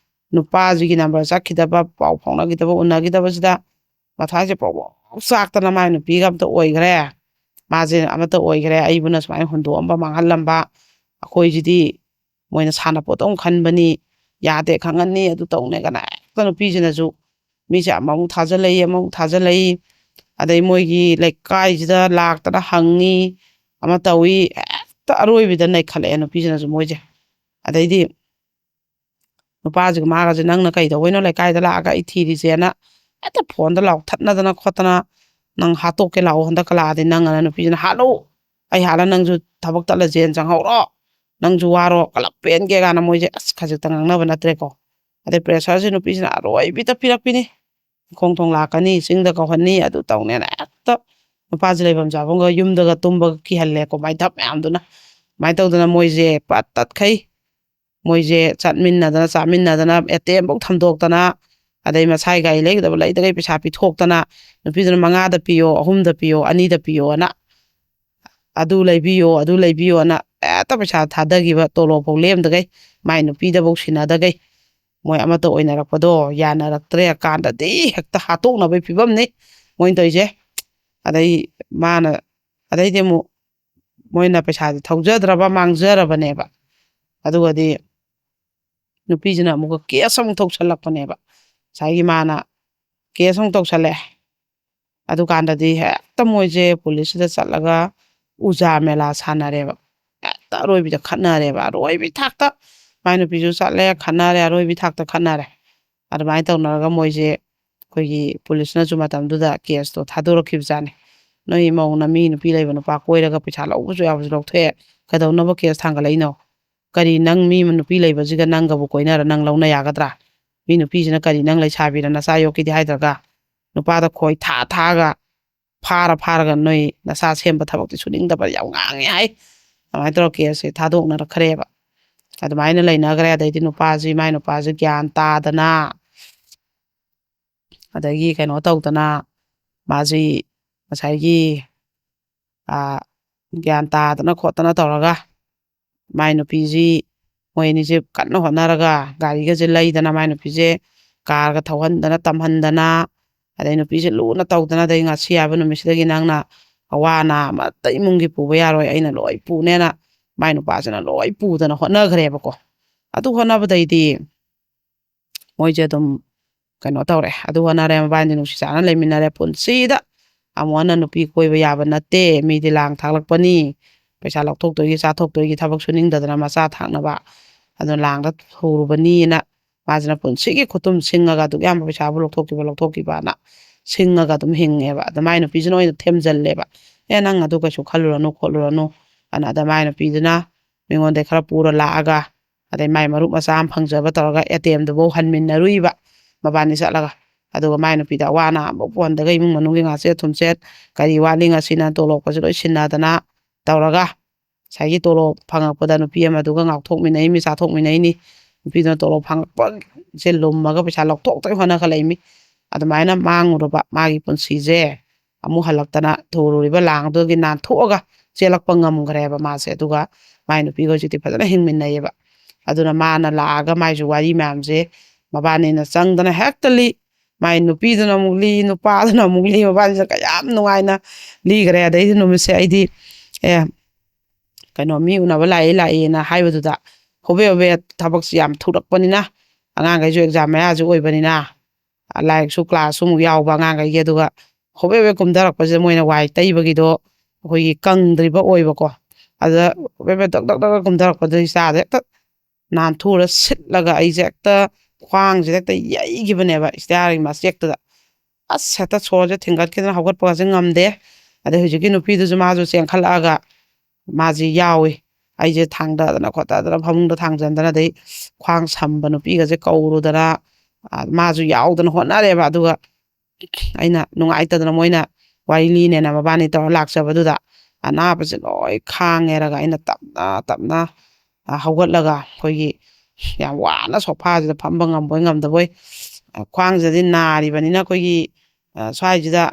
ꯅꯨꯄꯥꯁꯤꯒꯤ ꯅꯝꯕꯔ ꯆꯠꯈꯤꯗꯕ, ꯄꯥꯎ ꯐꯥꯎꯅꯈꯤꯗꯕ, ꯎꯅꯈꯤꯗꯕꯁꯤꯗ ꯃꯊꯥꯁꯦ ꯄ꯭ꯔꯣꯛ ꯄ꯭ꯔꯣꯛ ꯆꯥꯛꯇꯅ ꯃꯥꯏ ꯅꯨꯄꯤꯒ ꯑꯝꯇ ꯑꯣꯏꯈ꯭ꯔꯦ꯫ ꯃꯥꯁꯦ ꯑꯃꯠꯇ ꯑꯣꯏꯈ꯭ꯔꯦ꯫ ꯑꯩꯕꯨꯅ ꯁꯨꯃꯥꯏꯅ ꯍꯨꯟꯗꯣꯛꯑꯝꯕ, ꯃꯥꯡꯍꯜꯂꯝꯕ, ꯑꯩꯈꯣꯏꯁꯤꯗꯤ ꯃꯣꯏꯅ ꯁꯥꯟꯅꯄꯣꯠ ꯑꯃ ꯈꯟꯕꯅꯤ, ꯌꯥꯗꯦ ꯈꯪꯍꯟꯅꯤ, ꯑꯗꯨ ꯇꯧꯅꯦ ꯀꯅ ꯍꯦꯛꯇ ꯅꯨꯄꯤꯁꯤꯅꯁꯨ ꯃꯤꯁꯦ ꯑꯃꯃꯨꯛ ꯊꯥꯖꯤꯜꯂꯛꯏ, ꯑꯃꯃꯨꯛ ꯊꯥꯖꯤꯜꯂꯛꯏ꯫ ꯑꯗꯩ ꯃꯣꯏꯒꯤ ꯂꯩꯀꯥꯏꯁꯤꯗ ꯂꯥꯛꯇꯅ ꯍꯪꯉꯤ, ꯑꯃ ꯇꯧꯏ, ꯍꯦꯛꯇ ꯑꯔꯣꯏꯕꯤꯗ ꯅꯩꯈꯠꯂꯛꯑꯦ ꯅꯨꯄꯤꯁꯤꯅꯁꯨ ꯃꯣꯏꯁꯦ꯫ ꯑꯗꯩꯗꯤ ꯅꯨꯄꯥꯁꯤꯒ ꯃꯥꯒꯁꯦ, "ꯅꯪꯅ ꯀꯩꯗꯧꯕꯩꯅꯣ ꯂꯩꯀꯥꯏꯗ ꯂꯥꯛꯑꯒ ꯑꯩ ꯊꯤꯔꯤꯁꯦꯅ?" ꯍꯦꯛꯇ ꯐꯣꯟꯗ ꯂꯥꯎꯊꯠꯅꯗꯅ ꯈꯣꯠꯇꯅ, "ꯅꯪ ꯍꯥꯠꯇꯣꯛꯀꯦ ꯂꯥꯛꯑꯣ, ꯍꯟꯗꯛꯀ ꯂꯥꯛꯑꯗꯤ ꯅꯪ" ꯑꯅ ꯅꯨꯄꯤꯁꯤꯅ, "ꯍꯥꯠꯂꯨ, ꯑꯩ ꯍꯥꯠꯂ ꯅꯪꯁꯨ ꯊꯕꯛ ꯇꯠꯂ ꯖꯦꯜ ꯆꯪꯍꯧꯔꯣ, ꯅꯪꯁꯨ ꯋꯥꯔꯣ, ꯀꯂꯞ ꯄꯦꯟꯒꯦ" ꯀꯥꯏꯅ ꯃꯣꯏꯁꯦ ꯑꯁ ꯈꯖꯤꯛꯇ ꯉꯥꯡꯅꯕ ꯅꯠꯇ꯭ꯔꯦꯀꯣ꯫ ꯑꯗꯩ ꯄ꯭ꯔꯦꯁꯔꯁꯦ ꯅꯨꯄꯤꯁꯤꯅ ꯑꯔꯣꯏꯕꯤꯗ ꯄꯤꯔꯛꯄꯤꯅꯤ꯫ "ꯈꯣꯡ ꯊꯣꯡ ꯂꯥꯛꯀꯅꯤ, ꯆꯤꯡꯗ ꯀꯧꯍꯟꯅꯤ, ꯑꯗꯨ ꯇꯧꯅꯦꯅ" ꯍꯦꯛꯇ ꯅꯨꯄꯥꯁꯦ ꯂꯩꯐꯝ ꯆꯥꯐꯝꯒ ꯌꯨꯝꯗꯒ ꯇꯨꯝꯕꯒ ꯀꯤꯍꯜꯂꯦꯀꯣ, ꯃꯥꯏ ꯙꯞ ꯃꯌꯥꯝꯗꯨꯅ꯫ ꯑꯗꯨꯃꯥꯏꯅ ꯇꯧꯗꯅ ꯃꯣꯏꯁꯦ ꯄꯨꯔꯥ ꯇꯠꯈꯩ꯫ ꯃꯣꯏꯁꯦ ꯆꯠꯃꯤꯟꯅꯗꯅ, ꯆꯥꯃꯤꯟꯅꯗꯅ, ꯑꯦ ꯇꯤ ꯑꯦꯝꯐꯧ ꯊꯝꯗꯣꯛꯇꯅ, ꯑꯗꯩ ꯃꯁꯥꯏ ꯒꯥꯔꯤ ꯂꯩꯒꯗꯕ ꯂꯩꯗꯒꯩ ꯄꯩꯁꯥ ꯄꯤꯊꯣꯛꯇꯅ, ꯅꯨꯄꯤꯗꯨꯅ ꯃꯉꯥꯗ ꯄꯤꯌꯣ, ꯑꯍꯨꯝꯗ ꯄꯤꯌꯣ, ꯑꯅꯤꯗ ꯄꯤꯌꯣꯅ, "ꯑꯗꯨ ꯂꯩꯕꯤꯌꯣ, ꯑꯗꯨ ꯂꯩꯕꯤꯌꯣꯅ" ꯍꯦꯛꯇ ꯄꯩꯁꯥ ꯊꯥꯗꯈꯤꯕ, ꯇꯣꯂꯣꯞꯐꯧ ꯂꯦꯝꯗꯒꯩ, ꯃꯥꯏ ꯅꯨꯄꯤꯗꯐꯧ ꯁꯤꯟꯅꯗꯒꯩ꯫ ꯃꯣꯏ ꯑꯃꯠꯇ ꯑꯣꯏꯅꯔꯛꯄꯗꯣ ꯌꯥꯅꯔꯛꯇ꯭ꯔꯦ ꯀꯥꯟꯗꯗꯤ ꯍꯦꯛꯇ ꯍꯥꯠꯇꯣꯛꯅꯕꯒꯤ ꯐꯤꯕꯝꯅꯤ ꯃꯣꯏꯅ ꯇꯧꯔꯤꯁꯦ꯫ ꯑꯗꯩ ꯃꯥꯅ ꯑꯗꯩꯗꯤ ꯑꯃꯨꯛ ꯃꯣꯏꯅ ꯄꯩꯁꯥꯁꯦ ꯊꯧꯖꯗ꯭ꯔꯕ ꯃꯥꯡꯖꯔꯕꯅꯦꯕ꯫ ꯑꯗꯨꯒꯗꯤ ꯅꯨꯄꯤꯁꯤꯅ ꯑꯃꯨꯛꯀ ꯀꯦꯁ ꯑꯃꯨꯛ ꯇꯧꯁꯜꯂꯛꯄꯅꯦꯕ꯫ ꯉꯁꯥꯏꯒꯤ ꯃꯥꯅ ꯀꯦꯁ ꯑꯃꯨꯛ ꯇꯧꯁꯜꯂꯛꯑꯦ꯫ ꯑꯗꯨꯀꯥꯟꯗꯗꯤ ꯍꯦꯛꯇ ꯃꯣꯏꯁꯦ ꯄꯨꯂꯤꯁꯁꯤꯗ ꯆꯠꯂꯒ ꯎꯖꯥ ꯃꯦꯂꯥ ꯁꯥꯟꯅꯔꯦꯕ꯫ ꯍꯦꯛꯇ ꯑꯔꯣꯏꯕꯤꯗ ꯈꯠꯅꯔꯦꯕ, ꯑꯔꯣꯏꯕꯤ ꯊꯥꯛꯇ꯫ ꯃꯥꯏ ꯅꯨꯄꯤꯁꯨ ꯆꯠꯂꯦ, ꯈꯠꯅꯔꯦ, ꯑꯔꯣꯏꯕꯤ ꯊꯥꯛꯇ ꯈꯠꯅꯔꯦ꯫ ꯑꯗꯨꯃꯥꯏꯅ ꯇꯧꯅꯔꯒ ꯃꯣꯏꯁꯦ ꯑꯩꯈꯣꯏꯒꯤ ꯄꯨꯂꯤꯁꯅꯁꯨ ꯃꯇꯝꯗꯨꯗ ꯀꯦꯁꯇꯣ ꯊꯥꯗꯣꯔꯛꯈꯤꯕꯖꯥꯠꯅꯤ꯫ "ꯅꯣꯏ ꯃꯧꯅ ꯃꯤ ꯅꯨꯄꯤ ꯂꯩꯕ ꯅꯨꯄꯥ ꯀꯣꯏꯔꯒ ꯄꯩꯁꯥ ꯂꯧꯕꯁꯨ ꯌꯥꯕꯁꯨ ꯂꯧꯊꯣꯛꯑꯦ, ꯀꯩꯗꯧꯅꯕ ꯀꯦꯁ ꯊꯥꯡꯒꯠꯂꯛꯏꯅꯣ? ꯀꯔꯤ ꯅꯪ ꯃꯤ ꯑꯃ ꯅꯨꯄꯤ ꯂꯩꯕꯁꯤꯒ ꯅꯪꯒꯕꯨ ꯀꯣꯏꯅꯔ ꯅꯪ ꯂꯧꯅ ꯌꯥꯒꯗ꯭ꯔꯥ? ꯃꯤ ꯅꯨꯄꯤꯁꯤꯅ ꯀꯔꯤ ꯅꯪ ꯂꯩꯁꯥꯕꯤꯔ ꯅꯆꯥ ꯌꯣꯛꯀꯦꯗꯤ ꯍꯥꯏꯗ꯭ꯔꯒ ꯅꯨꯄꯥꯗ ꯈꯣꯏ ꯊꯥ ꯊꯥꯒ ꯐꯥꯔ ꯐꯥꯔꯒ ꯅꯣꯏ ꯅꯆꯥ ꯁꯦꯝꯕ ꯊꯕꯛꯇꯤ ꯁꯨꯅꯤꯡꯗꯕ ꯌꯥꯝ ꯉꯥꯡꯉꯦ" ꯍꯥꯏ꯫ ꯑꯗꯨꯃꯥꯏꯅ ꯇꯧꯔꯒ ꯀꯦꯁꯁꯦ ꯊꯥꯗꯣꯛꯅꯔꯛꯈ꯭ꯔꯦꯕ꯫ ꯑꯗꯨꯃꯥꯏꯅ ꯂꯩꯅꯈ꯭ꯔꯦ꯫ ꯑꯗꯩꯗꯤ ꯅꯨꯄꯥꯁꯤ, ꯃꯥꯏ ꯅꯨꯄꯥꯁꯤ ꯒ꯭ꯌꯥꯟ ꯇꯥꯗꯅ, ꯑꯗꯒꯤ ꯀꯩꯅꯣ ꯇꯧꯗꯅ, ꯃꯥꯁꯤ ꯉꯁꯥꯏꯒꯤ, ꯑ, ꯒ꯭ꯌꯥꯟ ꯇꯥꯗꯅ ꯈꯣꯠꯇꯅ ꯇꯧꯔꯒ ꯃꯥꯏ ꯅꯨꯄꯤꯁꯤ, ꯃꯣꯏ ꯑꯅꯤꯁꯦ ꯀꯟꯅ ꯍꯣꯠꯅꯔꯒ ꯒꯥꯔꯤꯒꯁꯦ ꯂꯩꯗꯅ, ꯃꯥꯏ ꯅꯨꯄꯤꯁꯦ ꯀꯥꯔꯒ ꯊꯧꯍꯟꯗꯅ ꯇꯝꯍꯟꯗꯅ, ꯑꯗꯩ ꯅꯨꯄꯤꯁꯦ ꯂꯨꯅ ꯇꯧꯗꯅ, ꯑꯗꯩ ꯉꯁꯤ ꯍꯥꯏꯕ ꯅꯨꯃꯤꯠꯁꯤꯗꯒꯤ ꯅꯪꯅ ꯑꯋꯥ ꯑꯅꯥ ꯑꯃꯠꯇ ꯏꯃꯨꯡꯒꯤ ꯄꯨꯕ ꯌꯥꯔꯣꯏ, ꯑꯩꯅ ꯂꯣꯏ ꯄꯨꯅꯦꯅ ꯃꯥꯏ ꯅꯨꯄꯥꯁꯤꯅ ꯂꯣꯏ ꯄꯨꯗꯅ ꯍꯣꯠꯅꯈ꯭ꯔꯦꯕꯀꯣ꯫ ꯑꯗꯨ ꯍꯣꯠꯅꯕꯗꯩꯗꯤ ꯃꯣꯏꯁꯦ ꯑꯗꯨꯝ ꯀꯩꯅꯣ ꯇꯧꯔꯦ꯫ ꯑꯗꯨ ꯍꯣꯠꯅꯔꯦ, ꯃꯕꯥꯅꯤ ꯅꯨꯡꯁꯤ ꯆꯥꯟꯅ ꯂꯩꯃꯤꯟꯅꯔꯦ꯫ ꯄꯨꯟꯁꯤꯗ ꯑꯃꯨꯛ ꯍꯟꯅ ꯅꯨꯄꯤ ꯀꯣꯏꯕ ꯌꯥꯕ ꯅꯠꯇꯦ, ꯃꯤꯗꯤ ꯂꯥꯡ ꯊꯥꯛꯂꯛꯄꯅꯤ, ꯄꯩꯁꯥ ꯂꯧꯊꯣꯛꯇꯣꯏꯒꯤ ꯆꯥꯊꯣꯛꯇꯣꯏꯒꯤ ꯊꯕꯛ ꯁꯨꯅꯤꯡꯗꯗꯅ ꯃꯆꯥ ꯊꯥꯛꯅꯕ, ꯑꯗꯨ ꯂꯥꯡꯗ ꯍꯧꯔꯨꯕꯅꯤꯅ ꯃꯥꯁꯤꯅ ꯄꯨꯟꯁꯤꯒꯤ ꯈꯨꯠꯇꯨꯝ ꯁꯤꯡꯉꯒ ꯑꯗꯨꯛ ꯌꯥꯝꯕ ꯄꯩꯁꯥꯕꯨ ꯂꯧꯊꯣꯛꯈꯤꯕ ꯂꯧꯊꯣꯛꯈꯤꯕꯅ ꯁꯤꯡꯉꯒ ꯑꯗꯨꯝ ꯍꯤꯡꯉꯦꯕ꯫ ꯑꯗ ꯃꯥꯏ ꯅꯨꯄꯤꯁꯤꯅ ꯑꯣꯏꯅ ꯊꯦꯝꯖꯤꯜꯂꯦꯕ, "ꯑꯦ, ꯅꯪ ꯑꯗꯨ ꯀꯩꯁꯨ ꯈꯜꯂꯨꯔꯅꯨ ꯈꯣꯠꯂꯨꯔꯅꯨ" ꯑꯅ꯫ ꯑꯗ ꯃꯥꯏ ꯅꯨꯄꯤꯗꯨꯅ ꯃꯤꯉꯣꯟꯗꯩ ꯈꯔ ꯄꯨꯔ ꯂꯥꯛꯑꯒ, ꯑꯗꯩ ꯃꯥꯏ ꯃꯔꯨꯞ ꯃꯆꯥ ꯑꯃ ꯐꯪꯖꯕ ꯇꯧꯔꯒ ꯑꯦ ꯇꯤ ꯑꯦꯝꯗꯨꯐꯥꯎ ꯍꯟꯃꯤꯟꯅꯔꯨꯏꯕ ꯃꯕꯥꯅꯤ ꯆꯠꯂꯒ꯫ ꯑꯗꯨꯒ ꯃꯥꯏ ꯅꯨꯄꯤꯗ ꯑꯋꯥ ꯑꯅꯥ ꯑꯃꯐꯥꯎ ꯄꯣꯛꯍꯟꯗꯒ ꯏꯃꯨꯡ ꯃꯅꯨꯡꯒꯤ ꯉꯥꯛꯆꯦꯠ ꯊꯨꯝꯆꯦꯠ ꯀꯔꯤ ꯋꯥꯠꯂꯤ ꯉꯁꯤꯅ ꯇꯣꯂꯣꯞꯀꯁꯨ ꯂꯣꯏ ꯁꯤꯟꯅꯗꯅ ꯇꯧꯔꯒ, ꯉꯁꯥꯏꯒꯤ ꯇꯣꯂꯣꯞ ꯐꯪꯉꯛꯄꯗ ꯅꯨꯄꯤ ꯑꯃꯗꯨꯒ ꯉꯥꯎꯊꯣꯛꯃꯤꯟꯅꯩꯃꯤ, ꯆꯥꯊꯣꯛꯃꯤꯟꯅꯩꯅꯤ꯫ ꯅꯨꯄꯤꯗꯨꯅ ꯇꯣꯂꯣꯞ ꯐꯪꯉꯛꯄꯁꯦ ꯂꯨꯝꯃꯒ ꯄꯩꯁꯥ ꯂꯧꯊꯣꯛꯇꯒꯤ ꯍꯣꯠꯅꯈꯠꯂꯛꯏꯃꯤ꯫ ꯑꯗꯨꯃꯥꯏꯅ ꯃꯥꯡꯉꯨꯔꯕ ꯃꯥꯒꯤ ꯄꯨꯟꯁꯤꯁꯦ ꯑꯃꯨꯛ ꯍꯜꯂꯛꯇꯅ ꯊꯨꯔꯨꯔꯤꯕ ꯂꯥꯡꯗꯨꯒꯤ ꯅꯥꯟꯊꯣꯛꯑꯒ ꯆꯦꯜꯂꯛꯄ ꯉꯝꯈ꯭ꯔꯦꯕ ꯃꯥꯁꯦ꯫ ꯑꯗꯨꯒ ꯃꯥꯏ ꯅꯨꯄꯤꯒ ꯍꯧꯖꯤꯛꯇꯤ ꯐꯖꯅ ꯍꯤꯡꯃꯤꯟꯅꯩꯌꯦꯕ꯫ ꯑꯗꯨꯅ ꯃꯥꯅ ꯂꯥꯛꯑꯒ ꯃꯥꯏꯁꯨ ꯋꯥꯔꯤ ꯃꯌꯥꯝꯁꯦ ꯃꯕꯥꯅꯤꯅ ꯆꯪꯗꯅ ꯍꯦꯛꯇ ꯂꯤ꯫ ꯃꯥꯏ ꯅꯨꯄꯤꯗꯨꯅ ꯑꯃꯨꯛ ꯂꯤ, ꯅꯨꯄꯥꯗꯨꯅ ꯑꯃꯨꯛ ꯂꯤ, ꯃꯕꯥꯅꯤꯁꯦ ꯀꯌꯥꯝ ꯅꯨꯡꯉꯥꯏꯅ ꯂꯤꯈ꯭ꯔꯦ꯫ ꯑꯗꯩꯗꯤ ꯅꯨꯃꯤꯠꯁꯦ ꯑꯩꯗꯤ ꯑꯦ ꯀꯩꯅꯣ ꯃꯤ ꯎꯅꯕ ꯂꯥꯛꯑꯦ ꯂꯥꯛꯑꯦꯅ ꯍꯥꯏꯕꯗꯨꯗ ꯍꯣꯕꯦ ꯍꯣꯕꯦ ꯊꯕꯛꯁꯤ ꯌꯥꯝ ꯊꯨꯔꯛꯄꯅꯤꯅ, ꯑꯉꯥꯡꯈꯩꯁꯨ ꯑꯦꯛꯖꯥꯝ ꯃꯌꯥꯁꯨ ꯑꯣꯏꯕꯅꯤꯅ, ꯂꯥꯏꯔꯤꯛꯁꯨ ꯀ꯭ꯂꯥꯁꯁꯨ ꯑꯃꯨꯛ ꯌꯥꯎꯕ ꯑꯉꯥꯡꯈꯩꯒꯤ, ꯑꯗꯨꯒ ꯍꯣꯕꯦ ꯍꯣꯕꯦ ꯀꯨꯝꯊꯔꯛꯄꯁꯤꯗ ꯃꯣꯏꯅ ꯋꯥꯏ ꯇꯩꯕꯒꯤꯗꯣ ꯑꯩꯈꯣꯏꯒꯤ ꯀꯪꯗ꯭ꯔꯤꯕ ꯑꯣꯏꯕꯀꯣ꯫ ꯑꯗꯨꯗ ꯍꯣꯕꯦ ꯍꯣꯕꯦ ꯗꯛ ꯗꯛ ꯗꯛ ꯀꯨꯝꯊꯔꯛꯄꯗ ꯏꯆꯥꯗ ꯍꯦꯛꯇ ꯅꯥꯟꯊꯨꯔ ꯁꯤꯠꯂꯒ ꯑꯩꯁꯦ ꯍꯦꯛꯇ ꯈ꯭ꯋꯥꯡꯁꯤꯗ ꯍꯦꯛꯇ ꯌꯩꯈꯤꯕꯅꯦꯕ ꯏꯁꯇꯤꯌꯥꯔꯒꯤ ꯃꯆꯦꯛꯇꯨꯗ꯫ ꯑꯁ, ꯍꯦꯛꯇ ꯁꯣꯔꯁꯦ ꯊꯤꯡꯒꯠꯈꯤꯗꯅ ꯍꯧꯒꯠꯄꯒꯁꯦ ꯉꯝꯗꯦ꯫ ꯑꯗꯩ ꯍꯧꯖꯤꯛꯀꯤ ꯅꯨꯄꯤꯗꯨꯁꯨ ꯃꯥꯁꯨ ꯆꯦꯟꯈꯠꯂꯛꯑꯒ ꯃꯥꯁꯤ ꯌꯥꯎꯏ꯫ ꯑꯩꯁꯦ ꯊꯥꯡꯗꯗꯅ ꯈꯣꯠꯇꯗꯅ ꯐꯃꯨꯡꯗ ꯊꯥꯡꯖꯟꯗꯅ, ꯑꯗꯩ ꯈ꯭ꯋꯥꯡ ꯁꯝꯕ ꯅꯨꯄꯤꯒꯁꯦ ꯀꯧꯔꯨꯗꯅ, ꯑ, ꯃꯥꯁꯨ ꯌꯥꯎꯗꯅ ꯍꯣꯠꯅꯔꯦꯕ꯫ ꯑꯗꯨꯒ ꯑꯩꯅ ꯅꯨꯡꯉꯥꯏꯇꯗꯅ, ꯃꯣꯏꯅ ꯋꯥꯔꯤ ꯂꯤꯅꯦꯅ ꯃꯕꯥꯅꯤ ꯇꯧꯔ ꯂꯥꯛꯆꯕꯗꯨꯗ ꯑꯅꯥꯕꯁꯦ ꯂꯣꯏ ꯈꯥꯡꯉꯦꯔꯒ ꯑꯩꯅ ꯇꯞꯅ ꯇꯞꯅ, ꯑ, ꯍꯧꯒꯠꯂꯒ ꯑꯩꯈꯣꯏꯒꯤ ꯌꯥꯝ ꯋꯥꯅ ꯁꯣꯐꯥꯁꯤꯗ ꯐꯝꯕ ꯉꯝꯕꯣꯏ ꯉꯝꯗꯕꯣꯏ, ꯑ, ꯈ꯭ꯋꯥꯡꯁꯤꯗꯗꯤ ꯅꯥꯔꯤꯕꯅꯤꯅ ꯑꯩꯈꯣꯏꯒꯤ, ꯑ, ꯁ꯭ꯋꯥꯏꯁꯤꯗ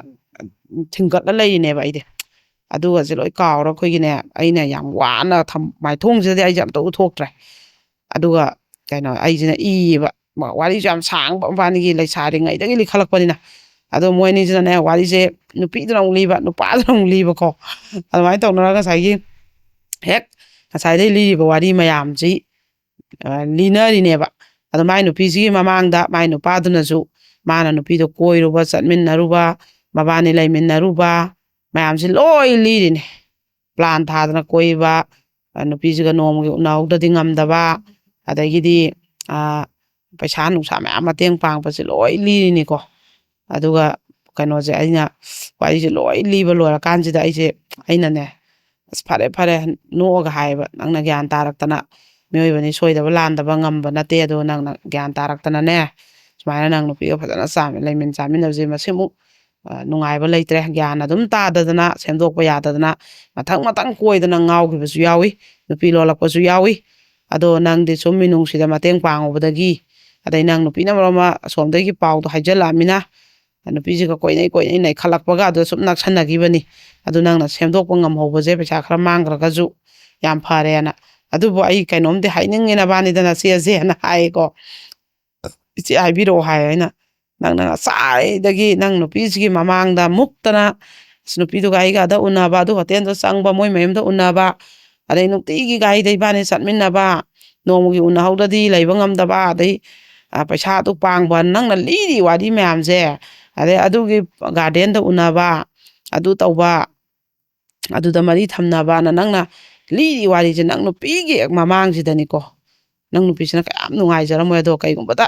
ꯊꯤꯡꯒꯠꯂ ꯂꯩꯔꯤꯅꯦꯕ ꯑꯩꯗꯤ꯫ ꯑꯗꯨꯒꯁꯦ ꯂꯣꯏ ꯀꯥꯎꯔ ꯑꯩꯈꯣꯏꯒꯤꯅꯦ, ꯑꯩꯅ ꯌꯥꯝ ꯋꯥꯅ ꯊꯝ-, ꯃꯥꯏꯊꯣꯡꯁꯤꯗꯗꯤ ꯑꯩꯁꯦ ꯑꯝꯇ ꯎꯠꯊꯣꯛꯇ꯭ꯔꯦ꯫ ꯑꯗꯨꯒ ꯀꯩꯅꯣ, ꯑꯩꯁꯤꯅ ꯏꯌꯦꯕ꯫ ꯃ-, ꯋꯥꯔꯤꯁꯨ ꯌꯥꯝ ꯁꯥꯡꯕ, ꯃꯕꯥꯅꯤꯒꯤ ꯂꯩꯁꯥꯔꯤꯉꯩꯗꯒꯤ ꯂꯤꯈꯠꯂꯛꯄꯅꯤꯅ꯫ ꯑꯗꯣ ꯃꯣꯏ ꯑꯅꯤꯁꯤꯅꯅꯦ, ꯋꯥꯔꯤꯁꯦ ꯅꯨꯄꯤꯗꯨꯅ ꯑꯃꯨꯛ ꯂꯤꯕ, ꯅꯨꯄꯥꯗꯨꯅ ꯑꯃꯨꯛ ꯂꯤꯕꯀꯣ꯫ ꯑꯗꯨꯃꯥꯏꯅ ꯇꯧꯅꯔꯒ ꯉꯁꯥꯏꯒꯤ ꯍꯦꯛ ꯉꯁꯥꯏꯗꯩ ꯂꯤꯔꯤꯕ ꯋꯥꯔꯤ ꯃꯌꯥꯝꯁꯤ, ꯑ, ꯂꯤꯅꯔꯤꯅꯦꯕ꯫ ꯑꯗꯣ ꯃꯥꯏ ꯅꯨꯄꯤꯁꯤꯒꯤ ꯃꯃꯥꯡꯗ ꯃꯥꯏ ꯅꯨꯄꯥꯗꯨꯅꯁꯨ ꯃꯥꯅ ꯅꯨꯄꯤꯗꯣ ꯀꯣꯏꯔꯨꯕ, ꯆꯠꯃꯤꯟꯅꯔꯨꯕ, ꯃꯕꯥꯅꯤ ꯂꯩꯃꯤꯟꯅꯔꯨꯕ ꯃꯌꯥꯝꯁꯤ ꯂꯣꯏ ꯂꯤꯔꯤꯅꯦ꯫ ꯄ꯭ꯂꯥꯟ ꯊꯥꯗꯅ ꯀꯣꯏꯕ, ꯑ, ꯅꯨꯄꯤꯁꯤꯒ ꯅꯣꯡꯃꯒꯤ ꯎꯅꯍꯧꯗ꯭ꯔꯗꯤ ꯉꯝꯗꯕ, ꯑꯗꯒꯤꯗꯤ, ꯑ, ꯄꯩꯁꯥ ꯅꯨꯡꯁꯥ ꯃꯌꯥꯝ ꯃꯇꯦꯡ ꯄꯥꯡꯕꯁꯦ ꯂꯣꯏ ꯂꯤꯔꯤꯅꯤꯀꯣ꯫ ꯑꯗꯨꯒ ꯀꯩꯅꯣꯁꯦ, ꯑꯩꯅ ꯋꯥꯔꯤꯁꯦ ꯂꯣꯏ ꯂꯤꯕ ꯂꯣꯏꯔꯀꯥꯟꯁꯤꯗ ꯑꯩꯁꯦ, ꯑꯩꯅꯅꯦ, "ꯑꯁ, ꯐꯔꯦ, ꯐꯔꯦ, ꯅꯣꯛꯑꯒ ꯍꯥꯏꯌꯦꯕ, ꯅꯪꯅ ꯒ꯭ꯌꯥꯟ ꯇꯥꯔꯛꯇꯅ, ꯃꯤꯑꯣꯏꯕꯅꯤ ꯁꯣꯏꯗꯕ ꯂꯥꯟꯗꯕ ꯉꯝꯕ ꯅꯠꯇꯦ, ꯑꯗꯣ ꯅꯪꯅ ꯒ꯭ꯌꯥꯟ ꯇꯥꯔꯛꯇꯅꯅꯦ, ꯁꯨꯃꯥꯏꯅ ꯅꯪ ꯅꯨꯄꯤꯒ ꯐꯖꯅ ꯆꯥꯃꯤ-, ꯂꯩꯃꯤꯟ ꯆꯥꯃꯤꯟꯅꯕꯁꯦ ꯃꯁꯤꯃꯨꯛ, ꯑ, ꯅꯨꯡꯉꯥꯏꯕ ꯂꯩꯇ꯭ꯔꯦ, ꯒ꯭ꯌꯥꯟ ꯑꯗꯨꯝ ꯇꯥꯗꯗꯅ, ꯁꯦꯝꯗꯣꯛꯄ ꯌꯥꯗꯗꯅ, ꯃꯊꯪ ꯃꯊꯪ ꯀꯣꯏꯗꯅ ꯉꯥꯎꯈꯤꯕꯁꯨ ꯌꯥꯎꯏ, ꯅꯨꯄꯤ ꯂꯣꯜꯂꯛꯄꯁꯨ ꯌꯥꯎꯏ꯫ ꯑꯗꯣ ꯅꯪꯗꯤ ꯁꯨꯝ ꯃꯤꯅꯨꯡꯁꯤꯗ ꯃꯇꯦꯡ ꯄꯥꯡꯉꯨꯕꯗꯒꯤ, ꯑꯗꯩ ꯅꯪ ꯅꯨꯄꯤꯅ ꯃꯔꯣꯝ ꯑꯃ ꯑꯁꯣꯝꯗꯒꯤ ꯄꯥꯎꯗꯣ ꯍꯥꯏꯖꯜꯂꯛꯑꯃꯤꯅ, ꯅꯨꯄꯤꯁꯤꯒ ꯀꯣꯏꯅꯩ ꯀꯣꯏꯅꯩ ꯅꯩꯈꯠꯂꯛꯄꯒ ꯑꯗꯨꯗ ꯁꯨꯝ ꯅꯛꯁꯟꯅꯈꯤꯕꯅꯤ꯫ ꯑꯗꯨ ꯅꯪꯅ ꯁꯦꯝꯗꯣꯛꯄ ꯉꯝꯍꯧꯕꯁꯦ ꯄꯩꯁꯥ ꯈꯔ ꯃꯥꯡꯈ꯭ꯔꯒꯁꯨ ꯌꯥꯝ ꯐꯔꯦꯅ꯫ ꯑꯗꯨꯕꯨ ꯑꯩ ꯀꯩꯅꯣꯝꯗꯤ ꯍꯥꯏꯅꯤꯡꯉꯦ ꯅꯕꯥꯅꯤꯗ ꯅꯆꯦꯁꯦꯅ ꯍꯥꯏꯌꯦꯀꯣ꯫ "ꯏꯆꯦ ꯍꯥꯏꯕꯤꯔꯛꯑꯣ" ꯍꯥꯏ꯫ ꯑꯩꯅ, "ꯅꯪꯅ ꯉꯁꯥꯏꯗꯒꯤ ꯅꯪ ꯅꯨꯄꯤꯁꯤꯒꯤ ꯃꯃꯥꯡꯗ ꯃꯨꯛꯇꯅ, ꯑꯁ, ꯅꯨꯄꯤꯗꯨꯒ ꯑꯩꯒ ꯑꯗ ꯎꯅꯕ, ꯑꯗꯨ ꯍꯣꯇꯦꯜꯗ ꯆꯪꯕ, ꯃꯣꯏ ꯃꯌꯨꯝꯗ ꯎꯅꯕ, ꯑꯗꯩ ꯅꯨꯡꯇꯤꯒꯤ ꯒꯥꯔꯤꯗ ꯏꯕꯥꯅꯤ ꯆꯠꯃꯤꯟꯅꯕ, ꯅꯣꯡꯃꯒꯤ ꯎꯅꯍꯧꯗ꯭ꯔꯗꯤ ꯂꯩꯕ ꯉꯝꯗꯕ, ꯑꯗꯩ, ꯑ, ꯄꯩꯁꯥ ꯑꯗꯨ ꯄꯥꯡꯕ, ꯅꯪꯅ ꯂꯤꯔꯤ ꯋꯥꯔꯤ ꯃꯌꯥꯝꯁꯦ, ꯑꯗꯩ ꯑꯗꯨꯒꯤ ꯒꯥꯔꯗꯦꯟꯗ ꯎꯅꯕ, ꯑꯗꯨ ꯇꯧꯕ, ꯑꯗꯨꯗ ꯃꯔꯤ ꯊꯝꯅꯕꯅ ꯅꯪꯅ ꯂꯤꯔꯤ ꯋꯥꯔꯤꯁꯦ, ꯅꯪ ꯅꯨꯄꯤꯒꯤ ꯍꯦꯛ ꯃꯃꯥꯡꯁꯤꯗꯅꯤꯀꯣ, ꯅꯪ ꯅꯨꯄꯤꯁꯤꯅ ꯀꯌꯥꯝ ꯅꯨꯡꯉꯥꯏꯖꯔꯝꯃꯣꯏ꯫ ꯑꯗꯣ ꯀꯩꯒꯨꯝꯕꯗ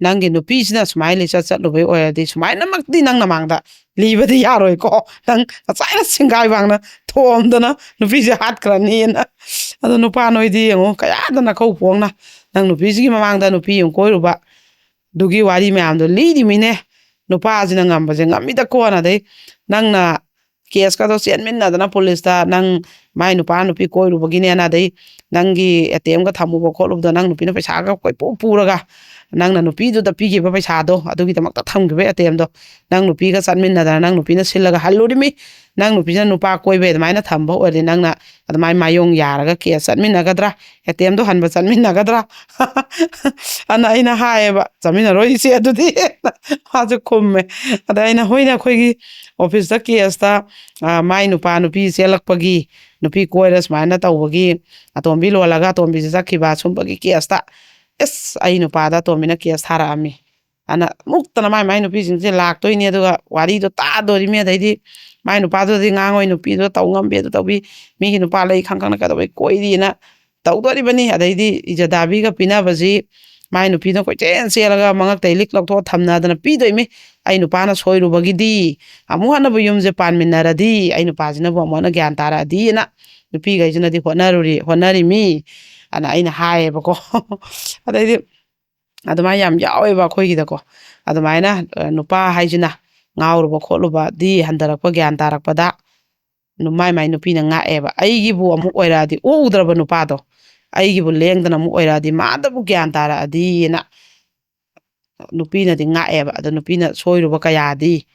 ꯅꯪꯒꯤ ꯅꯨꯄꯤꯁꯤꯅ ꯁꯨꯃꯥꯏꯅ ꯂꯤꯆꯠ ꯆꯠꯂꯨꯕꯩ ꯑꯣꯏꯔꯗꯤ, ꯁꯨꯃꯥꯏꯅꯃꯛꯇꯤ ꯅꯪ ꯅꯃꯥꯡꯗ ꯂꯤꯕꯗꯤ ꯌꯥꯔꯣꯏꯀꯣ꯫ ꯅꯪ ꯉꯁꯥꯏꯅ ꯁꯤꯡꯒꯥꯏ ꯋꯥꯡꯅ ꯊꯣꯝꯗꯅ ꯅꯨꯄꯤꯁꯦ ꯍꯥꯠꯈ꯭ꯔꯅꯤꯅ꯫ ꯑꯗꯣ ꯅꯨꯄꯥ ꯅꯣꯏꯗꯤ ꯌꯦꯡꯉꯣ, ꯀꯌꯥꯗ ꯅꯈꯧ ꯄꯣꯡꯅ ꯅꯪ ꯅꯨꯄꯤꯁꯤꯒꯤ ꯃꯃꯥꯡꯗ ꯅꯨꯄꯤ ꯑꯃ ꯀꯣꯏꯔꯨꯕ, ꯑꯗꯨꯒꯤ ꯋꯥꯔꯤ ꯃꯌꯥꯝꯗꯣ ꯂꯤꯔꯤꯃꯤꯅꯦ꯫ ꯅꯨꯄꯥꯁꯤꯅ ꯉꯝꯕꯁꯦ ꯉꯝꯃꯤꯗ ꯀꯣꯟꯅ꯫ ꯑꯗꯩ ꯅꯪꯅ ꯀꯦꯁꯀꯗꯣ ꯆꯦꯟꯃꯤꯟꯅꯗꯅ ꯄꯨꯂꯤꯁꯇ, ꯅꯪ ꯃꯥꯏ ꯅꯨꯄꯥ ꯅꯨꯄꯤ ꯀꯣꯏꯔꯨꯕꯒꯤꯅꯦꯅ, ꯑꯗꯩ ꯅꯪꯒꯤ ꯑꯦ ꯇꯤ ꯑꯦꯝꯒ ꯊꯝꯃꯨꯕ ꯈꯣꯠꯂꯨꯕꯗꯣ, ꯅꯪ ꯅꯨꯄꯤꯅ ꯄꯩꯁꯥꯒ ꯀꯣꯏꯄꯨ ꯄꯨꯔꯒ, ꯅꯪꯅ ꯅꯨꯄꯤꯗꯨꯗ ꯄꯤꯈꯤꯕ ꯄꯩꯁꯥꯗꯣ, ꯑꯗꯨꯒꯤꯗꯃꯛꯇ ꯊꯝꯈꯤꯕ ꯑꯦ ꯇꯤ ꯑꯦꯝꯗꯣ, ꯅꯪ ꯅꯨꯄꯤꯒ ꯆꯠꯃꯤꯟꯅꯗꯅ, ꯅꯪ ꯅꯨꯄꯤꯅ ꯁꯤꯜꯂꯒ ꯍꯜꯂꯨꯔꯤꯃꯤ꯫ ꯅꯪ ꯅꯨꯄꯤꯁꯤꯅ ꯅꯨꯄꯥ ꯀꯣꯏꯕꯩ ꯑꯗꯨꯃꯥꯏꯅ ꯊꯝꯕ ꯑꯣꯏꯔꯗꯤ, ꯅꯪꯅ ꯑꯗꯨꯃꯥꯏꯅ ꯃꯥꯌꯣꯡ ꯌꯥꯔꯒ ꯀꯦꯁ ꯆꯠꯃꯤꯟꯅꯒꯗ꯭ꯔꯥ? ꯑꯦ ꯇꯤ ꯑꯦꯝꯗꯣ ꯍꯟꯕ ꯆꯠꯃꯤꯟꯅꯒꯗ꯭ꯔꯥ? ꯑꯅ ꯑꯩꯅ ꯍꯥꯏꯌꯦꯕ, "ꯆꯠꯃꯤꯟꯅꯔꯣꯏ ꯏꯆꯦ ꯑꯗꯨꯗꯤ"꯫ ꯃꯥꯁꯨ ꯈꯨꯝꯃꯦ꯫ ꯑꯗ ꯑꯩꯅ, "ꯍꯣꯏꯅꯦ, ꯑꯩꯈꯣꯏꯒꯤ ꯑꯣꯐꯤꯁꯇ ꯀꯦꯁꯇ, ꯑ, ꯃꯥꯏ ꯅꯨꯄꯥ ꯅꯨꯄꯤ ꯆꯦꯜꯂꯛꯄꯒꯤ, ꯅꯨꯄꯤ ꯀꯣꯏꯔ ꯁꯨꯃꯥꯏꯅ ꯇꯧꯕꯒꯤ, ꯑꯇꯣꯝꯕꯤ ꯂꯣꯜꯂꯒ ꯑꯇꯣꯝꯕꯤꯁꯦ ꯆꯠꯈꯤꯕ ꯁꯨꯝꯕꯒꯤ ꯀꯦꯁꯇ, ꯑꯁ, ꯑꯩ ꯅꯨꯄꯥꯗ ꯑꯇꯣꯝꯕꯤꯅ ꯀꯦꯁ ꯊꯥꯔꯛꯑꯝꯃꯤ"꯫ ꯑꯅ ꯃꯨꯛꯇꯅ ꯃꯥꯏ ꯃꯥꯏ ꯅꯨꯄꯤꯁꯤꯡꯁꯦ ꯂꯥꯛꯇꯣꯏꯅꯦ, ꯑꯗꯨꯒ ꯋꯥꯔꯤꯗꯣ ꯇꯥꯗꯣꯔꯤꯃꯤ꯫ ꯑꯗꯩꯗꯤ ꯃꯥꯏ ꯅꯨꯄꯥꯗꯨꯗꯤ ꯉꯥꯡꯉꯣꯏ, ꯅꯨꯄꯤꯗꯣ ꯇꯧ ꯉꯝꯕꯤ, ꯑꯗꯨ ꯇꯧꯕꯤ, ꯃꯤꯒꯤ ꯅꯨꯄꯥ ꯂꯩ ꯈꯪ ꯈꯪꯅ ꯀꯩꯗꯧꯕꯩ ꯀꯣꯏꯔꯤꯅ ꯇꯧꯗꯣꯔꯤꯕꯅꯤ꯫ ꯑꯗꯩꯗꯤ ꯏꯖꯗꯥꯕꯤꯒ ꯄꯤꯅꯕꯁꯤ ꯃꯥꯏ ꯅꯨꯄꯤꯅ ꯀꯣꯏꯆꯦꯟ ꯆꯦꯜꯂꯒ ꯃꯉꯛꯇꯩ ꯂꯤꯛ ꯂꯧꯊꯣꯛꯑ ꯊꯝꯅꯗꯅ ꯄꯤꯗꯣꯏꯃꯤ꯫ ꯑꯩ ꯅꯨꯄꯥꯅ ꯁꯣꯏꯔꯨꯕꯒꯤꯗꯤ, ꯑꯃꯨꯛ ꯍꯟꯅꯕꯨ ꯌꯨꯝꯁꯦ ꯄꯥꯟꯃꯤꯟꯅꯔꯗꯤ ꯑꯩ ꯅꯨꯄꯥꯁꯤꯅꯕꯨ ꯑꯃꯨꯛ ꯍꯟꯅ ꯒ꯭ꯌꯥꯟ ꯇꯥꯔꯛꯑꯗꯤꯅ ꯅꯨꯄꯤꯈꯩꯁꯤꯅꯗꯤ ꯍꯣꯠꯅꯔꯨꯔꯤ, ꯍꯣꯠꯅꯔꯤꯃꯤ꯫ ꯑꯅ ꯑꯩꯅ ꯍꯥꯏꯌꯦꯕꯀꯣ꯫ ꯑꯗꯩꯗꯤ ꯑꯗꯨꯃꯥꯏꯅ ꯌꯥꯝ ꯌꯥꯎꯋꯦꯕ ꯑꯩꯈꯣꯏꯒꯤꯗꯀꯣ꯫ ꯑꯗꯨꯃꯥꯏꯅ, ꯑ, ꯅꯨꯄꯥ ꯍꯥꯏꯁꯤꯅ ꯉꯥꯎꯔꯨꯕ ꯈꯣꯠꯂꯨꯕꯗꯤ ꯍꯟꯊꯔꯛꯄ, ꯒ꯭ꯌꯥꯟ ꯇꯥꯔꯛꯄꯗ ꯅꯨ-, ꯃꯥꯏ ꯃꯥꯏ ꯅꯨꯄꯤꯅ ꯉꯥꯛꯑꯦꯕ꯫ ꯑꯩꯒꯤꯕꯨ ꯑꯃꯨꯛ ꯑꯣꯏꯔꯛꯑꯗꯤ, ꯑꯣꯛꯎꯗ꯭ꯔꯕ ꯅꯨꯄꯥꯗꯣ, ꯑꯩꯒꯤꯕꯨ ꯂꯦꯡꯗꯅ ꯑꯃꯨꯛ ꯑꯣꯏꯔꯛꯑꯗꯤ, ꯃꯥꯗꯕꯨ ꯒ꯭ꯌꯥꯟ ꯇꯥꯔꯛꯑꯗꯤꯅ ꯅꯨꯄꯤꯅꯗꯤ ꯉꯥꯛꯑꯦꯕ꯫ ꯑꯗꯣ ꯅꯨꯄꯤꯅ ꯁꯣꯏꯔꯨꯕ ꯀꯌꯥꯗꯤ,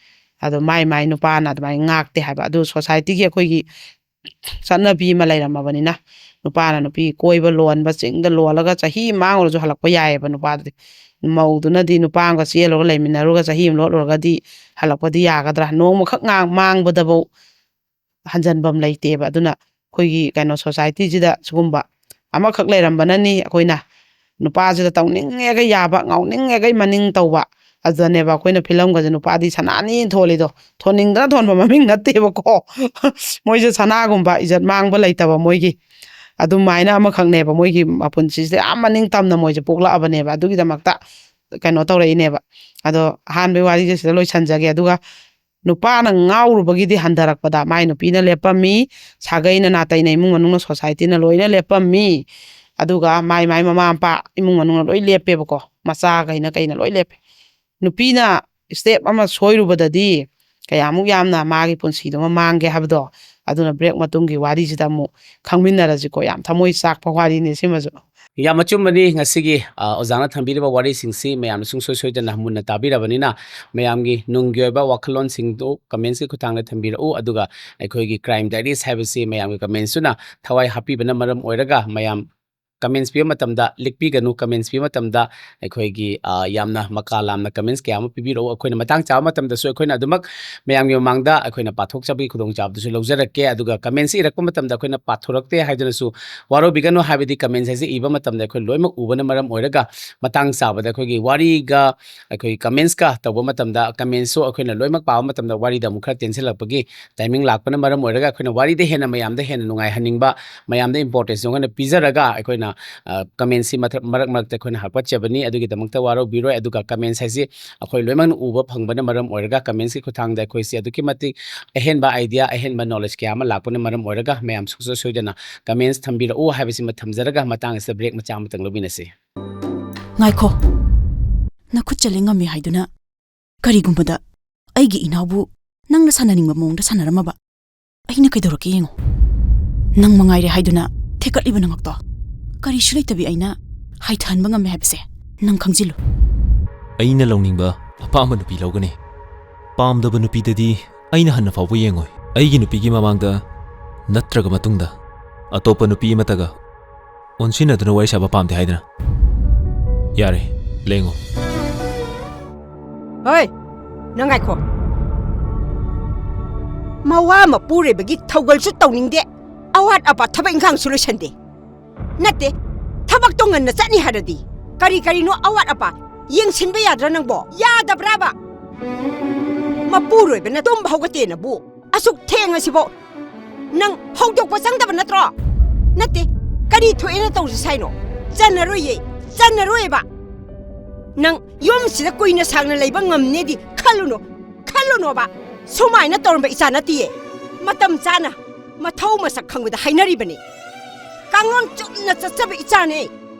ꯑꯗꯣ ꯃꯥꯏ ꯃꯥꯏ ꯅꯨꯄꯥꯅ ꯑꯗꯨꯃꯥꯏꯅ ꯉꯥꯛꯇꯦ ꯍꯥꯏꯕ꯫ ꯑꯗꯨ ꯁꯣꯁꯥꯏꯇꯤꯒꯤ ꯑꯩꯈꯣꯏꯒꯤ ꯆꯠꯅꯕꯤ ꯑꯃ ꯂꯩꯔꯝꯃꯕꯅꯤꯅ, ꯅꯨꯄꯥꯅ ꯅꯨꯄꯤ ꯀꯣꯏꯕ ꯂꯣꯟꯕ, ꯆꯤꯡꯗ ꯂꯣꯜꯂꯒ ꯆꯍꯤ ꯃꯥꯡꯉꯨꯔꯁꯨ ꯍꯜꯂꯛꯄ ꯌꯥꯏꯑꯕ ꯅꯨꯄꯥꯗꯨꯗꯤ꯫ ꯃꯧꯗꯨꯅꯗꯤ ꯅꯨꯄꯥ ꯑꯃꯒ ꯆꯦꯜꯂꯨꯔꯒ ꯂꯩꯃꯤꯟꯅꯔꯨꯔꯒ ꯆꯍꯤ ꯑꯃ ꯂꯣꯠꯂꯨꯔꯒꯗꯤ ꯍꯜꯂꯛꯄꯗꯤ ꯌꯥꯒꯗ꯭ꯔꯥ? ꯅꯣꯡꯃꯈꯛ ꯉꯥꯡ-, ꯃꯥꯡꯕꯗꯐꯧ ꯍꯟꯖꯟꯐꯝ ꯂꯩꯇꯦꯕ꯫ ꯑꯗꯨꯅ ꯑꯩꯈꯣꯏꯒꯤ ꯀꯩꯅꯣ societyꯁꯤꯗ ꯁꯤꯒꯨꯝꯕ ꯑꯃꯈꯛ ꯂꯩꯔꯝꯕꯅꯅꯤ ꯑꯩꯈꯣꯏꯅ ꯅꯨꯄꯥꯁꯤꯗ ꯇꯧꯅꯤꯡꯉꯦꯒ ꯌꯥꯕ, ꯉꯥꯎꯅꯤꯡꯉꯦꯒ ꯃꯅꯤꯡ ꯇꯧꯕ꯫ ꯑꯗꯨꯗꯅꯦꯕ ꯑꯩꯈꯣꯏꯅ ꯐꯤꯂꯝꯒꯁꯦ ꯅꯨꯄꯥꯗꯤ ꯁꯅꯥꯅꯤ ꯊꯣꯜꯂꯤꯗꯣ꯫ ꯊꯣꯟꯅꯤꯡꯗꯅ ꯊꯣꯟꯕ ꯃꯃꯤꯡ ꯅꯠꯇꯦꯕꯀꯣ꯫ ꯃꯣꯏꯁꯦ ꯁꯅꯥꯒꯨꯝꯕ, ꯏꯖꯠ ꯃꯥꯡꯕ ꯂꯩꯇꯕ ꯃꯣꯏꯒꯤ꯫ ꯑꯗꯨꯃꯥꯏꯅ ꯑꯃꯈꯛꯅꯦꯕ ꯃꯣꯏꯒꯤ ꯃꯄꯨꯟꯁꯤꯁꯦ ꯌꯥꯝ ꯃꯅꯤꯡ ꯇꯝꯅ ꯃꯣꯏꯁꯦ ꯄꯣꯛꯂꯛꯑꯕꯅꯦꯕ꯫ ꯑꯗꯨꯒꯤꯗꯃꯛꯇ ꯀꯩꯅꯣ ꯇꯧꯔꯛꯏꯅꯦꯕ꯫ ꯑꯗꯣ ꯑꯍꯥꯟꯕꯩ ꯋꯥꯔꯤꯁꯦ ꯁꯤꯗ ꯂꯣꯏꯁꯟꯖꯒꯦ꯫ ꯑꯗꯨꯒ ꯅꯨꯄꯥꯅ ꯉꯥꯎꯔꯨꯕꯒꯤꯗꯤ ꯍꯟꯊꯔꯛꯄꯗ ꯃꯥꯏ ꯅꯨꯄꯤꯅ ꯂꯦꯞꯄꯝꯃꯤ, ꯁꯥꯒꯩꯅ, ꯅꯥꯇꯩꯅ, ꯏꯃꯨꯡ ꯃꯅꯨꯡꯅ, societyꯅ ꯂꯣꯏꯅ ꯂꯦꯞꯄꯝꯃꯤ꯫ ꯑꯗꯨꯒ ꯃꯥꯏ ꯃꯥꯏ ꯃꯃꯥ ꯃꯄꯥ, ꯏꯃꯨꯡ ꯃꯅꯨꯡꯅ ꯂꯣꯏ ꯂꯦꯞꯄꯦꯕꯀꯣ, ꯃꯆꯥꯈꯩꯅ ꯀꯩꯅ ꯂꯣꯏ ꯂꯦꯞꯄꯦ꯫ ꯅꯨꯄꯤꯅ step ꯑꯃ ꯁꯣꯏꯔꯨꯕꯗꯗꯤ ꯀꯌꯥꯃꯨꯛ ꯌꯥꯝꯅ ꯃꯥꯒꯤ ꯄꯨꯟꯁꯤꯗꯨꯃ ꯃꯥꯡꯒꯦ ꯍꯥꯏꯕꯗꯣ꯫ ꯑꯗꯨꯅ break ꯃꯇꯨꯡꯒꯤ ꯋꯥꯔꯤꯁꯤꯗ ꯑꯃꯨꯛ ꯈꯪꯃꯤꯟꯅꯔꯁꯤꯀꯣ꯫ ꯌꯥꯝ ꯊꯃꯣꯏ ꯆꯥꯛꯄ ꯋꯥꯔꯤꯅꯤ ꯁꯤꯃꯁꯨ꯫ ꯌꯥꯝ ꯑꯆꯨꯝꯕꯅꯤ꯫ ꯉꯁꯤꯒꯤ, ꯑ, ꯑꯣꯖꯥꯅ ꯊꯝꯕꯤꯔꯤꯕ ꯋꯥꯔꯤꯁꯤꯡꯁꯤ ꯃꯌꯥꯝꯅ ꯁꯨꯡꯁꯣꯏ ꯁꯣꯏꯗꯅ ꯃꯨꯟꯅ ꯇꯥꯕꯤꯔꯕꯅꯤꯅ, ꯃꯌꯥꯝꯒꯤ ꯅꯨꯡꯒꯤ ꯑꯣꯏꯕ ꯋꯥꯈꯜꯂꯣꯟꯁꯤꯡꯗꯨ commentsꯀꯤ ꯈꯨꯠꯊꯥꯡꯗ ꯊꯝꯕꯤꯔꯛꯎ꯫ ꯑꯗꯨꯒ ꯑꯩꯈꯣꯏꯒꯤ Crime Diaries ꯍꯥꯏꯕꯁꯤ ꯃꯌꯥꯝꯒꯤ commentsꯇꯨꯅ ꯊꯋꯥꯏ ꯍꯥꯞꯄꯤꯕꯅ ꯃꯔꯝ ꯑꯣꯏꯔꯒ, ꯃꯌꯥꯝ comments ꯄꯤꯕ ꯃꯇꯝꯗ, ꯂꯤꯛꯄꯤꯒꯅꯨ, comments ꯄꯤꯕ ꯃꯇꯝꯗ ꯑꯩꯈꯣꯏꯒꯤ, ꯑ, ꯌꯥꯝꯅ ꯃꯀꯥ ꯂꯥꯝꯅ comments ꯀꯌꯥ ꯑꯃ ꯄꯤꯕꯤꯔꯛꯎ꯫ ꯑꯩꯈꯣꯏꯅ ꯃꯇꯥꯡ ꯆꯥꯕ ꯃꯇꯝꯗꯁꯨ ꯑꯩꯈꯣꯏꯅ ꯑꯗꯨꯃꯛ ꯃꯌꯥꯝꯒꯤ ꯃꯃꯥꯡꯗ ꯑꯩꯈꯣꯏꯅ ꯄꯥꯊꯣꯛꯆꯕꯒꯤ ꯈꯨꯗꯣꯡꯆꯥꯕꯗꯨꯁꯨ ꯂꯧꯖꯔꯛꯀꯦ꯫ ꯑꯗꯨꯒ comments ꯏꯔꯛꯄ ꯃꯇꯝꯗ ꯑꯩꯈꯣꯏꯅ ꯄꯥꯊꯣꯔꯛꯇꯦ ꯍꯥꯏꯗꯨꯅꯁꯨ ꯋꯥꯔꯧꯕꯤꯒꯅꯨ, ꯍꯥꯏꯕꯗꯤ comments ꯍꯥꯏꯁꯦ ꯏꯕ ꯃꯇꯝꯗ ꯑꯩꯈꯣꯏ ꯂꯣꯏꯅꯃꯛ ꯎꯕꯅ ꯃꯔꯝ ꯑꯣꯏꯔꯒ, ꯃꯇꯥꯡ ꯆꯥꯕꯗ ꯑꯩꯈꯣꯏꯒꯤ ꯋꯥꯔꯤꯒ ꯑꯩꯈꯣꯏ commentsꯀ ꯇꯧꯕ ꯃꯇꯝꯗ, commentsꯁꯨ ꯑꯩꯈꯣꯏꯅ ꯂꯣꯏꯅꯃꯛ ꯄꯥꯕ ꯃꯇꯝꯗ ꯋꯥꯔꯤꯗ ꯑꯃꯨꯛ ꯈꯔ ꯇꯦꯟꯁꯤꯜꯂꯛꯄꯒꯤ timing ꯂꯥꯛꯄꯅ ꯃꯔꯝ ꯑꯣꯏꯔꯒ, ꯑꯩꯈꯣꯏꯅ ꯋꯥꯔꯤꯗ ꯍꯦꯟꯅ ꯃꯌꯥꯝꯗ ꯍꯦꯟꯅ ꯅꯨꯡꯉꯥꯏꯍꯟꯅꯤꯡꯕ, ꯃꯌꯥꯝꯗ importance ꯑꯣꯏꯅ ꯄꯤꯖꯔꯒ, ꯑꯩꯈꯣꯏꯅ, ꯑ, commentsꯁꯤ ꯃꯊꯛ-, ꯃꯔꯛ ꯃꯔꯛꯇ ꯑꯩꯈꯣꯏꯅ ꯍꯥꯞꯀꯠꯆꯕꯅꯤ꯫ ꯑꯗꯨꯒꯤꯗꯃꯛꯇ ꯋꯥꯔꯧꯕꯤꯔꯣꯏ꯫ ꯑꯗꯨꯒ comments ꯍꯥꯏꯁꯤ ꯑꯩꯈꯣꯏ ꯂꯣꯏꯅꯃꯛꯅ ꯎꯕ ꯐꯪꯕꯅ ꯃꯔꯝ ꯑꯣꯏꯔꯒ, commentsꯀꯤ ꯈꯨꯠꯊꯥꯡꯗ ꯑꯩꯈꯣꯏꯁꯤ ꯑꯗꯨꯛꯀꯤ ꯃꯇꯤꯛ ꯑꯍꯦꯟꯕ idea, ꯑꯍꯦꯟꯕ knowledge ꯀꯌꯥ ꯑꯃ ꯂꯥꯛꯄꯅ ꯃꯔꯝ ꯑꯣꯏꯔꯒ, ꯃꯌꯥꯝ ꯁꯨꯡꯁꯣꯏ ꯁꯣꯏꯗꯅ comments ꯊꯝꯕꯤꯔꯛꯎ ꯍꯥꯏꯕꯁꯤꯃ ꯊꯝꯖꯔꯒ, ꯃꯇꯥꯡ ꯑꯁꯤꯗ break ꯃꯆꯥ ꯑꯃꯇꯪ ꯂꯧꯃꯤꯟꯅꯁꯤ꯫ ꯉꯥꯏꯈꯣ꯫ ꯅꯈꯨꯠ ꯆꯠꯂꯦ ꯉꯝꯃꯦ ꯍꯥꯏꯗꯨꯅ ꯀꯔꯤꯒꯨꯝꯕꯗ ꯑꯩꯒꯤ ꯏꯅꯥꯎꯕꯨ ꯅꯪꯅ ꯁꯥꯟꯅꯅꯤꯡꯕ ꯃꯑꯣꯡꯗ ꯁꯥꯟꯅꯔꯝꯃꯕ? ꯑꯩꯅ ꯀꯩꯗꯧꯔꯛꯀꯦ ꯌꯦꯡꯉꯨ꯫ ꯅꯪ ꯃꯉꯥꯏꯔꯦ ꯍꯥꯏꯗꯨꯅ ꯊꯦꯛꯀꯠꯂꯤꯕ ꯅꯉꯛꯇꯣ꯫ ꯀꯔꯤꯁꯨ ꯂꯩꯇꯕꯤ ꯑꯩꯅ ꯍꯥꯏꯊꯍꯟꯕ ꯉꯝꯃꯦ ꯍꯥꯏꯕꯁꯦ ꯅꯪ ꯈꯪꯖꯤꯜꯂꯨ꯫ ꯑꯩꯅ ꯂꯧꯅꯤꯡꯕ ꯑꯄꯥꯝꯕ ꯅꯨꯄꯤ ꯂꯧꯒꯅꯤ꯫ ꯄꯥꯝꯗꯕ ꯅꯨꯄꯤꯗꯗꯤ ꯑꯩꯅ ꯍꯟꯅ ꯐꯥꯎꯕ ꯌꯦꯡꯉꯣꯏ꯫ ꯑꯩꯒꯤ ꯅꯨꯄꯤꯒꯤ ꯃꯃꯥꯡꯗ ꯅꯠꯇ꯭ꯔꯒ ꯃꯇꯨꯡꯗ ꯑꯇꯣꯞꯄ ꯅꯨꯄꯤ ꯑꯃꯠꯇꯒ ꯑꯣꯟꯁꯤꯟꯅꯗꯨꯅ ꯋꯥꯔꯤ ꯁꯥꯕ ꯄꯥꯝꯗꯦ ꯍꯥꯏꯗꯅ? ꯌꯥꯔꯦ, ꯂꯦꯡꯉꯣ꯫ ꯍꯣꯏ, ꯅꯪ ꯉꯥꯏꯈꯣ꯫ ꯃꯋꯥ ꯃꯄꯨꯔꯣꯏꯕꯒꯤ ꯊꯧꯒꯜꯁꯨ ꯇꯧꯅꯤꯡꯗꯦ, ꯑꯋꯥꯠ ꯑꯄꯥ ꯊꯕꯛ ꯏꯪꯈꯥꯡꯁꯨ ꯂꯣꯏꯁꯟꯗꯦ꯫ ꯅꯠꯇꯦ, ꯊꯕꯛꯇꯣ ꯉꯟꯅ ꯆꯠꯅꯤ ꯍꯥꯏꯔꯗꯤ ꯀꯔꯤ ꯀꯔꯤꯅꯣ ꯑꯋꯥꯠ ꯑꯄꯥ ꯌꯦꯡꯁꯤꯟꯕ ꯌꯥꯗ꯭ꯔꯥ ꯅꯪꯕꯣ? ꯌꯥꯗꯕ꯭ꯔꯥꯕ? ꯃꯄꯨꯔꯣꯏꯕꯅ ꯇꯨꯝꯕ ꯍꯧꯒꯠꯇꯦꯅꯕꯨ ꯑꯁꯨꯛ ꯊꯦꯡꯉꯁꯤꯕꯣ ꯅꯪ ꯍꯧꯗꯣꯛꯄ ꯆꯪꯗꯕ ꯅꯠꯇ꯭ꯔꯣ? ꯅꯠꯇꯦ, ꯀꯔꯤ ꯊꯣꯛꯑꯦꯅ ꯇꯧꯁꯤ ꯁꯥꯏꯅꯣ? ꯆꯟꯅꯔꯣꯏꯌꯦ, ꯆꯟꯅꯔꯣꯏꯌꯦꯕ꯫ ꯅꯪ ꯌꯨꯝꯁꯤꯗ ꯀꯨꯏꯅ ꯁꯥꯡꯅ ꯂꯩꯕ ꯉꯝꯅꯦꯗꯤ ꯈꯜꯂꯨꯅꯣ, ꯈꯜꯂꯨꯅꯣꯕ꯫ ꯁꯨꯃꯥꯏꯅ ꯇꯧꯔꯝꯕ ꯏꯆꯥ ꯅꯠꯇꯤꯌꯦ꯫ ꯃꯇꯝ ꯆꯥꯅ ꯃꯊꯧ ꯃꯁꯛ ꯈꯪꯕꯗ ꯍꯥꯏꯅꯔꯤꯕꯅꯤ꯫ ꯀꯥꯡꯂꯣꯟ ꯆꯨꯝꯅ ꯆꯠꯆꯕ ꯏꯆꯥꯅꯦ꯫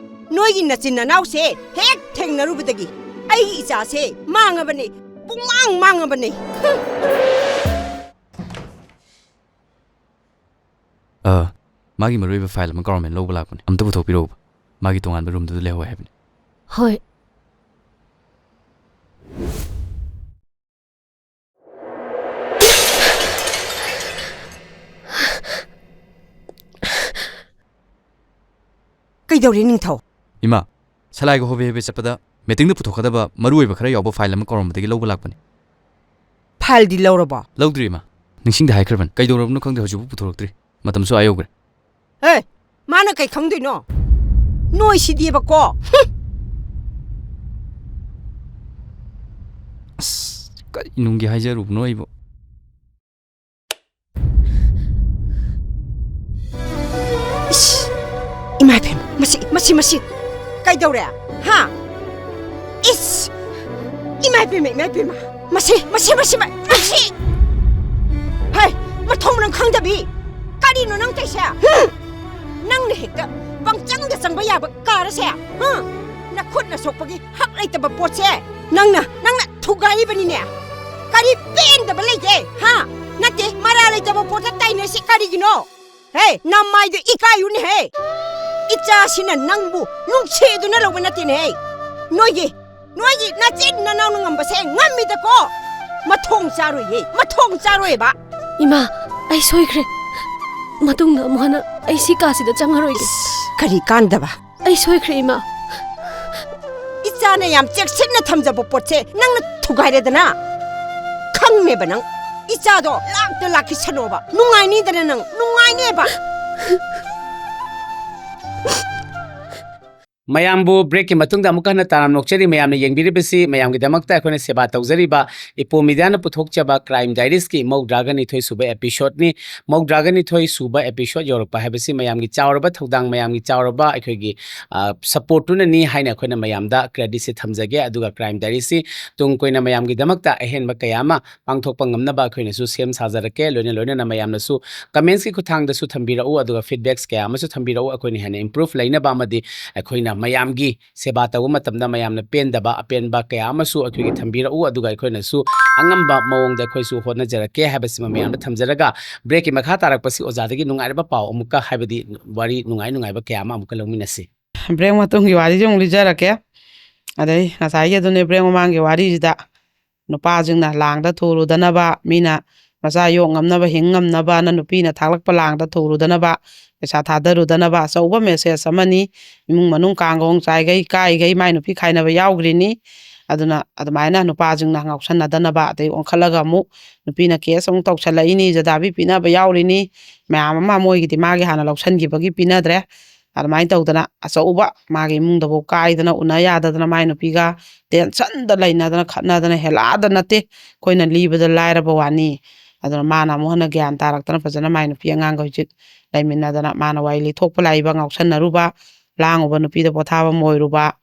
ꯅꯣꯏꯒꯤ ꯅꯆꯤꯟ ꯅꯅꯥꯎꯁꯦ ꯍꯦꯛ ꯊꯦꯡꯅꯔꯨꯕꯗꯒꯤ ꯑꯩꯒꯤ ꯏꯆꯥꯁꯦ ꯃꯥꯡꯉꯕꯅꯦ, ꯄꯨꯡꯃꯥꯡ ꯃꯥꯡꯉꯕꯅꯦ꯫ ꯍꯨꯝ꯫ ꯑ, ꯃꯥꯒꯤ ꯃꯔꯨꯑꯣꯏꯕ ꯐꯥꯏꯜ ꯑꯃ ꯒꯚꯔꯟꯃꯦꯟ ꯂꯧꯕ ꯂꯥꯛꯄꯅꯦ꯫ ꯑꯝꯇ ꯄꯨꯊꯣꯛꯄꯤꯔꯛꯎꯕ꯫ ꯃꯥꯒꯤ ꯇꯣꯉꯥꯟꯕ ꯔꯨꯝꯗꯨꯗ ꯂꯩꯍꯧꯋꯦ ꯍꯥꯏꯕꯅꯤ꯫ ꯍꯣꯏ꯫ ꯀꯩꯗꯧꯔꯦ, ꯅꯤꯡꯊꯧ? ꯏꯃꯥ, ꯁꯂꯥꯏꯒ ꯍꯣꯕꯦ ꯍꯣꯕꯦ ꯆꯠꯄꯗ ꯃꯤꯇꯤꯡꯗ ꯄꯨꯊꯣꯛꯀꯗꯕ ꯃꯔꯨꯑꯣꯏꯕ ꯈꯔ ꯌꯥꯎꯕ ꯐꯥꯏꯜ ꯑꯃ ꯀꯧꯔꯝꯕꯗꯒꯤ ꯂꯧꯕ ꯂꯥꯛꯄꯅꯤ꯫ ꯐꯥꯏꯜꯗꯤ ꯂꯧꯔꯕꯣ? ꯂꯧꯗ꯭ꯔꯤ, ꯏꯃꯥ꯫ ꯅꯤꯡꯁꯤꯡꯗ ꯍꯥꯏꯈ꯭ꯔꯕꯅꯤ꯫ ꯀꯩꯗꯧꯔꯕꯅꯣ ꯈꯪꯗꯦ, ꯍꯧꯖꯤꯛꯐꯥꯎ ꯄꯨꯊꯣꯔꯛꯇ꯭ꯔꯤ꯫ ꯃꯇꯝꯁꯨ ꯑꯥ ꯌꯧꯈ꯭ꯔꯦ꯫ ꯑꯦ, ꯃꯥꯅ ꯀꯩ ꯈꯪꯗꯣꯏꯅꯣ? ꯅꯣꯏꯁꯤꯗꯤꯕꯀꯣ꯫ ꯍꯨꯝ! ꯑꯁ, ꯀꯔꯤ ꯅꯨꯡꯒꯤ ꯍꯥꯏꯖꯔꯨꯕꯅꯣ ꯑꯩꯕꯨ? ꯏꯁ! ꯏꯃꯥ ꯏꯕꯦꯝꯃ, ꯃꯁꯤ, ꯃꯁꯤ, ꯃꯁꯤ! ꯀꯩꯗꯧꯔꯦ? ꯍꯥ? ꯏꯁ! ꯏꯃꯥ ꯏꯕꯦꯝꯃ, ꯏꯃꯥ ꯏꯕꯦꯝꯃ! ꯃꯁꯤ, ꯃꯁꯤ, ꯃꯁꯤ, ꯃ-, ꯃꯁꯤ! ꯍꯩ! ꯃꯊꯣꯡ ꯃꯔꯝ ꯈꯪꯗꯕꯤ! ꯀꯔꯤꯅꯣ ꯅꯪ ꯇꯧꯏꯁꯦ? ꯍꯨꯝ! ꯅꯪꯅ ꯍꯦꯛꯇ ꯄꯪꯆꯪꯗ ꯆꯪꯕ ꯌꯥꯕ ꯀꯥꯔꯁꯦ? ꯍꯨꯝ! ꯅꯈꯨꯠꯅ ꯁꯣꯛꯄꯒꯤ ꯍꯛ ꯂꯩꯇꯕ ꯄꯣꯠꯁꯦ ꯅꯪꯅ, ꯅꯪꯅ ꯊꯨꯒꯥꯏꯔꯤꯕꯅꯤꯅꯦ꯫ ꯀꯔꯤ ꯄꯦꯟꯗꯕ ꯂꯩꯒꯦ? ꯍꯥ? ꯅꯠꯇꯦ, ꯃꯔꯥ ꯂꯩꯇꯕ ꯄꯣꯠꯇ ꯇꯥꯏꯅꯔꯤꯁꯤ ꯀꯔꯤꯒꯤꯅꯣ? ꯍꯦ, ꯅꯃꯥꯏꯗꯣ ꯏꯀꯥꯏꯌꯨꯅꯦꯍꯦ꯫ ꯏꯆꯥꯁꯤꯅ ꯅꯪꯕꯨ ꯅꯨꯡꯁꯤꯗꯨꯅ ꯂꯧꯕ ꯅꯠꯇꯦꯅꯦꯍꯦ꯫ ꯅꯣꯏꯒꯤ, ꯅꯣꯏꯒꯤ ꯅꯆꯤꯟ ꯅꯅꯥꯎꯅ ꯉꯝꯕꯁꯦ ꯉꯝꯃꯤꯗꯀꯣ꯫ ꯃꯊꯣꯡ ꯆꯥꯔꯣꯏꯌꯦ, ꯃꯊꯣꯡ ꯆꯥꯔꯣꯏꯌꯦꯕ꯫ ꯏꯃꯥ, ꯑꯩ ꯁꯣꯏꯈ꯭ꯔꯦ꯫ ꯃꯇꯨꯡꯗ ꯑꯃꯨꯛ ꯍꯟꯅ ꯑꯩ ꯁꯤ ꯀꯥꯁꯤꯗ ꯆꯪꯉꯔꯣꯏꯒꯦ꯫ ꯀꯔꯤ ꯀꯥꯟꯗꯕ? ꯑꯩ ꯁꯣꯏꯈ꯭ꯔꯦ, ꯏꯃꯥ꯫ ꯏꯆꯥꯅ ꯌꯥꯝ ꯆꯦꯛꯁꯤꯟꯅ ꯊꯝꯖꯕ ꯄꯣꯠꯁꯦ ꯅꯪꯅ ꯊꯨꯒꯥꯏꯔꯦꯗꯅ꯫ ꯈꯪꯉꯦꯕ ꯅꯪ꯫ ꯏꯆꯥꯗꯣ ꯂꯥꯛꯇ ꯂꯥꯛꯈꯤꯁꯅꯣꯕ꯫ ꯅꯨꯡꯉꯥꯏꯅꯤꯗꯅ ꯅꯪ꯫ ꯅꯨꯡꯉꯥꯏꯅꯦꯕ꯫ ꯃꯌꯥꯝꯕꯨ ꯕ꯭ꯔꯦꯛꯀꯤ ꯃꯇꯨꯡꯗ ꯑꯃꯨꯛꯀ ꯍꯟꯅ ꯇꯔꯥꯝꯅ ꯑꯣꯛꯆꯔꯤ꯫ ꯃꯌꯥꯝꯅ ꯌꯦꯡꯕꯤꯔꯤꯕꯁꯤ ꯃꯌꯥꯝꯒꯤꯗꯃꯛꯇ ꯑꯩꯈꯣꯏꯅ ꯁꯦꯕꯥ ꯇꯧꯖꯔꯤꯕ ꯏꯄꯣ ꯃꯤꯗꯤꯌꯥꯅ ꯄꯨꯊꯣꯛꯆꯕ ꯀ꯭ꯔꯥꯏꯝ ꯗꯥꯏꯔꯤꯁꯀꯤ ꯃꯧꯗ꯭ꯔꯥꯒ ꯅꯤꯊꯣꯏ ꯁꯨꯕ ꯑꯦꯄꯤꯁꯣꯗꯅꯤ꯫ ꯃꯧꯗ꯭ꯔꯥꯒ ꯅꯤꯊꯣꯏ ꯁꯨꯕ ꯑꯦꯄꯤꯁꯣꯗ ꯌꯧꯔꯛꯄ ꯍꯥꯏꯕꯁꯤ ꯃꯌꯥꯝꯒꯤ ꯆꯥꯎꯔꯕ ꯊꯧꯗꯥꯡ, ꯃꯌꯥꯝꯒꯤ ꯆꯥꯎꯔꯕ ꯑꯩꯈꯣꯏꯒꯤ, ꯑ, ꯁꯄꯣꯔꯠꯇꯨꯅꯅꯤ ꯍꯥꯏꯅ ꯑꯩꯈꯣꯏꯅ ꯃꯌꯥꯝꯗ ꯀ꯭ꯔꯦꯗꯤꯠꯁꯦ ꯊꯝꯖꯒꯦ꯫ ꯑꯗꯨꯒ ꯀ꯭ꯔꯥꯏꯝ ꯗꯥꯏꯔꯤꯁꯤ ꯇꯨꯡ ꯀꯣꯏꯅ ꯃꯌꯥꯝꯒꯤꯗꯃꯛꯇ ꯑꯍꯦꯟꯕ ꯀꯌꯥ ꯑꯃ ꯄꯥꯡꯊꯣꯛꯄ ꯉꯝꯅꯕ ꯑꯩꯈꯣꯏꯅꯁꯨ ꯁꯦꯝ ꯁꯥꯖꯔꯛꯀꯦ꯫ ꯂꯣꯏꯅ ꯂꯣꯏꯅꯅ ꯃꯌꯥꯝꯅꯁꯨ ꯀꯃꯦꯟꯠꯁꯀꯤ ꯈꯨꯠꯊꯥꯡꯗꯁꯨ ꯊꯝꯕꯤꯔꯛꯎ, ꯑꯗꯨꯒ ꯐꯤꯗꯕꯦꯛꯁ ꯀꯌꯥ ꯑꯃꯁꯨ ꯊꯝꯕꯤꯔꯛꯎ꯫ ꯑꯩꯈꯣꯏꯅ ꯍꯦꯟꯅ ꯏꯝꯄ꯭ꯔꯨꯚ ꯂꯩꯅꯕ ꯑꯃꯗꯤ ꯑꯩꯈꯣꯏꯅ ꯃꯌꯥꯝꯒꯤ ꯁꯦꯕꯥ ꯇꯧꯕ ꯃꯇꯝꯗ ꯃꯌꯥꯝꯅ ꯄꯦꯟꯗꯕ, ꯑꯄꯦꯟꯕ ꯀꯌꯥ ꯑꯃꯁꯨ ꯑꯩꯈꯣꯏꯒꯤ ꯊꯝꯕꯤꯔꯛꯎ, ꯑꯗꯨꯒ ꯑꯩꯈꯣꯏꯅꯁꯨ ꯑꯉꯝꯕ ꯃꯑꯣꯡꯗ ꯑꯩꯈꯣꯏꯁꯨ ꯍꯣꯠꯅꯖꯔꯛꯀꯦ ꯍꯥꯏꯕꯁꯤꯃ ꯃꯌꯥꯝꯗ ꯊꯝꯖꯔꯒ, ꯕ꯭ꯔꯦꯛꯀꯤ ꯃꯈꯥ ꯇꯥꯔꯛꯄꯁꯤ ꯑꯣꯖꯥꯗꯒꯤ ꯅꯨꯡꯉꯥꯏꯔꯕ ꯄꯥꯎ ꯑꯃꯨꯛꯀ, ꯍꯥꯏꯕꯗꯤ ꯋꯥꯔꯤ ꯅꯨꯡꯉꯥꯏ ꯅꯨꯡꯉꯥꯏꯕ ꯀꯌꯥ ꯑꯃ ꯑꯃꯨꯛꯀ ꯂꯧꯃꯤꯟꯅꯁꯤ꯫ ꯕ꯭ꯔꯦꯛ ꯃꯇꯨꯡꯒꯤ ꯋꯥꯔꯤꯁꯦ ꯑꯃꯨꯛ ꯂꯤꯖꯔꯛꯀꯦ꯫ ꯑꯗꯩ ꯉꯁꯥꯏꯒꯤ ꯑꯗꯨꯅꯦ, ꯕ꯭ꯔꯦꯛ ꯃꯃꯥꯡꯒꯤ ꯋꯥꯔꯤꯁꯤꯗ ꯅꯨꯄꯥꯁꯤꯡꯅ ꯂꯥꯡꯗ ꯊꯨꯔꯨꯗꯅꯕ, ꯃꯤꯅ ꯃꯆꯥ ꯌꯣꯛ ꯉꯝꯅꯕ, ꯍꯤꯡ ꯉꯝꯅꯕꯅ ꯅꯨꯄꯤꯅ ꯊꯥꯛꯂꯛꯄ ꯂꯥꯡꯗ ꯊꯨꯔꯨꯗꯅꯕ, ꯄꯩꯁꯥ ꯊꯥꯗꯔꯨꯗꯅꯕ ꯑꯆꯧꯕ ꯃꯦꯁꯦꯖ ꯑꯃꯅꯤ꯫ ꯏꯃꯨꯡ ꯃꯅꯨꯡ ꯀꯥꯡꯒꯣꯡ ꯆꯥꯏꯈꯩ ꯀꯥꯏꯈꯩ ꯃꯥꯏ ꯅꯨꯄꯤ ꯈꯥꯏꯅꯕ ꯌꯥꯎꯈ꯭ꯔꯤꯅꯤ꯫ ꯑꯗꯨꯅ ꯑꯗꯨꯃꯥꯏꯅ ꯅꯨꯄꯥꯁꯤꯡꯅ ꯉꯥꯎꯁꯟꯅꯗꯅꯕ, ꯑꯗꯩ ꯑꯣꯟꯈꯠꯂꯒ ꯑꯃꯨꯛ ꯅꯨꯄꯤꯅ ꯀꯦꯁ ꯑꯃꯨꯛ ꯇꯧꯁꯜꯂꯛꯏꯅꯤ, ꯖꯗꯥꯕꯤ ꯄꯤꯅꯕ ꯌꯥꯎꯔꯤꯅꯤ, ꯃꯌꯥꯝ ꯑꯃ ꯃꯣꯏꯒꯤꯗꯤ ꯃꯥꯒꯤ ꯍꯥꯟꯅ ꯂꯧꯁꯟꯈꯤꯕꯒꯤ ꯄꯤꯅꯗ꯭ꯔꯦ꯫ ꯑꯗꯨꯃꯥꯏꯅ ꯇꯧꯗꯅ ꯑꯆꯧꯕ ꯃꯥꯒꯤ ꯏꯃꯨꯡꯗꯕꯨ ꯀꯥꯏꯗꯅ, ꯎꯅ ꯌꯥꯗꯗꯅ, ꯃꯥꯏ ꯅꯨꯄꯤꯒ ꯇꯦꯟꯁꯟꯗ ꯂꯩꯅꯗꯅ ꯈꯠꯅꯗꯅ ꯍꯦꯜꯂꯥꯗ ꯅꯠꯇꯦ, ꯑꯩꯈꯣꯏꯅ ꯂꯤꯕꯗ ꯂꯥꯏꯔꯕ ꯋꯥꯅꯤ꯫ ꯑꯗꯨꯅ ꯃꯥꯅ ꯑꯃꯨꯛ ꯍꯟꯅ ꯒ꯭ꯌꯥꯟ ꯇꯥꯔꯛꯇꯅ ꯐꯖꯅ ꯃꯥꯏ ꯅꯨꯄꯤ ꯑꯉꯥꯡꯒ ꯍꯧꯖꯤꯛ ꯂꯩꯃꯤꯟꯅꯗꯅ, ꯃꯥꯅ ꯋꯥꯔꯤ ꯂꯤꯊꯣꯛꯄ ꯂꯥꯛꯏꯕ ꯉꯥꯎꯁꯟꯅꯔꯨꯕ, ꯂꯥꯡꯉꯨꯕ ꯅꯨꯄꯤꯗ ꯄꯣꯊꯥꯐꯝ ꯑꯣꯏꯔꯨꯕ,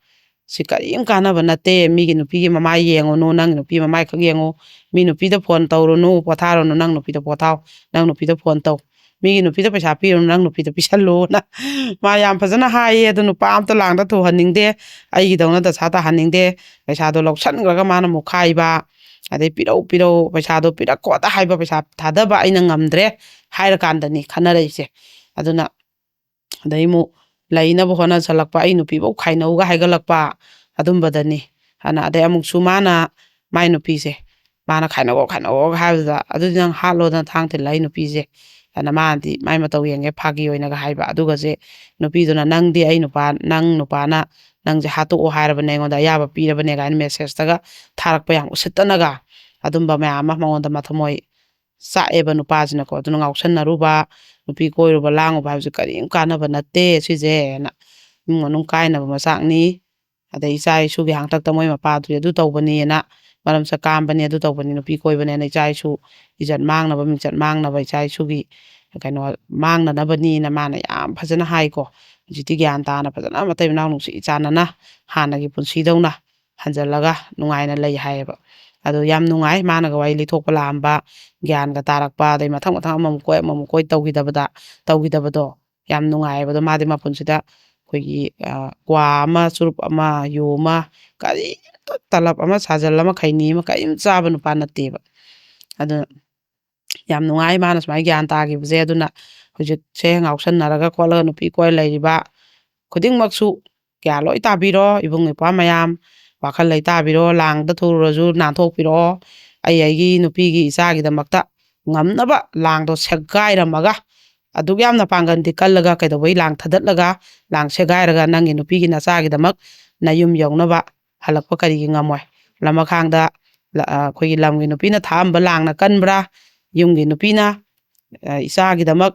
ꯁꯤ ꯀꯔꯤꯝ ꯀꯥꯟꯅꯕ ꯅꯠꯇꯦ꯫ ꯃꯤꯒꯤ ꯅꯨꯄꯤꯒꯤ ꯃꯃꯥꯏ ꯌꯦꯡꯉꯨꯅꯨ, ꯅꯪ ꯅꯨꯄꯤ ꯃꯃꯥꯏ ꯈꯛ ꯌꯦꯡꯉꯨ꯫ ꯃꯤ ꯅꯨꯄꯤꯗ ꯐꯣꯟ ꯇꯧꯔꯨꯅꯨ, ꯄꯣꯊꯥꯔꯨꯅꯨ, ꯅꯪ ꯅꯨꯄꯤꯗ ꯄꯣꯊꯥꯎ, ꯅꯪ ꯅꯨꯄꯤꯗ ꯐꯣꯟ ꯇꯧ꯫ ꯃꯤꯒꯤ ꯅꯨꯄꯤꯗ ꯄꯩꯁꯥ ꯄꯤꯔꯨꯅꯨ, ꯅꯪ ꯅꯨꯄꯤꯗ ꯄꯤꯁꯜꯂꯨꯅ ꯃꯥ ꯌꯥꯝ ꯐꯖꯅ ꯍꯥꯏꯌꯦ꯫ ꯑꯗꯨ ꯅꯨꯄꯥ ꯑꯝꯇ ꯂꯥꯡꯗ ꯊꯨꯍꯟꯅꯤꯡꯗꯦ, ꯑꯩꯒꯤꯗꯧꯅ ꯗꯁꯥ ꯇꯥꯍꯟꯅꯤꯡꯗꯦ꯫ ꯄꯩꯁꯥꯗꯣ ꯂꯧꯁꯟꯈ꯭ꯔꯒ ꯃꯥꯅ ꯃꯨꯛꯈꯥꯏꯕ, ꯑꯗꯩ ꯄꯤꯔꯧ ꯄꯤꯔꯧ, ꯄꯩꯁꯥꯗꯣ ꯄꯤꯔꯛꯀꯣꯗ ꯍꯥꯏꯕ, ꯄꯩꯁꯥ ꯊꯥꯗꯕ ꯑꯩꯅ ꯉꯝꯗ꯭ꯔꯦ ꯍꯥꯏꯔꯀꯥꯟꯗꯅꯤ ꯈꯟꯅꯔꯛꯏꯁꯦ꯫ ꯑꯗꯨꯅ ꯑꯗꯩ ꯑꯃꯨꯛ ꯂꯩꯅꯕ ꯍꯣꯠꯅꯁꯜꯂꯛꯄ, ꯑꯩ ꯅꯨꯄꯤꯐꯧ ꯈꯥꯏꯅꯧꯒ ꯍꯥꯏꯒꯠꯂꯛꯄ ꯑꯗꯨꯝꯕꯗꯅꯤ꯫ ꯑꯗꯨꯅ ꯑꯗꯩ ꯑꯃꯨꯛꯁꯨ ꯃꯥꯅ, ꯃꯥꯏ ꯅꯨꯄꯤꯁꯦ, ꯃꯥꯅ "ꯈꯥꯏꯅꯧꯑꯣ, ꯈꯥꯏꯅꯧꯑꯣ" ꯍꯥꯏꯕꯗ, "ꯑꯗꯨꯗꯤ ꯅꯪ ꯍꯥꯠꯂꯣꯗꯅ ꯊꯥꯡ ꯊꯤꯜꯂ ꯑꯩ ꯅꯨꯄꯤꯁꯦ" ꯑꯗꯨꯅ ꯃꯥꯅꯗꯤ ꯃꯥꯏ ꯃꯇꯧ ꯌꯦꯡꯒꯦ ꯐꯥꯒꯤ ꯑꯣꯏꯅꯒ ꯍꯥꯏꯕ꯫ ꯑꯗꯨꯒꯁꯦ ꯅꯨꯄꯤꯗꯨꯅ, "ꯅꯪꯗꯤ ꯑꯩ ꯅꯨꯄꯥ, ꯅꯪ ꯅꯨꯄꯥꯅ ꯅꯪꯁꯦ ꯍꯥꯠꯇꯣꯛꯑꯣ ꯍꯥꯏꯔꯕꯅꯦ, ꯑꯩꯉꯣꯟꯗ ꯑꯌꯥꯕ ꯄꯤꯔꯕꯅꯦ" ꯀꯥꯏꯅ ꯃꯦꯁꯦꯖꯇꯒ ꯊꯥꯔꯛꯄ ꯌꯥꯝ ꯎꯁꯤꯠꯇꯅꯒ꯫ ꯑꯗꯨꯝꯕ ꯃꯌꯥꯝ ꯑꯃ ꯃꯉꯣꯟꯗ ꯃꯊꯃꯣꯏ ꯆꯥꯛꯑꯦꯕ ꯅꯨꯄꯥꯁꯤꯅꯀꯣ꯫ ꯑꯗꯨꯅ ꯉꯥꯎꯁꯟꯅꯔꯨꯕ, ꯅꯨꯄꯤ ꯀꯣꯏꯔꯨꯕ, ꯂꯥꯡꯉꯨꯕ ꯍꯥꯏꯕꯁꯦ ꯀꯔꯤꯝ ꯀꯥꯟꯅꯕ ꯅꯠꯇꯦ꯫ ꯁꯤꯁꯦꯅ ꯏꯃꯨꯡ ꯃꯅꯨꯡ ꯀꯥꯏꯅꯕ ꯃꯆꯥꯛꯅꯤ꯫ ꯑꯗꯩ ꯏꯆꯥ ꯏꯁꯨꯒꯤ ꯍꯥꯡꯇꯛꯇ ꯃꯣꯏ ꯃꯄꯥꯗꯨꯗꯤ ꯑꯗꯨ ꯇꯧꯕꯅꯦꯅ, ꯃꯔꯝ ꯆꯠ ꯀꯥꯝꯕꯅꯦ, ꯑꯗꯨ ꯇꯧꯕꯅꯤ, ꯅꯨꯄꯤ ꯀꯣꯏꯕꯅꯦꯅ ꯏꯆꯥ ꯏꯁꯨ ꯏꯖꯠ ꯃꯥꯡꯅꯕ, ꯃꯤꯡꯆꯠ ꯃꯥꯡꯅꯕ, ꯏꯆꯥ ꯏꯁꯨꯒꯤ ꯀꯩꯅꯣ ꯃꯥꯡꯅꯅꯕꯅꯦꯅ ꯃꯥꯅ ꯌꯥꯝ ꯐꯖꯅ ꯍꯥꯏꯀꯣ꯫ ꯍꯧꯖꯤꯛꯇꯤ ꯒ꯭ꯌꯥꯟ ꯇꯥꯅ ꯐꯖꯅ ꯃꯇꯩ ꯃꯅꯥꯎ ꯅꯨꯡꯁꯤ ꯆꯥꯟꯅꯅ ꯍꯥꯟꯅꯒꯤ ꯄꯨꯟꯁꯤꯗꯧꯅ ꯍꯟꯖꯜꯂꯒ ꯅꯨꯡꯉꯥꯏꯅ ꯂꯩ ꯍꯥꯏꯌꯦꯕ꯫ ꯑꯗꯣ ꯌꯥꯝ ꯅꯨꯡꯉꯥꯏ, ꯃꯥꯅꯒ ꯋꯥꯔꯤ ꯂꯤꯊꯣꯛꯄ ꯂꯥꯛꯑꯝꯕ, ꯒ꯭ꯌꯥꯟꯒ ꯇꯥꯔꯛꯄ, ꯑꯗꯩ ꯃꯊꯪ ꯃꯊꯪ ꯑꯃꯃꯨꯛ ꯀꯣꯏ ꯑꯃꯃꯨꯛ ꯀꯣꯏ ꯇꯧꯈꯤꯗꯕꯗ, ꯇꯧꯈꯤꯗꯕꯗꯣ ꯌꯥꯝ ꯅꯨꯡꯉꯥꯏꯌꯦꯕ꯫ ꯑꯗꯣ ꯃꯥꯗꯤ ꯃꯄꯨꯟꯁꯤꯗ ꯑꯩꯈꯣꯏꯒꯤ, ꯑ, ꯀ꯭ꯋꯥ ꯑꯃ, ꯆꯨꯔꯨꯞ ꯑꯃ, ꯌꯨ ꯑꯃ, ꯀꯔꯤꯝꯇ ꯇꯂꯞ ꯑꯃ, ꯁꯥꯖꯜ ꯑꯃ, ꯈꯩꯅꯤ ꯑꯃ ꯀꯔꯤꯝ ꯆꯥꯕ ꯅꯨꯄꯥ ꯅꯠꯇꯦꯕ꯫ ꯑꯗꯨ ꯌꯥꯝ ꯅꯨꯡꯉꯥꯏ ꯃꯥꯅ ꯁꯨꯃꯥꯏꯅ ꯒ꯭ꯌꯥꯟ ꯇꯥꯈꯤꯕꯁꯦ꯫ ꯑꯗꯨꯅ ꯍꯧꯖꯤꯛꯁꯦ ꯉꯥꯎꯁꯟꯅꯔꯒ ꯈꯣꯠꯂꯒ ꯅꯨꯄꯤ ꯀꯣꯏ ꯂꯩꯔꯤꯕ ꯈꯨꯗꯤꯡꯃꯛꯁꯨ ꯒ꯭ꯌꯥꯟ ꯂꯣꯏ ꯇꯥꯕꯤꯔꯣ, ꯏꯕꯨꯡ ꯏꯄ꯭ꯋꯥ ꯃꯌꯥꯝ꯫ ꯋꯥꯈꯜ ꯂꯩ ꯇꯥꯕꯤꯔꯣ, ꯂꯥꯡꯗ ꯊꯨꯔꯨꯔꯁꯨ ꯅꯥꯟꯊꯣꯛꯄꯤꯔꯛꯑꯣ꯫ ꯑꯩ ꯑꯩꯒꯤ ꯅꯨꯄꯤꯒꯤ ꯏꯆꯥꯒꯤꯗꯃꯛꯇ ꯉꯝꯅꯕ ꯂꯥꯡꯗꯣ ꯁꯦꯒꯥꯏꯔꯝꯃꯒ, ꯑꯗꯨꯛ ꯌꯥꯝꯅ ꯄꯥꯡꯒꯜꯗꯤ ꯀꯜꯂꯒ ꯀꯩꯗꯧꯕꯩ ꯂꯥꯡ ꯊꯥꯗꯠꯂꯒ, ꯂꯥꯡ ꯁꯦꯒꯥꯏꯔꯒ ꯅꯪꯒꯤ ꯅꯨꯄꯤꯒꯤ ꯅꯆꯥꯒꯤꯗꯃꯛ ꯅꯌꯨꯝ ꯌꯧꯅꯕ ꯍꯜꯂꯛꯄ ꯀꯔꯤꯒꯤ ꯉꯝꯃꯣꯏ? ꯂꯃꯈꯥꯡꯗ ꯂ-, ꯑ, ꯑꯩꯈꯣꯏꯒꯤ ꯂꯝꯒꯤ ꯅꯨꯄꯤꯅ ꯊꯥꯛꯑꯝꯕ ꯂꯥꯡꯅ ꯀꯟꯕ꯭ꯔꯥ? ꯌꯨꯝꯒꯤ ꯅꯨꯄꯤꯅ, ꯑ, ꯏꯆꯥꯒꯤꯗꯃꯛ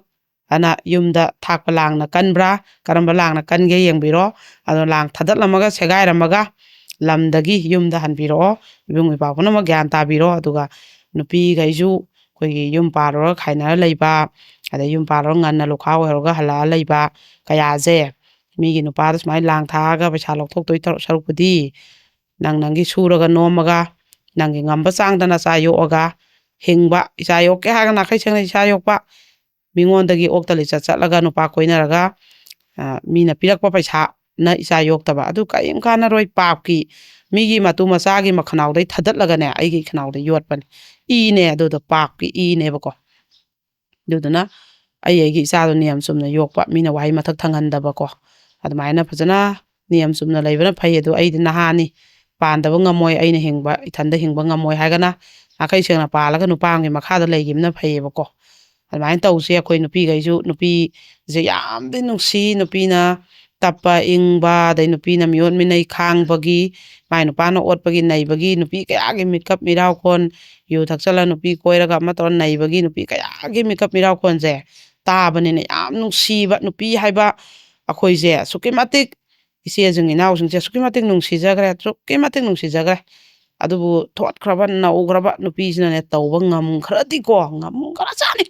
ꯑꯅ ꯌꯨꯝꯗ ꯊꯥꯛꯄ ꯂꯥꯡꯅ ꯀꯟꯕ꯭ꯔꯥ? ꯀꯔꯝꯕ ꯂꯥꯡꯅ ꯀꯟꯒꯦ ꯌꯦꯡꯕꯤꯔꯣ꯫ ꯑꯗꯣ ꯂꯥꯡ ꯊꯥꯗꯠꯂꯝꯃꯒ ꯁꯦꯒꯥꯏꯔꯝꯃꯒ ꯂꯝꯗꯒꯤ ꯌꯨꯝꯗ ꯍꯟꯕꯤꯔꯛꯑꯣ꯫ ꯏꯕꯨꯡ ꯏꯄ꯭ꯋꯥ ꯄꯨꯝꯅꯃꯛ ꯒ꯭ꯌꯥꯟ ꯇꯥꯕꯤꯔꯣ꯫ ꯑꯗꯨꯒ ꯅꯨꯄꯤꯈꯩꯁꯨ ꯑꯩꯈꯣꯏꯒꯤ ꯌꯨꯝ ꯄꯥꯜꯂꯨꯔꯒ ꯈꯥꯏꯅꯔ ꯂꯩꯕ, ꯑꯗꯩ ꯌꯨꯝ ꯄꯥꯜꯂꯨꯔꯒ ꯉꯟꯅ ꯂꯨꯈꯥ ꯑꯣꯏꯍꯧꯔꯒ ꯍꯜꯂꯛꯑ ꯂꯩꯕ ꯀꯌꯥꯁꯦ, ꯃꯤꯒꯤ ꯅꯨꯄꯥꯗ ꯁꯨꯃꯥꯏꯅ ꯂꯥꯡ ꯊꯥꯛꯑꯒ ꯄꯩꯁꯥ ꯂꯧꯊꯣꯛꯇꯣꯏ ꯇꯧ-, ꯁꯔꯨꯛꯄꯨꯗꯤ, ꯅꯪ ꯅꯪꯒꯤ ꯁꯨꯔꯒ ꯅꯣꯝꯃꯒ, ꯅꯪꯒꯤ ꯉꯝꯕ ꯆꯥꯡꯗ ꯅꯆꯥ ꯌꯣꯛꯑꯒ ꯍꯤꯡꯕ, ꯏꯆꯥ ꯌꯣꯛꯀꯦ ꯍꯥꯏꯔꯒ ꯅꯥꯈꯩ ꯁꯦꯡꯅ ꯏꯆꯥ ꯌꯣꯛꯄ, ꯃꯤꯉꯣꯟꯗꯒꯤ ꯑꯣꯛꯇ ꯂꯤꯆꯠ ꯆꯠꯂꯒ ꯅꯨꯄꯥ ꯀꯣꯏꯅꯔꯒ, ꯑ, ꯃꯤꯅ ꯄꯤꯔꯛꯄ ꯄꯩꯁꯥꯅ ꯏꯆꯥ ꯌꯣꯛꯇꯕ, ꯑꯗꯨ ꯀꯔꯤꯝ ꯀꯥꯟꯅꯔꯣꯏ, ꯄꯥꯞꯀꯤ꯫ ꯃꯤꯒꯤ ꯃꯇꯨ ꯃꯆꯥꯒꯤ ꯃꯈꯅꯥꯎꯗꯩ ꯊꯥꯗꯠꯂꯒꯅꯦ ꯑꯩꯒꯤ ꯈꯅꯥꯎꯗ ꯌꯣꯠꯄꯅꯤ꯫ ꯏꯅꯦ ꯑꯗꯨꯗꯣ, ꯄꯥꯞꯀꯤ ꯏꯅꯦꯕꯀꯣ꯫ ꯑꯗꯨꯗꯨꯅ ꯑꯩ ꯑꯩꯒꯤ ꯏꯆꯥꯗꯣ ꯅꯤꯌꯝ ꯆꯨꯝꯅ ꯌꯣꯛꯄ, ꯃꯤꯅ ꯋꯥꯍꯩ ꯃꯊꯛ ꯊꯪꯍꯟꯗꯕꯀꯣ꯫ ꯑꯗꯨꯃꯥꯏꯅ ꯐꯖꯅ ꯅꯤꯌꯝ ꯆꯨꯝꯅ ꯂꯩꯕꯅ ꯐꯩ꯫ ꯑꯗꯣ ꯑꯩꯗꯤ ꯅꯍꯥꯅꯤ, ꯄꯥꯟꯗꯕ ꯉꯝꯃꯣꯏ, ꯑꯩꯅ ꯍꯤꯡꯕ, ꯏꯊꯟꯗ ꯍꯤꯡꯕ ꯉꯝꯃꯣꯏ ꯍꯥꯏꯔꯒꯅ ꯅꯥꯈꯩ ꯁꯦꯡꯅ ꯄꯥꯜꯂꯒ ꯅꯨꯄꯥ ꯑꯃꯒꯤ ꯃꯈꯥꯗ ꯂꯩꯈꯤꯕꯅ ꯐꯩꯌꯦꯕꯀꯣ꯫ ꯑꯗꯨꯃꯥꯏꯅ ꯇꯧꯁꯦ꯫ ꯑꯩꯈꯣꯏ ꯅꯨꯄꯤꯈꯩꯁꯨ, ꯅꯨꯄꯤꯁꯦ ꯌꯥꯝꯗꯤ ꯅꯨꯡꯁꯤ, ꯅꯨꯄꯤꯅ ꯇꯞꯄ ꯏꯪꯕ, ꯑꯗꯩ ꯅꯨꯄꯤꯅ ꯃꯤꯑꯣꯠ ꯃꯤꯅꯩ ꯈꯥꯡꯕꯒꯤ, ꯃꯥꯏ ꯅꯨꯄꯥꯅ ꯑꯣꯠꯄꯒꯤ ꯅꯩꯕꯒꯤ, ꯅꯨꯄꯤ ꯀꯌꯥꯒꯤ ꯃꯤꯀꯞ ꯃꯤꯔꯥꯎꯈꯣꯟ, ꯌꯨ ꯊꯛꯆꯜꯂ ꯅꯨꯄꯤ ꯀꯣꯏꯔꯒ ꯑꯃ ꯇꯧꯔ ꯅꯩꯕꯒꯤ ꯅꯨꯄꯤ ꯀꯌꯥꯒꯤ ꯃꯤꯀꯞ ꯃꯤꯔꯥꯎꯈꯣꯟꯁꯦ ꯇꯥꯕꯅꯤꯅ ꯌꯥꯝ ꯅꯨꯡꯁꯤꯕ꯫ ꯅꯨꯄꯤ ꯍꯥꯏꯕ ꯑꯩꯈꯣꯏꯁꯦ ꯑꯁꯨꯛꯀꯤ ꯃꯇꯤꯛ, ꯏꯆꯦꯁꯤꯡ ꯏꯅꯥꯎꯁꯤꯡꯁꯦ ꯑꯁꯨꯛꯀꯤ ꯃꯇꯤꯛ ꯅꯨꯡꯁꯤꯖꯈ꯭ꯔꯦ, ꯑꯁꯨꯛꯀꯤ ꯃꯇꯤꯛ ꯅꯨꯡꯁꯤꯖꯈ꯭ꯔꯦ꯫ ꯑꯗꯨꯕꯨ ꯊꯣꯠꯈ꯭ꯔꯕ ꯅꯧꯈ꯭ꯔꯕ ꯅꯨꯄꯤꯁꯤꯅꯅꯦ ꯇꯧꯕ ꯉꯝꯈ꯭ꯔꯗꯤꯀꯣ, ꯉꯝꯈ꯭ꯔꯖꯥꯠꯅꯤ,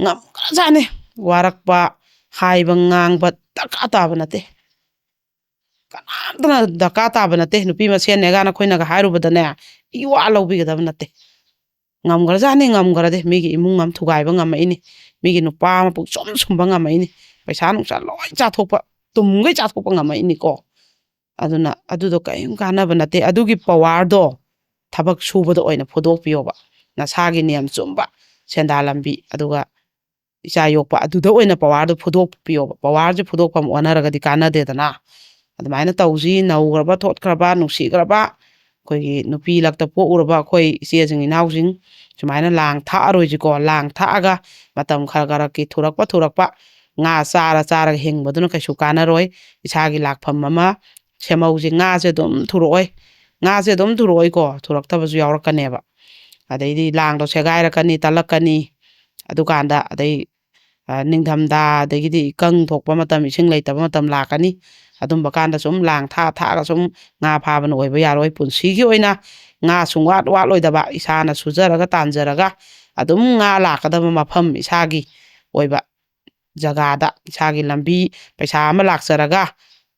ꯉꯝꯈ꯭ꯔꯖꯥꯠꯅꯤ꯫ ꯋꯥꯔꯛꯄ, ꯍꯥꯏꯕ ꯉꯥꯡꯕ ꯗꯔꯀꯥꯔ ꯇꯥꯕ ꯅꯠꯇꯦ꯫ ꯀꯅꯥꯝꯇꯅ ꯗꯔꯀꯥꯔ ꯇꯥꯕ ꯅꯠꯇꯦ꯫ ꯅꯨꯄꯤ ꯃꯁꯦꯟꯅꯦ ꯀꯥꯏꯅ ꯑꯩꯈꯣꯏꯅꯒ ꯍꯥꯏꯔꯨꯕꯗꯅꯦ, ꯏꯋꯥ ꯂꯧꯕꯤꯒꯗꯕ ꯅꯠꯇꯦ꯫ ꯉꯝꯈ꯭ꯔꯖꯥꯠꯅꯤ, ꯉꯝꯈ꯭ꯔꯗꯤ꯫ ꯃꯤꯒꯤ ꯏꯃꯨꯡ ꯑꯃ ꯊꯨꯒꯥꯏꯕ ꯉꯝꯃꯛꯏꯅꯤ, ꯃꯤꯒꯤ ꯅꯨꯄꯥ ꯑꯃ ꯄꯨꯡꯁꯨꯝ ꯁꯨꯝꯕ ꯉꯝꯃꯛꯏꯅꯤ, ꯄꯩꯁꯥ ꯅꯨꯡꯁꯥ ꯂꯣꯏ ꯆꯥꯊꯣꯛꯄ, ꯇꯨꯝꯈꯩ ꯆꯥꯊꯣꯛꯄ ꯉꯝꯃꯛꯏꯅꯤꯀꯣ꯫ ꯑꯗꯨꯅ ꯑꯗꯨꯗꯣ ꯀꯔꯤꯝ ꯀꯥꯟꯅꯕ ꯅꯠꯇꯦ꯫ ꯑꯗꯨꯒꯤ ꯄꯋꯥꯔꯗꯣ ꯊꯕꯛ ꯁꯨꯕꯗ ꯑꯣꯏꯅ ꯐꯨꯗꯣꯛꯄꯤꯌꯣꯕ, ꯅꯁꯥꯒꯤ ꯅꯤꯌꯝ ꯆꯨꯝꯕ ꯁꯦꯟꯗꯥ ꯂꯝꯕꯤ, ꯑꯗꯨꯒ ꯏꯆꯥ ꯌꯣꯛꯄ, ꯑꯗꯨꯗ ꯑꯣꯏꯅ ꯄꯋꯥꯔꯗꯣ ꯐꯨꯗꯣꯛꯄꯤꯌꯣꯕ꯫ ꯄꯋꯥꯔꯁꯦ ꯐꯨꯗꯣꯛꯐꯝ ꯑꯣꯟꯅꯔꯒꯗꯤ ꯀꯥꯟꯅꯗꯦꯗꯅ꯫ ꯑꯗꯨꯃꯥꯏꯅ ꯇꯧꯁꯤ꯫ ꯅꯧꯈ꯭ꯔꯕ, ꯊꯣꯠꯈ꯭ꯔꯕ, ꯅꯨꯡꯁꯤꯈ꯭ꯔꯕ ꯑꯩꯈꯣꯏꯒꯤ ꯅꯨꯄꯤ ꯂꯛꯇ ꯄꯣꯛꯎꯔꯕ ꯑꯩꯈꯣꯏ ꯏꯆꯦꯁꯤꯡ ꯏꯅꯥꯎꯁꯤꯡ, ꯁꯨꯃꯥꯏꯅ ꯂꯥꯡ ꯊꯥꯛꯑꯔꯣꯏꯁꯤꯀꯣ꯫ ꯂꯥꯡ ꯊꯥꯛꯑꯒ ꯃꯇꯝ ꯈꯔ ꯈꯔꯒꯤ ꯊꯨꯔꯛꯄ ꯊꯨꯔꯛꯄ ꯉꯥ ꯆꯥꯔ ꯆꯥꯔꯒ ꯍꯤꯡꯕꯗꯨꯅ ꯀꯩꯁꯨ ꯀꯥꯟꯅꯔꯣꯏ꯫ ꯏꯁꯥꯒꯤ ꯂꯥꯛꯐꯝ ꯑꯃ ꯁꯦꯝꯍꯧꯁꯤ꯫ ꯉꯥꯁꯦ ꯑꯗꯨꯝ ꯊꯨꯔꯛꯑꯣꯏ, ꯉꯥꯁꯦ ꯑꯗꯨꯝ ꯊꯨꯔꯛꯑꯣꯏꯀꯣ, ꯊꯨꯔꯛꯇꯕꯁꯨ ꯌꯥꯎꯔꯛꯀꯅꯦꯕ꯫ ꯑꯗꯩꯗꯤ ꯂꯥꯡꯗꯣ ꯁꯦꯒꯥꯏꯔꯛꯀꯅꯤ, ꯇꯠꯂꯛꯀꯅꯤ꯫ ꯑꯗꯨꯀꯥꯟꯗ ꯑꯗꯩ, ꯑ, ꯅꯤꯡꯊꯝꯊꯥ, ꯑꯗꯒꯤꯗꯤ ꯏꯀꯪ ꯊꯣꯛꯄ ꯃꯇꯝ, ꯏꯁꯤꯡ ꯂꯩꯇꯕ ꯃꯇꯝ ꯂꯥꯛꯀꯅꯤ꯫ ꯑꯗꯨꯝꯕ ꯀꯥꯟꯗ ꯁꯨꯝ ꯂꯥꯡ ꯊꯥꯛꯑ ꯊꯥꯛꯑꯒ ꯁꯨꯝ ꯉꯥ ꯐꯥꯕꯅ ꯑꯣꯏꯕ ꯌꯥꯔꯣꯏ꯫ ꯄꯨꯟꯁꯤꯒꯤ ꯑꯣꯏꯅ ꯉꯥ ꯁꯨꯡ ꯋꯥꯠ ꯋꯥꯠꯂꯣꯏꯗꯕ, ꯏꯁꯥꯅ ꯁꯨꯖꯔꯒ ꯇꯥꯟꯖꯔꯒ ꯑꯗꯨꯝ ꯉꯥ ꯂꯥꯛꯀꯗꯕ ꯃꯐꯝ, ꯏꯁꯥꯒꯤ ꯑꯣꯏꯕ ꯖꯒꯥꯗ, ꯏꯁꯥꯒꯤ ꯂꯝꯕꯤ, ꯄꯩꯁꯥ ꯑꯃ ꯂꯥꯛꯆꯔꯒ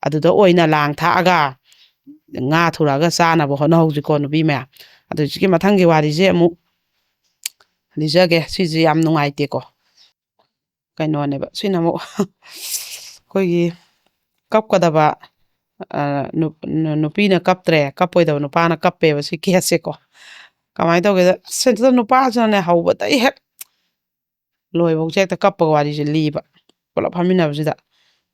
ꯑꯗꯨꯗ ꯑꯣꯏꯅ ꯂꯥꯡ ꯊꯥꯛꯑꯒ ꯉꯥ ꯊꯨꯔꯛꯑꯒ ꯆꯥꯅꯕ ꯍꯣꯠꯅꯍꯧꯁꯤꯀꯣ, ꯅꯨꯄꯤ ꯃꯌꯥꯝ꯫ ꯑꯗꯨ ꯍꯧꯖꯤꯛꯀꯤ ꯃꯊꯪꯒꯤ ꯋꯥꯔꯤꯁꯦ ꯑꯃꯨꯛ ꯂꯤꯖꯒꯦ꯫ ꯁꯤꯁꯦ ꯌꯥꯝ ꯅꯨꯡꯉꯥꯏꯇꯦꯀꯣ꯫ ꯀꯩꯅꯣꯅꯦꯕ ꯁꯤꯅ ꯑꯃꯨꯛ ꯑꯩꯈꯣꯏꯒꯤ ꯀꯞꯀꯗꯕ, ꯑ, ꯅꯨ-, ꯅꯨ-, ꯅꯨꯄꯤꯅ ꯀꯞꯇ꯭ꯔꯦ, ꯀꯞꯄꯣꯏꯗꯕ ꯅꯨꯄꯥꯅ ꯀꯞꯄꯦꯕ ꯁꯤ ꯀꯦꯁꯁꯦꯀꯣ꯫ ꯀꯃꯥꯏꯅ ꯇꯧꯒꯦꯗ, ꯑꯁ, ꯍꯦꯛꯇ ꯅꯨꯄꯥꯁꯤꯅꯅꯦ, ꯍꯧꯕꯗꯩ ꯍꯦꯛ ꯂꯣꯏꯐꯧꯁꯦ ꯍꯦꯛꯇ ꯀꯞꯄꯒ ꯋꯥꯔꯤꯁꯦ ꯂꯤꯕ, ꯄꯨꯂꯞ ꯐꯝꯃꯤꯟꯅꯕꯁꯤꯗ꯫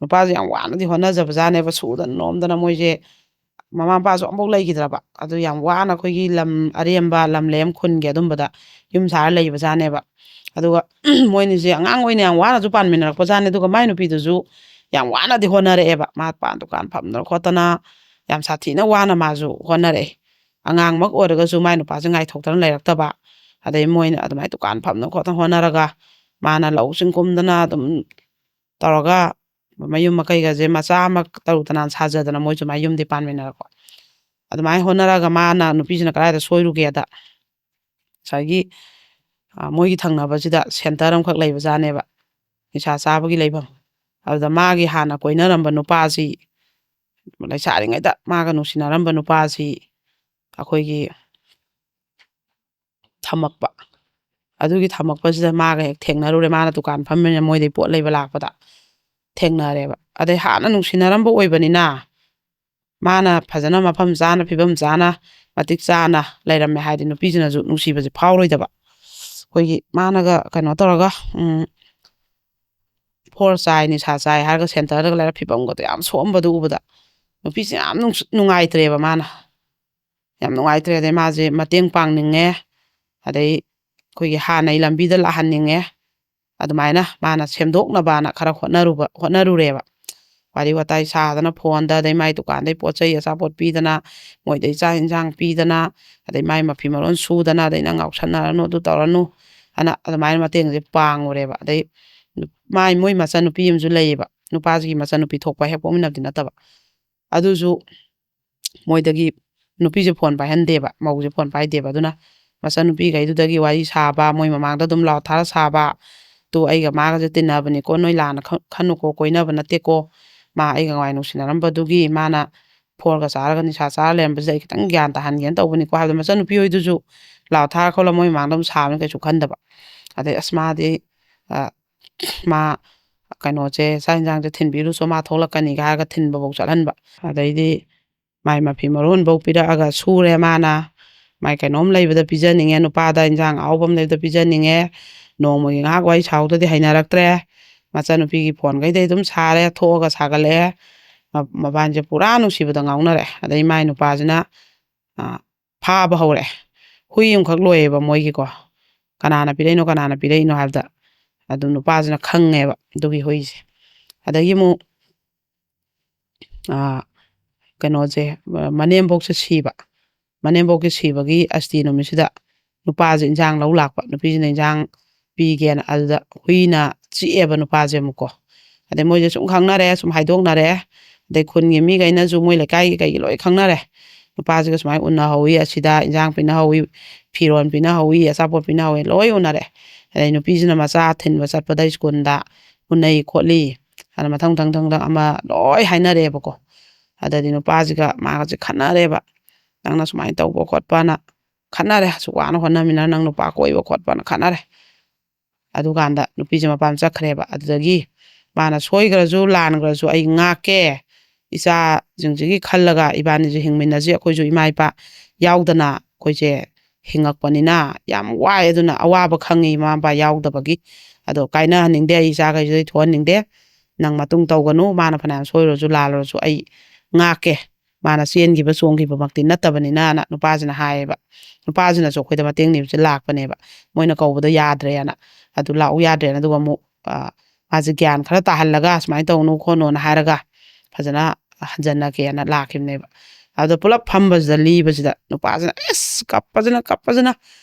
ꯅꯨꯄꯥꯁꯦ ꯌꯥꯝ ꯋꯥꯅꯗꯤ ꯍꯣꯠꯅꯖꯕꯖꯥꯠꯅꯦꯕ, ꯁꯨꯗꯅ ꯅꯣꯝꯗꯅ ꯃꯣꯏꯁꯦ꯫ ꯃꯃꯥ ꯃꯄꯥꯁꯨ ꯑꯃꯐꯥꯎ ꯂꯩꯈꯤꯗ꯭ꯔꯕ, ꯑꯗꯨ ꯌꯥꯝ ꯋꯥꯅ ꯑꯩꯈꯣꯏꯒꯤ ꯂꯝ ꯑꯔꯦꯝꯕ, ꯂꯝꯂꯦꯝ ꯈꯨꯟꯒꯤ ꯑꯗꯨꯝꯕꯗ ꯌꯨꯝ ꯁꯥꯔ ꯂꯩꯕꯖꯥꯠꯅꯦꯕ꯫ ꯑꯗꯨꯒ ꯃꯣꯏꯅꯤꯁꯦ ꯑꯉꯥꯡ ꯑꯣꯏꯅ ꯌꯥꯝ ꯋꯥꯅꯁꯨ ꯄꯥꯟꯃꯤꯟꯅꯔꯛꯄ ꯖꯥꯠꯅꯤ꯫ ꯑꯗꯨꯒ ꯃꯥꯏ ꯅꯨꯄꯤꯗꯨꯁꯨ ꯌꯥꯝ ꯋꯥꯅꯗꯤ ꯍꯣꯠꯅꯔꯛꯑꯦꯕ꯫ ꯃꯥ ꯄꯥꯟ ꯗꯨꯀꯥꯟ ꯐꯝꯗꯅ ꯈꯣꯠꯇꯅ ꯌꯥꯝ ꯁꯥꯊꯤꯅ ꯋꯥꯅ ꯃꯥꯁꯨ ꯍꯣꯠꯅꯔꯛꯑꯦ꯫ ꯑꯉꯥꯡꯃꯛ ꯑꯣꯏꯔꯒꯁꯨ ꯃꯥꯏ ꯅꯨꯄꯥꯁꯦ ꯉꯥꯏꯊꯣꯛꯇꯅ ꯂꯩꯔꯛꯇꯕ꯫ ꯑꯗꯩ ꯃꯣꯏꯅ ꯑꯗꯨꯃꯥꯏꯅ ꯗꯨꯀꯥꯟ ꯐꯝꯗꯅ ꯈꯣꯠꯇꯅ ꯍꯣꯠꯅꯔꯒ ꯃꯥꯅ ꯂꯧꯁꯤꯡ ꯀꯨꯝꯗꯅ ꯑꯗꯨꯝ ꯇꯧꯔꯒ ꯃꯌꯨꯝ ꯃꯀꯩꯒꯁꯦ ꯃꯆꯥ ꯑꯃ ꯇꯔꯨ ꯇꯅꯥꯟ ꯁꯥꯖꯗꯅ ꯃꯣꯏ ꯁꯨꯃꯥꯏꯅ ꯌꯨꯝꯗꯤ ꯄꯥꯟꯃꯤꯟꯅꯔꯛꯄ꯫ ꯑꯗꯨꯃꯥꯏꯅ ꯍꯣꯠꯅꯔꯒ ꯃꯥꯅ, ꯅꯨꯄꯤꯁꯤꯅ ꯀꯗꯥꯏꯗ ꯁꯣꯏꯔꯨꯒꯦꯗ, ꯉꯁꯥꯏꯒꯤ, ꯑ, ꯃꯣꯏꯒꯤ ꯊꯪꯅꯕꯁꯤꯗ ꯁꯦꯟꯇꯔ ꯑꯃꯈꯛ ꯂꯩꯕꯖꯥꯠꯅꯦꯕ, ꯅꯤꯁꯥ ꯆꯥꯕꯒꯤ ꯂꯩꯐꯝ꯫ ꯑꯗꯨꯗ ꯃꯥꯒꯤ ꯍꯥꯟꯅ ꯀꯣꯏꯅꯔꯝꯕ ꯅꯨꯄꯥꯁꯤ, ꯂꯩꯁꯥꯔꯤꯉꯩꯗ ꯃꯥꯒ ꯅꯨꯡꯁꯤꯅꯔꯝꯕ ꯅꯨꯄꯥꯁꯤ ꯑꯩꯈꯣꯏꯒꯤ ꯊꯝꯃꯛꯄ꯫ ꯑꯗꯨꯒꯤ ꯊꯝꯃꯛꯄꯁꯤꯗ ꯃꯥꯒ ꯍꯦꯛ ꯊꯦꯡꯅꯔꯨꯔꯦ꯫ ꯃꯥꯅ ꯗꯨꯀꯥꯟ ꯐꯝꯃꯤꯅ ꯃꯣꯏꯗꯩ ꯄꯣꯠ ꯂꯩꯕ ꯂꯥꯛꯄꯗ ꯊꯦꯡꯅꯔꯦꯕ꯫ ꯑꯗꯩ ꯍꯥꯟꯅ ꯅꯨꯡꯁꯤꯅꯔꯝꯕ ꯑꯣꯏꯕꯅꯤꯅ ꯃꯥꯅ ꯐꯖꯅ ꯃꯐꯝ ꯆꯥꯅ, ꯐꯤꯕꯝ ꯆꯥꯅ, ꯃꯇꯤꯛ ꯆꯥꯅ ꯂꯩꯔꯝꯃꯦ ꯍꯥꯏꯗꯤ ꯅꯨꯄꯤꯁꯤꯅꯁꯨ ꯅꯨꯡꯁꯤꯕꯁꯦ ꯐꯥꯎꯔꯣꯏꯗꯕ꯫ ꯑꯩꯈꯣꯏꯒꯤ ꯃꯥꯅꯒ ꯀꯩꯅꯣ ꯇꯧꯔꯒ, ꯎꯝ, ꯐꯣꯔ ꯆꯥꯏ, ꯅꯤꯁꯥ ꯆꯥꯏ ꯍꯥꯏꯔꯒ ꯁꯦꯟꯇꯔꯗꯒ ꯂꯩꯔ ꯐꯤꯕꯝꯒꯗꯣ ꯌꯥꯝ ꯁꯣꯛꯑꯝꯕꯗꯣ ꯎꯕꯗ ꯅꯨꯄꯤꯁꯦ ꯌꯥꯝ ꯅꯨꯡꯁ-, ꯅꯨꯡꯉꯥꯏꯇ꯭ꯔꯦꯕ ꯃꯥꯅ꯫ ꯌꯥꯝ ꯅꯨꯡꯉꯥꯏꯇ꯭ꯔꯦ꯫ ꯑꯗꯩ ꯃꯥꯁꯦ ꯃꯇꯦꯡ ꯄꯥꯡꯅꯤꯡꯉꯦ, ꯑꯗꯩ ꯑꯩꯈꯣꯏꯒꯤ ꯍꯥꯟꯅꯩ ꯂꯝꯕꯤꯗ ꯂꯥꯛꯍꯟꯅꯤꯡꯉꯦ꯫ ꯑꯗꯨꯃꯥꯏꯅ ꯃꯥꯅ ꯁꯦꯝꯗꯣꯛꯅꯕꯅ ꯈꯔ ꯍꯣꯠꯅꯔꯨꯕ, ꯍꯣꯠꯅꯔꯨꯔꯦꯕ꯫ ꯋꯥꯔꯤ ꯋꯥꯇꯥꯏ ꯁꯥꯗꯅ ꯐꯣꯟꯗ, ꯑꯗꯩ ꯃꯥꯏ ꯗꯨꯀꯥꯟꯗꯩ ꯄꯣꯠ ꯆꯩ ꯑꯆꯥꯄꯣꯠ ꯄꯤꯗꯅ, ꯃꯣꯏꯗꯩ ꯆꯥꯛ ꯏꯟꯁꯥꯡ ꯄꯤꯗꯅ, ꯑꯗꯩ ꯃꯥꯏ ꯃꯐꯤ ꯃꯔꯣꯟ ꯁꯨꯗꯅ, ꯑꯗꯩ "ꯅꯪ ꯉꯥꯎꯁꯟꯅꯔꯅꯨ, ꯑꯗꯨ ꯇꯧꯔꯅꯨ" ꯍꯥꯏꯅ ꯑꯗꯨꯃꯥꯏꯅ ꯃꯇꯦꯡꯁꯦ ꯄꯥꯡꯉꯨꯔꯦꯕ꯫ ꯑꯗꯩ ꯅꯨ-, ꯃꯥꯏ, ꯃꯣꯏ ꯃꯆꯟꯅꯨꯄꯤ ꯑꯃꯁꯨ ꯂꯩꯌꯦꯕ, ꯅꯨꯄꯥꯁꯤꯒꯤ ꯃꯆꯟꯅꯨꯄꯤ ꯊꯣꯛꯄ ꯍꯦꯛ ꯄꯣꯛꯃꯤꯟꯅꯕꯗꯤ ꯅꯠꯇꯕ꯫ ꯑꯗꯨꯁꯨ ꯃꯣꯏꯗꯒꯤ ꯅꯨꯄꯤꯁꯦ ꯐꯣꯟ ꯄꯥꯏꯍꯟꯗꯦꯕ, ꯃꯧꯁꯦ ꯐꯣꯟ ꯄꯥꯏꯗꯦꯕ꯫ ꯑꯗꯨꯅ ꯃꯆꯟꯅꯨꯄꯤꯈꯩꯗꯨꯗꯒꯤ ꯋꯥꯔꯤ ꯁꯥꯕ, ꯃꯣꯏ ꯃꯃꯥꯡꯗ ꯑꯗꯨꯝ ꯂꯥꯎ ꯊꯥꯔ ꯁꯥꯕ, "ꯇꯨ ꯑꯩꯒ ꯃꯥꯒꯁꯦ ꯇꯤꯟꯅꯕꯅꯤꯀꯣ, ꯅꯣꯏ ꯂꯥꯟꯅ ꯈ-, ꯈꯟꯅꯨꯀꯣ, ꯀꯣꯏꯅꯕ ꯅꯠꯇꯦꯀꯣ, ꯃꯥ ꯑꯩꯒ ꯉꯥꯏ ꯅꯨꯡꯁꯤꯅꯔꯝꯕꯗꯨꯒꯤ ꯃꯥꯅ ꯐꯣꯔꯒ ꯆꯥꯔꯒ ꯅꯤꯁꯥ ꯆꯥꯔ ꯂꯩꯔꯝꯕꯁꯤꯗ ꯑꯩ ꯈꯤꯇꯪ ꯒ꯭ꯌꯥꯟ ꯇꯥꯍꯟꯒꯦꯅ ꯇꯧꯕꯅꯤꯀꯣ" ꯍꯥꯏꯕꯗ ꯃꯆꯟꯅꯨꯄꯤ ꯍꯣꯏꯗꯨꯁꯨ ꯂꯥꯎ ꯊꯥꯔ ꯈꯣꯠꯂ ꯃꯣꯏ ꯃꯃꯥꯡꯗ ꯑꯗꯨꯝ ꯁꯥꯕꯅꯤ, ꯀꯩꯁꯨ ꯈꯟꯗꯕ꯫ ꯑꯗꯩ "ꯑꯁ ꯃꯥꯗꯤ, ꯑ, ꯃꯥ ꯀꯩꯅꯣꯁꯦ, ꯆꯥꯛ ꯌꯦꯟꯁꯥꯡꯁꯦ ꯊꯤꯟꯕꯤꯔꯨꯆꯣ, ꯃꯥ ꯊꯣꯛꯂꯛꯀꯅꯤꯒ" ꯍꯥꯏꯔꯒ ꯊꯤꯟꯕꯐꯧ ꯆꯠꯍꯟꯕ꯫ ꯑꯗꯩꯗꯤ ꯃꯥꯏ ꯃꯐꯤ ꯃꯔꯣꯟꯐꯧ ꯄꯤꯔꯛꯑꯒ ꯁꯨꯔꯦ ꯃꯥꯅ꯫ ꯃꯥꯏ ꯀꯩꯅꯣꯝ ꯂꯩꯕꯗ ꯄꯤꯖꯅꯤꯡꯉꯦ, ꯅꯨꯄꯥꯗ ꯏꯟꯁꯥꯡ ꯑꯍꯥꯎꯕ ꯑꯃ ꯂꯩꯕꯗ ꯄꯤꯖꯅꯤꯡꯉꯦ꯫ ꯅꯣꯡꯃꯒꯤ ꯉꯥꯏꯍꯥꯛ ꯋꯥꯔꯤ ꯁꯥꯍꯧꯗꯗꯤ ꯍꯩꯅꯔꯛꯇ꯭ꯔꯦ꯫ ꯃꯆꯟꯅꯨꯄꯤꯒꯤ ꯐꯣꯟꯈꯩꯗꯩ ꯑꯗꯨꯝ ꯁꯥꯔꯦ, ꯊꯣꯛꯑꯒ ꯁꯥꯒꯠꯂꯛꯑꯦ꯫ ꯃ-, ꯃꯕꯥꯅꯤꯁꯦ ꯄꯨꯔꯥ ꯅꯨꯡꯁꯤꯕꯗ ꯉꯥꯎꯅꯔꯛꯑꯦ꯫ ꯑꯗꯩ ꯃꯥꯏ ꯅꯨꯄꯥꯁꯤꯅ, ꯑ, ꯐꯥꯕ ꯍꯧꯔꯛꯑꯦ꯫ ꯍꯨꯏ ꯑꯃꯈꯛ ꯂꯣꯏꯌꯦꯕ ꯃꯣꯏꯒꯤꯀꯣ꯫ ꯀꯅꯥꯅ ꯄꯤꯔꯛꯏꯅꯣ, ꯀꯅꯥꯅ ꯄꯤꯔꯛꯏꯅꯣ ꯍꯥꯏꯕꯗ ꯑꯗꯨꯝ ꯅꯨꯄꯥꯁꯤꯅ ꯈꯪꯉꯦꯕ ꯑꯗꯨꯒꯤ ꯍꯨꯏꯁꯦ꯫ ꯑꯗꯒꯤ ꯑꯃꯨꯛ, ꯑꯥ, ꯀꯩꯅꯣꯁꯦ, ꯃꯅꯦꯝꯕꯣꯛꯁꯦ ꯁꯤꯕ꯫ ꯃꯅꯦꯝꯕꯣꯛꯀꯤ ꯁꯤꯕꯒꯤ ꯑꯁꯇꯤ ꯅꯨꯃꯤꯠꯁꯤꯗ ꯅꯨꯄꯥꯁꯦ ꯏꯟꯁꯥꯡ ꯂꯧ ꯂꯥꯛꯄ, ꯅꯨꯄꯤꯁꯤꯅ ꯏꯟꯁꯥꯡ ꯄꯤꯒꯦꯅ꯫ ꯑꯗꯨꯗ ꯍꯨꯏꯅ ꯆꯤꯛꯑꯦꯕ ꯅꯨꯄꯥꯁꯦ ꯑꯃꯨꯛꯀꯣ꯫ ꯑꯗꯩ ꯃꯣꯏꯁꯦ ꯁꯨꯝ ꯈꯪꯅꯔꯦ, ꯁꯨꯝ ꯍꯥꯏꯗꯣꯛꯅꯔꯦ꯫ ꯑꯗꯩ ꯈꯨꯟꯒꯤ ꯃꯤꯈꯩꯅꯁꯨ, ꯃꯣꯏ ꯂꯩꯀꯥꯏꯒꯤ ꯀꯩꯒꯤ ꯂꯣꯏ ꯈꯪꯅꯔꯦ꯫ ꯅꯨꯄꯥꯁꯤꯒ ꯁꯨꯃꯥꯏꯅ ꯎꯅꯍꯧꯋꯤ, ꯑꯁꯤꯗ ꯏꯟꯁꯥꯡ ꯄꯤꯅꯍꯧꯋꯤ, ꯐꯤꯔꯣꯜ ꯄꯤꯅꯍꯧꯋꯤ, ꯑꯆꯥꯄꯣꯠ ꯄꯤꯅꯍꯧꯋꯤ, ꯂꯣꯏ ꯎꯅꯔꯦ꯫ ꯑꯗꯩ ꯅꯨꯄꯤꯁꯤꯅ ꯃꯆꯥ ꯊꯤꯟꯕ ꯆꯠꯄꯗ ꯁ꯭ꯀꯨꯜꯗ ꯎꯅꯩ ꯈꯣꯠꯂꯤ ꯍꯥꯏꯅ ꯃꯊꯪ ꯃꯊꯪ ꯃꯊꯪ ꯃꯊꯪ ꯑꯃ ꯂꯣꯏ ꯍꯥꯏꯅꯔꯦꯕꯀꯣ꯫ ꯑꯗꯩꯗꯤ ꯅꯨꯄꯥꯁꯤꯒ ꯃꯥꯒꯁꯦ ꯈꯠꯅꯔꯦꯕ꯫ "ꯅꯪꯅ ꯁꯨꯃꯥꯏꯅ ꯇꯧꯕ ꯈꯣꯠꯄꯅ" ꯈꯠꯅꯔꯦ꯫ "ꯑꯁꯨꯛ ꯋꯥꯅ ꯍꯣꯠꯅꯃꯤꯟꯅ ꯅꯪ ꯅꯨꯄꯥ ꯀꯣꯏꯕ ꯈꯣꯠꯄꯅ" ꯈꯠꯅꯔꯦ꯫ ꯑꯗꯨꯀꯥꯟꯗ ꯅꯨꯄꯤꯁꯦ ꯃꯄꯥꯝ ꯆꯠꯈ꯭ꯔꯦꯕ꯫ ꯑꯗꯨꯗꯒꯤ ꯃꯥꯅ "ꯁꯣꯏꯈ꯭ꯔꯁꯨ ꯂꯥꯟꯈ꯭ꯔꯁꯨ ꯑꯩ ꯉꯥꯛꯀꯦ, ꯏꯆꯥꯁꯤꯡꯁꯤꯒꯤ ꯈꯜꯂꯒ ꯏꯕꯥꯅꯤꯁꯦ ꯍꯤꯡꯃꯤꯟꯅꯁꯤ꯫ ꯑꯩꯈꯣꯏꯁꯨ ꯏꯃꯥ ꯏꯄꯥ ꯌꯥꯎꯗꯅ ꯑꯩꯈꯣꯏꯁꯦ ꯍꯤꯡꯉꯛꯄꯅꯤꯅ ꯌꯥꯝ ꯋꯥꯏ, ꯑꯗꯨꯅ ꯑꯋꯥꯕ ꯈꯪꯉꯤ ꯏꯃꯥ ꯏꯄꯥ ꯌꯥꯎꯗꯕꯒꯤ꯫ ꯑꯗꯣ ꯀꯥꯏꯅꯍꯟꯅꯤꯡꯗꯦ, ꯑꯩ ꯏꯆꯥꯈꯩꯁꯤꯗꯩ ꯊꯣꯛꯍꯟꯅꯤꯡꯗꯦ꯫ ꯅꯪ ꯃꯇꯨꯡ ꯇꯧꯒꯅꯨ, ꯃꯥꯅ ꯐꯅꯌꯥꯝ ꯁꯣꯏꯔꯨꯔꯁꯨ ꯂꯥꯜꯂꯨꯔꯁꯨ ꯑꯩ ꯉꯥꯛꯀꯦ, ꯃꯥꯅ ꯆꯦꯟꯈꯤꯕ ꯆꯣꯡꯈꯤꯕꯃꯛꯇꯤ ꯅꯠꯇꯕꯅꯤꯅꯅ" ꯅꯨꯄꯥꯁꯤꯅ ꯍꯥꯏꯌꯦꯕ꯫ ꯅꯨꯄꯥꯁꯤꯅꯁꯨ ꯑꯩꯈꯣꯏꯗ ꯃꯇꯦꯡ ꯅꯤꯕꯁꯦ ꯂꯥꯛꯄꯅꯦꯕ꯫ ꯃꯣꯏꯅ ꯀꯧꯕꯗꯣ ꯌꯥꯗ꯭ꯔꯦꯅ, ꯑꯗꯨ ꯂꯥꯛꯎ ꯌꯥꯗ꯭ꯔꯦꯅ꯫ ꯑꯗꯨꯒ ꯑꯃꯨꯛ, ꯑ, ꯃꯥꯁꯦ ꯒ꯭ꯌꯥꯟ ꯈꯔ ꯇꯥꯍꯜꯂꯒ "ꯁꯨꯃꯥꯏꯅ ꯇꯧꯅꯨ ꯈꯣꯠꯅꯨꯅ" ꯍꯥꯏꯔꯒ ꯐꯖꯅ ꯍꯟꯖꯟꯅꯒꯦꯅ ꯂꯥꯛꯈꯤꯕꯅꯦꯕ꯫ ꯑꯗꯨꯗ ꯄꯨꯂꯞ ꯐꯝꯕꯁꯤꯗ, ꯂꯤꯕꯁꯤꯗ ꯅꯨꯄꯥꯁꯤꯅ ꯑꯁ ꯀꯞꯄꯁꯤꯅ, ꯀꯞꯄꯁꯤꯅ,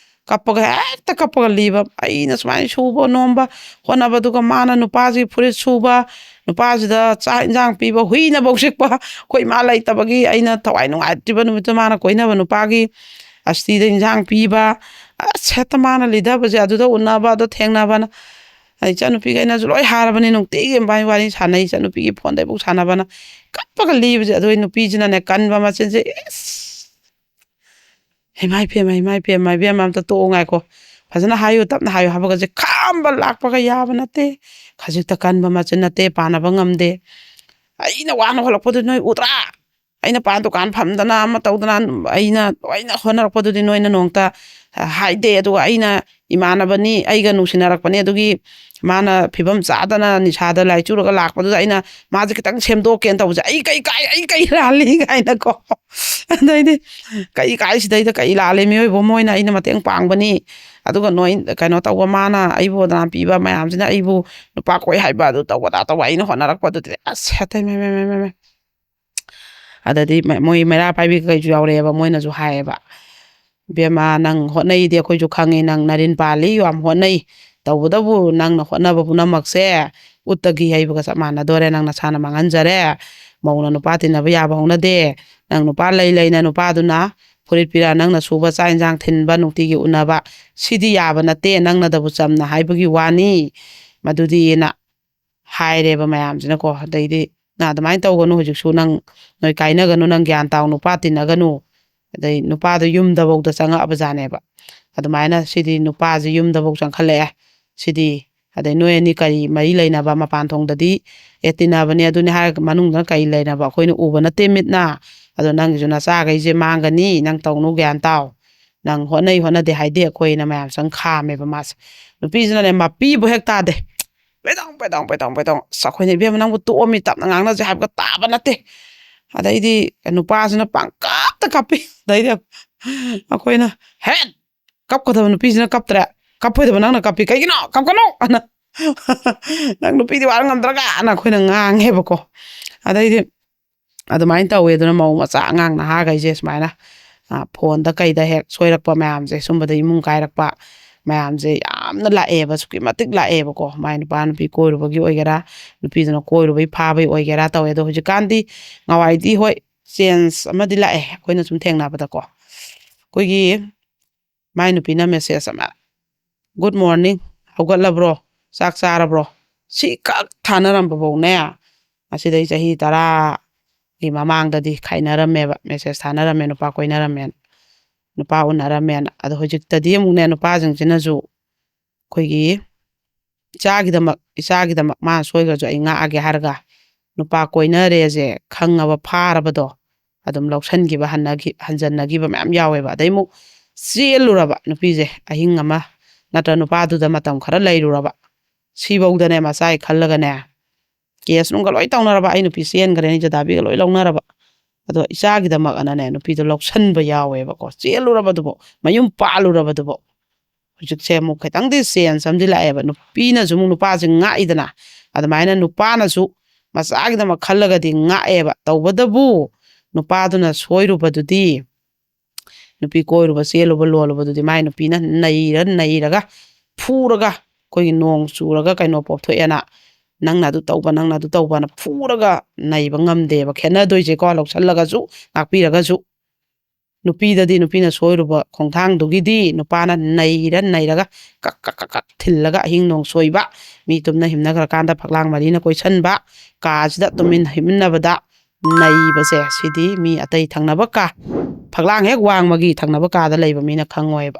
ꯀꯞꯄꯒ ꯍꯦꯛꯇ ꯀꯞꯄꯒ ꯂꯤꯕ꯫ ꯑꯩꯅ ꯁꯨꯃꯥꯏꯅ ꯁꯨꯕ ꯅꯣꯝꯕ ꯍꯣꯠꯅꯕꯗꯨꯒ ꯃꯥꯅ ꯅꯨꯄꯥꯁꯤꯒꯤ ꯐꯨꯔꯤꯠ ꯁꯨꯕ, ꯅꯨꯄꯥꯁꯤꯗ ꯆꯥꯛ ꯏꯟꯁꯥꯡ ꯄꯤꯕ, ꯍꯨꯏꯅꯐꯧ ꯆꯤꯛꯄ꯫ ꯑꯩꯈꯣꯏ ꯏꯃꯥ ꯂꯩꯇꯕꯒꯤ ꯑꯩꯅ ꯊꯋꯥꯏ ꯅꯨꯡꯉꯥꯏꯇ꯭ꯔꯤꯕ ꯅꯨꯃꯤꯠꯇꯨ ꯃꯥꯅ ꯀꯣꯏꯅꯕ ꯅꯨꯄꯥꯒꯤ ꯑꯁꯇꯤꯗ ꯏꯟꯁꯥꯡ ꯄꯤꯕ꯫ ꯑꯁ, ꯍꯦꯛꯇ ꯃꯥꯅ ꯂꯤꯗꯕꯁꯦ ꯑꯗꯨꯗ ꯎꯅꯕ, ꯑꯗꯨ ꯊꯦꯡꯅꯕꯅ꯫ ꯑꯩ ꯏꯆꯥꯅꯨꯄꯤꯈꯩꯅꯁꯨ ꯂꯣꯏ ꯍꯥꯏꯔꯕꯅꯤ, ꯅꯨꯡꯇꯤꯒꯤ ꯏꯕꯥꯅꯤ ꯋꯥꯔꯤ ꯁꯥꯟꯅꯩ, ꯏꯆꯥꯅꯨꯄꯤꯒꯤ ꯐꯣꯟꯗꯩꯕꯨꯛ ꯁꯥꯟꯅꯕꯅ꯫ ꯀꯞꯄꯒ ꯂꯤꯕꯁꯦ꯫ ꯑꯗꯨ ꯅꯨꯄꯤꯁꯤꯅꯅꯦ, ꯀꯟꯕ ꯃꯆꯤꯟꯁꯦ, ꯏꯁ! "ꯏꯃꯥ ꯏꯕꯦꯝꯃ, ꯏꯃꯥ ꯏꯕꯦꯝꯃ, ꯏꯕꯦꯝꯃ, ꯑꯝꯇ ꯇꯣꯛꯑꯣ, ꯉꯥꯏꯈꯣ꯫ ꯐꯖꯅ ꯍꯥꯏꯌꯨ, ꯇꯞꯅ ꯍꯥꯏꯌꯨ" ꯍꯥꯏꯕꯒꯁꯦ ꯈꯥꯝꯕ ꯂꯥꯛꯄꯒ ꯌꯥꯕ ꯅꯠꯇꯦ꯫ ꯈꯖꯤꯛꯇ ꯀꯟꯕ ꯃꯆꯤꯟ ꯅꯠꯇꯦ, ꯄꯥꯟꯅꯕ ꯉꯝꯗꯦ꯫ "ꯑꯩꯅ ꯋꯥꯅ ꯍꯣꯠꯂꯛꯄꯗꯨ ꯅꯣꯏ ꯎꯗ꯭ꯔꯥ? ꯑꯩꯅ ꯄꯥꯟ ꯗꯨꯀꯥꯟ ꯐꯝꯗꯅ ꯑꯃ ꯇꯧꯗꯅ ꯑꯩꯅ ꯂꯣꯏꯅ ꯍꯣꯠꯅꯔꯛꯄꯗꯨꯗꯤ ꯅꯣꯏꯅ ꯅꯣꯡꯇ ꯍꯥꯏꯗꯦ꯫ ꯑꯗꯨꯒ ꯑꯩꯅ, ꯏꯃꯥꯟꯅꯕꯅꯤ, ꯑꯩꯒ ꯅꯨꯡꯁꯤꯅꯔꯛꯄꯅꯤ, ꯑꯗꯨꯒꯤ ꯃꯥꯅ ꯐꯤꯕꯝ ꯆꯥꯗꯅ ꯅꯤꯁꯥꯗ ꯂꯥꯏꯆꯨꯔꯒ ꯂꯥꯛꯄꯗꯨꯗ ꯑꯩꯅ ꯃꯥꯁꯦ ꯈꯤꯇꯪ ꯁꯦꯝꯗꯣꯛꯀꯦꯅ ꯇꯧꯕꯁꯦ, ꯑꯩ ꯀꯩ ꯀꯥꯏ, ꯑꯩ ꯀꯩ ꯂꯥꯜꯂꯤ ꯀꯥꯏꯅꯀꯣ꯫ ꯑꯗꯩꯗꯤ ꯀꯩ ꯀꯥꯏ, ꯁꯤꯗꯩꯗ ꯀꯩ ꯂꯥꯜꯂꯤ? ꯃꯤꯑꯣꯏꯕ ꯑꯃ ꯑꯣꯏꯅ ꯑꯩꯅ ꯃꯇꯦꯡ ꯄꯥꯡꯕꯅꯤ꯫ ꯑꯗꯨꯒ ꯅꯣꯏ ꯀꯩꯅꯣ ꯇꯧꯕ, ꯃꯥꯅ ꯑꯩꯕꯨ ꯑꯗꯨꯃꯥꯏꯅ ꯄꯤꯕ ꯃꯌꯥꯝꯁꯤꯅ ꯑꯩꯕꯨ ꯅꯨꯄꯥ ꯀꯣꯏ ꯍꯥꯏꯕ, ꯑꯗꯨ ꯇꯧꯕ, ꯑꯗꯥ ꯇꯧꯕ, ꯑꯩꯅ ꯍꯣꯠꯅꯔꯛꯄꯗꯨꯗꯤ ꯑꯁ, ꯍꯦ, ꯇꯩ, ꯃꯩ, ꯃꯩ, ꯃꯩ, ꯃꯩ, ꯃꯩ꯫ ꯑꯗꯗꯤ ꯃ-, ꯃꯣꯏ ꯃꯩꯔꯥ ꯄꯥꯏꯕꯤ ꯀꯩꯁꯨ ꯌꯥꯎꯔꯛꯑꯦꯕ, ꯃꯣꯏꯅꯁꯨ ꯍꯥꯏꯌꯦꯕ, "ꯏꯕꯦꯝꯃ, ꯅꯪ ꯍꯣꯠꯅꯩꯗꯤ ꯑꯩꯈꯣꯏꯁꯨ ꯈꯪꯉꯤ, ꯅꯪ ꯅꯔꯤꯟ ꯄꯥꯜꯂꯤ, ꯌꯥꯝ ꯍꯣꯠꯅꯩ꯫ ꯇꯧꯕꯇꯕꯨ ꯅꯪꯅ ꯍꯣꯠꯅꯕ ꯄꯨꯝꯅꯃꯛꯁꯦ ꯎꯠꯇꯒꯤ ꯍꯩꯕꯒ ꯆꯞ ꯃꯥꯟꯅꯗꯣꯔꯦ, ꯅꯪ ꯅꯁꯥꯅ ꯃꯥꯡꯍꯟꯖꯔꯦ꯫ ꯃꯧꯅ ꯅꯨꯄꯥ ꯇꯤꯟꯅꯕ ꯌꯥꯕ ꯍꯧꯅꯗꯦ꯫ ꯅꯪ ꯅꯨꯄꯥ ꯂꯩ ꯂꯩꯅ ꯅꯨꯄꯥꯗꯨꯅ ꯐꯨꯔꯤꯠ ꯄꯤꯔꯛꯑ ꯅꯪꯅ ꯁꯨꯕ ꯆꯥꯛ ꯏꯟꯁꯥꯡ ꯊꯤꯟꯕ ꯅꯨꯡꯇꯤꯒꯤ ꯎꯅꯕ, ꯁꯤꯗꯤ ꯌꯥꯕ ꯅꯠꯇꯦ, ꯅꯪꯅꯗꯕꯨ ꯆꯝꯅ ꯍꯥꯏꯕꯒꯤ ꯋꯥꯅꯤ꯫ ꯃꯗꯨꯗꯤꯅ" ꯍꯥꯏꯔꯦꯕ ꯃꯌꯥꯝꯁꯤꯅꯀꯣ꯫ ꯑꯗꯩꯗꯤ, "ꯅꯪ ꯑꯗꯨꯃꯥꯏꯅ ꯇꯧꯒꯅꯨ, ꯍꯧꯖꯤꯛꯁꯨ ꯅꯪ, ꯅꯣꯏ ꯀꯥꯏꯅꯒꯅꯨ, ꯅꯪ ꯒ꯭ꯌꯥꯟ ꯇꯥꯎ, ꯅꯨꯄꯥ ꯇꯤꯟꯅꯒꯅꯨ"꯫ ꯑꯗꯩ ꯅꯨꯄꯥꯗꯣ ꯌꯨꯝꯗꯐꯧꯗ ꯆꯪꯉꯛꯑꯕꯖꯥꯠꯅꯦꯕ꯫ ꯑꯗꯨꯃꯥꯏꯅ ꯁꯤꯗꯤ ꯅꯨꯄꯥꯁꯤ ꯌꯨꯝꯗꯐꯧ ꯆꯪꯈꯠꯂꯛꯑꯦ ꯁꯤꯗꯤ꯫ ꯑꯗꯩ ꯅꯣꯏ ꯑꯅꯤ ꯀꯔꯤ ꯃꯔꯤ ꯂꯩꯅꯕ? ꯃꯄꯥꯟ ꯊꯣꯡꯗꯗꯤ ꯑꯦ ꯇꯤꯟꯅꯕꯅꯦ ꯑꯗꯨꯅꯦ ꯍꯥꯏꯔꯒ ꯃꯅꯨꯡꯗ ꯀꯔꯤ ꯂꯩꯅꯕ ꯑꯩꯈꯣꯏꯅ ꯎꯕ ꯅꯠꯇꯦ ꯃꯤꯠꯅ꯫ ꯑꯗꯣ ꯅꯪꯒꯤꯁꯨ ꯅꯆꯥꯈꯩꯁꯦ ꯃꯥꯡꯒꯅꯤ, ꯅꯪ ꯇꯧꯅꯨ, ꯒ꯭ꯌꯥꯟ ꯇꯥꯎ꯫ ꯅꯪ ꯍꯣꯠꯅꯩ ꯍꯣꯠꯅꯗꯦ ꯍꯥꯏꯗꯦ ꯑꯩꯈꯣꯏꯅ ꯃꯌꯥꯝ ꯆꯪ ꯈꯥꯝꯃꯦꯕ ꯃꯥꯁꯦ꯫ ꯅꯨꯄꯤꯁꯤꯅꯅꯦ ꯃꯄꯤꯕꯨ ꯍꯦꯛ ꯇꯥꯗꯦ꯫ ꯄꯦꯗꯣꯡ, ꯄꯦꯗꯣꯡ, ꯄꯦꯗꯣꯡ, ꯄꯦꯗꯣꯡ꯫ ꯑꯁ, ꯑꯩꯈꯣꯏꯅ, "ꯏꯕꯦꯝꯃ, ꯅꯪꯕꯨ ꯇꯣꯛꯑꯝꯃꯤ, ꯇꯞꯅ ꯉꯥꯡꯅꯁꯦ" ꯍꯥꯏꯕꯒ ꯇꯥꯕ ꯅꯠꯇꯦ꯫ ꯑꯗꯩꯗꯤ ꯅꯨꯄꯥꯁꯤꯅ ꯄꯪꯀꯞꯇ ꯀꯞꯄꯤ꯫ ꯑꯗꯩꯗꯤ ꯑꯩꯈꯣꯏꯅ, "ꯍꯦ, ꯀꯞꯀꯗꯕ ꯅꯨꯄꯤꯁꯤꯅ ꯀꯞꯇ꯭ꯔꯦ, ꯀꯞꯄꯣꯏꯗꯕ ꯅꯪꯅ ꯀꯞꯄꯤ, ꯀꯩꯒꯤꯅꯣ? ꯀꯞꯀꯅꯣ!" ꯑꯅ, "ꯅꯪ ꯅꯨꯄꯤꯗꯤ ꯋꯥꯔ ꯉꯝꯗ꯭ꯔꯒ" ꯑꯅ ꯑꯩꯈꯣꯏꯅ ꯉꯥꯡꯉꯦꯕꯀꯣ꯫ ꯑꯗꯩꯗꯤ ꯑꯗꯨꯃꯥꯏꯅ ꯇꯧꯋꯦ꯫ ꯑꯗꯨꯅ ꯃꯧ ꯃꯆꯥ, ꯑꯉꯥꯡ ꯅꯍꯥꯈꯩꯁꯦ ꯁꯨꯃꯥꯏꯅ, ꯑ, ꯐꯣꯟꯗ ꯀꯩꯗ ꯍꯦꯛ ꯁꯣꯏꯔꯛꯄ ꯃꯌꯥꯝꯁꯦ, ꯁꯨꯝꯕꯗ ꯏꯃꯨꯡ ꯀꯥꯏꯔꯛꯄ ꯃꯌꯥꯝꯁꯦ ꯌꯥꯝꯅ ꯂꯥꯛꯑꯦꯕ, ꯑꯁꯨꯛꯀꯤ ꯃꯇꯤꯛ ꯂꯥꯛꯑꯦꯕꯀꯣ꯫ ꯃꯥꯏ ꯅꯨꯄꯥ ꯅꯨꯄꯤ ꯀꯣꯏꯔꯨꯕꯒꯤ ꯑꯣꯏꯒꯦꯔꯥ, ꯅꯨꯄꯤꯗꯨꯅ ꯀꯣꯏꯔꯨꯕꯩ ꯐꯥꯕꯩ ꯑꯣꯏꯒꯦꯔꯥ ꯇꯧꯋꯦ꯫ ꯑꯗꯣ ꯍꯧꯖꯤꯛꯀꯥꯟꯗꯤ, ꯉꯍꯥꯟꯋꯥꯏꯗꯤ ꯍꯣꯏ, ꯆꯦꯟꯖ ꯑꯃꯗꯤ ꯂꯥꯛꯑꯦ ꯑꯩꯈꯣꯏꯅ ꯁꯨꯝ ꯊꯦꯡꯅꯕꯗꯀꯣ꯫ ꯑꯩꯈꯣꯏꯒꯤ ꯃꯥꯏ ꯅꯨꯄꯤꯅ ꯃꯦꯁꯦꯖ ꯑꯃ, "ꯒꯨꯗ ꯃꯣꯔꯅꯤꯡ, ꯍꯧꯒꯠꯂꯕ꯭ꯔꯣ? ꯆꯥꯛ ꯆꯥꯔꯕ꯭ꯔꯣ?" ꯁꯤꯈꯛ ꯊꯥꯅꯔꯝꯕꯐꯧꯅꯦ, ꯑꯁꯤꯗꯩ ꯆꯍꯤ ꯇꯔꯥꯒꯤ ꯃꯃꯥꯡꯗꯗꯤ ꯈꯥꯏꯅꯔꯝꯃꯦꯕ, ꯃꯦꯁꯦꯖ ꯊꯥꯅꯔꯝꯃꯦ, ꯅꯨꯄꯥ ꯀꯣꯏꯅꯔꯝꯃꯦꯅ, ꯅꯨꯄꯥ ꯎꯅꯔꯝꯃꯦꯅ꯫ ꯑꯗꯣ ꯍꯧꯖꯤꯛꯇꯗꯤ ꯑꯃꯨꯛꯅꯦ, ꯅꯨꯄꯥꯁꯤꯡꯁꯤꯅꯁꯨ ꯑꯩꯈꯣꯏꯒꯤ ꯏꯆꯥꯒꯤꯗꯃꯛ, ꯏꯆꯥꯒꯤꯗꯃꯛ ꯃꯥꯅ ꯁꯣꯏꯈ꯭ꯔꯁꯨ ꯑꯩ ꯉꯥꯛꯑꯒꯦ ꯍꯥꯏꯔꯒ, ꯅꯨꯄꯥ ꯀꯣꯏꯅꯔꯦꯁꯦ ꯈꯪꯉꯕ, ꯐꯥꯔꯕꯗꯣ, ꯑꯗꯨꯝ ꯂꯧꯁꯟꯈꯤꯕ, ꯍꯟꯅꯈꯤ-, ꯍꯟꯖꯟꯅꯈꯤꯕ ꯃꯌꯥꯝ ꯌꯥꯎꯋꯦꯕ꯫ ꯑꯗꯩ ꯑꯃꯨꯛ ꯆꯦꯜꯂꯨꯔꯕ ꯅꯨꯄꯤꯁꯦ ꯑꯍꯤꯡ ꯑꯃ, ꯅꯠꯇ꯭ꯔ ꯅꯨꯄꯥꯗꯨꯗ ꯃꯇꯝ ꯈꯔ ꯂꯩꯔꯨꯔꯕ, ꯁꯤꯐꯧꯗꯅꯦ ꯃꯆꯥꯏ ꯈꯜꯂꯒꯅꯦ ꯀꯦꯁ ꯅꯨꯡꯒ ꯂꯣꯏ ꯇꯧꯅꯔꯕ, "ꯑꯩ ꯅꯨꯄꯤ ꯆꯦꯟꯈ꯭ꯔꯦ, ꯑꯩ ꯆꯗꯥꯕꯤꯒ ꯂꯣꯏ ꯂꯧꯅꯔꯕ, ꯑꯗꯣ ꯏꯆꯥꯒꯤꯗꯃꯛ ꯑꯅꯅꯦ ꯅꯨꯄꯤꯗꯣ ꯂꯧꯁꯟꯕ ꯌꯥꯎꯋꯦꯕꯀꯣ, ꯆꯦꯜꯂꯨꯔꯕꯗꯨꯕꯣ, ꯃꯌꯨꯝ ꯄꯥꯜꯂꯨꯔꯕꯗꯨꯕꯣ꯫ ꯍꯧꯖꯤꯛꯁꯦ ꯑꯃꯨꯛ ꯈꯤꯇꯪꯗꯤ ꯆꯦꯟꯖ ꯑꯃꯗꯤ ꯂꯥꯛꯑꯦꯕ, ꯅꯨꯄꯤꯅꯁꯨ ꯑꯃꯨꯛ ꯅꯨꯄꯥꯁꯦ ꯉꯥꯛꯏꯗꯅ, ꯑꯗꯨꯃꯥꯏꯅ ꯅꯨꯄꯥꯅꯁꯨ ꯃꯆꯥꯒꯤꯗꯃꯛ ꯈꯜꯂꯒꯗꯤ ꯉꯥꯛꯑꯦꯕ꯫ ꯇꯧꯕꯇꯕꯨ ꯅꯨꯄꯥꯗꯨꯅ ꯁꯣꯏꯔꯨꯕꯗꯨꯗꯤ, ꯅꯨꯄꯤ ꯀꯣꯏꯔꯨꯕ, ꯆꯦꯜꯂꯨꯕ, ꯂꯣꯜꯂꯨꯕꯗꯨꯗꯤ ꯃꯥꯏ ꯅꯨꯄꯤꯅ ꯅꯩꯔ ꯅꯩꯔꯒ, ꯐꯨꯔꯒ, ꯑꯩꯈꯣꯏꯒꯤ ꯅꯣꯡ ꯆꯨꯔꯒ ꯀꯩꯅꯣ ꯄꯣꯛꯊꯣꯛꯑꯦꯅ, "ꯅꯪꯅ ꯑꯗꯨ ꯇꯧꯕ, ꯅꯪꯅ ꯑꯗꯨ ꯇꯧꯕꯅ" ꯐꯨꯔꯒ ꯅꯩꯕ ꯉꯝꯗꯦꯕ꯫ ꯈꯦꯠꯅꯗꯣꯏꯁꯦꯀꯣ, ꯂꯧꯁꯜꯂꯒꯁꯨ, ꯉꯥꯛꯄꯤꯔꯒꯁꯨ꯫ ꯅꯨꯄꯤꯗꯗꯤ ꯅꯨꯄꯤꯅ ꯁꯣꯏꯔꯨꯕ ꯈꯣꯡꯊꯥꯡꯗꯨꯒꯤꯗꯤ ꯅꯨꯄꯥꯅ ꯅꯩꯔ ꯅꯩꯔꯒ ꯀꯛ ꯀꯛ ꯀꯛ ꯀꯛ ꯊꯤꯜꯂꯒ ꯑꯍꯤꯡ ꯅꯣꯡ ꯁꯣꯏꯕ, ꯃꯤ ꯇꯨꯝꯅ ꯍꯤꯞꯅꯈ꯭ꯔꯀꯥꯟꯗ ꯐꯛꯂꯥꯡ ꯃꯔꯤꯅ ꯀꯣꯏꯁꯟꯕ, ꯀꯥꯁꯤꯗ ꯇꯨꯃꯤꯟ ꯍꯤꯞꯃꯤꯟꯅꯕꯗ ꯅꯩꯕꯁꯦ, ꯁꯤꯗꯤ ꯃꯤ ꯑꯇꯩ ꯊꯪꯅꯕ ꯀꯥ, ꯐꯛꯂꯥꯡ ꯍꯦꯛ ꯋꯥꯡꯃꯒꯤ ꯊꯪꯅꯕ ꯀꯥꯗ ꯂꯩꯕ ꯃꯤꯅ ꯈꯪꯉꯣꯏꯕ꯫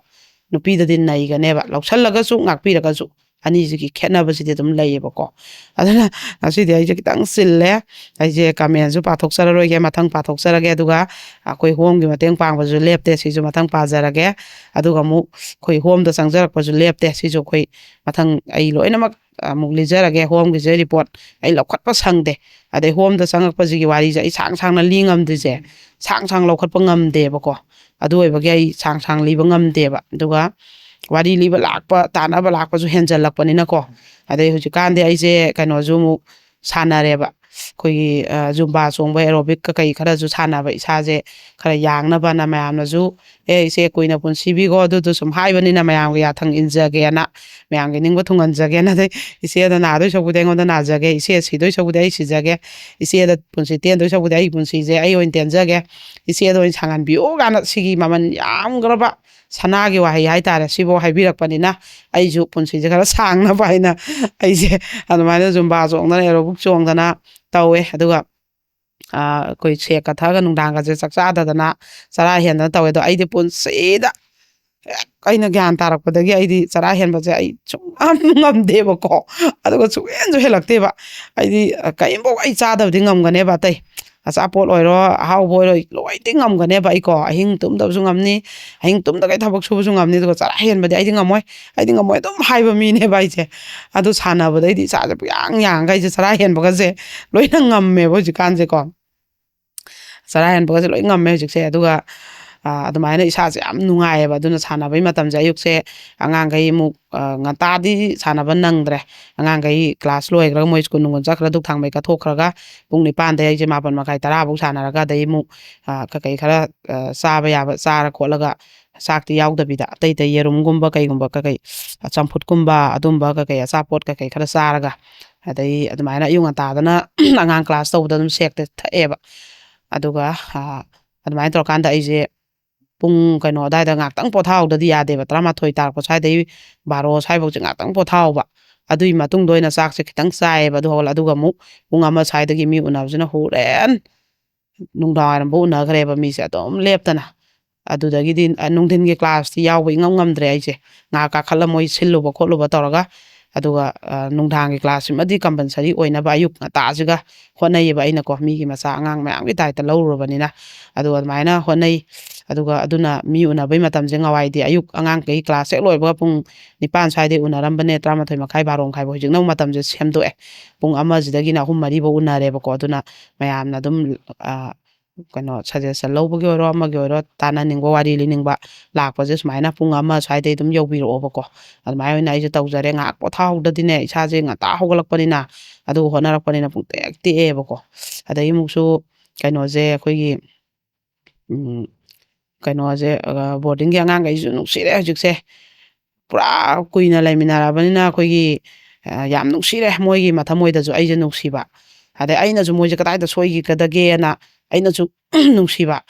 ꯅꯨꯄꯤꯗꯗꯤ ꯅꯩꯒꯅꯦꯕ, ꯂꯧꯁꯜꯂꯒꯁꯨ ꯉꯥꯛꯄꯤꯔꯒꯁꯨ꯫ ꯑꯅꯤꯁꯤꯒꯤ ꯈꯦꯠꯅꯕꯁꯤꯗꯤ ꯑꯗꯨꯝ ꯂꯩꯌꯦꯕꯀꯣ꯫ ꯑꯗꯨꯅ ꯉꯁꯤꯗꯤ ꯑꯩꯁꯦ ꯈꯤꯇꯪ ꯆꯤꯜꯂꯦ꯫ ꯑꯩꯁꯦ ꯀꯃꯦꯟꯁꯨ ꯄꯥꯊꯣꯛꯆꯔꯔꯣꯏꯒꯦ, ꯃꯊꯪ ꯄꯥꯊꯣꯛꯆꯔꯒꯦ꯫ ꯑꯗꯨꯒ ꯑꯩꯈꯣꯏ ꯍꯣꯝꯒꯤ ꯃꯇꯦꯡ ꯄꯥꯡꯕꯁꯨ ꯂꯦꯞꯇꯦ, ꯁꯤꯁꯨ ꯃꯊꯪ ꯄꯥꯖꯔꯒꯦ꯫ ꯑꯗꯨꯒ ꯑꯃꯨꯛ ꯑꯩꯈꯣꯏ ꯍꯣꯝꯗ ꯆꯪꯖꯔꯛꯄꯁꯨ ꯂꯦꯞꯇꯦ, ꯁꯤꯁꯨ ꯑꯩꯈꯣꯏ ꯃꯊꯪ ꯑꯩ ꯂꯣꯏꯅꯃꯛ ꯑꯃꯨꯛ ꯂꯤꯖꯔꯒꯦ꯫ ꯍꯣꯝꯒꯤꯁꯦ ꯔꯤꯄꯣꯔꯠ ꯑꯩ ꯂꯧꯈꯠꯄ ꯁꯪꯗꯦ꯫ ꯑꯗꯩ ꯍꯣꯝꯗ ꯆꯪꯉꯛꯄꯁꯤꯒꯤ ꯋꯥꯔꯤꯁꯦ ꯑꯩ ꯁꯥꯡ ꯁꯥꯡꯅ ꯂꯤ ꯉꯝꯗ꯭ꯔꯤꯁꯦ, ꯁꯥꯡ ꯁꯥꯡ ꯂꯧꯈꯠꯄ ꯉꯝꯗꯦꯕꯀꯣ꯫ ꯑꯗꯨ ꯑꯣꯏꯕꯒꯤ ꯑꯩ ꯁꯥꯡ ꯁꯥꯡ ꯂꯤꯕ ꯉꯝꯗꯦꯕ꯫ ꯑꯗꯨꯒ ꯋꯥꯔꯤ ꯂꯤꯕ ꯂꯥꯛꯄ, ꯇꯥꯟꯅꯕ ꯂꯥꯛꯄꯁꯨ ꯍꯦꯟꯖꯜꯂꯛꯄꯅꯤꯅꯀꯣ꯫ ꯑꯗꯩ ꯍꯧꯖꯤꯛꯀꯥꯟꯗꯤ ꯑꯩꯁꯦ ꯀꯩꯅꯣꯁꯨ ꯑꯃꯨꯛ ꯁꯥꯟꯅꯔꯦꯕ, ꯑꯩꯈꯣꯏꯒꯤ, ꯑ, ꯖꯨꯝꯕꯥ ꯆꯣꯡꯕ, ꯑꯦꯔꯣꯕꯤꯛꯀ ꯀꯩ ꯈꯔꯁꯨ ꯁꯥꯟꯅꯕ, ꯏꯁꯥꯁꯦ ꯈꯔ ꯌꯥꯡꯅꯕꯅ ꯃꯌꯥꯝꯅꯁꯨ, "ꯑꯦ, ꯏꯆꯦ ꯀꯨꯏꯅ ꯄꯨꯟꯁꯤꯕꯤꯀꯣ", ꯑꯗꯨꯗꯨ ꯁꯨꯝ ꯍꯥꯏꯕꯅꯤꯅ ꯃꯌꯥꯝꯒꯤ ꯌꯥꯊꯪ ꯏꯟꯖꯒꯦꯅ, ꯃꯌꯥꯝꯒꯤ ꯅꯤꯡꯕ ꯊꯨꯡꯍꯟꯖꯒꯦꯅ꯫ ꯑꯗꯩ ꯏꯆꯦꯗ ꯅꯥꯗꯣꯏ ꯁꯔꯨꯛꯄꯨꯗꯤ ꯑꯩꯉꯣꯟꯗ ꯅꯥꯖꯒꯦ, ꯏꯆꯦ ꯁꯤꯗꯣꯏ ꯁꯔꯨꯛꯄꯨꯗꯤ ꯑꯩ ꯁꯤꯖꯒꯦ, ꯏꯆꯦꯗ ꯄꯨꯟꯁꯤ ꯇꯦꯟꯗꯣꯏ ꯁꯔꯨꯛꯄꯨꯗꯤ ꯑꯩꯒꯤ ꯄꯨꯟꯁꯤꯁꯦ ꯑꯩ ꯑꯣꯏꯅ ꯇꯦꯟꯖꯒꯦ, ꯏꯆꯦꯗ ꯑꯣꯏꯅ ꯁꯥꯡꯍꯟꯕꯤꯌꯨ ꯀꯥꯏꯅ ꯁꯤꯒꯤ ꯃꯃꯜ ꯌꯥꯝꯈ꯭ꯔꯕ ꯁꯅꯥꯒꯤ ꯋꯥꯍꯩ ꯍꯥꯏꯇꯥꯔꯦ, ꯁꯤꯐꯥꯎ ꯍꯥꯏꯕꯤꯔꯛꯄꯅꯤꯅ ꯑꯩꯁꯨ ꯄꯨꯟꯁꯤꯁꯦ ꯈꯔ ꯁꯥꯡꯅꯕ ꯍꯥꯏꯅ ꯑꯩꯁꯦ ꯑꯗꯨꯃꯥꯏꯅ ꯖꯨꯝꯕꯥ ꯆꯣꯡꯗꯅ, ꯑꯦꯔꯣꯕꯤꯛ ꯆꯣꯡꯗꯅ ꯇꯧꯋꯦ꯫ ꯑꯗꯨꯒ, ꯑ, ꯑꯩꯈꯣꯏ ꯁꯦꯛꯀ ꯊꯛꯑꯒ ꯅꯨꯡꯗꯥꯡꯒꯁꯦ ꯆꯥꯛ ꯆꯥꯗꯗꯅ ꯆꯔꯥ ꯍꯦꯟꯗꯅ ꯇꯧꯋꯦ꯫ ꯑꯗꯣ ꯑꯩꯗꯤ ꯄꯨꯟꯁꯤꯗ ꯍꯦꯛ ꯑꯩꯅ ꯒ꯭ꯌꯥꯟ ꯇꯥꯔꯛꯄꯗꯒꯤ ꯑꯩꯗꯤ ꯆꯔꯥ ꯍꯦꯟꯕꯁꯦ ꯑꯩ ꯁꯨꯡꯉꯝ ꯉꯝꯗꯦꯕꯀꯣ꯫ ꯑꯗꯨꯒ ꯁꯨꯡꯍꯦꯟꯁꯨ ꯍꯦꯜꯂꯛꯇꯦꯕ꯫ ꯑꯩꯗꯤ, ꯑ, ꯀꯔꯤꯝꯐꯥꯎ ꯑꯩ ꯆꯥꯗꯕꯗꯤ ꯉꯝꯒꯅꯦꯕ ꯑꯇꯩ꯫ ꯑꯆꯥꯄꯣꯠ ꯑꯣꯏꯔꯣ, ꯑꯍꯥꯎꯕ ꯑꯣꯏꯔꯣ, ꯂꯣꯏꯗꯤ ꯉꯝꯒꯅꯦꯕ ꯑꯩꯀꯣ꯫ ꯑꯍꯤꯡ ꯇꯨꯝꯗꯕꯁꯨ ꯉꯝꯅꯤ, ꯑꯍꯤꯡ ꯇꯨꯝꯗꯈꯩ ꯊꯕꯛ ꯁꯨꯕꯁꯨ ꯉꯝꯅꯤ, ꯑꯗꯨꯒ ꯆꯔꯥ ꯍꯦꯟꯕꯗꯤ ꯑꯩꯗꯤ ꯉꯝꯃꯣꯏ, ꯑꯩꯗꯤ ꯉꯝꯃꯣꯏ ꯑꯗꯨꯝ ꯍꯥꯏꯕ ꯃꯤꯅꯦꯕ ꯑꯩꯁꯦ꯫ ꯑꯗꯨ ꯁꯥꯟꯅꯕꯗꯩꯗꯤ ꯏꯁꯥꯁꯦ ꯄꯨꯌꯥꯡ ꯌꯥꯡꯉꯒ ꯑꯩꯁꯦ ꯆꯔꯥ ꯍꯦꯟꯕꯒꯁꯦ ꯂꯣꯏꯅ ꯉꯝꯃꯦꯕ ꯍꯧꯖꯤꯛꯀꯥꯟꯁꯦꯀꯣ꯫ ꯆꯔꯥ ꯍꯦꯟꯕꯒꯁꯦ ꯂꯣꯏ ꯉꯝꯃꯦ ꯍꯧꯖꯤꯛꯁꯦ꯫ ꯑꯗꯨꯒ, ꯑ, ꯑꯗꯨꯃꯥꯏꯅ ꯏꯁꯥꯁꯦ ꯌꯥꯝ ꯅꯨꯡꯉꯥꯏꯌꯦꯕ꯫ ꯑꯗꯨꯅ ꯁꯥꯟꯅꯕꯩ ꯃꯇꯝꯁꯦ ꯑꯌꯨꯛꯁꯦ ꯑꯉꯥꯡꯈꯩ ꯑꯃꯨꯛ, ꯑ, ꯉꯟꯇꯥꯗꯤ ꯁꯥꯟꯅꯕ ꯅꯪꯗ꯭ꯔꯦ꯫ ꯑꯉꯥꯡꯈꯩ class ꯂꯣꯏꯈ꯭ꯔꯒ ꯃꯣꯏ ꯁ꯭ꯀꯨꯜ ꯅꯨꯡꯒꯨꯜ ꯆꯠꯈ꯭ꯔ ꯙꯨꯛ ꯊꯥꯡꯃꯩ ꯀꯠꯊꯣꯛꯈ꯭ꯔꯒ ꯄꯨꯡ ꯅꯤꯄꯥꯟꯗꯩ ꯑꯩꯁꯦ ꯃꯥꯄꯟ ꯃꯈꯥꯏ ꯇꯔꯥ ꯐꯧ ꯁꯥꯟꯅꯔꯒ ꯑꯗꯩ ꯑꯃꯨꯛ, ꯑ, ꯀꯩꯀꯩ ꯈꯔ, ꯑ, ꯆꯥꯕ ꯌꯥꯕ ꯆꯥꯔ ꯈꯣꯠꯂꯒ ꯆꯥꯛꯇꯤ ꯌꯥꯎꯗꯕꯤꯗ ꯑꯇꯩ ꯑꯇꯩ ꯌꯦꯔꯨꯝꯒꯨꯝꯕ ꯀꯩꯒꯨꯝꯕ ꯀꯩꯀꯩ, ꯑ, ꯆꯝꯐꯨꯠꯀꯨꯝꯕ ꯑꯗꯨꯝꯕ ꯀꯩꯀꯩ ꯑꯆꯥꯄꯣꯠ ꯀꯩꯀꯩ ꯈꯔ ꯆꯥꯔꯒ ꯑꯗꯩ ꯑꯗꯨꯃꯥꯏꯅ ꯑꯌꯨꯛ ꯉꯟꯇꯥꯗꯅ ꯑꯉꯥꯡ class ꯇꯧꯕꯗ ꯑꯗꯨꯝ ꯁꯦꯛꯇ ꯊꯛꯑꯦꯕ꯫ ꯑꯗꯨꯒ, ꯑ, ꯑꯗꯨꯃꯥꯏꯅ ꯇꯧꯔꯀꯥꯟꯗ ꯑꯩꯁꯦ ꯄꯨꯡ ꯀꯩꯅꯣ ꯑꯗꯥꯏꯗ ꯉꯥꯛꯇꯪ ꯄꯣꯊꯥꯍꯧꯗꯗꯤ ꯌꯥꯗꯦꯕ꯫ ꯇꯔꯥꯃꯥꯊꯣꯏ ꯇꯥꯔꯛꯄ ꯁ꯭ꯋꯥꯏꯗꯩ ꯕꯥꯔꯣ ꯁ꯭ꯋꯥꯏꯐꯧꯁꯦ ꯉꯥꯛꯇꯪ ꯄꯣꯊꯥꯍꯧꯕ꯫ ꯑꯗꯨꯒꯤ ꯃꯇꯨꯡꯗ ꯑꯣꯏꯅ ꯆꯥꯛꯁꯦ ꯈꯤꯇꯪ ꯆꯥꯏꯌꯦꯕ꯫ ꯑꯗꯨ ꯍꯧꯒꯠꯂ-, ꯑꯗꯨꯒ ꯑꯃꯨꯛ ꯄꯨꯡ ꯑꯃ ꯁ꯭ꯋꯥꯏꯗꯒꯤ ꯃꯤ ꯎꯅꯕꯁꯤꯅ ꯍꯣꯔꯦꯟ ꯅꯨꯡꯗꯥꯡꯋꯥꯏꯔꯝꯐꯥꯎ ꯎꯅꯈ꯭ꯔꯦꯕ ꯃꯤꯁꯦ ꯑꯗꯨꯝ ꯂꯦꯞꯇꯅ꯫ ꯑꯗꯨꯗꯒꯤꯗꯤ, ꯑ, ꯅꯨꯡꯊꯤꯟꯒꯤ classꯇꯤ ꯌꯥꯎꯕ ꯏꯉꯝ ꯉꯝꯗ꯭ꯔꯦ ꯑꯩꯁꯦ꯫ ꯉꯥꯏꯍꯥꯛ ꯀꯥꯈꯠꯂ ꯃꯣꯏ ꯁꯤꯜꯂꯨꯕ ꯈꯣꯠꯂꯨꯕ ꯇꯧꯔꯒ, ꯑꯗꯨꯒ, ꯑ, ꯅꯨꯡꯗꯥꯡꯒꯤ classꯁꯤꯃꯗꯤ compulsory ꯑꯣꯏꯅꯕ ꯑꯌꯨꯛ ꯉꯟꯇꯥꯁꯤꯒ ꯍꯣꯠꯅꯩꯌꯦꯕ ꯑꯩꯅꯀꯣ, ꯃꯤꯒꯤ ꯃꯆꯥ ꯑꯉꯥꯡ ꯃꯌꯥꯝꯒꯤ ꯗꯥꯏꯇ ꯂꯧꯔꯨꯔꯕꯅꯤꯅ꯫ ꯑꯗꯨꯒ ꯑꯗꯨꯃꯥꯏꯅ ꯍꯣꯠꯅꯩ꯫ ꯑꯗꯨꯒ ꯑꯗꯨꯅ ꯃꯤ ꯎꯅꯕꯩ ꯃꯇꯝꯁꯦ ꯉꯋꯥꯏꯗꯤ ꯑꯌꯨꯛ ꯑꯉꯥꯡꯈꯩ class ꯍꯦꯛ ꯂꯣꯏꯕꯒ ꯄꯨꯡ ꯅꯤꯄꯥꯟ ꯁ꯭ꯋꯥꯏꯗꯩ ꯎꯅꯔꯝꯕꯅꯦ, ꯇꯔꯥꯃꯥꯊꯣꯏ ꯃꯈꯥꯏ, ꯕꯥꯔꯣ ꯃꯈꯥꯏꯐꯥꯎ꯫ ꯍꯧꯖꯤꯛꯅ ꯑꯃꯨꯛ ꯃꯇꯝꯁꯦ ꯁꯦꯝꯗꯣꯛꯑꯦ꯫ ꯄꯨꯡ ꯑꯃꯁꯤꯗꯒꯤꯅ ꯑꯍꯨꯝ ꯃꯔꯤꯐꯧ ꯎꯅꯔꯦꯕꯀꯣ꯫ ꯑꯗꯨꯅ ꯃꯌꯥꯝꯅ ꯑꯗꯨꯝ, ꯑ, ꯀꯩꯅꯣ, suggestion ꯂꯧꯕꯒꯤ ꯑꯣꯏꯔꯣ, ꯑꯃꯒꯤ ꯑꯣꯏꯔꯣ, ꯇꯥꯟꯅꯅꯤꯡꯕ, ꯋꯥꯔꯤ ꯂꯤꯅꯤꯡꯕ ꯂꯥꯛꯄꯁꯦ ꯁꯨꯃꯥꯏꯅ ꯄꯨꯡ ꯑꯃ ꯁ꯭ꯋꯥꯏꯗꯩ ꯑꯗꯨꯝ ꯌꯧꯕꯤꯔꯛꯑꯣꯕꯀꯣ꯫ ꯑꯗꯨꯃꯥꯏꯅ ꯑꯣꯏꯅ ꯑꯩꯁꯦ ꯇꯧꯖꯔꯦ꯫ ꯉꯥꯏꯍꯥꯛ ꯄꯣꯊꯥꯍꯧꯗꯗꯤꯅꯦ, ꯏꯁꯥꯁꯦ ꯉꯟꯇꯥ ꯍꯧꯒꯠꯂꯛꯄꯅꯤꯅ, ꯑꯗꯨꯒ ꯍꯣꯠꯅꯔꯛꯄꯅꯤꯅ ꯄꯨꯡ ꯇꯦꯛ ꯇꯦꯛꯑꯦꯕꯀꯣ꯫ ꯑꯗꯩ ꯑꯃꯨꯛꯁꯨ ꯀꯩꯅꯣꯁꯦ, ꯑꯩꯈꯣꯏꯒꯤ, ꯎꯝ, ꯀꯩꯅꯣꯁꯦ, ꯑ, boardingꯒꯤ ꯑꯉꯥꯡꯈꯩꯁꯨ ꯅꯨꯡꯁꯤꯔꯦ ꯍꯧꯖꯤꯛꯁꯦ꯫ ꯄꯨꯔꯥ ꯀꯨꯏꯅ ꯂꯩꯃꯤꯟꯅꯔꯕꯅꯤꯅ ꯑꯩꯈꯣꯏꯒꯤ, ꯑ, ꯌꯥꯝ ꯅꯨꯡꯁꯤꯔꯦ꯫ ꯃꯣꯏꯒꯤ ꯃꯊꯃꯣꯏꯗꯁꯨ ꯑꯩꯁꯦ ꯅꯨꯡꯁꯤꯕ꯫ ꯑꯗꯩ ꯑꯩꯅꯁꯨ ꯃꯣꯏꯁꯦ ꯀꯗꯥꯏꯗ ꯁꯣꯏꯈꯤꯒꯗꯒꯦꯅ ꯑꯩꯅꯁꯨ ꯅꯨꯡꯁꯤꯕ꯫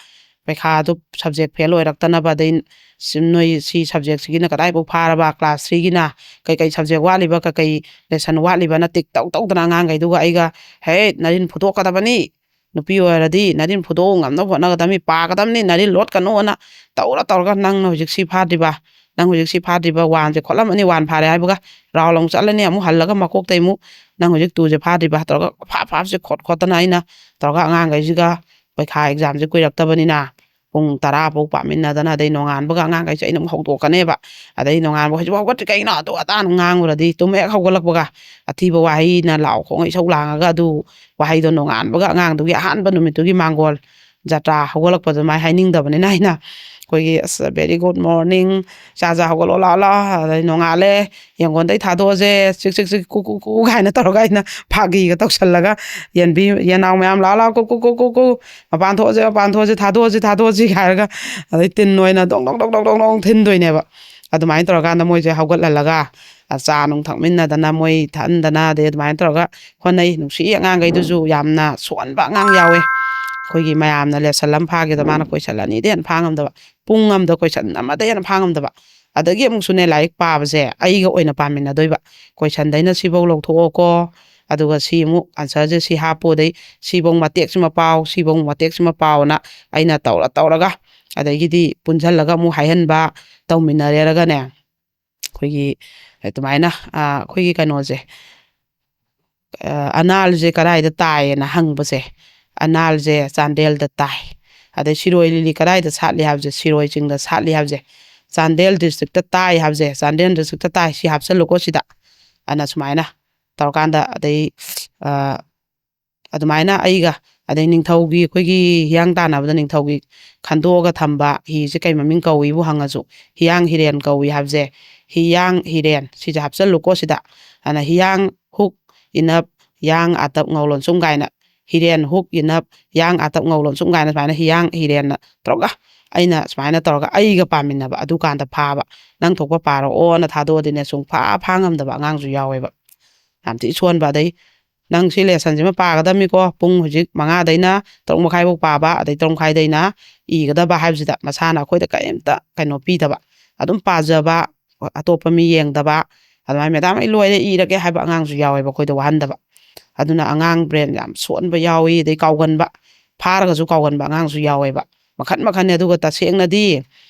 ꯄꯩꯈꯥꯗꯨ subject fail ꯑꯣꯏꯔꯛꯇꯅꯕ, ꯑꯗꯩ ꯁꯤ, ꯅꯣꯏ ꯁꯤ subjectꯁꯤꯒꯤꯅ ꯀꯗꯥꯏꯐꯥꯎ ꯐꯥꯔꯕ, class threeꯒꯤꯅ ꯀꯩꯀꯩ subject ꯋꯥꯠꯂꯤꯕ, ꯀꯩꯀꯩ lesson ꯋꯥꯠꯂꯤꯕꯅ tick ꯇꯧ ꯇꯧꯗꯅ ꯑꯉꯥꯡꯈꯩꯗꯨꯒ ꯑꯩꯒ, "ꯍꯦ, ꯅꯔꯤꯟ ꯐꯨꯗꯣꯛꯀꯗꯕꯅꯤ, ꯅꯨꯄꯤ ꯑꯣꯏꯔꯗꯤ ꯅꯔꯤꯟ ꯐꯨꯗꯣꯛꯎ ꯉꯝꯅꯕ ꯍꯣꯠꯅꯒꯗꯕꯅꯤ, ꯄꯥꯒꯗꯕꯅꯤ, ꯅꯔꯤꯟ ꯂꯣꯠꯀꯅꯣꯅ" ꯇꯧꯔ ꯇꯧꯔꯒ ꯅꯪꯅ ꯍꯧꯖꯤꯛ ꯁꯤ ꯐꯥꯗ꯭ꯔꯤꯕ, "ꯅꯪ ꯍꯧꯖꯤꯛ ꯁꯤ ꯐꯥꯗ꯭ꯔꯤꯕ, ꯋꯥꯟꯁꯦ ꯈꯣꯠꯂꯝꯃꯅꯤ, ꯋꯥꯟ ꯐꯥꯔꯦ" ꯍꯥꯏꯕꯒ ꯔꯥꯎꯟ ꯑꯃꯨꯛ ꯆꯠꯂꯅꯤ, ꯑꯃꯨꯛ ꯍꯜꯂꯒ ꯃꯀꯣꯛꯇꯩ ꯑꯃꯨꯛ "ꯅꯪ ꯍꯧꯖꯤꯛ ꯇꯨꯁꯦ ꯐꯥꯗ꯭ꯔꯤꯕ" ꯇꯧꯔꯒ ꯐꯥꯞ ꯐꯥꯞꯁꯦ ꯈꯣꯠ ꯈꯣꯠꯇꯅ ꯑꯩꯅ ꯇꯧꯔꯒ ꯑꯉꯥꯡꯈꯩꯁꯤꯒ ꯄꯩꯈꯥ ꯑꯦꯛꯖꯥꯝꯁꯦ ꯀꯨꯏꯔꯛꯇꯕꯅꯤꯅ ꯄꯨꯡ ꯇꯔꯥ ꯐꯥꯎ ꯄꯥꯃꯤꯟꯅꯗꯅ, ꯑꯗꯩ ꯅꯣꯡꯉꯥꯟꯕꯒ ꯑꯉꯥꯡꯈꯩꯁꯦ ꯑꯩꯅ ꯑꯃꯨꯛ ꯍꯧꯗꯣꯛꯀꯅꯦꯕ꯫ ꯑꯗꯩ ꯅꯣꯡꯉꯥꯟꯕ "ꯍꯧꯖꯤꯛ ꯍꯧꯒꯠꯇ꯭ꯔꯤ ꯀꯩꯅꯣ?" ꯑꯗꯨ ꯑꯗꯥꯅ ꯉꯥꯡꯉꯨꯔꯗꯤ ꯇꯨꯝ ꯍꯦꯛ ꯍꯧꯒꯠꯂꯛꯄꯒ ꯑꯊꯤꯕ ꯋꯥꯍꯩꯅ ꯂꯥꯎ ꯈꯣꯡ ꯏꯁꯧ ꯂꯥꯡꯉꯒ ꯑꯗꯨ ꯋꯥꯍꯩꯗꯣ ꯅꯣꯡꯉꯥꯟꯕꯒ ꯑꯉꯥꯡꯗꯨꯒꯤ ꯑꯍꯥꯟꯕ ꯅꯨꯃꯤꯠꯇꯨꯒꯤ ꯃꯥꯡꯒꯣꯜ ꯖꯇ꯭ꯔꯥ ꯍꯧꯒꯠꯂꯛꯄ ꯑꯗꯨꯃꯥꯏꯅ ꯍꯥꯏꯅꯤꯡꯗꯕꯅꯤꯅ ꯑꯩꯅ ꯑꯩꯈꯣꯏꯒꯤ "ꯑꯁ, very good morning, ꯆꯥ ꯆꯥ ꯍꯧꯒꯠꯂꯣ ꯂꯥꯛꯑꯣ ꯂꯥꯛꯑꯣ", ꯑꯗꯩ "ꯅꯣꯡꯉꯥꯜꯂꯦ, ꯌꯦꯡꯒꯣꯟꯗꯩ ꯊꯥꯗꯣꯛꯑꯁꯦ, ꯆꯤꯛ ꯆꯤꯛ ꯆꯤꯛ ꯀꯨ ꯀꯨ ꯀꯨ" ꯀꯥꯏꯅ ꯇꯧꯔꯒ ꯑꯩꯅ ꯐꯥꯒꯤꯒ ꯇꯧꯁꯜꯂꯒ, "ꯌꯦꯟꯕꯤ ꯌꯦꯅꯥꯎ ꯃꯌꯥꯝ ꯂꯥꯛꯑꯣ ꯂꯥꯛꯑꯣ, ꯀꯨ ꯀꯨ ꯀꯨ ꯀꯨ ꯀꯨ, ꯃꯄꯥꯟ ꯊꯣꯛꯑꯁꯦ, ꯃꯄꯥꯟ ꯊꯣꯛꯑꯁꯦ, ꯊꯥꯗꯣꯛꯑꯁꯤ ꯊꯥꯗꯣꯛꯑꯁꯤ" ꯍꯥꯏꯔꯒ ꯑꯗꯩ ꯇꯤꯟ ꯑꯣꯏꯅ ꯗꯣꯡ ꯗꯣꯡ ꯗꯣꯡ ꯗꯣꯡ ꯗꯣꯡ ꯗꯣꯡ ꯊꯤꯟꯗꯣꯏꯅꯦꯕ꯫ ꯑꯗꯨꯃꯥꯏꯅ ꯇꯧꯔꯀꯥꯟꯗ ꯃꯣꯏꯁꯦ ꯍꯧꯒꯠꯍꯜꯂꯒ, ꯑ, ꯆꯥ ꯅꯨꯡ ꯊꯛꯃꯤꯟꯅꯗꯅ, ꯃꯣꯏ ꯊꯛꯍꯟꯗꯅ, ꯑꯗꯩ ꯑꯗꯨꯃꯥꯏꯅ ꯇꯧꯔꯒ ꯍꯣꯠꯅꯩ꯫ ꯅꯨꯡꯁꯤ, ꯑꯉꯥꯡꯈꯩꯗꯨꯁꯨ ꯌꯥꯝꯅ ꯁꯣꯟꯕ ꯑꯉꯥꯡ ꯌꯥꯎꯋꯦ꯫ ꯑꯩꯈꯣꯏꯒꯤ ꯃꯌꯥꯝꯅ ꯂꯦꯁꯟ ꯑꯃ ꯐꯥꯒꯦꯗ ꯃꯥꯅ ꯀꯣꯏꯁꯟ ꯑꯅꯤꯗꯩ ꯍꯦꯟꯅ ꯐꯥ ꯉꯝꯗꯕ, ꯄꯨꯡ ꯑꯃꯗ ꯀꯣꯏꯁꯟ ꯑꯃꯗꯩ ꯍꯦꯟꯅ ꯐꯥ ꯉꯝꯗꯕ꯫ ꯑꯗꯒꯤ ꯑꯃꯨꯛꯁꯨꯅꯦ, ꯂꯥꯏꯔꯤꯛ ꯄꯥꯕꯁꯦ ꯑꯩꯒ ꯑꯣꯏꯅ ꯄꯥꯃꯤꯟꯅꯗꯣꯏꯕ꯫ ꯀꯣꯏꯁꯟꯗꯩꯅ ꯁꯤꯐꯧ ꯂꯧꯊꯣꯛꯑꯣꯀꯣ, ꯑꯗꯨꯒ ꯁꯤ ꯑꯃꯨꯛ ꯑꯟꯁꯔꯁꯦ ꯁꯤ ꯍꯥꯞꯄꯣ, ꯑꯗꯩ ꯁꯤꯐꯧ ꯃꯇꯦꯛꯁꯤꯃ ꯄꯥꯎ, ꯁꯤꯐꯧ ꯃꯇꯦꯛꯁꯤꯃ ꯄꯥꯎꯅ ꯑꯩꯅ ꯇꯧꯔ ꯇꯧꯔꯒ, ꯑꯗꯒꯤꯗꯤ ꯄꯨꯟꯁꯤꯜꯂꯒ ꯑꯃꯨꯛ ꯍꯥꯏꯍꯟꯕ ꯇꯧꯃꯤꯟꯅꯔꯦꯔꯒꯅꯦ, ꯑꯩꯈꯣꯏꯒꯤ ꯑꯗꯨꯃꯥꯏꯅ, ꯑ, ꯑꯩꯈꯣꯏꯒꯤ ꯀꯩꯅꯣꯁꯦ, ꯑ, "ꯑꯅꯥꯜꯁꯦ ꯀꯗꯥꯏꯗ ꯇꯥꯏꯌꯦꯅ" ꯍꯪꯕꯁꯦ, "ꯑꯅꯥꯜꯁꯦ ꯆꯥꯟꯗꯦꯜꯗ ꯇꯥꯏ"꯫ ꯑꯗꯩ "ꯁꯤꯔꯣꯏ ꯂꯤꯂꯤ ꯀꯗꯥꯏꯗ ꯁꯥꯠꯂꯤ?" ꯍꯥꯏꯕꯁꯦ, "ꯁꯤꯔꯣꯏ ꯆꯤꯡꯗ ꯁꯥꯠꯂꯤ" ꯍꯥꯏꯕꯁꯦ, "ꯆꯥꯟꯗꯦꯜ ꯗꯤꯁꯇ꯭ꯔꯤꯛꯇ ꯇꯥꯏ" ꯍꯥꯏꯕꯁꯦ, "ꯆꯥꯟꯗꯦꯜ ꯗꯤꯁꯇ꯭ꯔꯤꯛꯇ ꯇꯥꯏ", ꯁꯤ ꯍꯥꯞꯆꯜꯂꯨꯀꯣ ꯁꯤꯗ꯫ ꯑꯅ ꯁꯨꯃꯥꯏꯅ ꯇꯧꯔꯀꯥꯟꯗ, ꯑꯗꯩ, ꯑ, ꯑꯗꯨꯃꯥꯏꯅ ꯑꯩꯒ, ꯑꯗꯩ ꯅꯤꯡꯊꯧꯒꯤ ꯑꯩꯈꯣꯏꯒꯤ ꯍꯤꯌꯥꯡ ꯇꯥꯟꯅꯕꯗ ꯅꯤꯡꯊꯧꯒꯤ ꯈꯟꯗꯣꯛꯑꯒ ꯊꯝꯕ ꯍꯤꯁꯦ ꯀꯩ ꯃꯃꯤꯡ ꯀꯧꯏꯕꯨ ꯍꯪꯉꯁꯨ, "ꯍꯤꯌꯥꯡ ꯍꯤꯔꯦꯟ ꯀꯧꯏ" ꯍꯥꯏꯕꯁꯦ, "ꯍꯤꯌꯥꯡ ꯍꯤꯔꯦꯟ" ꯁꯤꯁꯦ ꯍꯥꯞꯆꯜꯂꯨꯀꯣ ꯁꯤꯗ꯫ ꯑꯗꯨꯅ "ꯍꯤꯌꯥꯡ ꯍꯨꯛ ꯏꯅꯞ ꯌꯥꯡ ꯑꯥꯇꯞ ꯉꯧ ꯂꯣꯟꯁꯨꯝ" ꯀꯥꯏꯅ, "ꯍꯤꯔꯦꯟ ꯍꯨꯛ ꯏꯅꯞ ꯌꯥꯡ ꯑꯥꯇꯞ ꯉꯧ ꯂꯣꯟꯁꯨꯝ" ꯀꯥꯏꯅ ꯁꯨꯃꯥꯏꯅ ꯍꯤꯌꯥꯡ ꯍꯤꯔꯦꯟꯅ ꯇꯧꯔꯒ ꯑꯩꯅ ꯁꯨꯃꯥꯏꯅ ꯇꯧꯔꯒ ꯑꯩꯒ ꯄꯥꯃꯤꯟꯅꯕ ꯑꯗꯨꯀꯥꯟꯗ ꯐꯥꯕ꯫ "ꯅꯪ ꯊꯣꯛꯄ ꯄꯥꯔꯛꯑꯣꯅ" ꯊꯥꯗꯣꯛꯑꯗꯤꯅꯦ, ꯁꯨꯡꯐꯥ ꯐꯥ ꯉꯝꯗꯕ ꯑꯉꯥꯡꯁꯨ ꯌꯥꯎꯋꯦꯕ꯫ ꯌꯥꯝ ꯊꯤ ꯁꯣꯟꯕ꯫ ꯑꯗꯩ "ꯅꯪ ꯁꯤ ꯂꯦꯁꯟꯁꯤꯃ ꯄꯥꯒꯗꯕꯅꯤꯀꯣ, ꯄꯨꯡ ꯍꯧꯖꯤꯛ ꯃꯉꯥꯗꯩꯅ ꯇꯔꯨꯛ ꯃꯈꯥꯏꯐꯥꯎ ꯄꯥꯕ, ꯑꯗꯩ ꯇꯔꯨꯛ ꯃꯈꯥꯏꯗꯩꯅ ꯏꯒꯗꯕ" ꯍꯥꯏꯕꯁꯤꯗ ꯃꯁꯥꯅ ꯑꯩꯈꯣꯏꯗ ꯀꯔꯤꯝꯇ ꯀꯩꯅꯣ ꯄꯤꯗꯕ, ꯑꯗꯨꯝ ꯄꯥꯖꯕ, ꯑꯇꯣꯞꯄ ꯃꯤ ꯌꯦꯡꯗꯕ, ꯑꯗꯨꯃꯥꯏꯅ "ꯃꯦꯗꯥꯝ, ꯑꯩ ꯂꯣꯏꯔꯦ, ꯏꯔꯒꯦ" ꯍꯥꯏꯕ ꯑꯉꯥꯡꯁꯨ ꯌꯥꯎꯋꯦꯕ, ꯑꯩꯈꯣꯏꯗ ꯋꯥꯍꯟꯗꯕ꯫ ꯑꯗꯨꯅ ꯑꯉꯥꯡ ꯕ꯭ꯔꯦꯟ ꯌꯥꯝ ꯁꯣꯟꯕ ꯌꯥꯎꯏ, ꯑꯗꯩ ꯀꯥꯎꯒꯟꯕ, ꯐꯥꯔꯒꯁꯨ ꯀꯥꯎꯒꯟꯕ ꯑꯉꯥꯡꯁꯨ ꯌꯥꯎꯋꯦꯕ꯫ ꯃꯈꯟ ꯃꯈꯟꯅꯦ꯫ ꯑꯗꯨꯒ ꯇꯁꯦꯡꯅꯗꯤ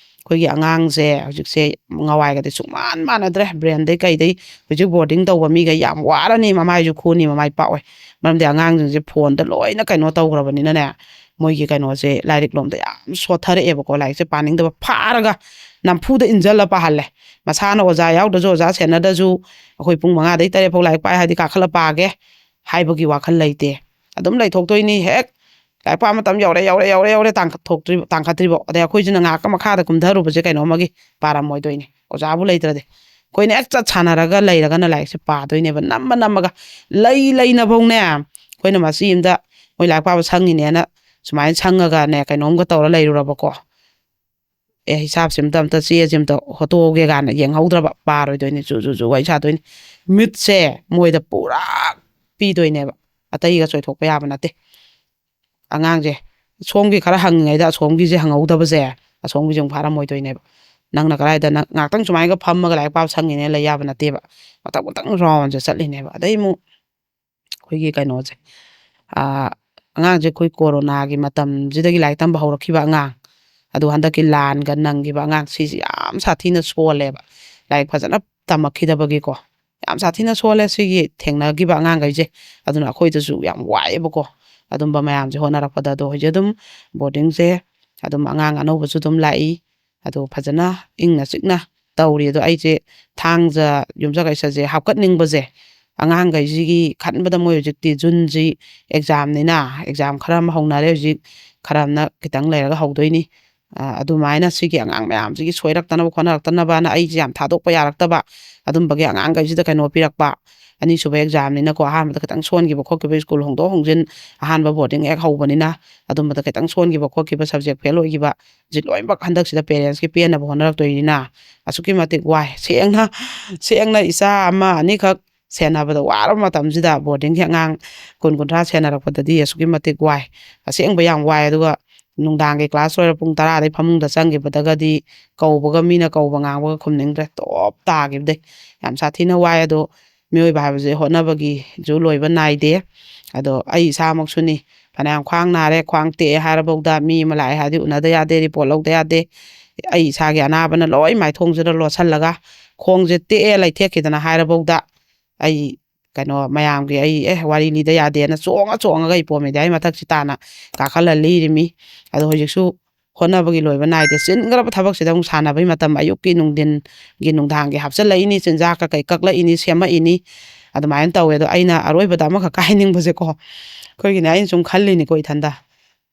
ꯑꯩꯈꯣꯏꯒꯤ ꯑꯉꯥꯡꯁꯦ ꯍꯧꯖꯤꯛꯁꯦ ꯉꯋꯥꯏꯒꯗꯤ ꯁꯨꯡꯃꯥꯟ ꯃꯥꯟꯅꯗ꯭ꯔꯦ꯫ ꯕ꯭ꯔꯦꯟꯗꯩ ꯀꯩꯗꯩ ꯍꯧꯖꯤꯛ ꯕꯣꯔꯗꯤꯡ ꯇꯧꯕ ꯃꯤꯒ ꯌꯥꯝ ꯋꯥꯔꯅꯤ, ꯃꯃꯥꯏꯁꯨ ꯈꯨꯅꯤ, ꯃꯃꯥꯏ ꯄꯥꯛꯑꯣꯏ꯫ ꯃꯔꯝꯗꯤ ꯑꯉꯥꯡꯁꯤꯡꯁꯦ ꯐꯣꯟꯗ ꯂꯣꯏꯅ ꯀꯩꯅꯣ ꯇꯧꯈ꯭ꯔꯕꯅꯤꯅꯅꯦ, ꯃꯣꯏꯒꯤ ꯀꯩꯅꯣꯁꯦ ꯂꯥꯏꯔꯤꯛ ꯂꯣꯝꯗ ꯌꯥꯝ ꯁꯣꯠꯊꯔꯛꯑꯦꯕꯀꯣ꯫ ꯂꯥꯏꯔꯤꯛꯁꯦ ꯄꯥꯅꯤꯡꯗꯕ ꯐꯥꯔꯒ ꯅꯝꯐꯨꯗ ꯏꯟꯖꯜꯂ ꯄꯥꯍꯜꯂꯦ꯫ ꯃꯁꯥꯅ ꯑꯣꯖꯥ ꯌꯥꯎꯗ꯭ꯔꯁꯨ, ꯑꯣꯖꯥ ꯁꯦꯟꯅꯗ꯭ꯔꯁꯨ, ꯑꯩꯈꯣꯏ ꯄꯨꯡ ꯃꯉꯥꯗꯩ ꯇꯔꯦꯠ ꯐꯥꯎ ꯂꯥꯏꯔꯤꯛ ꯄꯥꯏ ꯍꯥꯏꯗꯤ ꯀꯥꯈꯠꯂ ꯄꯥꯒꯦ ꯍꯥꯏꯕꯒꯤ ꯋꯥꯈꯜ ꯂꯩꯇꯦ꯫ ꯑꯗꯨꯝ ꯂꯩꯊꯣꯛꯇꯣꯏꯅꯤ꯫ ꯍꯦꯛ ꯂꯥꯏꯔꯤꯛ ꯄꯥꯕ ꯃꯇꯝ ꯌꯧꯔꯦ, ꯌꯧꯔꯦ, ꯌꯧꯔꯦ, ꯌꯧꯔꯦ, ꯇꯥꯡꯈꯠꯊꯣꯛꯇ꯭ꯔꯤꯕ, ꯇꯥꯡꯈꯠꯇ꯭ꯔꯤꯕꯣ꯫ ꯑꯗꯩ ꯑꯩꯈꯣꯏꯁꯤꯅ ꯉꯥꯏꯍꯥꯛꯀ ꯃꯈꯥꯗ ꯀꯨꯝꯊꯔꯨꯕꯁꯦ ꯀꯩꯅꯣꯝꯃꯒꯤ ꯄꯥꯔꯝꯃꯣꯏꯗꯣꯏꯅꯤ, ꯑꯣꯖꯥꯕꯨ ꯂꯩꯇ꯭ꯔꯗꯤ꯫ ꯑꯩꯈꯣꯏꯅ ꯍꯦꯛ ꯆꯠ ꯁꯥꯟꯅꯔꯒ ꯂꯩꯔꯒꯅ ꯂꯥꯏꯔꯤꯛꯁꯦ ꯄꯥꯗꯣꯏꯅꯦꯕ, ꯅꯝꯃ ꯅꯝꯃꯒ, ꯂꯩ ꯂꯩꯅꯐꯧꯅꯦ꯫ ꯑꯩꯈꯣꯏꯅ ꯃꯆꯤ ꯑꯃꯗ ꯃꯣꯏ ꯂꯥꯏꯔꯤꯛ ꯄꯥꯕ ꯁꯪꯉꯤꯅꯦꯅ ꯁꯨꯃꯥꯏꯅ ꯁꯪꯉꯒꯅꯦ, ꯀꯩꯅꯣꯝꯒ ꯇꯧꯔ ꯂꯩꯔꯨꯔꯕꯀꯣ, "ꯑꯦ, ꯍꯤꯁꯥꯞꯁꯤꯝꯇ ꯑꯝꯇ, ꯆꯦꯁꯤꯝꯇ ꯍꯣꯠꯇꯣꯛꯑꯒꯦ" ꯀꯥꯏꯅ ꯌꯦꯡꯍꯧꯗ꯭ꯔꯕ, ꯄꯥꯔꯣꯏꯗꯣꯏꯅꯤ, ꯖꯨ ꯖꯨ ꯖꯨ ꯋꯥꯔꯤ ꯁꯥꯗꯣꯏꯅꯤ꯫ ꯃꯤꯠꯁꯦ ꯃꯣꯏꯗ ꯄꯨꯔꯥ ꯄꯤꯗꯣꯏꯅꯦꯕ, ꯑꯇꯩꯒ ꯆꯣꯏꯊꯣꯛꯄ ꯌꯥꯕ ꯅꯠꯇꯦ꯫ ꯑꯉꯥꯡꯁꯦ ꯁꯣꯝꯒꯤ ꯈꯔ ꯍꯪꯉꯤꯉꯩꯗ ꯑꯁꯣꯝꯒꯤꯁꯦ ꯍꯪꯍꯧꯗꯕꯁꯦ, ꯑꯁꯣꯝꯒꯤꯁꯦ ꯑꯃꯨꯛ ꯐꯥꯔꯝꯃꯣꯏꯗꯣꯏꯅꯦꯕ꯫ ꯅꯪꯅ ꯀꯗꯥꯏꯗ, ꯅꯪ ꯉꯥꯛꯇꯪ ꯁꯨꯃꯥꯏꯅꯒ ꯐꯝꯃꯒ ꯂꯥꯏꯔꯤꯛ ꯄꯥꯕ ꯁꯪꯉꯤꯅꯦ ꯂꯩ ꯌꯥꯕ ꯅꯠꯇꯦꯕ꯫ ꯃꯊꯪ ꯃꯊꯪ ꯔꯥꯎꯟꯁꯦ ꯆꯠꯂꯤꯅꯦꯕ꯫ ꯑꯗꯩ ꯑꯃꯨꯛ ꯑꯩꯈꯣꯏꯒꯤ ꯀꯩꯅꯣꯁꯦ, ꯑꯥ, ꯑꯉꯥꯡꯁꯦ ꯑꯩꯈꯣꯏ ꯀꯣꯔꯣꯅꯥꯒꯤ ꯃꯇꯝꯁꯤꯗꯒꯤ ꯂꯥꯏꯔꯤꯛ ꯇꯝꯕ ꯍꯧꯔꯛꯈꯤꯕ ꯑꯉꯥꯡ, ꯑꯗꯨ ꯍꯟꯗꯛꯀꯤ ꯂꯥꯟꯒ ꯅꯪꯈꯤꯕ ꯑꯉꯥꯡ, ꯁꯤꯁꯦ ꯌꯥꯝ ꯁꯥꯊꯤꯅ ꯁꯣꯜꯂꯦꯕ, ꯂꯥꯏꯔꯤꯛ ꯐꯖꯅ ꯇꯝꯃꯛꯈꯤꯗꯕꯒꯤꯀꯣ꯫ ꯌꯥꯝ ꯁꯥꯊꯤꯅ ꯁꯣꯜꯂꯦ ꯁꯤꯒꯤ ꯊꯦꯡꯅꯈꯤꯕ ꯑꯉꯥꯡꯈꯩꯁꯦ꯫ ꯑꯗꯨꯅ ꯑꯩꯈꯣꯏꯗꯁꯨ ꯌꯥꯝ ꯋꯥꯏꯑꯦꯕꯀꯣ, ꯑꯗꯨꯝꯕ ꯃꯌꯥꯝꯁꯦ ꯍꯣꯠꯅꯔꯛꯄꯗ꯫ ꯑꯗꯣ ꯍꯧꯖꯤꯛ ꯑꯗꯨꯝ ꯕꯣꯔꯗꯤꯡꯁꯦ ꯑꯗꯨꯝ ꯑꯉꯥꯡ ꯑꯅꯧꯕꯁꯨ ꯑꯗꯨꯝ ꯂꯥꯛꯏ꯫ ꯑꯗꯣ ꯐꯖꯅ ꯏꯪꯅ ꯆꯤꯛꯅ ꯇꯧꯔꯤ꯫ ꯑꯗꯣ ꯑꯩꯁꯦ ꯊꯥꯡꯖ ꯌꯨꯝꯁꯀꯩꯁꯁꯦ ꯍꯥꯞꯀꯠꯅꯤꯡꯕꯁꯦ, ꯑꯉꯥꯡꯈꯩꯁꯤꯒꯤ ꯈꯟꯕꯗ, ꯃꯣꯏ ꯍꯧꯖꯤꯛꯇꯤ ꯖꯨꯟꯁꯤ ꯑꯦꯛꯖꯥꯝꯅꯤꯅ, ꯑꯦꯛꯖꯥꯝ ꯈꯔ ꯑꯃ ꯍꯧꯅꯔꯦ ꯍꯧꯖꯤꯛ, ꯈꯔ ꯑꯃꯅ ꯈꯤꯇꯪ ꯂꯩꯔꯒ ꯍꯧꯗꯣꯏꯅꯤ꯫ ꯑ, ꯑꯗꯨꯃꯥꯏꯅ ꯁꯤꯒꯤ ꯑꯉꯥꯡ ꯃꯌꯥꯝꯁꯤꯒꯤ ꯁꯣꯏꯔꯛꯇꯅꯕ ꯈꯣꯠꯅꯔꯛꯇꯅꯕꯅ ꯑꯩꯁꯦ ꯌꯥꯝ ꯊꯥꯗꯣꯛꯄ ꯌꯥꯔꯛꯇꯕ, ꯑꯗꯨꯝꯕꯒꯤ ꯑꯉꯥꯡꯈꯩꯁꯤꯗ ꯀꯩꯅꯣ ꯄꯤꯔꯛꯄ꯫ ꯑꯅꯤꯁꯨꯕ ꯑꯦꯛꯖꯥꯝꯅꯤꯅꯀꯣ, ꯑꯍꯥꯟꯕꯗ ꯈꯤꯇꯪ ꯁꯣꯟꯈꯤꯕ ꯈꯣꯠꯈꯤꯕ, ꯁ꯭ꯀꯨꯜ ꯍꯣꯡꯗꯣꯛ ꯍꯣꯡꯖꯤꯟ, ꯑꯍꯥꯟꯕ ꯕꯣꯔꯗꯤꯡ ꯍꯦꯛ ꯍꯧꯕꯅꯤꯅ, ꯑꯗꯨꯝꯕꯗ ꯈꯤꯇꯪ ꯁꯣꯟꯈꯤꯕ ꯈꯣꯠꯈꯤꯕ, ꯁꯕꯖꯦꯛ ꯐꯦꯜ ꯑꯣꯏꯈꯤꯕ, ꯁꯤ ꯂꯣꯏꯅꯃꯛ ꯍꯟꯗꯛꯁꯤꯗ ꯄꯦꯔꯦꯟꯁꯀꯤ ꯄꯦꯟꯅꯕ ꯍꯣꯠꯅꯔꯛꯇꯣꯏꯅꯤꯅ ꯑꯁꯨꯛꯀꯤ ꯃꯇꯤꯛ ꯋꯥꯏ꯫ ꯁꯦꯡꯅ, ꯁꯦꯡꯅ ꯏꯆꯥ ꯑꯃ ꯑꯅꯤꯈꯛ ꯁꯦꯟꯅꯕꯗ ꯋꯥꯔꯕ ꯃꯇꯝꯁꯤꯗ ꯕꯣꯔꯗꯤꯡꯒꯤ ꯑꯉꯥꯡ ꯀꯨꯟ ꯀꯨꯟꯊ꯭ꯔꯥ ꯁꯦꯟꯅꯔꯛꯄꯗꯗꯤ ꯑꯁꯨꯛꯀꯤ ꯃꯇꯤꯛ ꯋꯥꯏ꯫ ꯑꯁꯦꯡꯕ ꯌꯥꯝ ꯋꯥꯏ꯫ ꯑꯗꯨꯒ ꯅꯨꯡꯗꯥꯡꯒꯤ ꯀ꯭ꯂꯥꯁ ꯂꯣꯏꯔ ꯄꯨꯡ ꯇꯔꯥꯗꯩ ꯐꯃꯨꯡꯗ ꯆꯪꯈꯤꯕꯗꯒꯗꯤ ꯀꯧꯕꯒ, ꯃꯤꯅ ꯀꯧꯕ ꯉꯥꯡꯕꯒ ꯈꯨꯝꯅꯤꯡꯗ꯭ꯔꯦ꯫ ꯇꯣꯞ ꯇꯥꯈꯤꯕꯗꯩ ꯌꯥꯝ ꯁꯥꯊꯤꯅ ꯋꯥꯏ꯫ ꯑꯗꯣ ꯃꯤꯑꯣꯏꯕ ꯍꯥꯏꯕꯁꯦ ꯍꯣꯠꯅꯕꯒꯤꯁꯨ ꯂꯣꯏꯕ ꯅꯥꯏꯗꯦ꯫ ꯑꯗꯣ ꯑꯩ ꯏꯁꯥꯃꯛꯁꯨꯅꯤ, ꯐꯅꯌꯥꯝ ꯈ꯭ꯋꯥꯡ ꯅꯥꯔꯦ, ꯈ꯭ꯋꯥꯡ ꯇꯦꯛꯑꯦ ꯍꯥꯏꯔꯕꯧꯗ ꯃꯤ ꯑꯃ ꯂꯥꯛꯑꯦ ꯍꯥꯏꯔꯗꯤ ꯎꯅꯗ ꯌꯥꯗꯦ, ꯔꯤꯄꯣꯔꯠ ꯂꯧꯗ ꯌꯥꯗꯦ꯫ ꯑꯩ ꯏꯁꯥꯒꯤ ꯑꯅꯥꯕꯅ ꯂꯣꯏ ꯃꯥꯏꯊꯣꯡꯁꯤꯗ ꯂꯣꯠꯁꯤꯜꯂꯒ, ꯈꯣꯡꯁꯦ ꯇꯦꯛꯑꯦ ꯂꯩꯊꯦꯛꯈꯤꯗꯅ ꯍꯥꯏꯔꯕꯧꯗ, ꯑꯩ ꯀꯩꯅꯣ ꯃꯌꯥꯝꯒꯤ ꯑꯩ ꯑꯦ ꯋꯥꯔꯤ ꯂꯤꯗ ꯌꯥꯗꯦꯅ ꯆꯣꯡꯉ ꯆꯣꯡꯉꯒ ꯑꯩ ꯄꯣꯝꯃꯤꯗꯤ ꯑꯩ ꯃꯊꯛꯁꯤ ꯇꯥꯅ ꯀꯥꯈꯠꯂ ꯂꯤꯔꯤꯃꯤ꯫ ꯑꯗꯣ ꯍꯧꯖꯤꯛꯁꯨ ꯍꯣꯠꯅꯕꯒꯤ ꯂꯣꯏꯕ ꯅꯥꯏꯗꯦ꯫ ꯆꯤꯟꯈ꯭ꯔꯕ ꯊꯕꯛꯁꯤꯗ ꯑꯃꯨꯛ ꯁꯥꯟꯅꯕꯒꯤ ꯃꯇꯝ ꯑꯌꯨꯛꯀꯤ ꯅꯨꯡꯊꯤꯟꯒꯤ ꯅꯨꯡꯗꯥꯡꯒꯤ ꯍꯥꯞꯆꯤꯜꯂꯛꯏꯅꯤ, ꯆꯤꯟꯖꯥꯛꯀ ꯀꯩ ꯀꯛꯂꯛꯏꯅꯤ, ꯁꯦꯝꯃꯛꯏꯅꯤ꯫ ꯑꯗꯨꯃꯥꯏꯅ ꯇꯧꯋꯦ꯫ ꯑꯗꯣ ꯑꯩꯅ ꯑꯔꯣꯏꯕꯗ ꯑꯃꯈꯛꯀ ꯍꯥꯏꯅꯤꯡꯕꯁꯦꯀꯣ, ꯑꯩꯈꯣꯏꯒꯤꯅꯦ, ꯑꯩꯅ ꯁꯨꯝ ꯈꯜꯂꯤꯅꯤꯀꯣ ꯏꯊꯟꯗ,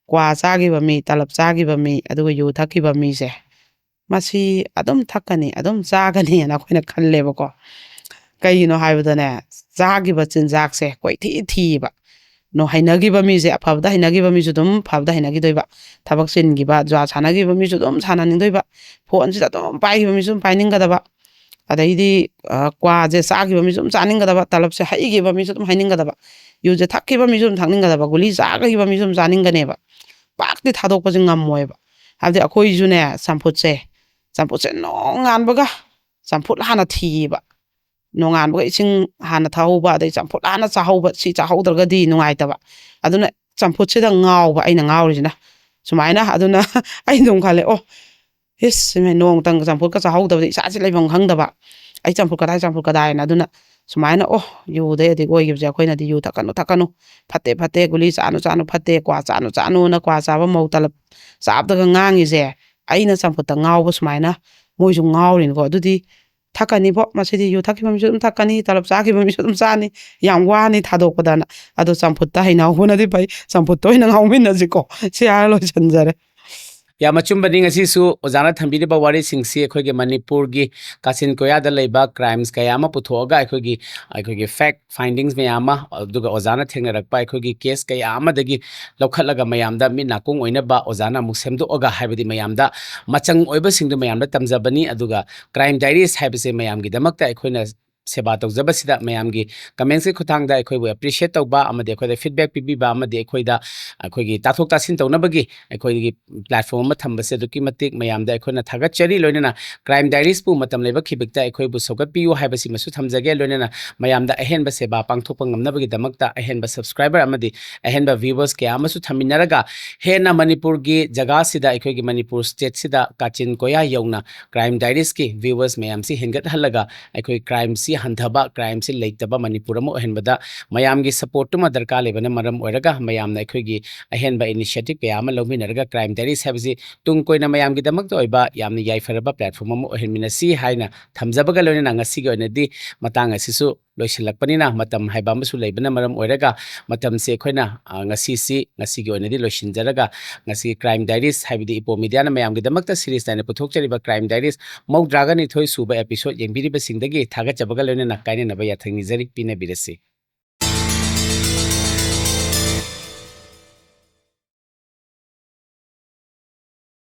ꯀ꯭ꯋꯥ ꯆꯥꯈꯤꯕ ꯃꯤ, ꯇꯂꯞ ꯆꯥꯈꯤꯕ ꯃꯤ, ꯑꯗꯨꯒ ꯌꯨ ꯊꯛꯈꯤꯕ ꯃꯤꯁꯦ, ꯃꯁꯤ ꯑꯗꯨꯝ ꯊꯛꯀꯅꯤ, ꯑꯗꯨꯝ ꯆꯥꯒꯅꯤꯅ ꯑꯩꯈꯣꯏꯅ ꯈꯜꯂꯦꯕꯀꯣ꯫ ꯀꯩꯒꯤꯅꯣ ꯍꯥꯏꯕꯗꯅꯦ, ꯆꯥꯈꯤꯕ ꯆꯤꯟꯖꯥꯛꯁꯦ ꯀꯣꯏꯊꯤ ꯊꯤꯕ꯫ ꯅꯣ, ꯍꯩꯅꯈꯤꯕ ꯃꯤꯁꯦ, ꯑꯐꯕꯗ ꯍꯩꯅꯈꯤꯕ ꯃꯤꯁꯨ ꯑꯗꯨꯝ ꯐꯕꯗ ꯍꯩꯅꯈꯤꯗꯣꯏꯕ, ꯊꯕꯛ ꯆꯤꯟꯈꯤꯕ, ꯖꯨꯋꯥ ꯁꯥꯟꯅꯈꯤꯕ ꯃꯤꯁꯨ ꯑꯗꯨꯝ ꯁꯥꯟꯅꯅꯤꯡꯗꯣꯏꯕ, ꯐꯣꯟꯁꯤꯗ ꯑꯗꯨꯝ ꯄꯥꯏꯈꯤꯕ ꯃꯤꯁꯨ ꯑꯗꯨꯝ ꯄꯥꯏꯅꯤꯡꯒꯗꯕ, ꯑꯗꯩꯗꯤ ꯑ, ꯀ꯭ꯋꯥꯁꯦ ꯆꯥꯈꯤꯕ ꯃꯤꯁꯨ ꯑꯗꯨꯝ ꯆꯥꯅꯤꯡꯒꯗꯕ, ꯇꯂꯞꯁꯦ ꯍꯩꯈꯤꯕ ꯃꯤꯁꯨ ꯑꯗꯨꯝ ꯍꯩꯅꯤꯡꯒꯗꯕ, ꯌꯨꯁꯦ ꯊꯛꯈꯤꯕ ꯃꯤꯁꯨ ꯑꯗꯨꯝ ꯊꯛꯅꯤꯡꯒꯗꯕ, ꯒꯨꯂꯤ ꯆꯥꯈꯤꯕ ꯃꯤꯁꯨ ꯑꯗꯨꯝ ꯆꯥꯅꯤꯡꯒꯅꯦꯕ꯫ ꯄꯥꯛꯇꯤ ꯊꯥꯗꯣꯛꯄꯁꯦ ꯉꯝꯃꯣꯏꯕ꯫ ꯍꯥꯏꯕꯗꯤ ꯑꯩꯈꯣꯏꯁꯨꯅꯦ, ꯆꯝꯐꯨꯠꯁꯦ, ꯆꯝꯐꯨꯠꯁꯦ ꯅꯣꯡꯉꯥꯟꯕꯒ ꯆꯝꯐꯨꯠ ꯍꯥꯟꯅ ꯊꯤꯌꯦꯕ꯫ ꯅꯣꯡꯉꯥꯟꯕꯒ ꯏꯁꯤꯡ ꯍꯥꯟꯅ ꯊꯛꯍꯧꯕ, ꯑꯗꯩ ꯆꯝꯐꯨꯠ ꯍꯥꯟꯅ ꯆꯥꯍꯧꯕ, ꯁꯤ ꯆꯥꯍꯧꯗ꯭ꯔꯒꯗꯤ ꯅꯨꯡꯉꯥꯏꯇꯕ꯫ ꯑꯗꯨꯅ ꯆꯝꯐꯨꯠꯁꯤꯗ ꯉꯥꯎꯕ, ꯑꯩꯅ ꯉꯥꯎꯔꯤꯁꯤꯅ ꯁꯨꯃꯥꯏꯅ꯫ ꯑꯗꯨꯅ ꯑꯩ ꯑꯗꯨꯝ ꯈꯜꯂꯦ, "ꯑꯣ, ꯏꯁ, ꯏꯃꯥꯏ, ꯅꯣꯡꯃꯇꯪ ꯆꯝꯐꯨꯠꯀ ꯆꯥꯍꯧꯗꯕꯗ ꯏꯁꯥꯁꯦ ꯂꯩꯐꯝ ꯈꯪꯗꯕ, ꯑꯩ ꯆꯝꯐꯨꯠ ꯀꯗꯥꯏ, ꯆꯝꯐꯨꯠ ꯀꯗꯥꯏꯅ?" ꯑꯗꯨꯅ ꯁꯨꯃꯥꯏꯅ, ꯑꯣ, ꯌꯨꯗꯩ ꯑꯗꯤꯛ ꯑꯣꯏꯈꯤꯕꯁꯦ ꯑꯩꯈꯣꯏꯅꯗꯤ, "ꯌꯨ ꯊꯛꯀꯅꯨ, ꯊꯛꯀꯅꯨ, ꯐꯠꯇꯦ, ꯐꯠꯇꯦ, ꯒꯨꯂꯤ ꯆꯥꯅꯨ, ꯆꯥꯅꯨ, ꯐꯠꯇꯦ, ꯀ꯭ꯋꯥ ꯆꯥꯅꯨ, ꯆꯥꯅꯨꯅ ꯀ꯭ꯋꯥ ꯆꯥꯕ ꯃꯧ ꯇꯂꯞ ꯆꯥꯕꯗꯒ ꯉꯥꯡꯉꯤꯁꯦ ꯑꯩꯅ ꯆꯝꯐꯨꯠꯇ ꯉꯥꯎꯕ ꯁꯨꯃꯥꯏꯅ ꯃꯣꯏꯁꯨ ꯉꯥꯎꯔꯤꯅꯤꯀꯣ꯫ ꯑꯗꯨꯗꯤ ꯊꯛꯀꯅꯤꯕꯣ, ꯃꯁꯤꯗꯤ ꯌꯨ ꯊꯛꯈꯤꯕ ꯃꯤꯁꯨ ꯑꯗꯨꯝ ꯊꯛꯀꯅꯤ, ꯇꯂꯞ ꯆꯥꯈꯤꯕ ꯃꯤꯁꯨ ꯑꯗꯨꯝ ꯆꯥꯅꯤ, ꯌꯥꯝ ꯋꯥꯅꯤ ꯊꯥꯗꯣꯛꯄꯗꯅ꯫ ꯑꯗꯣ ꯆꯝꯐꯨꯠꯇ ꯍꯩꯅꯍꯧꯕꯅꯗꯤ ꯐꯩ, ꯆꯝꯐꯨꯠꯇ ꯑꯣꯏꯅ ꯉꯥꯎꯃꯤꯟꯅꯁꯤꯀꯣ"꯫ ꯁꯤ ꯍꯥꯏꯔ ꯂꯣꯏꯁꯤꯟꯖꯔꯦ꯫ ꯌꯥꯝ ꯑꯆꯨꯝꯕꯅꯤ꯫ ꯉꯁꯤꯁꯨ ꯑꯣꯖꯥꯅ ꯊꯝꯕꯤꯔꯤꯕ ꯋꯥꯔꯤꯁꯤꯡꯁꯤ ꯑꯩꯈꯣꯏꯒꯤ ꯃꯅꯤꯄꯨꯔꯒꯤ ꯀꯥꯆꯤꯟ ꯀꯣꯌꯥꯗ ꯂꯩꯕ crimes ꯀꯌꯥ ꯑꯃ ꯄꯨꯊꯣꯛꯑꯒ ꯑꯩꯈꯣꯏꯒꯤ, ꯑꯩꯈꯣꯏꯒꯤ fact findings ꯃꯌꯥꯝ ꯑꯃ, ꯑꯗꯨꯒ ꯑꯣꯖꯥꯅ ꯊꯦꯡꯅꯔꯛꯄ ꯑꯩꯈꯣꯏꯒꯤ case ꯀꯌꯥ ꯑꯃꯗꯒꯤ ꯂꯧꯈꯠꯂꯒ ꯃꯌꯥꯝꯗ ꯃꯤꯠ ꯅꯥꯀꯣꯡ ꯑꯣꯏꯅꯕ ꯑꯣꯖꯥꯅ ꯑꯃꯨꯛ ꯁꯦꯝꯗꯣꯛꯑꯒ, ꯍꯥꯏꯕꯗꯤ ꯃꯌꯥꯝꯗ ꯃꯆꯪ ꯑꯣꯏꯕꯁꯤꯡꯗꯨ ꯃꯌꯥꯝꯗ ꯇꯝꯖꯕꯅꯤ꯫ ꯑꯗꯨꯒ Crime Diaries ꯍꯥꯏꯕꯁꯦ ꯃꯌꯥꯝꯒꯤꯗꯃꯛꯇ ꯑꯩꯈꯣꯏꯅ ꯁꯦꯕꯥ ꯇꯧꯖꯕꯁꯤꯗ ꯃꯌꯥꯝꯒꯤ comments ꯀꯤ ꯈꯨꯠꯊꯥꯡꯗ ꯑꯩꯈꯣꯏꯕꯨ appreciate ꯇꯧꯕ ꯑꯃꯗꯤ ꯑꯩꯈꯣꯏꯗ feedback ꯄꯤꯕꯤꯕ ꯑꯃꯗꯤ ꯑꯩꯈꯣꯏꯗ, ꯑꯩꯈꯣꯏꯒꯤ ꯇꯥꯊꯣꯛ ꯇꯥꯁꯤꯟ ꯇꯧꯅꯕꯒꯤ ꯑꯩꯈꯣꯏꯒꯤ platform ꯑꯃ ꯊꯝꯕꯁꯦ ꯑꯗꯨꯛꯀꯤ ꯃꯇꯤꯛ ꯃꯌꯥꯝꯗ ꯑꯩꯈꯣꯏꯅ ꯊꯥꯒꯠꯆꯔꯤ꯫ ꯂꯣꯏꯅꯅ Crime Diaries ꯄꯨ ꯃꯇꯝ ꯂꯩꯕ ꯈꯤꯕꯤꯛꯇ ꯑꯩꯈꯣꯏꯕꯨ ꯁꯧꯒꯠꯄꯤꯌꯨ ꯍꯥꯏꯕꯁꯤꯃꯁꯨ ꯊꯝꯖꯒꯦ꯫ ꯂꯣꯏꯅꯅ ꯃꯌꯥꯝꯗ ꯑꯍꯦꯟꯕ ꯁꯦꯕꯥ ꯄꯥꯡꯊꯣꯛꯄ ꯉꯝꯅꯕꯒꯤꯗꯃꯛꯇ ꯑꯍꯦꯟꯕ subscriber ꯑꯃꯗꯤ ꯑꯍꯦꯟꯕ viewers ꯀꯌꯥ ꯑꯃꯁꯨ ꯊꯝꯃꯤꯟꯅꯔꯒ ꯍꯦꯟꯅ ꯃꯅꯤꯄꯨꯔꯒꯤ ꯖꯒꯥꯁꯤꯗ, ꯑꯩꯈꯣꯏꯒꯤ ꯃꯅꯤꯄꯨꯔ stateꯁꯤꯗ ꯀꯥꯆꯤꯟ ꯀꯣꯌꯥ ꯌꯧꯅ Crime Diariesꯀꯤ viewers ꯃꯌꯥꯝꯁꯤ ꯍꯦꯟꯒꯠꯍꯜꯂꯒ ꯑꯩꯈꯣꯏ crimeꯁꯤ ꯍꯟꯊꯕ, crimeꯁꯤ ꯂꯩꯇꯕ ꯃꯅꯤꯄꯨꯔ ꯑꯃ ꯑꯣꯏꯍꯟꯕꯗ ꯃꯌꯥꯝꯒꯤ supportꯇꯨꯃ ꯗꯔꯀꯥꯔ ꯂꯩꯕꯅ ꯃꯔꯝ ꯑꯣꯏꯔꯒ ꯃꯌꯥꯝꯅ ꯑꯩꯈꯣꯏꯒꯤ ꯑꯍꯦꯟꯕ initiative ꯀꯌꯥ ꯑꯃ ꯂꯧꯃꯤꯟꯅꯔꯒ Crime Diaries ꯍꯥꯏꯕꯁꯤ ꯇꯨꯡ ꯀꯣꯏꯅ ꯃꯌꯥꯝꯒꯤꯗꯃꯛꯇ ꯑꯣꯏꯕ ꯌꯥꯝꯅ ꯌꯥꯏꯐꯔꯕ platform ꯑꯃ ꯑꯣꯏꯍꯟꯃꯤꯟꯅꯁꯤ ꯍꯥꯏꯅ ꯊꯝꯖꯕꯒ ꯂꯣꯏꯅꯅ ꯉꯁꯤꯒꯤ ꯑꯣꯏꯅꯗꯤ ꯃꯇꯥꯡ ꯑꯁꯤꯁꯨ ꯂꯣꯏꯁꯤꯜꯂꯛꯄꯅꯤꯅ, ꯃꯇꯝ ꯍꯥꯏꯕ ꯑꯃꯁꯨ ꯂꯩꯕꯅ ꯃꯔꯝ ꯑꯣꯏꯔꯒ ꯃꯇꯝꯁꯦ ꯑꯩꯈꯣꯏꯅ, ꯑ, ꯉꯁꯤꯁꯤ, ꯉꯁꯤꯒꯤ ꯑꯣꯏꯅꯗꯤ ꯂꯣꯏꯁꯤꯟꯖꯔꯒ ꯉꯁꯤꯒꯤ Crime Diaries ꯍꯥꯏꯕꯗꯤ ꯏꯄꯣ Mediaꯅ ꯃꯌꯥꯝꯒꯤꯗꯃꯛꯇ series ꯅꯥꯏꯅ ꯄꯨꯊꯣꯛꯆꯔꯤꯕ Crime Diaries ꯃꯧꯗ꯭ꯔꯥꯒ ꯅꯤꯊꯣꯏ ꯁꯨꯕ episode ꯌꯦꯡꯕꯤꯔꯤꯕꯁꯤꯡꯗꯒꯤ ꯊꯥꯒꯠꯆꯕꯒ ꯂꯣꯏꯅꯅ ꯀꯥꯏꯅꯅꯕ ꯌꯥꯊꯪ ꯅꯤꯖꯔꯤ꯫ ꯄꯤꯅꯕꯤꯔꯁꯤ꯫